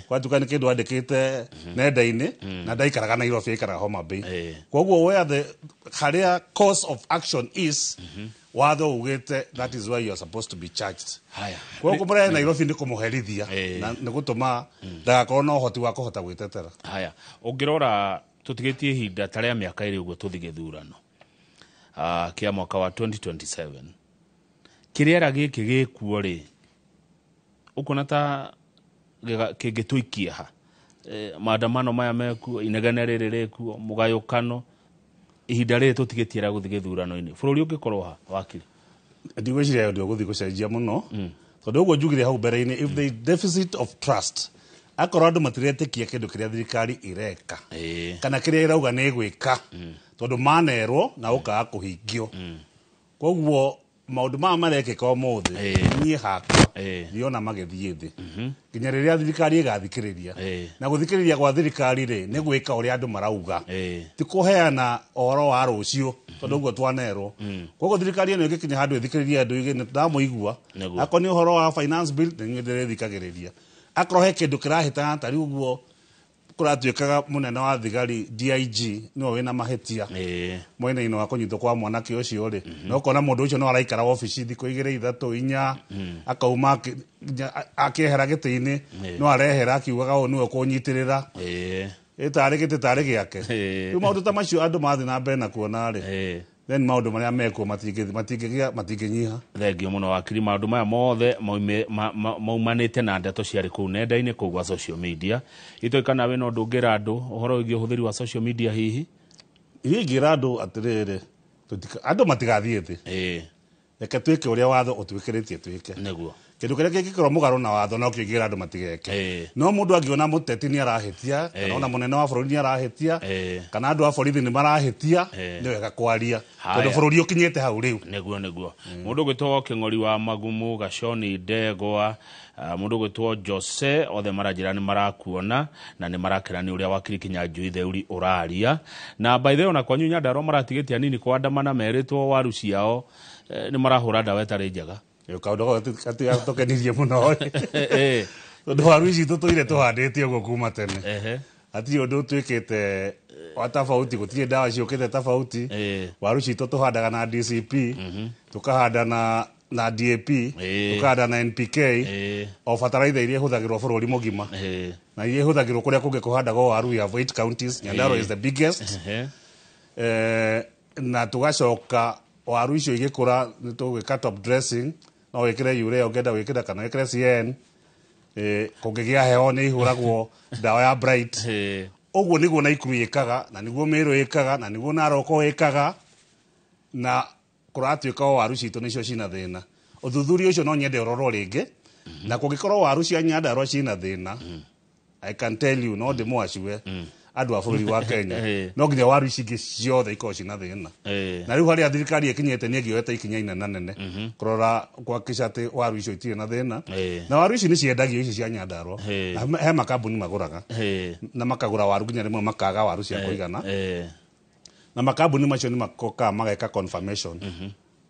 kũratuĩka nĩ kĩndũ andĩkĩte nenda-inĩ, na ndaikaraga Nairobi, aikaraga Homa Bay. Koguo where the harĩa course of action is, watho ugĩte that is why you are supposed to be charged. Haya. Koguo kũmũrehe Nairobi nĩ kũmũherithia na nĩ gũtũma ndagakorwo na ũhoti wa kũhota gwĩtetera. Haya, ũngĩrora tũtigĩtie ihinda ta rĩa mĩaka 2 ũguo tũthiĩ gĩthurano kĩa mwaka wa 2027, kĩrĩera gĩkĩ gĩkuo rĩ, ũkuona ta kĩngĩtũikia ha? Maandamano maya mekuo, inegene rĩrĩ rĩkuo, mũgayũkano, ihinda rĩrĩ tũtigĩtie rĩa gũthiĩ gĩthurano-inĩ, bũrũri ũngĩkorwo ha, wakiri? Ndigwĩciria ũndũ ũgũthiĩ gũcenjia mũno, tondũ ũguo njugire hau mbere-inĩ, if the deficit of trust, akorwo andũ matiretĩkia kĩndũ kĩrĩa thirikari ĩreka kana kĩrĩa ĩrauga nĩ ĩgwĩka, tondũ manerwo na ũkaga kũhingio. Koguo maũndũ maya marekĩka ũmũthĩ, niĩ hakwa ndiona magĩthiĩ thĩ nginya rĩrĩa thirikari ĩgathikĩrĩria. Na gũthikĩrĩria gwa thirikari rĩ, nĩ gwĩka ũrĩa andũ marauga, ti kũheana ũhoro wa rũciũ, tondũ ũguo twanerwo. Koguo thirikari ĩno ĩngĩkinya handũ ĩthikĩrĩrie andũ, ige nĩ ndamũigua. Akorwo nĩ ũhoro wa finance bill, nĩ niĩ ndĩrĩthikagĩrĩria. Akorwo he kĩndũ kĩrahĩtana, ta rĩu ũguo Kũratuĩkaga mũnene wa thigari DIG nĩwe wĩna mahĩtia mwena-inĩ wa kũnyitwo kwa mwanake ũcio rĩ, na ũkona mũndũ ũcio no araikara wabici thikũ 2 3 4, akauma akĩehera gĩtĩ-inĩ, no arehera akiugaga ũũ nĩwe ũkũnyitĩrĩra, ĩtarĩ gĩtĩ tarĩ gĩake. Rĩu maũndũ ta macio andũ mathiĩ na mbere na kuona rĩ, then maũndũ marĩa mekuo matingĩnyiha. Thengio mũno wakiri, maũndũ maya mothe maumanĩte na ndeto ciarĩ kũu nenda-inĩ kũu gwa social media. Itoĩ kana wĩna ũndũ ũngĩra andũ ũhoro wĩgiĩ ũhũthĩri wa social media hihi? Niĩ ingĩra andũ atĩrĩrĩ, andũ matigathiĩ thĩ, reke twĩke ũrĩa watho ũtwĩkĩrĩtie twĩke. Nĩguo. Kĩndũ kĩrĩa kĩngĩkorwo mũgarũ na watho no kĩo ingĩra andũ matigeke. No mũndũ angĩona mũteti nĩ arahĩtia, kana ona mũnene wa bũrũri nĩ arahĩtia, kana andũ a borithi nĩ marahĩtia, nĩ wega kwaria, tondũ bũrũri ũkinyĩte hau rĩu. Nĩguo nĩguo. Mũndũ ũgwĩtwo Kĩng'ori wa Magumu, Gaconi Ndegwa, mũndũ ũgwĩtwo Jose, othe maranjĩra nĩ marakuona na nĩ marakena nĩ ũrĩa wakiri Kinyanjui Theuri ũraria. Na by the way, ona kwanyu Nyandarua maratigĩtie anini kũandamana merĩtwo waru ciao nĩ marahũra ndawa ĩtarĩ njega. Kaũndũ kau gatigatũkenirie mũno, tondũ waru ici tũtũire tũhandĩte ũguo kuma tene, hatirĩ ũndũ twĩkĩte wa tofauti, gũtirĩ ndawa ciũkĩte tofauti. Waru citũ tũhandaga na DCP, tũkahanda na DAP, tũkahanda na NPK, o bataraitha iria ihũthagĩrwo bũrũri mũgima, na iria ihũthagĩrwo kũrĩa kũngĩ kũhandagwo waru. We have 8 counties, Nyandarua is the biggest. Na tũgacoka waru icio igĩkũra nĩ tũgwĩka top dressing, no wĩkĩre urea ũngĩenda gwĩkĩra, kana wĩkĩre CN. Kũngĩgĩa heho nĩ ihũragwo ndawa ya Bright. Ũguo nĩguo Naikuru ĩkaga, na nĩguo Meru ĩkaga, na nĩguo Narok ĩkaga, na kũratuĩka o waru citũ nĩcio cina thĩna. Ũthuthuria ũcio no nyende ũrorwo rĩngĩ, na kũngĩkorwo waru cia Nyandarua cina thĩna, I can tell you, no ndĩmwacue andũ a bũrũri wa Kenya, no nginya waru ici ingĩ ciothe ikorwo cina thĩna. Na rĩu harĩa thirikari ĩkinyĩte nĩ ĩngĩoete ikinya inene nene kũrora kuhakikisha atĩ waru icio itirĩ na thĩna. Na waru ici nĩ ciendagio ici cia Nyandarua, na he makambuni magũraga na makagũra waru nginya rĩmwe makaga waru cia kũigana, na makambuni macio nĩ makokaga mageka confirmation,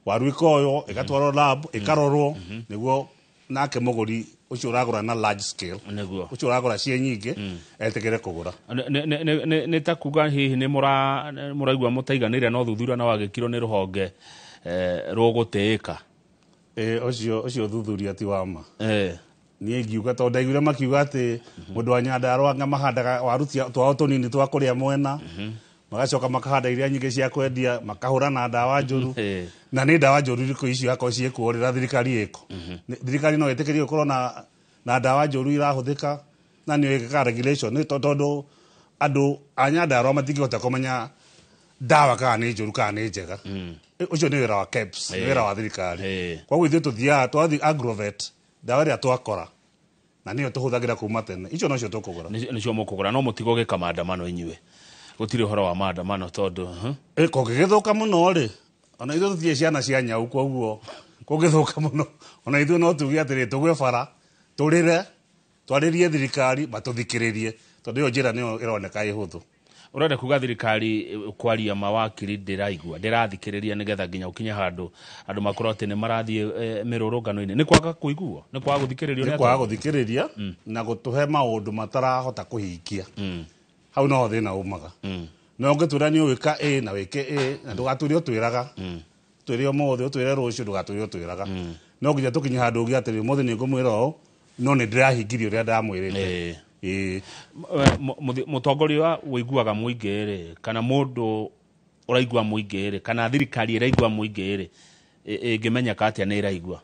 waru ĩkoywo ĩgatwarwo lab ĩkarorwo, nĩguo nake mũgũri ũcio ũragũra na large scale, ũcio ũragũra ciĩ nyingĩ, etĩkĩre kũgũra. Nĩ ta kuga hihi nĩ mũraigua mũtaiganĩire na ũthuthuria na wagĩkirwo nĩ rũhonge rũgũtĩĩka? Ũcio ũthuthuria ti wa ma. Niĩ ingiuga, tondũ ndaiguire makiuga atĩ mũndũ wa Nyandarua anga mahandaga waru twao tũnini twa kũrĩa mwena, magacoka makahanda iria nyingĩ cia kwendia, makahũra na ndawa njũru. Na nĩ ndawa njũru irĩkũ icio akorwo ciĩkuo rĩrĩa thirikari ĩko? Thirikari no ĩtĩkĩrie gũkorwo na ndawa njũru irahũthĩka, na nĩyo ĩkaga regulation, nĩ tondũ andũ a Nyandarua matingĩhota kũmenya ndawa kana nĩ njũru kana nĩ njega. Ũcio nĩ wĩra wa KEBS, nĩ wĩra wa thirikari. Koguo ithuĩ tũthiaga twathiĩ agrovet, ndawa ĩrĩa twakora na nĩyo tũhũthagĩra kuma tene, icio nocio tũkũgũra. Nĩcio mũkũgũra, no mũtigũgĩka maandamano inyuĩ? Gũtirĩ ũhoro wa maandamano tondũ Kũngĩgĩthũka mũno rĩ, ona ithuĩ tũtirĩ ciana cia nyau, koguo kũngĩthũka mũno ona ithuĩ no tuge atĩrĩ, tũgwe bara tũrĩre, twarĩrie thirikari matũthikĩrĩrie, tondũ ĩyo njĩra nĩyo ĩroneka ĩ hũthũ. Ũrenda kuga thirikari kwaria mawakiri ndĩraigua, ndĩrathikĩrĩria, nĩgetha nginya ũkinye handũ andũ makorwo atĩ nĩ marathiĩ mĩrũrũngano-inĩ, nĩ kwaga kũiguo, nĩ kwaga gũthikĩrĩrio? Nĩ kwaga gũthikĩrĩria na gũtũhe maũndũ matarahota kũhingia. Hau noho thĩna umaga. No ũngĩtwĩra nĩ ũgwĩka ĩ na wĩke ĩ, na ndũgatwĩre ũtwĩraga, twĩre ũmũthĩ ũtwĩre rũciũ, ndũgatwĩre ũtwĩraga. No nginya tũkinye handũ ũngĩ atĩrĩ, ũmũthĩ nĩ ngũmwĩra ũũ, no nĩ ndĩrahingirie ũrĩa ndamwĩrĩte. Mũtongoria ũiguaga mũingĩ rĩ, kana mũndũ ũraigua mũingĩ rĩ, kana thirikari ĩraigua mũingĩ rĩ, ĩngĩmenyeka atĩa nĩ ĩraigua?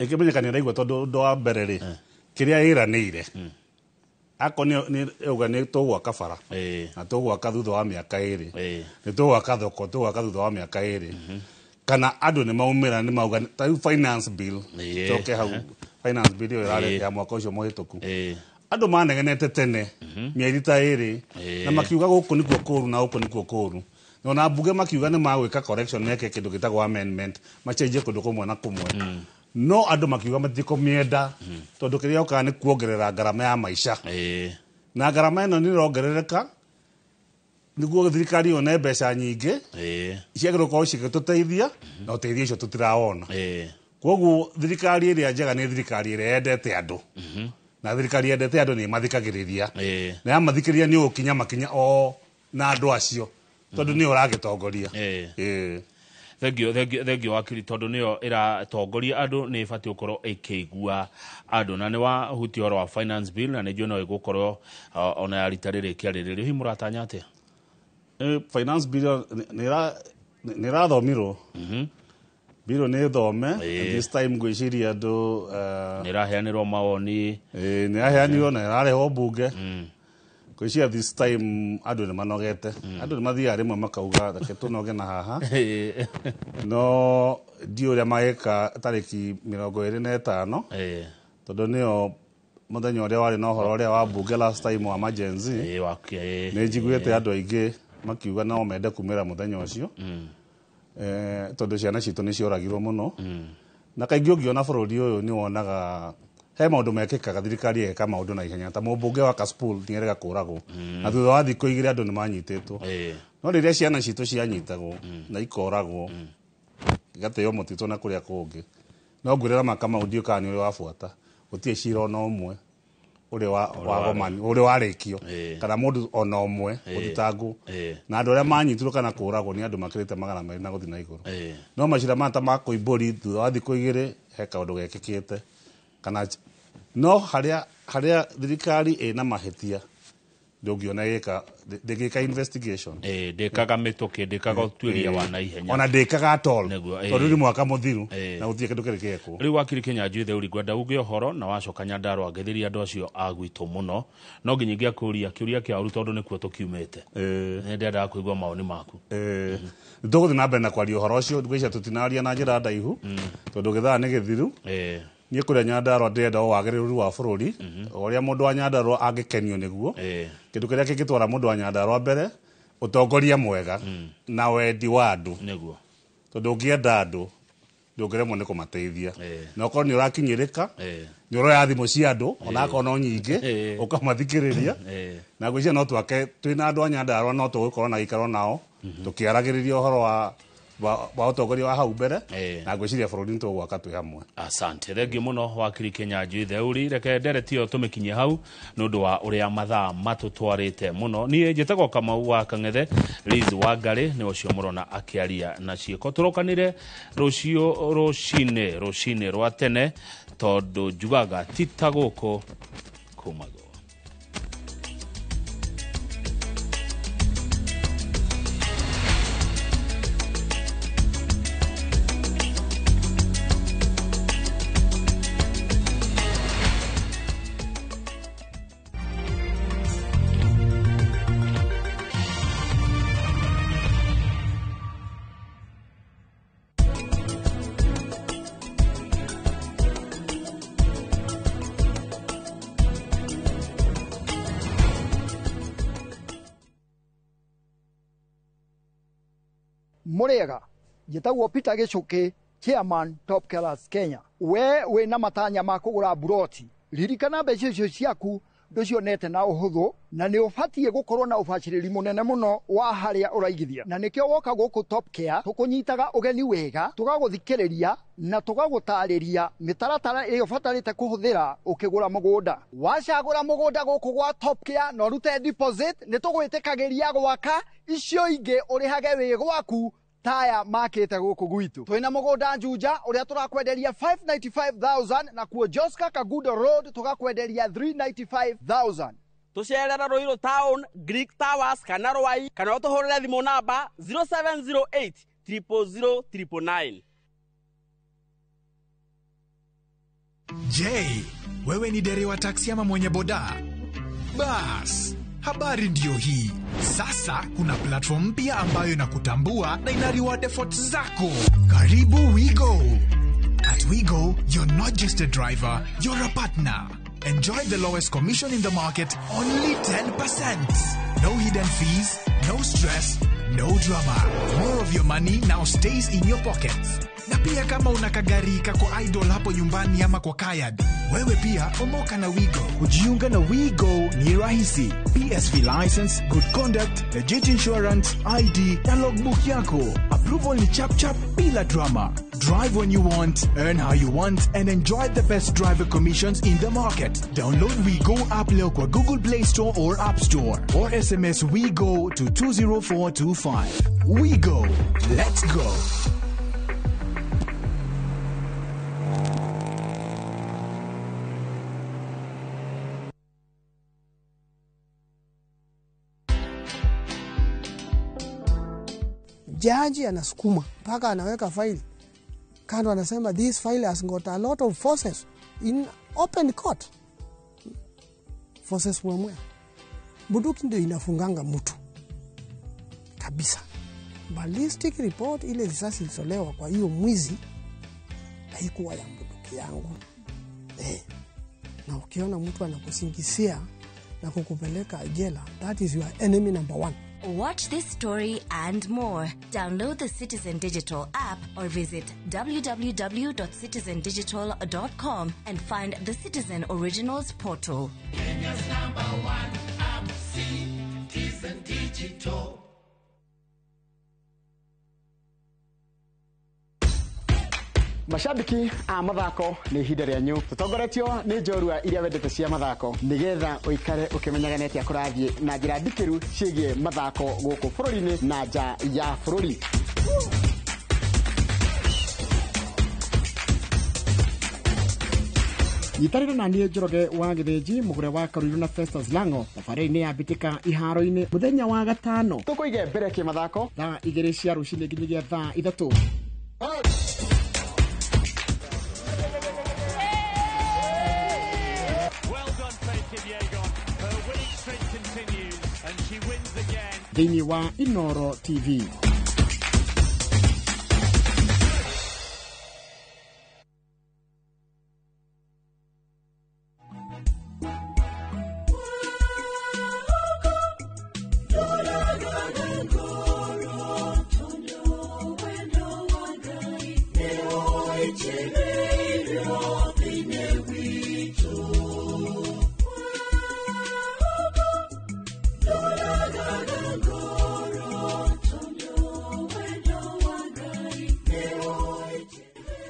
Ĩngĩmenyeka nĩ ĩraigua tondũ ũndũ wa mbere rĩ, kĩrĩa ĩranĩire, akorwo nĩ auga nĩ tũgwaka bara na tũgwaka thutha wa mĩaka 2, nĩ tũgwaka thoko tũgwaka thutha wa mĩaka 2, kana andũ nĩ maumĩra nĩ mauga ta rĩu finance bill, coke hau finance bill ĩyo ĩrarĩ ya mwaka ũcio mũhĩtũku, andũ manegenete tene mĩeri ta 2 na makiuga gũkũ nĩkuo kũru na gũkũ nĩkuo kũru, na ona mbunge makiuga nĩ magwĩka correction, meke kĩndũ gĩtagwo amendment, macenjie kũndũ kũmwe na kũmwe, no andũ makiuga matikũmĩenda tondũ kĩrĩa okaga nĩ kuongerera ngarama ya maica, na ngarama ĩno nĩ ĩrongerereka nĩguo thirikari yone mbeca nyingĩ ciagĩrĩirwo gũkorwo cigĩtũteithia, na ũteithio ũcio tũtirawona. Koguo thirikari ĩrĩa njega nĩ thirikari ĩrĩa yendete andũ. Na thirikari yendete andũ nĩ mathikagĩrĩria. Na yamathikĩrĩria nĩ ũgũkinya makinya o na andũ acio tondũ nĩ ũragĩtongoria. Thengio wakiri, tondũ nĩyo ĩratongoria andũ nĩ ĩbatiĩ gũkorwo ĩkĩigua andũ. Na nĩ wahutia ũhoro wa finance bill, na nĩ njũĩ no ĩgũkorwo ona ya rita rĩrĩ ĩkĩarĩrĩrio. Hihi mũratanya atĩa? Finance bill nĩ ĩrathomirwo. Bill nĩ thome. This time ngwĩciria andũ nĩ ĩraheanĩrwo mawoni. Nĩ ĩraheanirwo na ĩrarehwo mbunge. Ngwĩciria this time andũ nĩ manogete. Andũ nĩ mathiaga rĩmwe makauga reke tũnoge na haha. No ndiũ ũrĩa magĩka tarĩki 25, tondũ nĩyo mũthenya ũrĩa warĩ na ũhoro ũrĩa wa mbunge last time wa Gen Z. Nĩ njiguĩte andũ aingĩ makiuga no mende kumĩra mũthenya ũcio, tondũ ciana citũ nĩ cioragirwo mũno. Na kaingĩ ũngĩona bũrũri ũyũ nĩ wonaga he maũndũ mekĩkaga, thirikari ĩgeka maũndũ na ihenya. Ta mũmbunge wa Kasipul nĩ erega kũragwo, na thutha wa thikũ 2 andũ nĩ manyitĩtwo. No rĩrĩa ciana citũ cianyitagwo na ikoragwo igateo mũtitũ na kũrĩa kũngĩ, no ngwĩrĩra Makamau ndiũ kana nĩ ũrĩ wabuata, gũtirĩ cira ona ũmwe ũrĩ wagomani ũrĩ warĩkio, kana mũndũ ona ũmwe gũthitangwo. Na andũ arĩa manyitirwo kana kũragwo nĩ andũ makĩrĩte 200 na gũthiĩ na igũrũ. No macira maya ta ma Koimbũri, thutha wa thikũ 2 he kaũndũ gekĩkĩte. Kana no harĩa thirikari ĩna mahĩtia ndũngĩona ĩgĩka, ndĩngĩka investigation. Ndĩkaga mĩtũkĩ, ndĩkaga ũtuĩria wa naihenya. Ona ndĩkaga at all, tondũ nĩ mwaka mũthiru na gũtirĩ kĩndũ kĩrĩ gĩekwo. Rĩu wakiri Kĩnyanjui Theuri, ngwenda uge ũhoro na wacoka Nyandarũa ngĩthĩria andũ acio a gwitũ mũno. No nginya ingĩakũria kĩũria kĩa ũru tondũ nĩkuo tũkiumĩte. Nĩ ndendaga kũigua mawoni maku. Tũgũthiĩ na mbere na kwaria ũhoro ũcio, ngwĩciria tũtinaria na njĩra ndaihu tondũ gĩthaa nĩ gĩthiru. Niĩ kũrĩa Nyandarũa ndĩrenda o wagĩrĩru wa bũrũri, o ũrĩa mũndũ wa Nyandarũa angĩkenio nĩguo. Kĩndũ kĩrĩa kĩngĩtwara mũndũ wa Nyandarũa mbere, ũtongoria mwega na wendi wa andũ. Nĩguo. Tondũ ũngĩenda andũ ndũngĩremwo nĩ kũmateithia. Na okorwo nĩ ũrakinyĩrĩka, nĩ ũroya thimũ cia andũ, ona akorwo no nyingĩ, ũkamathikĩrĩria. Na ngwĩciria no twake twĩna andũ a Nyandarũa, no tũgũkorwo na gĩikaro nao tũkĩaragĩrĩria ũhoro wa ũtongoria wa hau mbere, na ngwĩciria bũrũri nĩ tũgwaka twĩ hamwe. Asante, thengio mũno wakiri Kĩnyanjui Theuri. Reke ndereti ĩyo tũmĩkinyie hau nĩ ũndũ wa ũrĩa mathaa matũtwarĩte mũno. Niĩ njĩtagwo Kamau wa Kang'ethe, Liz Wangari nĩ ũcio mũrona akĩaria na ciĩko. Tũrokanire rũciũ rũcinĩ rwa tene, tondũ njugaga ti ta gũkũ kumagwo. Muriega, njĩtagwo Peter Gĩchũkĩ, chairman Top Killers Kenya. We wĩna matanya ma kũgũra buroti, ririkana mbeca icio ciaku ndũcionete na ũhũthũ, na nĩ ũbatiĩ gũkorwo na ũbacĩrĩri mũnene mũno wa harĩa ũraigithia. Na nĩkĩo woka gũkũ Top Care tũkũnyitaga ũgeni wega, tũgagũthikĩrĩria na tũgagũtarĩria mĩtaratara ĩrĩa ũbatarĩte kũhũthĩra ũkĩgũra mũgũnda. Wacagũra mũgũnda gũkũ gwa Top Care na ũrute deposit, nĩ tũgwĩtĩkagĩria gwaka icio ingĩ ũrĩhage wĩ gwaku taya makĩte gũkũ gwitũ. Twĩna mũgũnda Juja ũrĩa tũrakwenderia 595,000, na kuo Joska Kagudo Road tũgakwenderia 395,000. Tũcerera Ruiru Town, Greek Towers kana Rwai, kana ũtũhũrĩre thimũ namba 0708 000 999. Je, wewe ni dereva taksi ama mwenye boda? Bas, habari ndio hii. Sasa kuna platform mpya ambayo inakutambua na ina reward efforts zako. Karibu WeGo. At WeGo, you're not just a driver, you're a partner. Enjoy the lowest commission in the market, only 10%. No hidden fees, no stress, no drama. More of your money now stays in your pockets. Na pia kama una kagari kako idol hapo nyumbani ama kwa kayad, wewe pia omoka na WeGo. Kujiunga na WeGo ni rahisi. PSV license, good conduct, legit insurance, ID na logbook yako. Apply Approval ni chap chap bila drama. Drive when you want, earn how you want, and enjoy the best driver commissions in the market. Download WeGo app leo kwa Google Play Store or App Store, or SMS WeGo to 20425. WeGo. Let's go. Jaji anasukuma mpaka anaweka faili kando, anasema this file has got a lot of forces in open court. Forces mwemwe. Bunduki ndio inafunganga mtu kabisa. Ballistic report, ile risasi ilitolewa kwa hiyo mwizi haikuwa ya bunduki yangu. Na ukiona mtu anakusingizia na kukupeleka jela, that is your enemy number one. Watch this story and more. Download the Citizen Digital app or visit www.citizendigital.com and find the Citizen Originals portal. Kenya's number one app, Citizen Digital. Mashabiki a mathako nĩ ihinda rĩanyu tũtongoretio nĩ njorua iria wendete cia mathako nĩgetha ũikare ũkĩmenyaga nĩ atĩa kũrathiĩ na njĩra ndikĩru ciĩgiĩ mathako gũkũ bũrũri-inĩ na nja ya bũrũri. Nyitanĩra na niĩ Njoroge wa Gĩthĩnji mũgũre wa Karũirũ na Festus Lango thabarĩ-inĩ ya mbĩtĩka iharo-inĩ mũthenya wa gatano tũkũige mbere kĩmathako thaa 2 cia rũcinĩ nginyagia thaa 3. Thĩinĩ wa Inoro TV.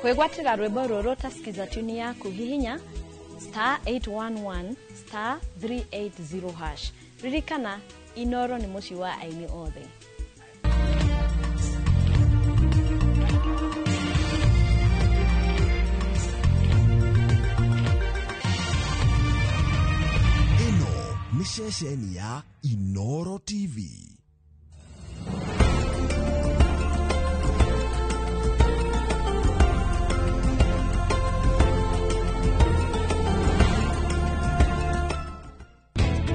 Kwĩgwatĩra rwĩmbo rũrũ ta sikiza tune yaku hihinya star 811 star 380 hash. Ririkana Inoro nĩ mũciĩ wa aini othe. Ĩno nĩ ceceni ya Inoro TV.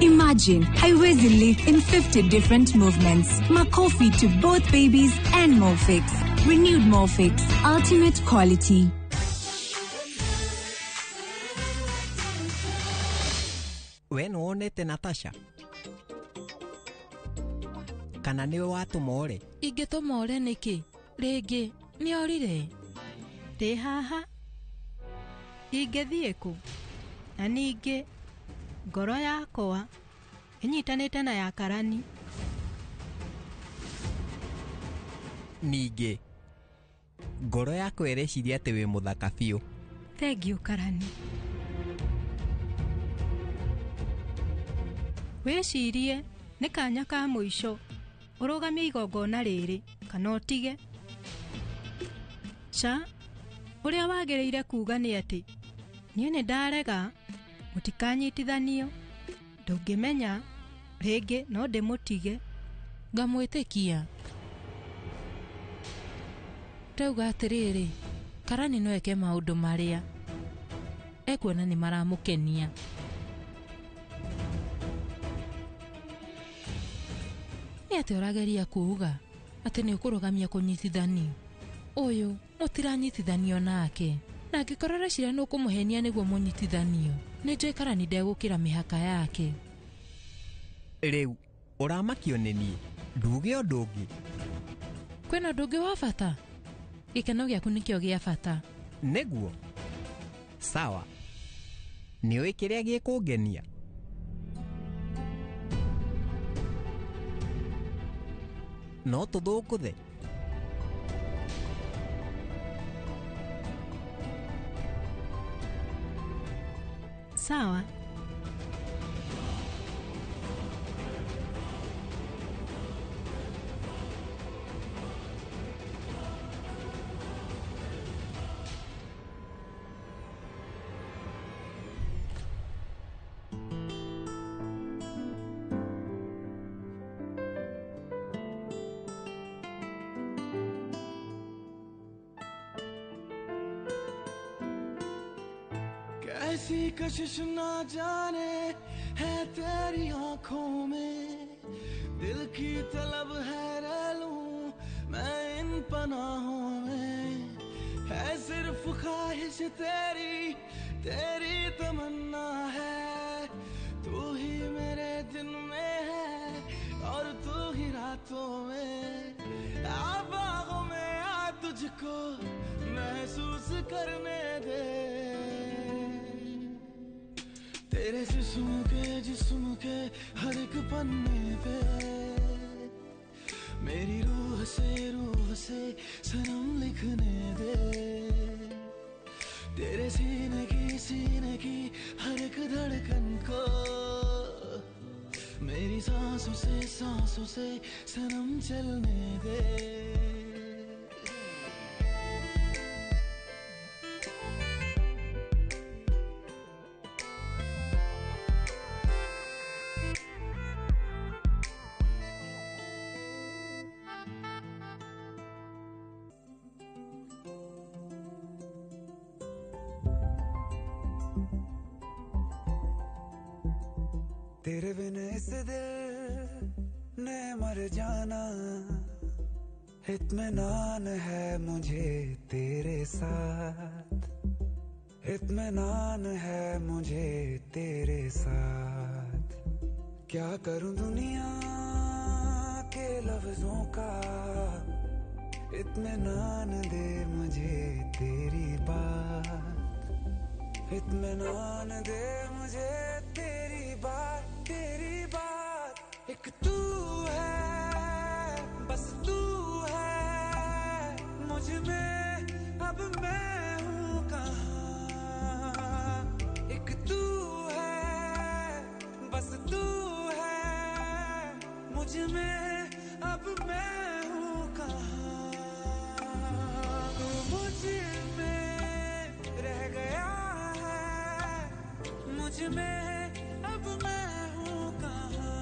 Imagine Haiwezi live in 50 different movements. Makofi to both babies and Molfix. Renewed Molfix. Ultimate quality. We nĩwonete Natasha? Kana nĩwe watũma ore? Ingĩtũma ore nĩkĩ? Rĩngĩ nĩorire? Ndĩ haha. Ingĩthiĩ kũ? Na ningĩ ngoro yakwa ĩnyitanĩte na ya Karani. Ningĩ ngoro yakwa ĩreciria atĩ wĩ mũthaka biũ. Thengiũ Karani. Wĩcirie nĩ kanya ka mũico ũrũgamie igongona rĩrĩ kana ũtige. Ca, ũrĩa wagĩrĩire kuga nĩ atĩ niĩ nĩ ndarega mũtikanyitithanio. Ndũngĩmenya rĩngĩ no ndĩmũtige. Ngamwĩtĩkia. Ndauga atĩrĩrĩ, Karani no eke maũndũ marĩa ekuona nĩ maramũkenia. Nĩ atĩ ũrageria kuuga atĩ nĩ ũkũrũgamia kũnyitithanio? Ũyũ mũtiranyitithanio nake, na angĩkorwo ũreciria nĩ ũkũmũhenia nĩguo mũnyitithanio, nĩ njũĩ Karani ndegũkĩra mĩhaka yake. Rĩu ũramakio nĩ niĩ nduge ũndũ ũngĩ. Kwĩna ũndũ ũngĩ wa bata? Gĩkeno gĩaku nĩkĩo gĩa bata. Nĩguo. Sawa. Nĩũĩ kĩrĩa gĩkũngenia? No tũthũngũthe. Sawa. कैसी कशिश ना जाने है तेरी आंखों में, दिल की तलब है रह लूं मैं इन पनाहों में, है सिर्फ ख्वाहिश तेरी, तेरी तमन्ना है, तू ही मेरे दिन में है और तू ही रातों में, आ बागों में आ तुझको महसूस करने दे, तेरे जिस्म के हर एक पन्ने पे मेरी रूह से सनम लिखने दे, तेरे सीने की हर एक धड़कन को मेरी सांसों से सनम चलने दे। तेरे बिन इस दिल ने मर जाना, इत्मीनान है मुझे तेरे साथ, इत्मीनान है मुझे तेरे साथ। क्या करूं दुनिया के लफ्जों का, इत्मीनान दे मुझे तेरी बात, इत्मीनान दे मुझे तेरी बात, तेरी बात। एक तू है, बस तू है, मुझ में अब मैं हूँ कहाँ। एक तू है, बस तू है, मुझ में अब मैं हूँ कहाँ। तू मुझ में रह गया है, मुझ में अब मैं हूँ कहाँ।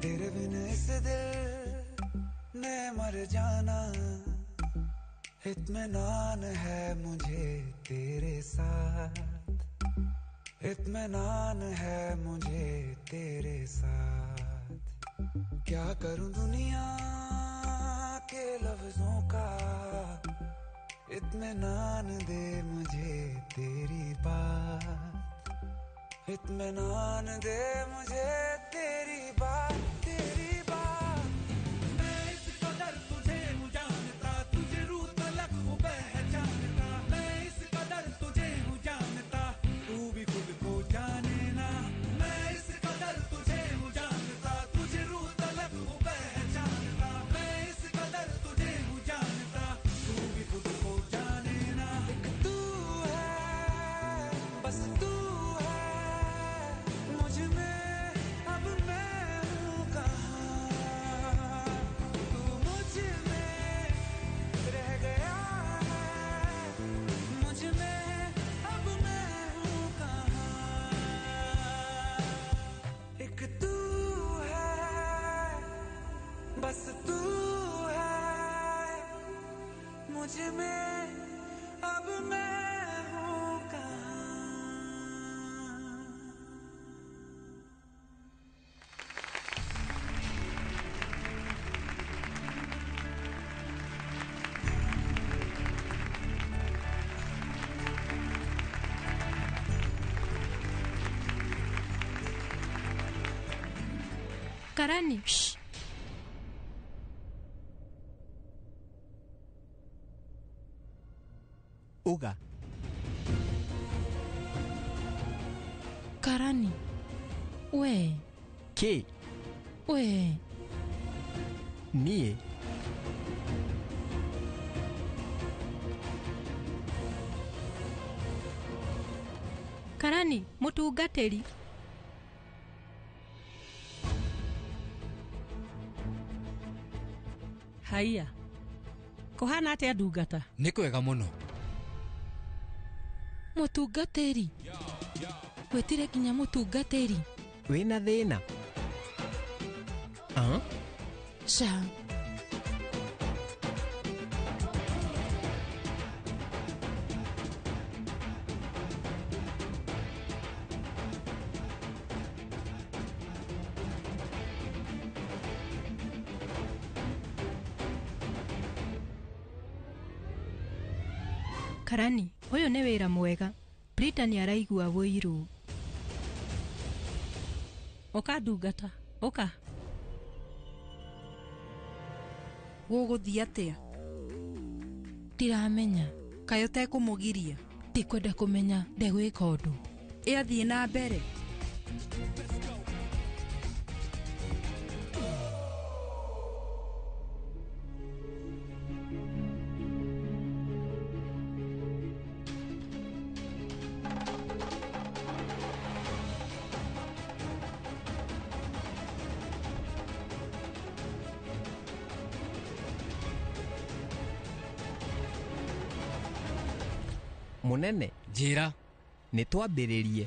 तेरे बिन इस दिल ने मर जाना, इत्मीनान है मुझे तेरे साथ, इत्मीनान है मुझे तेरे साथ। क्या करूं दुनिया के लफ्जों का, इत्मीनान दे मुझे तेरी बात, इत्मीनान दे मुझे तेरी बात, तेरी बात। मैं इस कदर तुझे हूँ जानता, तुझे रूह तलक हूँ पहचानता, मैं इस कदर तुझे हूँ जानता, तू भी खुद को जाने ना। मैं इस कदर तुझे हूँ जानता, तुझे रूह तलक हूँ पहचानता, मैं इस कदर तुझे हूँ जानता, तू भी खुद को जाने ना। एक तू है, बस तू है, मुझ में अब मैं हूँ कहाँ। तू मुझ में रह गया है, मुझ में अब मैं हूँ कहाँ। एक तू है, बस तू है, मुझ में अब मैं हूँ कहाँ। Karani, shh. Uga. Karani. We. Kĩ? We. Niĩ? Karani, mũtungatĩri. Haiya. Kũhana atĩa ndungata? Nĩ kwega mũno. Mũtungatĩri. Wĩtire nginya mũtungatĩri. Wĩna thĩna? Ah? Ca. Karani, ũyũ nĩ wĩra mwega. Brita nĩ araigua ũiru. Ũka ndungata, ũka. Gũgũthiĩ atĩa? Ndiramenya. Kaĩ ũtekũmũgiria? Ndikwenda kũmenya ndegwĩka ũndũ. Ĩ athiĩ na mbere. Mũnene, Njĩra. Nĩ twambĩrĩrie.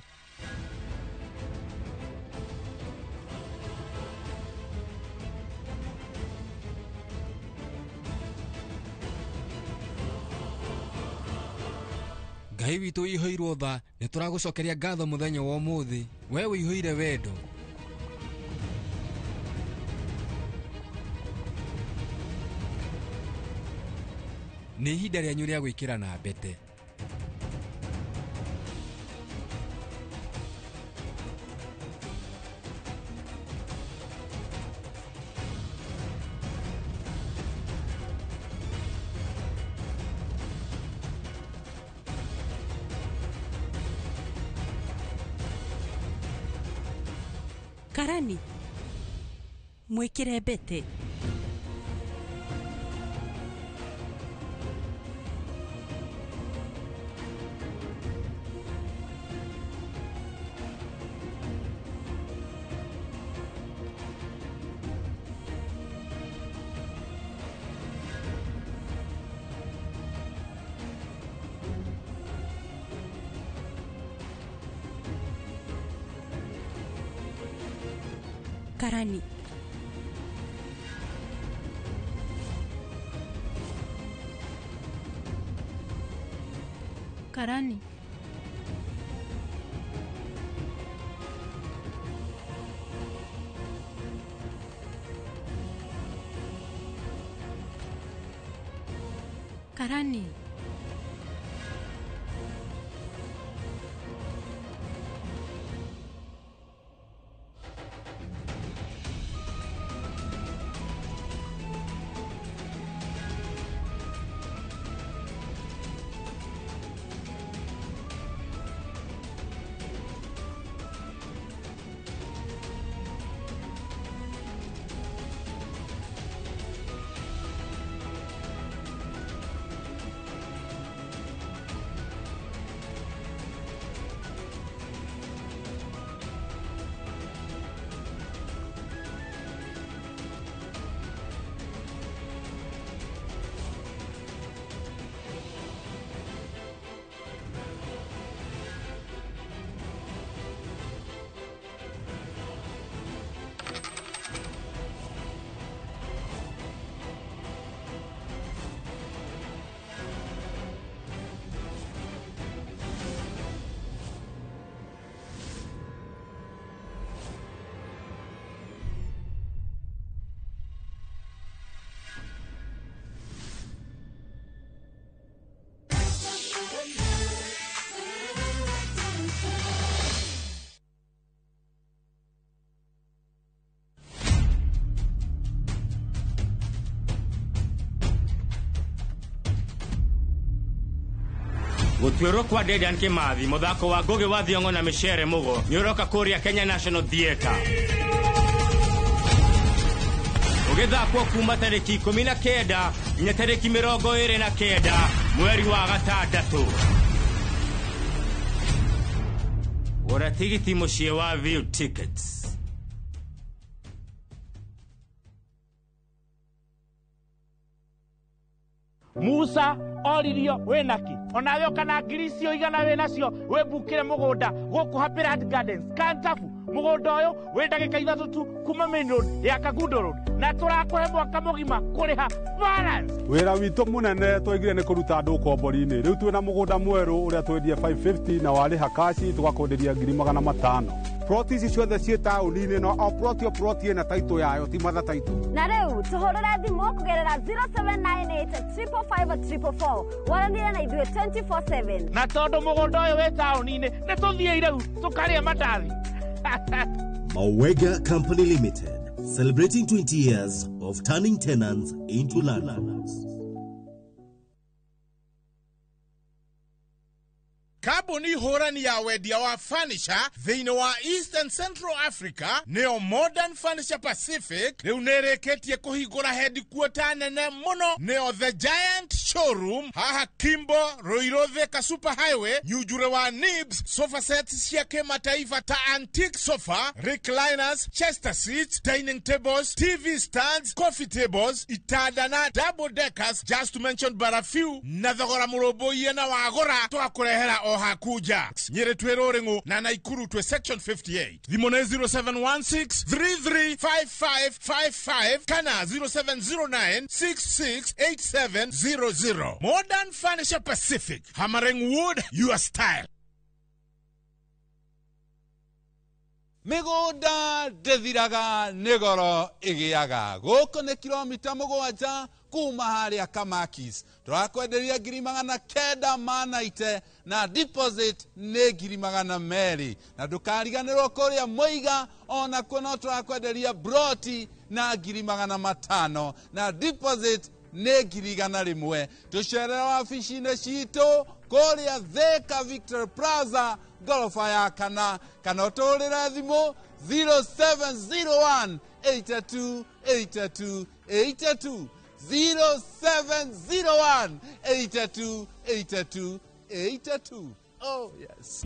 Ngai witũ ũihũirwo tha, nĩ tũragũcokeria ngatho mũthenya wa ũmũthĩ. We ũihũire wendo. Nĩ ihinda rĩanyu rĩa gwĩkĩrana mbete. Karani, mwĩkĩre mbete. Karani. Karani. Karani. Gũtuĩrwo kwa Dedan Kimathi, mũthako wa Ngũgĩ wa Thiong'o na Micere Mũgo nĩ ũroka kũrĩa Kenya National Theatre, ũgĩthakwo kuma tarĩki 19 nginya tarĩki 29 mweri wa gatandatũ. Gũra tigiti mũciĩ wa View Tickets. Musa oririo wĩnaki onawe ũkana ngiri icio igana wĩnacio wĩmbukĩre mũgũnda gũkũ Happy Land Gardens Kantafu. Mũgũnda ũyũ wĩ ndagĩka 3 tu kuma main road ya Kangundo Road, na tũrakũhe mwaka mũgima kũrĩha balance. Wĩra witũ mũnene twaigire nĩ kũruta andũ ũkombori-inĩ. Rĩu twĩna mũgũnda mwerũ ũrĩa twendie 550 na warĩha kaci tũgakwenderia ngiri 500. Ploti ici ciothe ciĩ taũni-inĩ, no o ploti o ploti ĩna taitũ yayo, ti matha taitũ. Na rĩu tũhũrĩre thimũ kũgerera 0798 555 444, waranĩre na ithuĩ 24/7. Na tondũ mũgũnda ũyũ wĩ taũni-inĩ, nĩ tũthiĩ rĩu tũkarĩe mandathi. Mawega Company Limited, celebrating 20 years of turning tenants into landlords. Kambuni hũrani ya wendia wa furniture thĩinĩ wa East and Central Africa, nĩyo Modern Furniture Pacific, rĩu nĩrĩkĩtie kũhingũra headquarter nene mũno, nĩyo The Giant Showroom haha Kimbo, Ruiru, Thika Super Highway, Nyunjure wa Nibs. Sofa sets cia kĩmataifa ta antique sofa, recliners, chester seats, dining tables, TV stands, coffee tables, itanda na double deckers, just to mention but a few, na thogora mũrũmbũiye, na wagũra twakũrehera o hakuja. Nyĩrĩ twĩ Rũrĩng'ũ na Naikuru twĩ section 58. Thimũ nĩ 0716 335555 kana 0709 668700. Modern Furniture Pacific, hammering wood your style. Mĩgũnda ndĩthiraga, nĩ goro ĩgĩaga. Gũkũ nĩ kilomita 7 kuma harĩa Kamakis. Tũrakwenderia ngiri 990 na deposit nĩ ngiri 200. Na ndũkariganĩrwo kũrĩa Mũiga onakuo no tũrakwenderia broti na ngiri 500 na deposit nĩ ngiri 100. Tũcerere wabici-inĩ citũ kũrĩa Thika Victory Plaza ngoroba ya kana, kana ũtũhũrĩre thimũ 0701 82 82 82, 0701 82 82 82. Oh yes.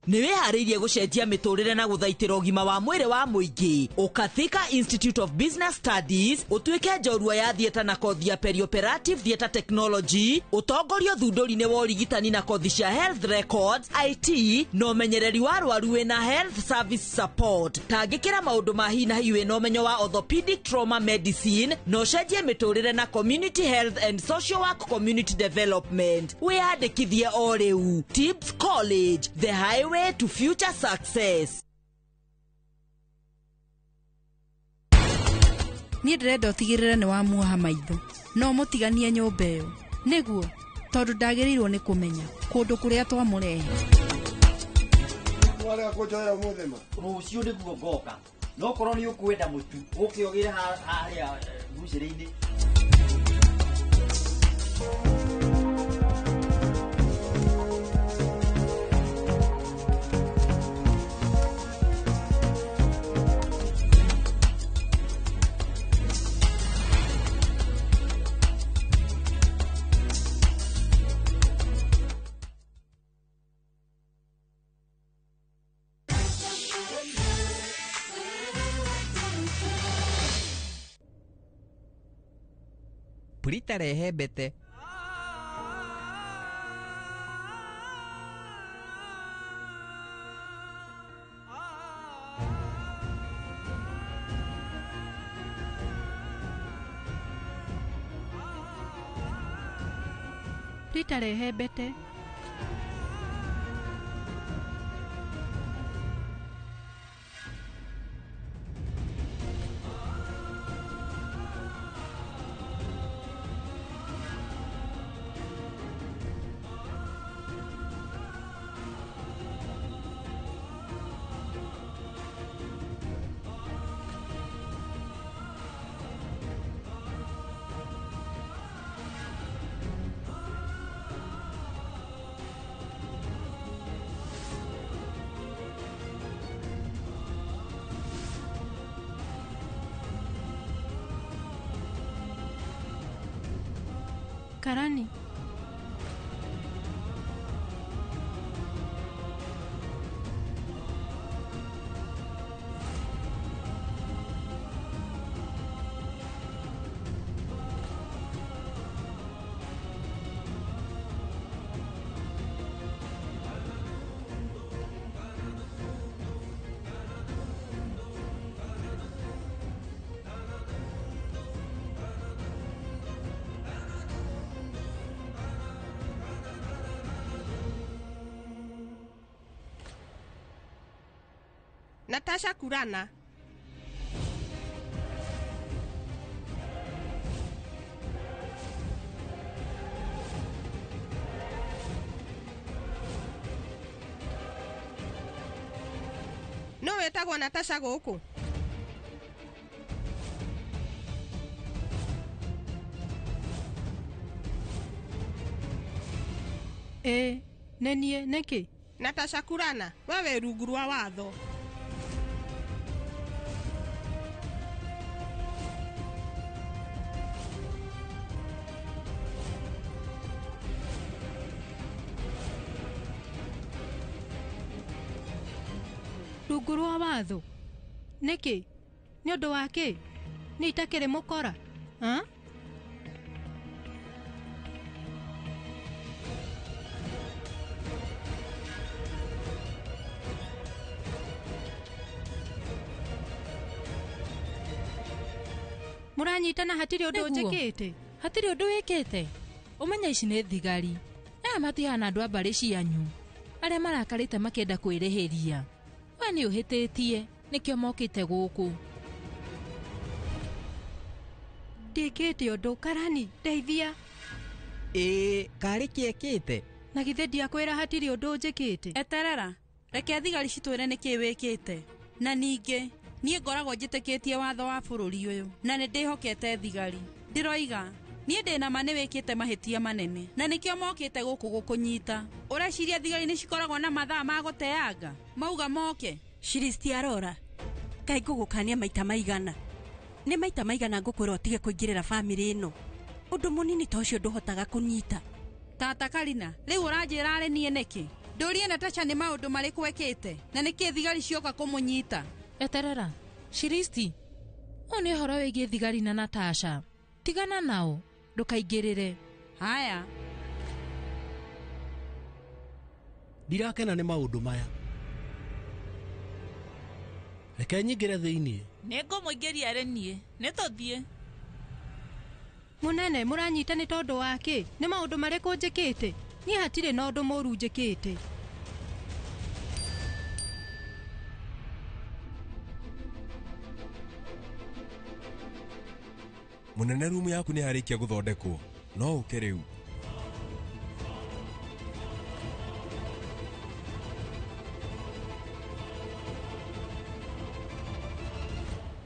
Nĩ wĩharĩirie gũcenjia mĩtũrĩre na gũthaitĩra ũgima wa mwĩrĩ wa mũingĩ? Ũka Thika Institute of Business Studies ũtuĩke njorua ya theatre na kothi ya perioperative theatre technology, ũtongorio thundũri-inĩ wa ũrigitani na kothi cia health records, IT na ũmenyereri wa arwaru wĩna health service support. Tangĩkĩra maũndũ ma hi na hi wĩna ũmenyo wa orthopedic trauma medicine na ũcenjie mĩtũrĩre na community health and social work community development. Wĩyandĩkithie o rĩu. Tips College, the highway to future success. Niĩ ndĩrenda ũtigĩrĩre nĩ wamuoha maitho no mũtiganie nyũmba ĩyo, nĩguo tondũ ndagĩrĩirwo nĩ kũmenya kũndũ kũrĩa twamũrehe. Warega kũnjoera ũmũthĩ ma? Rũciũ nĩguo ngoka, no korwo nĩ ũkwenda mũtu ũke ũgĩre harĩa ngucĩrĩ-inĩ. Purita rehe mbete. Rita rehe mbete. Karani. Natasha Kurana. No wetagwo Natasha gũkũ? Ĩĩ, nĩ niĩ, nĩkĩ? Natasha Kurana, we wĩ rungu rwa watho. Rungu rwa watho? Nĩkĩ? Nĩ ũndũ wa kĩ? Niĩ itakĩrĩ mũkora? Ha? Mũranyitana hatirĩ ũndũ njĩkĩte. Hatirĩ ũndũ wĩkĩte. Ũmenya ici nĩ thigari. Aya matihana andũ a mbarĩ cianyu. Arĩa marakarĩte makĩenda kwĩrĩhĩria. We nĩ ũhĩtĩtie, nĩkĩo mokĩte gũkũ. Ndĩkĩte ũndũ, Karani, ndeithia. Ĩĩ, karĩ kĩekĩte? Na githĩ ndiakwĩra hatirĩ ũndũ njĩkĩte? Eterera, reke thigari citwĩre nĩkĩĩ wĩkĩte. Na ningĩ, niĩ ngoragwo njĩtĩkĩtie watho wa bũrũri ũyũ na nĩ ndĩhokete thigari. Ndĩroiga, niĩ ndĩna ma nĩ wĩkĩte mahĩtia manene na nĩkĩo mokĩte gũkũ gũkũnyita. Ũreciria thigari nĩ cikoragwo na mathaa ma gũteanga? Mauga moke. Shiristi Arora, kaĩ ngũgũkania maita maigana? Nĩ maita maigana ngũkwĩra ũtige kũingĩrĩra bamĩrĩ ĩno? Ũndũ mũnini ta ũcio ndũhotaga kũnyita. Tata Karina, rĩu ũranjĩra arĩ niĩ nĩkĩ? Ndũrie Natasha nĩ maũndũ marĩkũ ekĩte na nĩkĩ thigari cioka kũmũnyita? Eterera, Shiristi, ũyũ nĩ ũhoro wĩgiĩ thigari na Natasha. Tigana nao, ndũkaingĩrĩre. Haya. Ndirakena nĩ maũndũ maya. Reke nyingĩre thĩiniĩ. Nĩngũmũingĩria arĩ niĩ. Nĩtũthiĩ. Mũnene, mũranyita nĩ tondũ wa kĩ? Nĩ maũndũ marĩkũ njĩkĩte? Niĩ hatirĩ na ũndũ mũũru njĩkĩte. Mũnene, rumu yaku nĩ yarĩkia gũthondekwo. No ũke rĩu.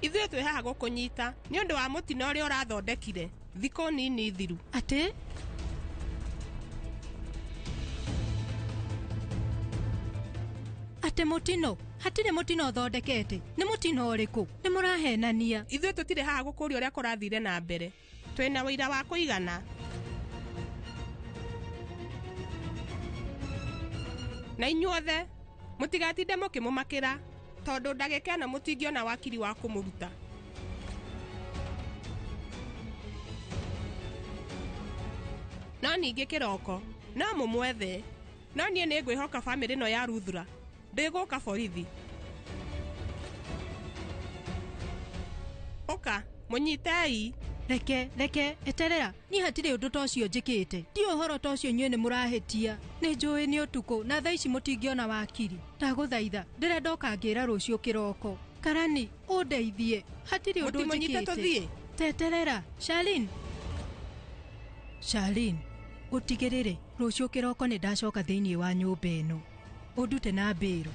Ithuĩ twĩ haha gũkũnyita nĩ ũndũ wa mũtino ũrĩa ũrathondekire thikũ nini thiru. Atĩ? Atĩ mũtino? Hatirĩ mũtino ũthondekete. Nĩ mũtino ũrĩkũ? Nĩ mũrahenania. Ithuĩ tũtirĩ haha gũkũria ũrĩa kũrathire na mbere. Twĩna ũira wa kũigana. Na inyuothe mũtigatinde mũkĩmũmakĩra tondũ ndagĩka ĩno mũtingĩona wakiri wa kũmũruta. No ningĩ kĩroko no mũmwethe. No niĩ nĩ ngwĩhoka bamĩrĩ ĩno ya Ruthura ndĩgũka borithi. Ũka, mũnyitei. Reke, reke, eterera. Niĩ hatirĩ ũndũ ta ũcio njĩkĩte. Ndi ũhoro ta ũcio inyuĩ nĩ mũrahĩtia. Nĩ njũĩ nĩ ũtukũ na thaa ici mũtingĩona wakiri. Ndagũthaitha, ndĩrenda ũkangĩra rũciũ kĩroko. Karani, ũndeithie. Hatirĩ ũndũ Mũtimũnyite njĩkĩte. tũthiĩ? Teterera, Charlene. Charlene, ũtigĩrĩre rũciũ kĩroko nĩ ndacoka thĩiniĩ wa nyũmba ĩno. Ũndute na mbĩrũ.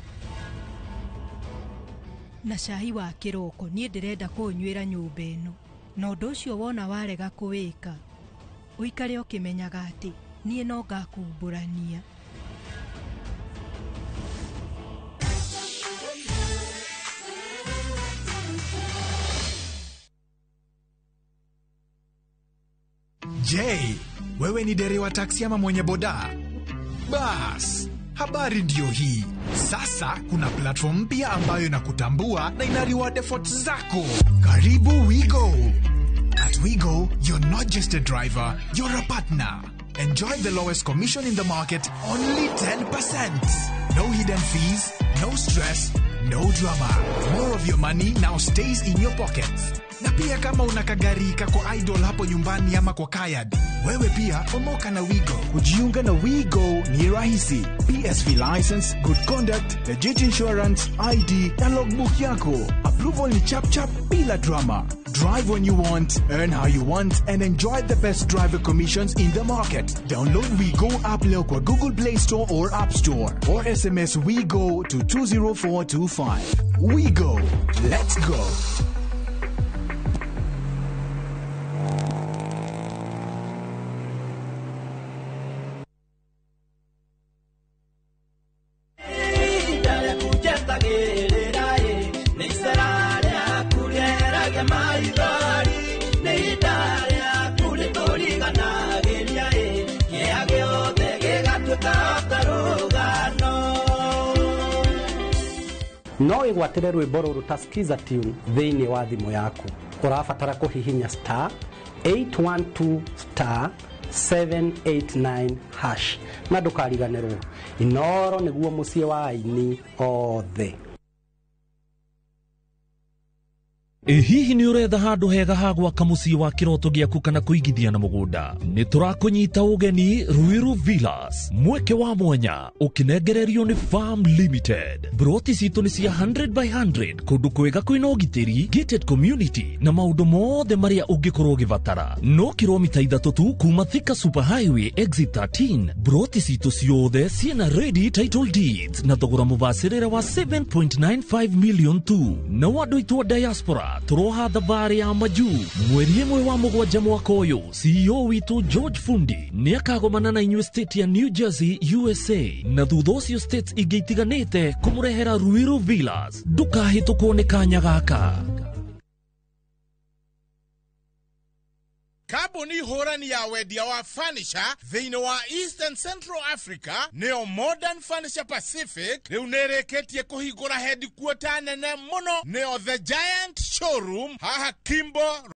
Na cai wa kĩroko niĩ ndĩrenda kũũnyuĩra nyũmba ĩno. Na ũndũ ũcio wona warega kũwĩka, ũikare ũkĩmenyaga atĩ niĩ no ngakumbũrania. Je, wewe ni dereva taksi ama mwenye boda? Bas, habari ndiyo hii. Sasa kuna platform mpya ambayo inakutambua na ina reward efforts zako. Karibu WeGo. At WeGo, you're not just a driver, you're a partner. Enjoy the lowest commission in the market, only 10%. No hidden fees, no stress, no drama. More of your money now stays in your pockets. Na pia kama una kagari kako idle hapo nyumbani ama kwa kayad, wewe pia omoka na WeGo. Kujiunga na WeGo ni rahisi. PSV license, good conduct, legit insurance, ID na logbook yako. Approval ni chap chap bila drama. Drive when you want, earn how you want and enjoy the best driver commissions in the market. Download WeGo app leo kwa Google Play Store or App Store or SMS WeGo to 20425. WeGo. Let's go. No wĩgwatĩre rwĩmbo rũrũ ta skiza tune thĩinĩ wa thimũ yaku. Ũrabatara kũhihinya star 812 star 789 hash na ndũkariganĩrwo Inoro nĩguo mũciĩ wa aini othe. Ĩ hihi nĩ ũretha handũ hega ha gwaka mũciĩ wa kĩroto gĩaku kana kũigithia na mũgũnda? Nĩ tũrakũnyita ũgeni Ruiru Villas, mweke wa mwanya ũkĩnengererio nĩ Farm Limited. Broti citũ nĩ cia 100 by 100 kũndũ kwega kwĩna ũgitĩri, gated community na maũndũ mothe marĩa ũngĩkorwo ũgĩbatara. No kilomita 3 tu kuma Thika Super Highway exit 13. Broti citũ ciothe ciĩna ready title deeds na thogora mũbacĩrĩre wa 7.95 million tu. Na andũ aitũ a diaspora tũroha thabarĩ ya majuu mweri 1 wa 7 mwaka ũyũ. CEO witũ George Fundi nĩ akagomana na inyuĩ state ya New Jersey USA na thutha ũcio states ingĩ itiganĩte kũmũrehera Ruiru Villas. Ndũkahĩtũkwo nĩ kanya gaka. Kambuni hũrani ya wendia wa furniture thĩinĩ wa East and Central Africa nĩyo Modern Furniture Pacific rĩu nĩrĩkĩtie kũhingũra headquarter nene mũno nĩyo The Giant Showroom haha Kimbo.